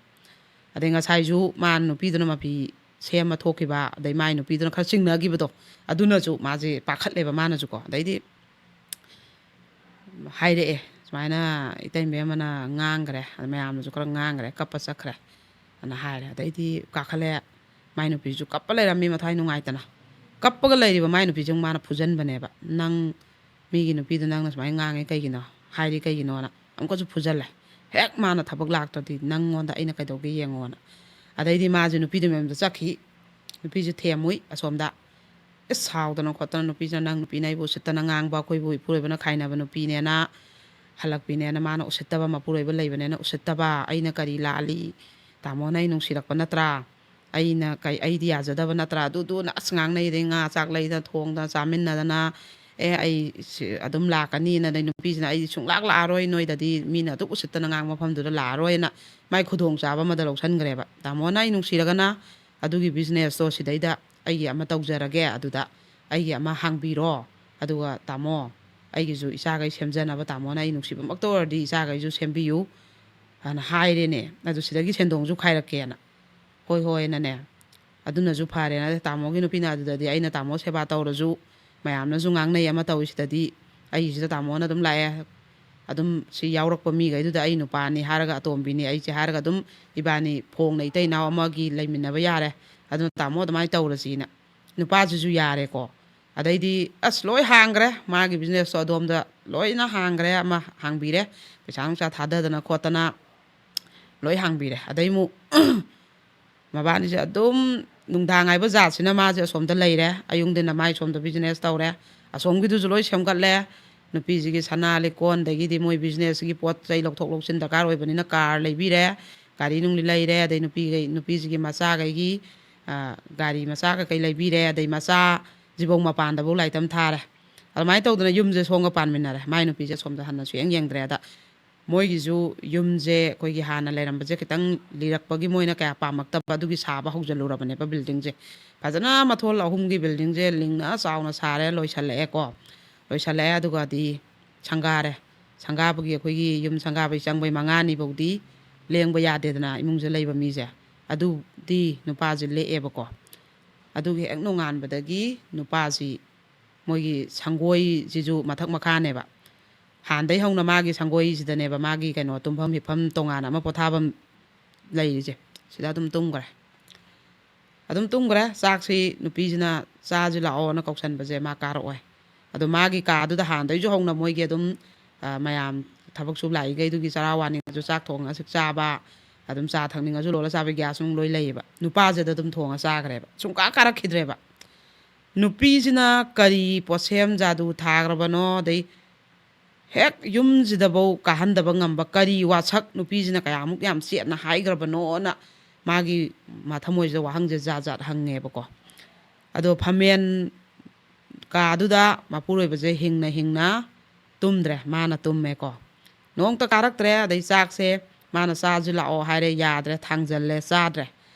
ꯑꯗꯩ ꯉꯁꯥꯏꯁꯨ ꯃꯥ ꯅꯨꯄꯤꯗꯨꯅ ꯃꯐꯤ ꯁꯦꯝꯃ ꯊꯣꯛꯈꯤꯕ, ꯑꯗꯩ ꯃꯥꯏ ꯅꯨꯄꯤꯗꯨꯅ ꯈꯔ ꯆꯤꯡꯅꯈꯤꯕꯗꯣ, ꯑꯗꯨꯅꯁꯨ ꯃꯥꯁꯦ ꯄꯥꯈꯠꯂꯦꯕ ꯃꯥꯅꯁꯨꯀꯣ꯫ ꯑꯗꯩꯗꯤ ꯍꯥꯏꯔꯛꯑꯦ ꯁꯨꯃꯥꯏꯅ, "ꯏꯇꯩꯃ ꯑꯃꯅ ꯉꯥꯡꯈ꯭ꯔꯦ, ꯑꯗ ꯃꯌꯥꯝꯅꯁꯨ ꯈꯔ ꯉꯥꯡꯈ꯭ꯔꯦ, ꯀꯞꯄ ꯆꯠꯈ꯭ꯔꯦ" ꯑꯅ ꯍꯥꯏꯔꯦ꯫ ꯑꯗꯩꯗꯤ ꯀꯥꯈꯠꯂꯦ, ꯃꯥꯏ ꯅꯨꯄꯤꯁꯨ ꯀꯞꯄ ꯂꯩꯔꯝꯃꯤ, ꯃꯊ꯭ꯋꯥꯏ ꯅꯨꯡꯉꯥꯏꯇꯅ꯫ ꯀꯞꯄꯒ ꯂꯩꯔꯤꯕ ꯃꯥꯏ ꯅꯨꯄꯤꯁꯦ ꯑꯃꯨꯛ ꯃꯥꯅ ꯐꯨꯖꯟꯕꯅꯦꯕ, "ꯅꯪ ꯃꯤꯒꯤ ꯅꯨꯄꯤꯗꯣ ꯅꯪꯅ ꯁꯨꯃꯥꯏꯅ ꯉꯥꯡꯉꯦ ꯀꯩꯒꯤꯅꯣ? ꯍꯥꯏꯔꯤ ꯀꯩꯒꯤꯅꯣꯅ?" ꯑꯃꯨꯛꯀꯁꯨ ꯐꯨꯖꯜꯂꯦ꯫ "ꯍꯦꯛ ꯃꯥꯅ ꯊꯕꯛ ꯂꯥꯛꯇ꯭ꯔꯗꯤ ꯅꯪꯉꯣꯟꯗ ꯑꯩꯅ ꯀꯩꯗꯧꯒꯦ ꯌꯦꯡꯉꯣꯅ"꯫ ꯑꯗꯩꯗꯤ ꯃꯥꯁꯦ ꯅꯨꯄꯤꯗꯨ ꯃꯌꯨꯝꯗ ꯆꯠꯈꯤ꯫ ꯅꯨꯄꯤꯁꯦ ꯊꯦꯝꯃꯨꯏ ꯑꯁꯣꯝꯗ꯫ ꯏꯁ, ꯁꯥꯎꯗꯅ ꯈꯣꯠꯇꯅ ꯅꯨꯄꯤꯁꯤꯅ, "ꯅꯪ ꯅꯨꯄꯤꯅ ꯑꯩꯕꯨ ꯎꯁꯤꯠꯇꯅ ꯉꯥꯡꯕ, ꯑꯩꯈꯣꯏꯕꯨ ꯏꯄꯨꯔꯣꯏꯕꯅ ꯈꯥꯏꯅꯕ ꯅꯨꯄꯤꯅꯦꯅ, ꯍꯜꯂꯛꯄꯤꯅꯦꯅ ꯃꯥꯅ ꯎꯁꯤꯠꯇꯕ, ꯃꯄꯨꯔꯣꯏꯕ ꯂꯩꯕꯅꯦꯅ ꯎꯁꯤꯠꯇꯕ, ꯑꯩꯅ ꯀꯔꯤ ꯂꯥꯜꯂꯤ? ꯇꯥꯃꯣꯅ ꯑꯩ ꯅꯨꯡꯁꯤꯔꯛꯄ ꯅꯠꯇ꯭ꯔꯥ? ꯑꯩꯅ ꯀꯩ, ꯑꯩꯗꯤ ꯌꯥꯖꯗꯕ ꯅꯠꯇ꯭ꯔꯥ?" ꯑꯗꯨꯗꯨꯅ ꯑꯁ ꯉꯥꯡꯅꯩ, ꯑꯗꯩ ꯉꯥ ꯆꯥꯛ ꯂꯩꯗꯅ ꯊꯣꯡꯗꯅ ꯆꯥꯃꯤꯟꯅꯗꯅ, "ꯑꯦ, ꯑꯩ ꯁꯤ ꯑꯗꯨꯝ ꯂꯥꯛꯀꯅꯤꯅ", ꯑꯗꯩ ꯅꯨꯄꯤꯁꯤꯅ, "ꯑꯩꯗꯤ ꯁꯨꯡꯂꯥꯛ ꯂꯥꯛꯑꯔꯣꯏ, ꯅꯣꯏꯗꯗꯤ ꯃꯤꯅ ꯑꯗꯨꯛ ꯎꯁꯤꯠꯇꯅ ꯉꯥꯡꯕ ꯃꯐꯝꯗꯨꯗ ꯂꯥꯛꯑꯔꯣꯏꯅ" ꯃꯥꯏ ꯈꯨꯗꯣꯡꯆꯥꯕ ꯑꯃꯗ ꯂꯧꯁꯟꯈ꯭ꯔꯦꯕ꯫ "ꯇꯥꯃꯣꯅ ꯑꯩ ꯅꯨꯡꯁꯤꯔꯒꯅ ꯑꯗꯨꯒꯤ ꯕꯤꯖꯤꯅꯦꯁꯇꯣ ꯁꯤꯗꯩꯗ ꯑꯩꯒꯤ ꯑꯃ ꯇꯧꯖꯔꯒꯦ, ꯑꯗꯨꯗ ꯑꯩꯒꯤ ꯑꯃ ꯍꯥꯡꯕꯤꯔꯣ, ꯑꯗꯨꯒ ꯇꯥꯃꯣ, ꯑꯩꯒꯤꯁꯨ ꯏꯆꯥꯈꯩ ꯁꯦꯝꯖꯅꯕ, ꯇꯥꯃꯣꯅ ꯑꯩ ꯅꯨꯡꯁꯤꯕꯃꯛꯇ ꯑꯣꯏꯔꯗꯤ ꯏꯆꯥꯈꯩꯁꯨ ꯁꯦꯝꯕꯤꯌꯨ" ꯍꯥꯏꯅ ꯍꯥꯏꯔꯦꯅꯦ꯫ "ꯑꯗꯨ ꯁꯤꯗꯒꯤ ꯁꯦꯟꯗꯣꯡꯁꯨ ꯈꯥꯏꯔꯛꯀꯦꯅ"꯫ "ꯍꯣꯏ, ꯍꯣꯏꯅꯅꯦ"꯫ ꯑꯗꯨꯅꯁꯨ ꯐꯔꯦꯅ ꯇꯥꯃꯣꯒꯤ ꯅꯨꯄꯤꯅ ꯑꯗꯨꯗꯗꯤ ꯑꯩꯅ ꯇꯥꯃꯣ ꯁꯦꯕꯥ ꯇꯧꯔꯁꯨ, ꯃꯌꯥꯝꯅꯁꯨ ꯉꯥꯡꯅꯩ ꯑꯃ ꯇꯧꯋꯤ, ꯁꯤꯗꯗꯤ ꯑꯩꯒꯤꯁꯤꯗ ꯇꯥꯃꯣꯅ ꯑꯗꯨꯝ ꯂꯥꯛꯑꯦ, ꯑꯗꯨꯝ ꯁꯤ ꯌꯥꯎꯔꯛꯄ ꯃꯤꯈꯩꯗꯨꯗ ꯑꯩ ꯅꯨꯄꯥꯅꯤ ꯍꯥꯏꯔꯒ, ꯑꯇꯣꯝꯕꯤꯅꯤ ꯑꯩꯁꯦ ꯍꯥꯏꯔꯒ ꯑꯗꯨꯝ ꯏꯕꯥꯅꯤ ꯐꯣꯡꯅ ꯏꯇꯩ ꯏꯅꯥꯎ ꯑꯃꯒꯤ ꯂꯩꯃꯤꯟꯅꯕ ꯌꯥꯔꯦ꯫ ꯑꯗꯨꯅ ꯇꯥꯃꯣ ꯑꯗꯨꯃꯥꯏꯅ ꯇꯧꯔꯁꯤꯅ꯫ ꯅꯨꯄꯥꯁꯤꯁꯨ ꯌꯥꯔꯦꯀꯣ꯫ ꯑꯗꯩꯗꯤ ꯑꯁ ꯂꯣꯏ ꯍꯥꯡꯈ꯭ꯔꯦ, ꯃꯥꯒꯤ ꯕꯤꯖꯤꯅꯦꯁꯇꯣ ꯑꯗꯣꯝꯗ ꯂꯣꯏꯅ ꯍꯥꯡꯈ꯭ꯔꯦ, ꯑꯃ ꯍꯥꯡꯕꯤꯔꯦ, ꯄꯩꯁꯥ ꯅꯨꯡꯁꯥ ꯊꯥꯗꯗꯅ ꯈꯣꯠꯇꯅ ꯂꯣꯏ ꯍꯥꯡꯕꯤꯔꯦ꯫ ꯑꯗꯩ ꯑꯃꯨꯛ ꯃꯕꯥꯅꯤꯁꯦ ꯑꯗꯨꯝ ꯅꯨꯡꯗꯥꯡ ꯍꯥꯏꯕ ꯖꯥꯠꯁꯤꯅ ꯃꯥꯁꯦ ꯑꯁꯣꯝꯗ ꯂꯩꯔꯦ, ꯑꯌꯨꯛꯗꯤꯟꯅ ꯃꯥꯏ ꯁꯣꯝꯗ ꯕꯤꯖꯤꯅꯦꯁ ꯇꯧꯔꯦ, ꯑꯁꯣꯝꯒꯤꯗꯨꯁꯨ ꯂꯣꯏ ꯁꯦꯝꯒꯠꯂꯦ꯫ ꯅꯨꯄꯤꯁꯤꯒꯤ ꯁꯅꯥ ꯂꯤꯛꯀꯣꯟꯗꯒꯤꯗꯤ ꯃꯣꯏ ꯕꯤꯖꯤꯅꯦꯁꯀꯤ ꯄꯣꯠ ꯆꯩ ꯂꯧꯊꯣꯛ ꯂꯧꯁꯤꯟ ꯗꯔꯀꯥꯔ ꯑꯣꯏꯕꯅꯤꯅ ꯀꯥꯔ ꯂꯩꯕꯤꯔꯦ, ꯒꯥꯔꯤ ꯅꯨꯡꯂꯤ ꯂꯩꯔꯦ, ꯑꯗꯩ ꯅꯨꯄꯤꯈꯩ, ꯅꯨꯄꯤꯁꯤꯒꯤ ꯃꯆꯥꯈꯩꯒꯤ ꯒꯥꯔꯤ ꯃꯆꯥ ꯀꯩꯀꯩ ꯂꯩꯕꯤꯔꯦ, ꯑꯗꯩ ꯃꯆꯥꯁꯤꯐꯧ ꯃꯄꯥꯟꯗꯐꯧ ꯂꯥꯏꯔꯤꯛ ꯇꯝ ꯊꯥꯔꯦ꯫ ꯑꯗꯨꯃꯥꯏꯅ ꯇꯧꯗꯅ ꯌꯨꯝꯁꯦ ꯁꯣꯝꯒ ꯄꯥꯟꯃꯤꯟꯅꯔꯦ꯫ ꯃꯥꯏ ꯅꯨꯄꯤꯁꯦ ꯁꯣꯝꯗ ꯍꯟꯅ ꯁꯨꯌꯦꯡ ꯌꯦꯡꯗ꯭ꯔꯦ꯫ ꯑꯗ ꯃꯣꯏꯒꯤꯁꯨ ꯌꯨꯝꯁꯦ ꯑꯩꯈꯣꯏꯒꯤ ꯍꯥꯟꯅ ꯂꯩꯔꯝꯕꯁꯦ ꯈꯤꯇꯪ ꯂꯤꯔꯛꯄꯒꯤ ꯃꯣꯏꯅ ꯀꯌꯥ ꯄꯥꯝꯃꯛꯇꯕ, ꯑꯗꯨꯒꯤ ꯁꯥꯕ ꯍꯧꯖꯤꯜꯂꯨꯔꯕꯅꯦꯕ ꯕꯤꯜꯗꯤꯡꯁꯦ꯫ ꯐꯖꯅ ꯃꯊꯣꯜ ꯑꯍꯨꯝꯒꯤ ꯕꯤꯜꯗꯤꯡꯁꯦ ꯂꯤꯡꯅ ꯆꯥꯎꯅ ꯁꯥꯔꯦ, ꯂꯣꯏꯁꯜꯂꯛꯑꯦꯀꯣ꯫ ꯂꯣꯏꯁꯜꯂꯛꯑꯦ꯫ ꯑꯗꯨꯒꯗꯤ ꯁꯪꯒꯥꯔꯦ꯫ ꯁꯪꯒꯥꯕꯒꯤ, ꯑꯩꯈꯣꯏꯒꯤ ꯌꯨꯝ ꯁꯪꯒꯥꯕꯒꯤ ꯆꯪꯕꯩ ꯃꯉꯥꯅꯤ ꯐꯥꯎꯗꯤ ꯂꯦꯡꯕ ꯌꯥꯗꯦꯗꯅ, ꯏꯃꯨꯡꯁꯦ ꯂꯩꯕ ꯃꯤꯁꯦ꯫ ꯑꯗꯨꯗꯤ ꯅꯨꯄꯥꯁꯦ ꯂꯦꯛꯑꯦꯕꯀꯣ꯫ ꯑꯗꯨꯒꯤ ꯍꯦꯛ ꯅꯣꯡꯉꯥꯟꯕꯗꯒꯤ ꯅꯨꯄꯥꯁꯤ, ꯃꯣꯏꯒꯤ ꯁꯪꯒꯣꯏꯁꯤꯁꯨ ꯃꯊꯛ ꯃꯈꯥꯅꯦꯕ꯫ ꯍꯥꯟꯗꯩ ꯍꯧꯅ ꯃꯥꯒꯤ ꯁꯪꯒꯣꯏꯁꯤꯗꯅꯦꯕ ꯃꯥꯒꯤ ꯀꯩꯅꯣ, ꯇꯨꯝꯐꯝ ꯍꯤꯞꯐꯝ ꯇꯣꯉꯥꯟꯅ ꯑꯃ ꯄꯣꯊꯥꯐꯝ ꯂꯩꯔꯤꯁꯦ꯫ ꯁꯤꯗ ꯑꯗꯨꯝ ꯇꯨꯝꯈ꯭ꯔꯦ꯫ ꯑꯗꯨꯝ ꯇꯨꯝꯈ꯭ꯔꯦ꯫ ꯆꯥꯛꯁꯤ ꯅꯨꯄꯤꯁꯤꯅ "ꯆꯥꯁꯤ ꯂꯥꯛꯑꯣꯅ" ꯀꯧꯁꯟꯕꯁꯦ ꯃꯥ ꯀꯥꯔꯛꯑꯣꯏ꯫ ꯑꯗꯣ ꯃꯥꯒꯤ ꯀꯥꯗꯨꯗ ꯍꯥꯟꯗꯩꯁꯨ ꯍꯧꯅ ꯃꯣꯏꯒꯤ ꯑꯗꯨꯝ, ꯑ, ꯃꯌꯥꯝ ꯊꯕꯛ ꯁꯨ ꯂꯥꯛꯏꯈꯩꯗꯨꯒꯤ ꯆꯔꯥ ꯋꯥꯅꯤꯡꯉꯁꯨ ꯆꯥꯛ ꯊꯣꯡꯉꯒ ꯆꯥꯕ, ꯑꯗꯨꯝ ꯆꯥ ꯊꯛꯅꯤꯡꯉꯁꯨ ꯂꯣꯜꯂ ꯆꯥꯕ, ꯒ꯭ꯌꯥꯁ ꯅꯨꯡ ꯂꯣꯏ ꯂꯩꯌꯦꯕ꯫ ꯅꯨꯄꯥꯁꯤꯗ ꯑꯗꯨꯝ ꯊꯣꯡꯉ ꯆꯥꯈ꯭ꯔꯦꯕ꯫ ꯁꯨꯡꯀꯥ ꯀꯥꯔꯛꯈꯤꯗ꯭ꯔꯦꯕ꯫ ꯅꯨꯄꯤꯁꯤꯅ ꯀꯔꯤ ꯄꯣꯠꯁꯦꯝ ꯖꯥꯗꯨ ꯊꯥꯈ꯭ꯔꯕꯅꯣ, ꯑꯗꯩ ꯍꯦꯛ ꯌꯨꯝꯁꯤꯗꯐꯧ ꯀꯥꯍꯟꯗꯕ ꯉꯝꯕ ꯀꯔꯤ ꯋꯥꯁꯛ ꯅꯨꯄꯤꯁꯤꯅ ꯀꯌꯥꯃꯨꯛ ꯌꯥꯝ ꯆꯦꯠꯅ ꯍꯥꯏꯈ꯭ꯔꯕꯅꯣꯅ ꯃꯥꯒꯤ ꯃꯊꯃꯣꯏꯁꯤꯗ ꯋꯥꯍꯪꯁꯦ ꯖꯥꯠ ꯖꯥꯠ ꯍꯪꯉꯦꯕꯀꯣ꯫ ꯑꯗꯣ ꯐꯝꯃꯦꯟ ꯀꯥꯗꯨꯗ ꯃꯄꯨꯔꯣꯏꯕꯁꯦ ꯍꯤꯡꯅ ꯍꯤꯡꯅ ꯇꯨꯝꯗ꯭ꯔꯦ, ꯃꯥꯅ ꯇꯨꯝꯃꯦꯀꯣ꯫ ꯅꯣꯡꯇ ꯀꯥꯔꯛꯇ꯭ꯔꯦ꯫ ꯑꯗꯩ ꯆꯥꯛꯁꯦ ꯃꯥꯅ "ꯆꯥꯁꯤ ꯂꯥꯛꯑꯣ" ꯍꯥꯏꯔꯦ, ꯌꯥꯗ꯭ꯔꯦ, ꯊꯥꯡꯖꯜꯂꯦ, ꯆꯥꯗ꯭ꯔꯦ꯫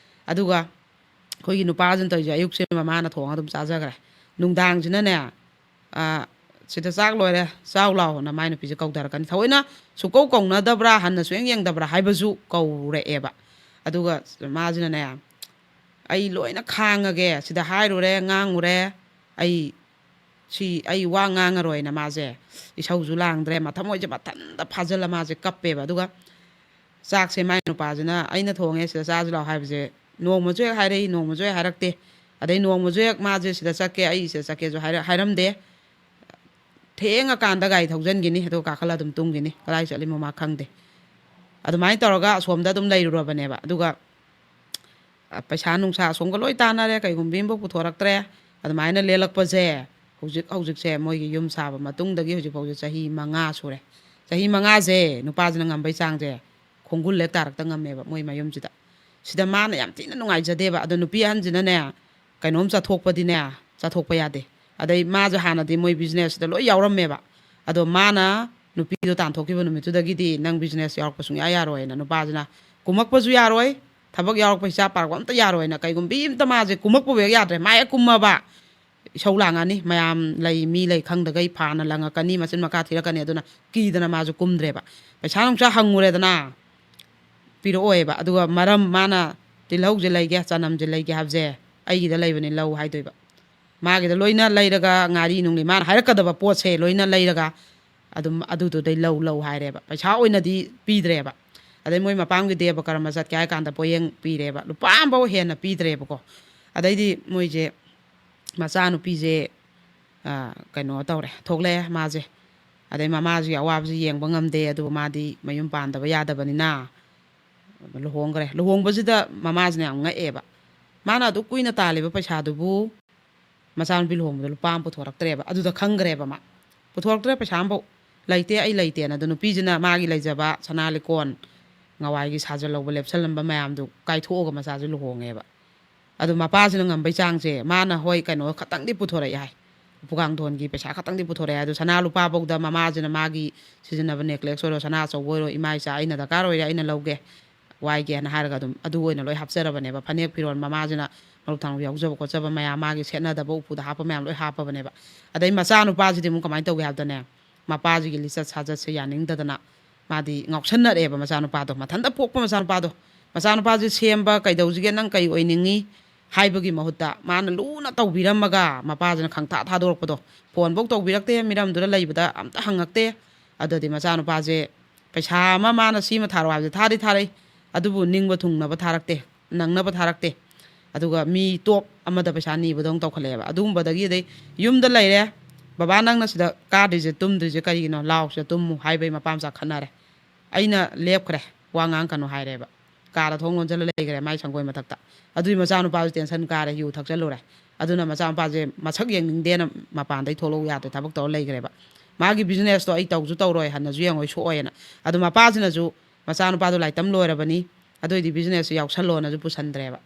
ꯑꯗꯨꯒ ꯑꯩꯈꯣꯏꯒꯤ ꯅꯨꯄꯥꯁꯤꯅ ꯇꯧꯔꯤꯁꯦ, ꯑꯌꯨꯛꯁꯦ ꯃꯃꯥꯅ ꯊꯣꯡꯉ ꯑꯗꯨꯝ ꯆꯥꯖꯈ꯭ꯔꯦ꯫ ꯅꯨꯡꯗꯥꯡꯁꯤꯅꯅꯦ, ꯑ, "ꯁꯤꯗ ꯆꯥꯛ ꯂꯣꯏꯔꯦ, ꯆꯥꯎ ꯂꯥꯎꯅ" ꯃꯥꯏ ꯅꯨꯄꯤꯁꯦ ꯀꯧꯊꯔꯛꯀꯅꯤ꯫ ꯊꯑꯣꯏꯅ ꯁꯨꯛꯀꯧ ꯀꯧꯅꯗꯕ꯭ꯔꯥ, ꯍꯟꯅ ꯁꯨꯌꯦꯡ ꯌꯦꯡꯗꯕ꯭ꯔꯥ ꯍꯥꯏꯕꯁꯨ ꯀꯧꯔꯛꯑꯦꯕ꯫ ꯑꯗꯨꯒ ꯃꯥꯁꯤꯅꯅꯦ, "ꯑꯩ ꯂꯣꯏꯅ ꯈꯥꯡꯉꯒꯦ, ꯁꯤꯗ ꯍꯥꯏꯔꯨꯔꯦ, ꯉꯥꯡꯉꯨꯔꯦ, ꯑꯩ ꯁꯤ, ꯑꯩ ꯋꯥ ꯉꯥꯡꯉꯔꯣꯏꯅ" ꯃꯥꯁꯦ ꯏꯁꯧꯁꯨ ꯂꯥꯡꯗ꯭ꯔꯦ, ꯃꯊꯃꯣꯏꯁꯦ ꯃꯊꯟꯇ ꯐꯥꯖꯤꯜꯂ ꯃꯥꯁꯦ ꯀꯞꯄꯦꯕ꯫ ꯑꯗꯨꯒ ꯆꯥꯛꯁꯦ ꯃꯥꯏ ꯅꯨꯄꯥꯁꯤꯅ "ꯑꯩꯅ ꯊꯣꯡꯉꯦ, ꯁꯤꯗ ꯆꯥꯁꯤ ꯂꯥꯛꯑꯣ" ꯍꯥꯏꯕꯁꯦ ꯅꯣꯡꯃꯁꯨ ꯍꯦꯛ ꯍꯥꯏꯔꯛꯏ, ꯅꯣꯡꯃꯁꯨ ꯍꯦꯛ ꯍꯥꯏꯔꯛꯇꯦ꯫ ꯑꯗꯩ ꯅꯣꯡꯃꯁꯨ ꯍꯦꯛ ꯃꯥꯁꯦ ꯁꯤꯗ ꯆꯠꯀꯦ, ꯑꯩ ꯁꯤꯗ ꯆꯠꯀꯦꯁꯨ ꯍꯥꯏꯔ-, ꯍꯥꯏꯔꯝꯗꯦ꯫ ꯊꯦꯡꯉꯀꯥꯟꯗ ꯒꯥꯔꯤ ꯊꯧꯖꯟꯈꯤꯅꯤ, ꯑꯗꯨꯒ ꯀꯥꯈꯠꯂ ꯑꯗꯨꯝ ꯇꯨꯝꯈꯤꯅꯤ, ꯀꯗꯥꯏ ꯆꯠꯂꯤꯃꯣ ꯃꯥ ꯈꯪꯗꯦ꯫ ꯑꯗꯨꯃꯥꯏꯅ ꯇꯧꯔꯒ ꯑꯁꯣꯝꯗ ꯑꯗꯨꯝ ꯂꯩꯔꯨꯔꯕꯅꯦꯕ꯫ ꯑꯗꯨꯒ, ꯑ, ꯄꯩꯁꯥ ꯅꯨꯡꯁꯥ ꯑꯁꯣꯝꯒ ꯂꯣꯏ ꯇꯥꯟꯅꯔꯦ, ꯀꯩꯒꯨꯝꯕꯤ ꯑꯃꯐꯥꯎ ꯄꯨꯊꯣꯔꯛꯇ꯭ꯔꯦ꯫ ꯑꯗꯨꯃꯥꯏꯅ ꯂꯦꯜꯂꯛꯄꯁꯦ, ꯍꯧꯖꯤꯛ, ꯍꯧꯖꯤꯛꯁꯦ ꯃꯣꯏꯒꯤ ꯌꯨꯝ ꯁꯥꯕ ꯃꯇꯨꯡꯗꯒꯤ ꯍꯧꯖꯤꯛ ꯐꯥꯎꯁꯦ ꯆꯍꯤ ꯃꯉꯥ ꯁꯨꯔꯦ꯫ ꯆꯍꯤ ꯃꯉꯥꯁꯦ ꯅꯨꯄꯥꯁꯤꯅ ꯉꯝꯕꯩ ꯆꯥꯡꯁꯦ ꯈꯣꯡꯒꯨꯜ ꯍꯦꯛ ꯇꯥꯔꯛꯇ ꯉꯝꯃꯦꯕ ꯃꯣꯏ ꯃꯌꯨꯝꯁꯤꯗ꯫ ꯁꯤꯗ ꯃꯥꯅ ꯌꯥꯝ ꯊꯤꯅ ꯅꯨꯡꯉꯥꯏꯖꯗꯦꯕ꯫ ꯑꯗꯣ ꯅꯨꯄꯤ ꯑꯍꯟꯁꯤꯅꯅꯦ, ꯀꯩꯅꯣꯝ ꯆꯠꯊꯣꯛꯄꯗꯤꯅꯦ, ꯆꯠꯊꯣꯛꯄ ꯌꯥꯗꯦ꯫ ꯑꯗꯩ ꯃꯥꯁꯦ ꯍꯥꯟꯅꯗꯤ ꯃꯣꯏ businessꯁꯤꯗ ꯂꯣꯏ ꯌꯥꯎꯔꯝꯃꯦꯕ꯫ ꯑꯗꯣ ꯃꯥꯅ ꯅꯨꯄꯤꯗꯣ ꯇꯥꯟꯊꯣꯛꯈꯤꯕ ꯅꯨꯃꯤꯠꯇꯨꯗꯒꯤꯗꯤ ꯅꯪ business ꯌꯥꯎꯔꯛꯄ ꯁꯨꯡꯌꯥ ꯌꯥꯔꯣꯏꯅ ꯅꯨꯄꯥꯁꯤꯅ ꯀꯨꯝꯃꯛꯄꯁꯨ ꯌꯥꯔꯣꯏ, ꯊꯕꯛ ꯌꯥꯎꯔꯛꯄ ꯍꯤꯁꯥꯞ ꯄꯥꯔꯛꯄ ꯑꯝꯇ ꯌꯥꯔꯣꯏꯅ, ꯀꯩꯒꯨꯝꯕꯤ ꯑꯝꯇ ꯃꯥꯁꯦ ꯀꯨꯝꯃꯛꯄꯕꯨ ꯍꯦꯛ ꯌꯥꯗ꯭ꯔꯦ, ꯃꯥ ꯍꯦꯛ ꯀꯨꯝꯃꯕ ꯏꯁꯧ ꯂꯥꯡꯉꯅꯤ, ꯃꯌꯥꯝ ꯂꯩ, ꯃꯤ ꯂꯩ ꯈꯪꯗꯈꯩ ꯐꯥꯅ ꯂꯪꯉꯛꯀꯅꯤ, ꯃꯆꯤꯟ ꯃꯈꯥ ꯊꯤꯔꯛꯀꯅꯤ꯫ ꯑꯗꯨꯅ ꯀꯤꯗꯅ ꯃꯥꯁꯨ ꯀꯨꯝꯗ꯭ꯔꯦꯕ꯫ ꯄꯩꯁꯥ ꯅꯨꯡꯁꯥ ꯍꯪꯉꯨꯔꯦꯗꯅ, ꯄꯤꯔꯛꯑꯣꯏꯕ꯫ ꯑꯗꯨꯒ ꯃꯔꯝ ꯃꯥꯅ ꯇꯤꯜꯍꯧꯁꯦ ꯂꯩꯒꯦ, ꯆꯅꯝꯁꯦ ꯂꯩꯒꯦ ꯍꯥꯏꯕꯁꯦ ꯑꯩꯒꯤꯗ ꯂꯩꯕꯅꯤ, ꯂꯧ ꯍꯥꯏꯗꯣꯏꯕ꯫ ꯃꯥꯒꯤꯗ ꯂꯣꯏꯅ ꯂꯩꯔꯒ, ꯉꯥꯔꯤ ꯅꯨꯡꯂꯤ ꯃꯥꯅ ꯍꯥꯏꯔꯛꯀꯗꯕ ꯄꯣꯠꯁꯦ ꯂꯣꯏꯅ ꯂꯩꯔꯒ ꯑꯗꯨꯝ ꯑꯗꯨꯗꯨꯗꯩ ꯂꯧ, ꯂꯧ ꯍꯥꯏꯔꯦꯕ꯫ ꯄꯩꯁꯥ ꯑꯣꯏꯅꯗꯤ ꯄꯤꯗ꯭ꯔꯦꯕ꯫ ꯑꯗꯩ ꯃꯣꯏ ꯃꯄꯥꯝꯒꯤ ꯗꯦꯕ ꯀꯔꯃ ꯆꯠꯀꯦ ꯍꯥꯏ ꯀꯥꯟꯗ ꯄꯣꯌꯦꯡ ꯄꯤꯔꯦꯕ꯫ ꯂꯨꯄꯥ ꯑꯃꯐꯥꯎ ꯍꯦꯟꯅ ꯄꯤꯗ꯭ꯔꯦꯕꯀꯣ꯫ ꯑꯗꯩꯗꯤ ꯃꯣꯏꯁꯦ, ꯃꯆꯥꯅꯨꯄꯤꯁꯦ, ꯑ, ꯀꯩꯅꯣ ꯇꯧꯔꯦ, ꯊꯣꯛꯂꯛꯑꯦ ꯃꯥꯁꯦ꯫ ꯑꯗꯩ ꯃꯃꯥꯁꯤꯒꯤ ꯑꯋꯥꯕꯁꯤ ꯌꯦꯡꯕ ꯉꯝꯗꯦ, ꯑꯗꯨꯒ ꯃꯥꯗꯤ ꯃꯌꯨꯝ ꯄꯥꯟꯗꯕ ꯌꯥꯗꯕꯅꯤꯅ ꯂꯨꯍꯣꯡꯈ꯭ꯔꯦ꯫ ꯂꯨꯍꯣꯡꯕꯁꯤꯗ ꯃꯃꯥꯁꯤꯅ ꯌꯥꯝ ꯉꯛꯑꯦꯕ꯫ ꯃꯥꯅ ꯑꯗꯨꯛ ꯀꯨꯏꯅ ꯇꯥꯜꯂꯤꯕ ꯄꯩꯁꯥꯗꯨꯕꯨ ꯃꯆꯥꯅꯨꯄꯤ ꯂꯨꯍꯣꯡꯕꯗ ꯂꯨꯄꯥ ꯑꯃ ꯄꯨꯊꯣꯔꯛꯇ꯭ꯔꯦꯕ꯫ ꯑꯗꯨꯗ ꯈꯪꯈ꯭ꯔꯦꯕ ꯃꯥ꯫ ꯄꯨꯊꯣꯔꯛꯇ꯭ꯔꯦ ꯄꯩꯁꯥ ꯑꯃꯐꯥꯎ꯫ "ꯂꯩꯇꯦ, ꯑꯩ ꯂꯩꯇꯦꯅ"꯫ ꯑꯗꯣ ꯅꯨꯄꯤꯁꯤꯅ ꯃꯥꯒꯤ ꯂꯩꯖꯕ ꯁꯅꯥ ꯂꯤꯛꯀꯣꯟ, ꯉꯋꯥꯏꯒꯤ ꯁꯥꯖꯜꯍꯧꯕ, ꯂꯦꯞꯁꯜꯂꯝꯕ ꯃꯌꯥꯝꯗꯨ ꯀꯥꯏꯊꯣꯛꯑꯒ ꯃꯆꯥꯁꯦ ꯂꯨꯍꯣꯡꯉꯦꯕ꯫ ꯑꯗꯣ ꯃꯄꯥꯁꯤꯅ ꯉꯝꯕꯩ ꯆꯥꯡꯁꯦ, ꯃꯥꯅ ꯍꯣꯏ ꯀꯩꯅꯣ ꯈꯇꯪꯗꯤ ꯄꯨꯊꯣꯔꯛꯑꯦ ꯍꯥꯏ, ꯎꯄꯨ ꯀꯥꯡꯊꯣꯟꯒꯤ ꯄꯩꯁꯥ ꯈꯇꯪꯗꯤ ꯄꯨꯊꯣꯔꯛꯑꯦ꯫ ꯑꯗꯣ ꯁꯅꯥ ꯂꯨꯄꯥꯐꯧꯗ ꯃꯃꯥꯁꯤꯅ ꯃꯥꯒꯤ ꯁꯤꯖꯤꯟꯅꯕ necklace ꯑꯣꯏꯔꯣ, ꯁꯅꯥ ꯑꯆꯧꯕ ꯑꯣꯏꯔꯣ, "ꯏꯃꯥ ꯏꯆꯥ ꯑꯩꯅ ꯗꯔꯀꯥꯔ ꯑꯣꯏꯔꯦ, ꯑꯩꯅ ꯂꯧꯒꯦ, ꯋꯥꯏꯒꯦꯅ" ꯍꯥꯏꯔꯒ ꯑꯗꯨꯝ ꯑꯗꯨ ꯑꯣꯏꯅ ꯂꯣꯏ ꯍꯥꯞꯆꯔꯕꯅꯦꯕ꯫ ꯐꯅꯦꯛ ꯐꯤꯔꯣꯜ ꯃꯃꯥꯁꯤꯅ ꯃꯔꯨꯞ ꯊꯥꯡꯕ ꯌꯥꯎꯖꯕ ꯈꯣꯠꯆꯕ ꯃꯌꯥꯝ, ꯃꯥꯒꯤ ꯁꯦꯠꯅꯗꯕ ꯎꯄꯨꯗ ꯍꯥꯞꯄ ꯃꯌꯥꯝ ꯂꯣꯏ ꯍꯥꯞꯄꯕꯅꯦꯕ꯫ ꯑꯗꯩ ꯃꯆꯥꯅꯨꯄꯥꯁꯤꯗꯤ ꯑꯃꯨꯛ ꯀꯃꯥꯏꯅ ꯇꯧꯒꯦ ꯍꯥꯏꯕꯗꯅꯦ, ꯃꯄꯥꯁꯤꯒꯤ ꯂꯤꯆꯠ ꯁꯥꯖꯠꯁꯦ ꯌꯥꯅꯤꯡꯗꯗꯅ ꯃꯥꯗꯤ ꯉꯥꯎꯁꯟꯅꯔꯛꯑꯦꯕ ꯃꯆꯥꯅꯨꯄꯥꯗꯣ꯫ ꯃꯊꯟꯇ ꯄꯣꯛꯄ ꯃꯆꯥꯅꯨꯄꯥꯗꯣ꯫ ꯃꯆꯥꯅꯨꯄꯥꯁꯦ ꯁꯦꯝꯕ ꯀꯩꯗꯧꯁꯤꯒꯦ, "ꯅꯪ ꯀꯩ ꯑꯣꯏꯅꯤꯡꯉꯤ?" ꯍꯥꯏꯕꯒꯤ ꯃꯍꯨꯠꯇ ꯃꯥꯅ ꯂꯨꯅ ꯇꯧꯕꯤꯔꯝꯃꯒ ꯃꯄꯥꯁꯤꯅ ꯈꯪꯊꯥ ꯊꯥꯗꯣꯔꯛꯄꯗꯣ꯫ ꯐꯣꯟꯐꯧ ꯇꯧꯕꯤꯔꯛꯇꯦ, ꯃꯤꯔꯝꯗꯨꯗ ꯂꯩꯕꯗ ꯑꯝꯇ ꯍꯪꯉꯛꯇꯦ꯫ ꯑꯗꯨꯗꯤ ꯃꯆꯥꯅꯨꯄꯥꯁꯦ ꯄꯩꯁꯥ ꯑꯃ ꯃꯥꯅ ꯁꯤꯃ ꯊꯥꯔꯛꯑꯣ ꯍꯥꯏꯕꯁꯦ ꯊꯥꯗꯤ ꯊꯥꯔꯛꯏ, ꯑꯗꯨꯕꯨ ꯅꯤꯡꯕ ꯊꯨꯡꯅꯕ ꯊꯥꯔꯛꯇꯦ, ꯅꯪꯅꯕ ꯊꯥꯔꯛꯇꯦ꯫ ꯑꯗꯨꯒ ꯃꯤ ꯇꯣꯞ ꯑꯃꯗ ꯄꯩꯁꯥ ꯅꯤꯕꯗꯧꯅ ꯇꯧꯈꯠꯂꯛꯑꯦꯕ꯫ ꯑꯗꯨꯒꯨꯝꯕꯗꯒꯤ ꯑꯗꯩ ꯌꯨꯝꯗ ꯂꯩꯔꯦ, "ꯕꯕꯥ, ꯅꯪꯅ ꯁꯤꯗ ꯀꯥꯗ꯭ꯔꯤꯁꯦ, ꯇꯨꯝꯗ꯭ꯔꯤꯁꯦ ꯀꯔꯤꯒꯤꯅꯣ? ꯂꯥꯎ, ꯁꯤꯗ ꯇꯨꯝꯃꯨ" ꯍꯥꯏꯕꯩ ꯃꯄꯥ ꯃꯆꯥ ꯈꯠꯅꯔꯦ꯫ ꯑꯩꯅ ꯂꯦꯞꯈ꯭ꯔꯦ, "ꯋꯥ ꯉꯥꯡꯀꯅꯨ" ꯍꯥꯏꯔꯦꯕ꯫ ꯀꯥꯗ ꯊꯣꯡ ꯂꯣꯟꯁꯤꯜꯂ ꯂꯩꯈ꯭ꯔꯦ ꯃꯥꯏ ꯁꯪꯒꯣꯏ ꯃꯊꯛꯇ꯫ ꯑꯗꯨꯏ ꯃꯆꯥꯅꯨꯄꯥꯁꯨ ꯇꯦꯟꯁꯟ ꯀꯥꯔꯦ, ꯌꯨ ꯊꯛꯆꯜꯂꯨꯔꯦ꯫ ꯑꯗꯨꯅ ꯃꯆꯥꯅꯨꯄꯥꯁꯦ ꯃꯁꯛ ꯌꯦꯡꯅꯤꯡꯗꯦꯅ ꯃꯄꯥꯟꯗꯩ ꯊꯣꯛꯂꯛꯎ ꯌꯥꯗ꯭ꯔꯦ, ꯊꯕꯛ ꯇꯧꯔ ꯂꯩꯈ꯭ꯔꯦꯕ꯫ ꯃꯥꯒꯤ ꯕꯤꯖꯤꯅꯦꯁꯇꯣ ꯑꯩ ꯇꯧꯁꯨ ꯇꯧꯔꯣꯏ, ꯍꯟꯅꯁꯨ ꯌꯦꯡꯉꯣꯏ, ꯁꯣꯛꯑꯣꯏꯅ꯫ ꯑꯗꯨ ꯃꯄꯥꯁꯤꯅꯁꯨ, "ꯃꯆꯥꯅꯨꯄꯥꯗꯣ ꯂꯥꯏꯔꯤꯛ ꯇꯝ ꯂꯣꯏꯔꯕꯅꯤ, ꯑꯗꯨꯑꯣꯏꯗꯤ ꯕꯤꯖꯤꯅꯦꯁꯁꯨ ꯌꯥꯎꯁꯜꯂꯣꯅꯁꯨ" ꯄꯨꯁꯟꯗ꯭ꯔꯦꯕ꯫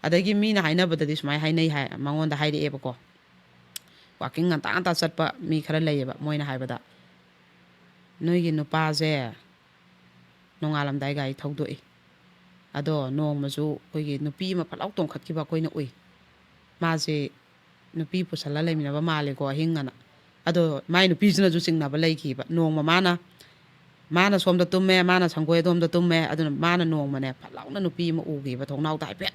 ꯑꯗꯒꯤ ꯃꯤꯅ ꯍꯥꯏꯅꯕꯗꯗꯤ ꯁꯨꯃꯥꯏꯅ ꯍꯥꯏꯅꯩ ꯍꯥꯏ, ꯃꯉꯣꯟꯗ ꯍꯥꯏꯔꯛꯑꯦꯕꯀꯣ꯫ ꯋꯥꯀꯤꯡ ꯉꯟꯇꯥ ꯉꯟꯇꯥ ꯆꯠꯄ ꯃꯤ ꯈꯔ ꯂꯩꯌꯦꯕ, ꯃꯣꯏꯅ ꯍꯥꯏꯕꯗ, "ꯅꯣꯏꯒꯤ ꯅꯨꯄꯥꯁꯦ ꯅꯣꯡꯉꯥꯜꯂꯝꯗꯥꯏ ꯒꯥꯔꯤ ꯊꯧꯗꯣꯛꯏ꯫ ꯑꯗꯣ ꯅꯣꯡꯃꯁꯨ ꯑꯩꯈꯣꯏꯒꯤ ꯅꯨꯄꯤ ꯑꯃ ꯐꯠ ꯂꯥꯎ ꯇꯣꯡꯈꯠꯈꯤꯕ ꯑꯩꯈꯣꯏꯅ ꯎꯏ꯫ ꯃꯥꯁꯦ ꯅꯨꯄꯤ ꯄꯨꯁꯜꯂ ꯂꯩꯃꯤꯟꯅꯕ ꯃꯥꯜꯂꯦꯀꯣ ꯑꯍꯤꯡ ꯑꯅ꯫ ꯑꯗꯣ ꯃꯥꯏ ꯅꯨꯄꯤꯁꯤꯅꯁꯨ ꯆꯤꯡꯅꯕ ꯂꯩꯈꯤꯕ꯫ ꯅꯣꯡꯃ ꯃꯥꯅ, ꯃꯥꯅ ꯁꯣꯝꯗ ꯇꯨꯝꯃꯦ, ꯃꯥꯅ ꯁꯪꯒꯣꯏ ꯑꯗꯣꯝꯗ ꯇꯨꯝꯃꯦ, ꯑꯗꯨꯅ ꯃꯥꯅ ꯅꯣꯡꯃꯅꯦ ꯐꯠ ꯂꯥꯎꯅ ꯅꯨꯄꯤ ꯑꯃ ꯎꯈꯤꯕ ꯊꯣꯡꯅꯥꯎꯗ ꯍꯥꯏꯐꯦꯠ꯫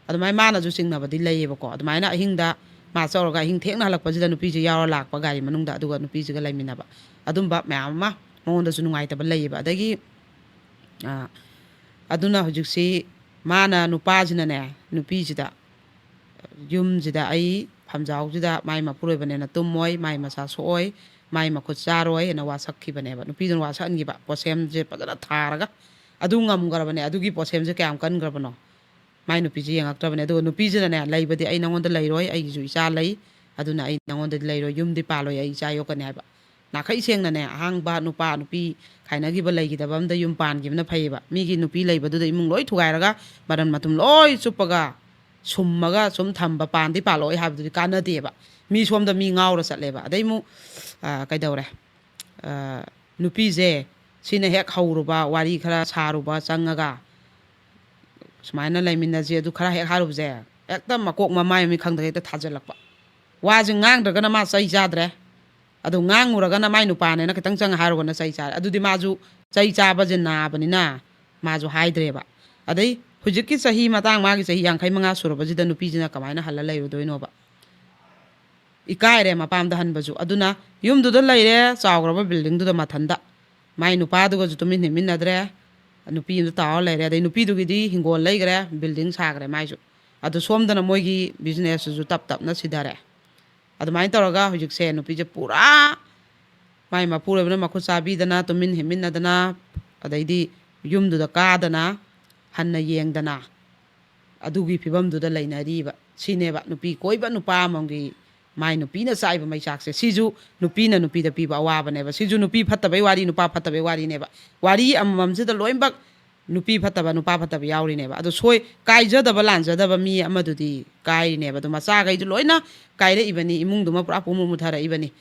ꯑꯗꯨꯃꯥꯏꯅ ꯃꯥꯅꯁꯨ ꯆꯤꯡꯅꯕꯗꯤ ꯂꯩꯌꯦꯕꯀꯣ꯫ ꯑꯗꯨꯃꯥꯏꯅ ꯑꯍꯤꯡꯗ ꯃꯥ ꯆꯧꯔꯒ ꯑꯍꯤꯡ ꯊꯦꯡꯅ ꯍꯜꯂꯛꯄꯁꯤꯗ ꯅꯨꯄꯤꯁꯦ ꯌꯥꯎꯔ ꯂꯥꯛꯄ ꯒꯥꯔꯤ ꯃꯅꯨꯡꯗ, ꯑꯗꯨꯒ ꯅꯨꯄꯤꯁꯤꯒ ꯂꯩꯃꯤꯟꯅꯕ꯫ ꯑꯗꯨꯝꯕ ꯃꯌꯥꯝ ꯑꯃ ꯃꯉꯣꯟꯗꯁꯨ ꯅꯨꯡꯉꯥꯏꯇꯕ ꯂꯩꯌꯦꯕ꯫ ꯑꯗꯒꯤ, ꯑ, ꯑꯗꯨꯅ ꯍꯧꯖꯤꯛꯁꯤ ꯃꯥꯅ, ꯅꯨꯄꯥꯁꯤꯅꯅꯦ, ꯅꯨꯄꯤꯁꯤꯗ, "ꯌꯨꯝꯁꯤꯗ ꯑꯩ ꯐꯝꯖꯥꯎꯁꯤꯗ ꯃꯥꯏ ꯃꯄꯨꯔꯣꯏꯕꯅꯦꯅ ꯇꯨꯝꯃꯣꯏ, ꯃꯥꯏ ꯃꯁꯥ ꯁꯣꯛꯑꯣꯏ, ꯃꯥꯏ ꯃꯈꯨꯠ ꯆꯥꯔꯣꯏ" ꯍꯥꯏꯅ ꯋꯥꯁꯛꯈꯤꯕꯅꯦꯕ꯫ ꯅꯨꯄꯤꯗꯨꯅ ꯋꯥꯁꯛꯍꯟꯈꯤꯕ, ꯄꯣꯠꯁꯦꯝꯁꯦ ꯐꯖꯅ ꯊꯥꯔꯒ꯫ ꯑꯗꯨ ꯉꯝꯈ꯭ꯔꯕꯅꯦ꯫ ꯑꯗꯨꯒꯤ ꯄꯣꯠꯁꯦꯝꯁꯦ ꯀꯌꯥꯝ ꯀꯟꯈ꯭ꯔꯕꯅꯣ? ꯃꯥꯏ ꯅꯨꯄꯤꯁꯦ ꯌꯦꯡꯉꯛꯇ꯭ꯔꯕꯅꯦ꯫ ꯑꯗꯨꯒ ꯅꯨꯄꯤꯁꯤꯅꯅꯦ, "ꯂꯩꯕꯗꯤ ꯑꯩ ꯅꯉꯣꯟꯗ ꯂꯩꯔꯣꯏ, ꯑꯩꯒꯤꯁꯨ ꯏꯆꯥ ꯂꯩ, ꯑꯗꯨꯅ ꯑꯩ ꯅꯉꯣꯟꯗꯗꯤ ꯂꯩꯔꯣꯏ, ꯌꯨꯝꯗꯤ ꯄꯥꯜꯂꯣꯏ, ꯑꯩ ꯏꯆꯥ ꯌꯣꯛꯀꯅꯤ" ꯍꯥꯏꯕ꯫ ꯅꯥꯈꯩ ꯁꯦꯡꯅꯅꯦ, ꯑꯍꯥꯡꯕ ꯅꯨꯄꯥ ꯅꯨꯄꯤ ꯈꯥꯏꯅꯈꯤꯕ ꯂꯩꯈꯤꯗꯕ ꯑꯝꯗ ꯌꯨꯝ ꯄꯥꯟꯈꯤꯕꯅ ꯐꯩꯌꯦꯕ꯫ ꯃꯤꯒꯤ ꯅꯨꯄꯤ ꯂꯩꯕꯗꯨꯗ ꯏꯃꯨꯡ ꯂꯣꯏ ꯊꯨꯒꯥꯏꯔꯒ ꯃꯔꯟ ꯃꯊꯨꯝ ꯂꯣꯏ ꯆꯨꯞꯄꯒ ꯁꯨꯝꯃꯒ ꯁꯨꯝ ꯊꯝꯕ, ꯄꯥꯟꯗꯤ ꯄꯥꯜꯂꯛꯑꯣꯏ ꯍꯥꯏꯕꯗꯨꯗꯤ ꯀꯥꯟꯅꯗꯦꯕ꯫ ꯃꯤ ꯁꯣꯝꯗ ꯃꯤ ꯉꯥꯎꯔ ꯆꯠꯂꯦꯕ꯫ ꯑꯗꯩ ꯑꯃꯨꯛ, ꯑ, ꯀꯩꯗꯧꯔꯦ? ꯑ, ꯅꯨꯄꯤꯁꯦ ꯁꯤꯅ ꯍꯦꯛ ꯍꯧꯔꯨꯕ, ꯋꯥꯔꯤ ꯈꯔ ꯁꯥꯔꯨꯕ ꯆꯪꯉꯒ, "ꯁꯨꯃꯥꯏꯅ ꯂꯩꯃꯤꯟꯅꯁꯦ" ꯑꯗꯨ ꯈꯔ ꯍꯦꯛ ꯍꯥꯏꯔꯨꯕꯁꯦ, ꯍꯦꯛꯇ ꯃꯀꯣꯛ ꯃꯃꯥꯏ ꯃꯃꯤꯠ ꯈꯪꯗꯒꯩ ꯍꯦꯛꯇ ꯊꯥꯖꯤꯜꯂꯛꯄ꯫ ꯋꯥꯁꯦ ꯉꯥꯡꯗ꯭ꯔꯒꯅ ꯃꯥ ꯆꯩ ꯆꯥꯗ꯭ꯔꯦ, ꯑꯗꯨ ꯉꯥꯡꯉꯨꯔꯒꯅ ꯃꯥꯏ ꯅꯨꯄꯥꯅꯦꯅ ꯈꯤꯇꯪ ꯆꯪꯉ ꯍꯥꯏꯔꯨꯔꯒꯅ ꯆꯩ ꯆꯥꯔꯦ꯫ ꯑꯗꯨꯗꯤ ꯃꯥꯁꯨ ꯆꯩ ꯆꯥꯕꯁꯦ ꯅꯥꯕꯅꯤꯅ ꯃꯥꯁꯨ ꯍꯥꯏꯗ꯭ꯔꯦꯕ꯫ ꯑꯗꯩ ꯍꯧꯖꯤꯛꯀꯤ ꯆꯍꯤ ꯃꯇꯥꯡ, ꯃꯥꯒꯤ ꯆꯍꯤ ꯌꯥꯡꯈꯩ ꯃꯉꯥ ꯁꯨꯔꯕꯁꯤꯗ ꯅꯨꯄꯤꯁꯤꯅ ꯀꯃꯥꯏꯅ ꯍꯜꯂ ꯂꯩꯔꯨꯗꯣꯏꯅꯣꯕ? ꯏꯀꯥꯏꯔꯦ ꯃꯄꯥꯝꯗ ꯍꯟꯕꯁꯨ꯫ ꯑꯗꯨꯅ ꯌꯨꯝꯗꯨꯗ ꯂꯩꯔꯦ, ꯆꯥꯎꯈ꯭ꯔꯕ ꯕꯤꯜꯗꯤꯡꯗꯨꯗ ꯃꯊꯟꯗ꯫ ꯃꯥꯏ ꯅꯨꯄꯥꯗꯨꯒꯁꯨ ꯇꯨꯃꯤꯟ ꯍꯤꯞꯃꯤꯟꯅꯗ꯭ꯔꯦ꯫ ꯅꯨꯄꯤ ꯑꯃꯗ ꯇꯥꯎꯔ ꯂꯩꯔꯦ꯫ ꯑꯗꯩ ꯅꯨꯄꯤꯗꯨꯒꯤꯗꯤ ꯍꯤꯡꯒꯣꯜ ꯂꯩꯈ꯭ꯔꯦ, ꯕꯤꯜꯗꯤꯡ ꯁꯥꯈ꯭ꯔꯦ ꯃꯥꯏꯁꯨ꯫ ꯑꯗꯨ ꯁꯣꯝꯗꯅ ꯃꯣꯏꯒꯤ ꯕꯤꯖꯤꯅꯦꯁꯇꯨꯁꯨ ꯇꯞ ꯇꯞꯅ ꯁꯤꯊꯔꯦ꯫ ꯑꯗꯨꯃꯥꯏꯅ ꯇꯧꯔꯒ ꯍꯧꯖꯤꯛꯁꯦ ꯅꯨꯄꯤꯁꯦ ꯄꯨꯔꯥ ꯃꯥꯏ ꯃꯄꯨꯔꯣꯏꯕꯅ ꯃꯈꯨꯠ ꯆꯥꯕꯤꯗꯅ, ꯇꯨꯃꯤꯟ ꯍꯤꯞꯃꯤꯟꯅꯗꯅ, ꯑꯗꯩꯗꯤ ꯌꯨꯝꯗꯨꯗ ꯀꯥꯗꯅ, ꯍꯟꯅ ꯌꯦꯡꯗꯅ, ꯑꯗꯨꯒꯤ ꯐꯤꯕꯝꯗꯨꯗ ꯂꯩꯅꯔꯤꯕ꯫ ꯁꯤꯅꯦꯕ ꯅꯨꯄꯤ ꯀꯣꯏꯕ ꯅꯨꯄꯥ ꯑꯃꯃꯝꯒꯤ ꯃꯥꯏ ꯅꯨꯄꯤꯅ ꯆꯥꯛꯏꯕ ꯃꯩꯆꯥꯛꯁꯦ꯫ ꯁꯤꯁꯨ ꯅꯨꯄꯤꯅ ꯅꯨꯄꯤꯗ ꯄꯤꯕ ꯑꯋꯥꯕꯅꯦꯕ꯫ ꯁꯤꯁꯨ ꯅꯨꯄꯤ ꯐꯠꯇꯕꯩ ꯋꯥꯔꯤ, ꯅꯨꯄꯥ ꯐꯠꯇꯕꯩ ꯋꯥꯔꯤꯅꯦꯕ꯫ ꯋꯥꯔꯤ ꯑꯃꯃꯝꯁꯤꯗ ꯂꯣꯏꯅꯃꯛ ꯅꯨꯄꯤ ꯐꯠꯇꯕ, ꯅꯨꯄꯥ ꯐꯠꯇꯕ ꯌꯥꯎꯔꯤꯅꯦꯕ꯫ ꯑꯗꯣ ꯁꯣꯏ-, ꯀꯥꯏꯖꯗꯕ, ꯂꯥꯟꯖꯗꯕ ꯃꯤ ꯑꯃꯗꯨꯗꯤ ꯀꯥꯏꯔꯤꯅꯦꯕ꯫ ꯑꯗꯣ ꯃꯆꯥꯈꯩꯁꯨ ꯂꯣꯏꯅ ꯀꯥꯏꯔꯛꯏꯕꯅꯤ, ꯏꯃꯨꯡꯗꯨꯃ ꯄꯨꯔꯥ ꯄꯨꯡꯃꯨ ꯃꯨꯠꯊꯔꯛꯏꯕꯅꯤ꯫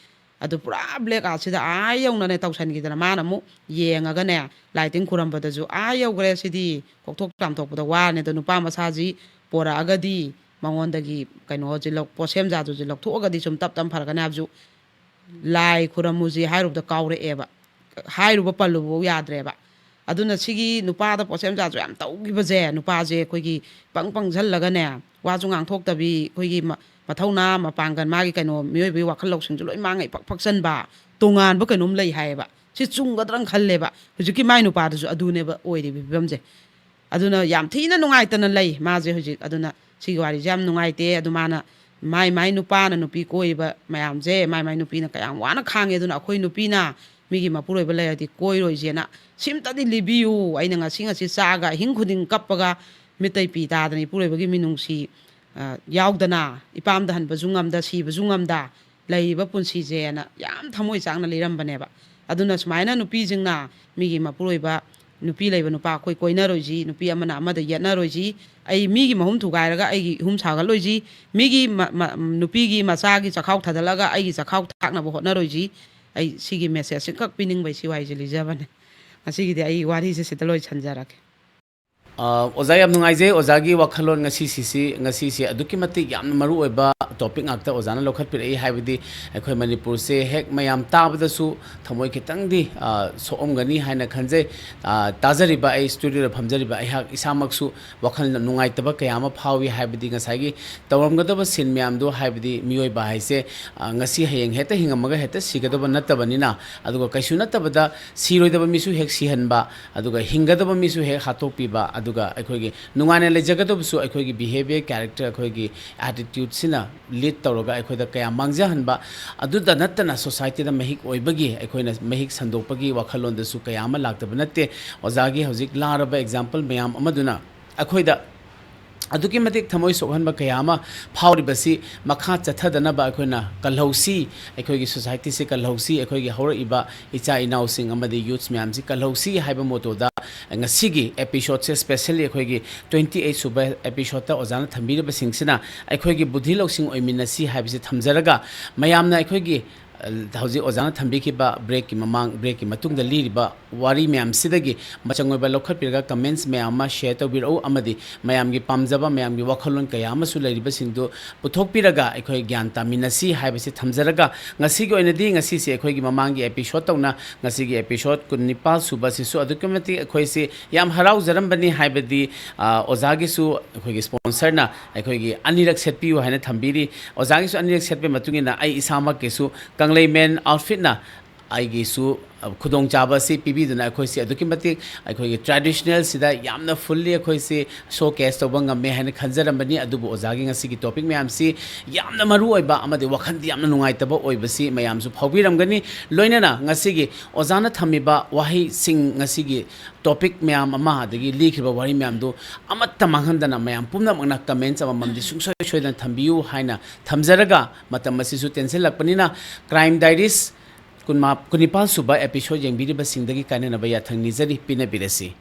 ꯑꯗꯨ ꯄꯨꯔꯥ black outꯁꯤꯗ ꯑꯥ ꯌꯧꯅꯅꯦ ꯇꯧꯁꯟꯈꯤꯗꯅ, ꯃꯥꯅ ꯑꯃꯨꯛ ꯌꯦꯡꯉꯒꯅꯦ, ꯂꯥꯏ ꯇꯤꯟ ꯈꯨꯔꯝꯕꯗꯁꯨ ꯑꯥ ꯌꯧꯈ꯭ꯔꯦ꯫ ꯁꯤꯗꯤ ꯀꯣꯛꯊꯣꯛ ꯆꯥꯝꯊꯣꯛꯄꯗ ꯋꯥꯔꯅꯤ꯫ ꯑꯗꯣ ꯅꯨꯄꯥ ꯃꯁꯥꯁꯤ ꯄꯣꯔꯛꯑꯒꯗꯤ, ꯃꯉꯣꯟꯗꯒꯤ ꯀꯩꯅꯣꯁꯤ ꯂꯧ-, ꯄꯣꯠꯁꯦꯝꯖꯥꯗꯨꯁꯨ ꯂꯧꯊꯣꯛꯑꯒꯗꯤ ꯁꯨꯝ ꯇꯞ ꯇꯞ ꯐꯔꯛꯀꯅꯤ ꯍꯥꯏꯕꯁꯨ ꯂꯥꯏ ꯈꯨꯔꯝꯃꯨꯁꯤ ꯍꯥꯏꯔꯨꯕꯗ ꯀꯥꯎꯔꯛꯑꯦꯕ, ꯍꯥꯏꯔꯨꯕ ꯄꯜꯂꯨꯕꯐꯥꯎ ꯌꯥꯗ꯭ꯔꯦꯕ꯫ ꯑꯗꯨꯅ ꯁꯤꯒꯤ ꯅꯨꯄꯥꯗ ꯄꯣꯠꯁꯦꯝꯖꯥꯁꯨ ꯌꯥꯝ ꯇꯧꯈꯤꯕꯁꯦ, ꯅꯨꯄꯥꯁꯦ ꯑꯩꯈꯣꯏꯒꯤ ꯄꯪ ꯄꯪꯁꯜꯂꯒꯅꯦ, ꯋꯥꯁꯨ ꯉꯥꯡꯊꯣꯛꯇꯕꯤ, ꯑꯩꯈꯣꯏꯒꯤ ꯃ-, ꯃꯊꯧꯅꯥ, ꯃꯄꯥꯡꯒꯜ, ꯃꯥꯒꯤ ꯀꯩꯅꯣ, ꯃꯤꯑꯣꯏꯕꯒꯤ ꯋꯥꯈꯜ ꯂꯧꯁꯤꯡꯁꯨ ꯂꯣꯏ ꯃꯥꯡꯉ ꯏꯐꯛ ꯐꯛꯆꯟꯕ, ꯇꯣꯉꯥꯟꯕ ꯀꯩꯅꯣꯝ ꯂꯩ ꯍꯥꯏꯌꯦꯕ꯫ ꯁꯤ ꯆꯨꯝꯒꯗ꯭ꯔꯅ ꯈꯜꯂꯦꯕ꯫ ꯍꯧꯖꯤꯛꯀꯤ ꯃꯥꯏ ꯅꯨꯄꯥꯗꯨꯁꯨ ꯑꯗꯨꯅꯦꯕ ꯑꯣꯏꯔꯤꯕ ꯐꯤꯕꯝꯁꯦ꯫ ꯑꯗꯨꯅ ꯌꯥꯝ ꯊꯤꯅ ꯅꯨꯡꯉꯥꯏꯇꯅ ꯂꯩ ꯃꯥꯁꯦ ꯍꯧꯖꯤꯛ꯫ ꯑꯗꯨꯅ ꯁꯤꯒꯤ ꯋꯥꯔꯤꯁꯦ ꯌꯥꯝ ꯅꯨꯡꯉꯥꯏꯇꯦ꯫ ꯑꯗꯨ ꯃꯥꯅ ꯃꯥꯏ ꯃꯥꯏ ꯅꯨꯄꯥꯅ ꯅꯨꯄꯤ ꯀꯣꯏꯔꯤꯕ ꯃꯌꯥꯝꯁꯦ, ꯃꯥꯏ ꯃꯥꯏ ꯅꯨꯄꯤꯅ ꯀꯌꯥꯝ ꯋꯥꯅ ꯈꯥꯡꯉꯦ꯫ ꯑꯗꯨꯅ ꯑꯩꯈꯣꯏ ꯅꯨꯄꯤꯅ ꯃꯤꯒꯤ ꯃꯄꯨꯔꯣꯏꯕ ꯂꯩꯔꯗꯤ ꯀꯣꯏꯔꯣꯏꯁꯦꯅ ꯁꯤꯝꯇꯗꯤ ꯂꯤꯕꯤꯌꯨ꯫ ꯑꯩꯅ ꯉꯁꯤ ꯉꯁꯤ ꯆꯥꯛꯑꯒ ꯑꯍꯤꯡ ꯈꯨꯗꯤꯡ ꯀꯞꯄꯒ ꯃꯤꯠꯇꯩ ꯄꯤ ꯇꯥꯗꯅ ꯏꯄꯨꯔꯣꯏꯕꯒꯤ ꯃꯤꯅꯨꯡꯁꯤ, ꯑ, ꯌꯥꯎꯗꯅ, ꯏꯄꯥꯝꯗ ꯍꯟꯕꯁꯨ ꯉꯝꯗ, ꯁꯤꯕꯁꯨ ꯉꯝꯗ ꯂꯩꯔꯤꯕ ꯄꯨꯟꯁꯤꯁꯦꯅ ꯌꯥꯝ ꯊꯃꯣꯏ ꯆꯥꯛꯅ ꯂꯤꯔꯝꯕꯅꯦꯕ꯫ ꯑꯗꯨꯅ ꯁꯨꯃꯥꯏꯅ ꯅꯨꯄꯤꯁꯤꯡꯅ ꯃꯤꯒꯤ ꯃꯄꯨꯔꯣꯏꯕ, ꯅꯨꯄꯤ ꯂꯩꯕ ꯅꯨꯄꯥ ꯑꯩꯈꯣꯏ ꯀꯣꯏꯅꯔꯣꯏꯁꯤ, ꯅꯨꯄꯤ ꯑꯃꯅ ꯑꯃꯗ ꯌꯦꯠꯅꯔꯣꯏꯁꯤ, ꯑꯩ ꯃꯤꯒꯤ ꯃꯍꯨꯝ ꯊꯨꯒꯥꯏꯔꯒ ꯑꯩꯒꯤ ꯏꯍꯨꯝ ꯁꯥꯒꯠꯂꯣꯏꯁꯤ, ꯃꯤꯒꯤ ꯃ-, ꯃ-, ꯅꯨꯄꯤꯒꯤ ꯃꯆꯥꯒꯤ ꯆꯈꯥꯎ ꯊꯥꯗꯠꯂꯒ ꯑꯩꯒꯤ ꯆꯈꯥꯎ ꯊꯥꯛꯅꯕ ꯍꯣꯠꯅꯔꯣꯏꯁꯤ꯫ ꯑꯩ ꯁꯤꯒꯤ message ꯁꯤꯈꯛ ꯄꯤꯅꯤꯡꯕꯩ ꯁꯤ ꯋꯥꯍꯩꯁꯦ ꯂꯤꯖꯕꯅꯦ꯫ ꯉꯁꯤꯒꯤꯗꯤ ꯑꯩ ꯋꯥꯔꯤꯁꯦ ꯁꯤꯗ ꯂꯣꯏꯁꯟꯖꯔꯒꯦ꯫ ꯑ, ꯑꯣꯖꯥ, ꯌꯥꯝ ꯅꯨꯡꯉꯥꯏꯖꯩ꯫ ꯑꯣꯖꯥꯒꯤ ꯋꯥꯈꯜꯂꯣꯟ ꯉꯁꯤꯁꯤꯁꯤ, ꯉꯁꯤꯁꯤ ꯑꯗꯨꯛꯀꯤ ꯃꯇꯤꯛ ꯌꯥꯝꯅ ꯃꯔꯨ ꯑꯣꯏꯕ topic ꯉꯥꯛꯇ ꯑꯣꯖꯥꯅ ꯂꯧꯈꯠꯄꯤꯔꯛꯏ꯫ ꯍꯥꯏꯕꯗꯤ ꯑꯩꯈꯣꯏ ꯃꯅꯤꯄꯨꯔꯁꯦ ꯍꯦꯛ ꯃꯌꯥꯝ ꯇꯥꯕꯗꯁꯨ ꯊꯃꯣꯏ ꯈꯤꯇꯪꯗꯤ, ꯑ, ꯁꯣꯛꯑꯝꯒꯅꯤ ꯍꯥꯏꯅ ꯈꯟꯖꯩ꯫ ꯑ, ꯇꯥꯖꯔꯤꯕ, ꯑꯩ studioꯗ ꯐꯝꯖꯔꯤꯕ ꯑꯩꯍꯥꯛ ꯏꯁꯥꯃꯛꯁꯨ ꯋꯥꯈꯜ ꯅꯨꯡꯉꯥꯏꯇꯕ ꯀꯌꯥ ꯑꯃ ꯐꯥꯎꯏ꯫ ꯍꯥꯏꯕꯗꯤ ꯉꯁꯥꯏꯒꯤ ꯇꯧꯔꯝꯒꯗꯕ scene ꯃꯌꯥꯝꯗꯣ, ꯍꯥꯏꯕꯗꯤ ꯃꯤꯑꯣꯏꯕ ꯍꯥꯏꯁꯦ, ꯑ, ꯉꯁꯤ ꯍꯌꯦꯡ ꯍꯦꯛꯇ ꯍꯤꯡꯉꯝꯃꯒ ꯍꯦꯛꯇ ꯁꯤꯒꯗꯕ ꯅꯠꯇꯕꯅꯤꯅ, ꯑꯗꯨꯒ ꯀꯩꯁꯨ ꯅꯠꯇꯕꯗ ꯁꯤꯔꯣꯏꯗꯕ ꯃꯤꯁꯨ ꯍꯦꯛ ꯁꯤꯍꯟꯕ, ꯑꯗꯨꯒ ꯍꯤꯡꯒꯗꯕ ꯃꯤꯁꯨ ꯍꯦꯛ ꯍꯥꯠꯇꯣꯛꯄꯤꯕ, ꯑꯗꯨꯒ ꯑꯗꯨꯒ ꯑꯩꯈꯣꯏꯒꯤ ꯅꯨꯡꯉꯥꯏꯅ ꯂꯩꯖꯒꯗꯕꯁꯨ ꯑꯩꯈꯣꯏꯒꯤ behaviour, character, ꯑꯩꯈꯣꯏꯒꯤ attitudeꯁꯤꯅ lead ꯇꯧꯔꯒ ꯑꯩꯈꯣꯏꯗ ꯀꯌꯥ ꯃꯥꯡꯖꯍꯟꯕ, ꯑꯗꯨꯗ ꯅꯠꯇꯅ societyꯗ ꯃꯍꯤꯛ ꯑꯣꯏꯕꯒꯤ ꯑꯩꯈꯣꯏꯅ ꯃꯍꯤꯛ ꯁꯟꯗꯣꯛꯄꯒꯤ ꯋꯥꯈꯜꯂꯣꯟꯗꯁꯨ ꯀꯌꯥ ꯑꯃ ꯂꯥꯛꯇꯕ ꯅꯠꯇꯦ꯫ ꯑꯣꯖꯥꯒꯤ ꯍꯧꯖꯤꯛ ꯂꯥꯔꯕ example ꯃꯌꯥꯝ ꯑꯃꯗꯨꯅ ꯑꯩꯈꯣꯏꯗ ꯑꯗꯨꯛꯀꯤ ꯃꯇꯤꯛ ꯊꯃꯣꯏ ꯁꯣꯛꯍꯟꯕ ꯀꯌꯥ ꯑꯃ ꯐꯥꯎꯔꯤꯕꯁꯤ ꯃꯈꯥ ꯆꯠꯊꯗꯅꯕ ꯑꯩꯈꯣꯏꯅ ꯀꯜꯍꯧꯁꯤ, ꯑꯩꯈꯣꯏꯒꯤ societyꯁꯤ ꯀꯜꯍꯧꯁꯤ, ꯑꯩꯈꯣꯏꯒꯤ ꯍꯧꯔꯛꯏꯕ ꯏꯆꯥ ꯏꯅꯥꯎꯁꯤꯡ ꯑꯃꯗꯤ youths ꯃꯌꯥꯝꯁꯤ ꯀꯜꯍꯧꯁꯤ ꯍꯥꯏꯕ mottoꯗ ꯉꯁꯤꯒꯤ episodeꯁꯦ, specially ꯑꯩꯈꯣꯏꯒꯤ twenty eight ꯁꯨꯕ episodeꯇ ꯑꯣꯖꯥꯅ ꯊꯝꯕꯤꯔꯤꯕꯁꯤꯡꯁꯤꯅ ꯑꯩꯈꯣꯏꯒꯤ ꯕꯨꯙꯤ ꯂꯧꯁꯤꯡ ꯑꯣꯏꯃꯤꯟꯅꯁꯤ ꯍꯥꯏꯕꯁꯤ ꯊꯝꯖꯔꯒ, ꯃꯌꯥꯝꯅ ꯑꯩꯈꯣꯏꯒꯤ, ꯑ, ꯍꯧꯖꯤꯛ ꯑꯣꯖꯥꯅ ꯊꯝꯕꯤꯈꯤꯕ breakꯀꯤ ꯃꯃꯥꯡ, breakꯀꯤ ꯃꯇꯨꯡꯗ ꯂꯤꯔꯤꯕ ꯋꯥꯔꯤ ꯃꯌꯥꯝꯁꯤꯗꯒꯤ ꯃꯆꯪ ꯑꯣꯏꯕ ꯂꯧꯈꯠꯄꯤꯔꯒ comments ꯃꯌꯥꯝ ꯑꯃ share ꯇꯧꯕꯤꯔꯛꯎ, ꯑꯃꯗꯤ ꯃꯌꯥꯝꯒꯤ ꯄꯥꯝꯖꯕ, ꯃꯌꯥꯝꯒꯤ ꯋꯥꯈꯜꯂꯣꯟ ꯀꯌꯥ ꯑꯃꯁꯨ ꯂꯩꯔꯤꯕꯁꯤꯡꯗꯨ ꯄꯨꯊꯣꯛꯄꯤꯔꯒ ꯑꯩꯈꯣꯏ ꯒ꯭ꯌꯥꯟ ꯇꯥꯃꯤꯟꯅꯁꯤ ꯍꯥꯏꯕꯁꯤ ꯊꯝꯖꯔꯒ, ꯉꯁꯤꯒꯤ ꯑꯣꯏꯅꯗꯤ ꯉꯁꯤꯁꯦ ꯑꯩꯈꯣꯏꯒꯤ ꯃꯃꯥꯡꯒꯤ episode ꯇꯧꯅ ꯉꯁꯤꯒꯤ episode ꯀꯨꯟꯅꯤꯄꯥꯜ ꯁꯨꯕꯁꯤꯁꯨ ꯑꯗꯨꯛꯀꯤ ꯃꯇꯤꯛ ꯑꯩꯈꯣꯏꯁꯤ ꯌꯥꯝ ꯍꯔꯥꯎꯖꯔꯝꯕꯅꯤ꯫ ꯍꯥꯏꯕꯗꯤ, ꯑ, ꯑꯣꯖꯥꯒꯤꯁꯨ ꯑꯩꯈꯣꯏꯒꯤ sponsorꯅ ꯑꯩꯈꯣꯏꯒꯤ ꯑꯅꯤꯔꯛ ꯁꯦꯠꯄꯤꯌꯨ ꯍꯥꯏꯅ ꯊꯝꯕꯤꯔꯤ꯫ ꯑꯣꯖꯥꯒꯤꯁꯨ ꯑꯅꯤꯔꯛ ꯁꯦꯠꯄꯒꯤ ꯃꯇꯨꯡ ꯏꯟꯅ ꯑꯩ ꯏꯁꯥꯃꯛꯀꯤꯁꯨ ꯀꯪꯂꯩꯃꯦꯟ outfitꯅ ꯑꯩꯒꯤꯁꯨ, ꯑ, ꯈꯨꯗꯣꯡꯆꯥꯕ ꯑꯁꯤ ꯄꯤꯕꯤꯗꯨꯅ ꯑꯩꯈꯣꯏꯁꯤ ꯑꯗꯨꯛꯀꯤ ꯃꯇꯤꯛ ꯑꯩꯈꯣꯏꯒꯤ traditionalꯁꯤꯗ ꯌꯥꯝꯅ fully ꯑꯩꯈꯣꯏꯁꯤ showcase ꯇꯧꯕ ꯉꯝꯃꯦ ꯍꯥꯏꯅ ꯈꯟꯖꯔꯝꯕꯅꯤ꯫ ꯑꯗꯨꯕꯨ ꯑꯣꯖꯥꯒꯤ ꯉꯁꯤꯒꯤ topic ꯃꯌꯥꯝꯁꯤ ꯌꯥꯝꯅ ꯃꯔꯨ ꯑꯣꯏꯕ ꯑꯃꯗꯤ ꯋꯥꯈꯜꯗꯤ ꯌꯥꯝꯅ ꯅꯨꯡꯉꯥꯏꯇꯕ ꯑꯣꯏꯕꯁꯤ ꯃꯌꯥꯝꯁꯨ ꯐꯥꯎꯕꯤꯔꯝꯒꯅꯤ꯫ ꯂꯣꯏꯅꯅ ꯉꯁꯤꯒꯤ ꯑꯣꯖꯥꯅ ꯊꯝꯃꯤꯕ ꯋꯥꯍꯩꯁꯤꯡ, ꯉꯁꯤꯒꯤ topic ꯃꯌꯥꯝ ꯑꯃ, ꯑꯗꯒꯤ ꯂꯤꯈ꯭ꯔꯤꯕ ꯋꯥꯔꯤ ꯃꯌꯥꯝꯗꯨ ꯑꯃꯠꯇ ꯃꯥꯡꯍꯟꯗꯅ ꯃꯌꯥꯝ ꯄꯨꯝꯅꯃꯛꯅ comments ꯑꯃꯃꯝꯗꯤ ꯁꯨꯡꯁꯣꯏ ꯁꯣꯏꯗꯅ ꯊꯝꯕꯤꯌꯨ ꯍꯥꯏꯅ ꯊꯝꯖꯔꯒ, ꯃꯇꯝ ꯑꯁꯤꯁꯨ ꯇꯦꯟꯁꯤꯜꯂꯛꯄꯅꯤꯅ, Crime Diaries ꯀꯨꯟꯃꯥ-, ꯀꯨꯟꯅꯤꯄꯥꯜ ꯁꯨꯕ episode ꯌꯦꯡꯕꯤꯔꯤꯕꯁꯤꯡꯗꯒꯤ ꯀꯥꯏꯅꯅꯕ ꯌꯥꯊꯪ ꯅꯤꯖꯔꯤ꯫ ꯄꯤꯅꯕꯤꯔꯁꯤ꯫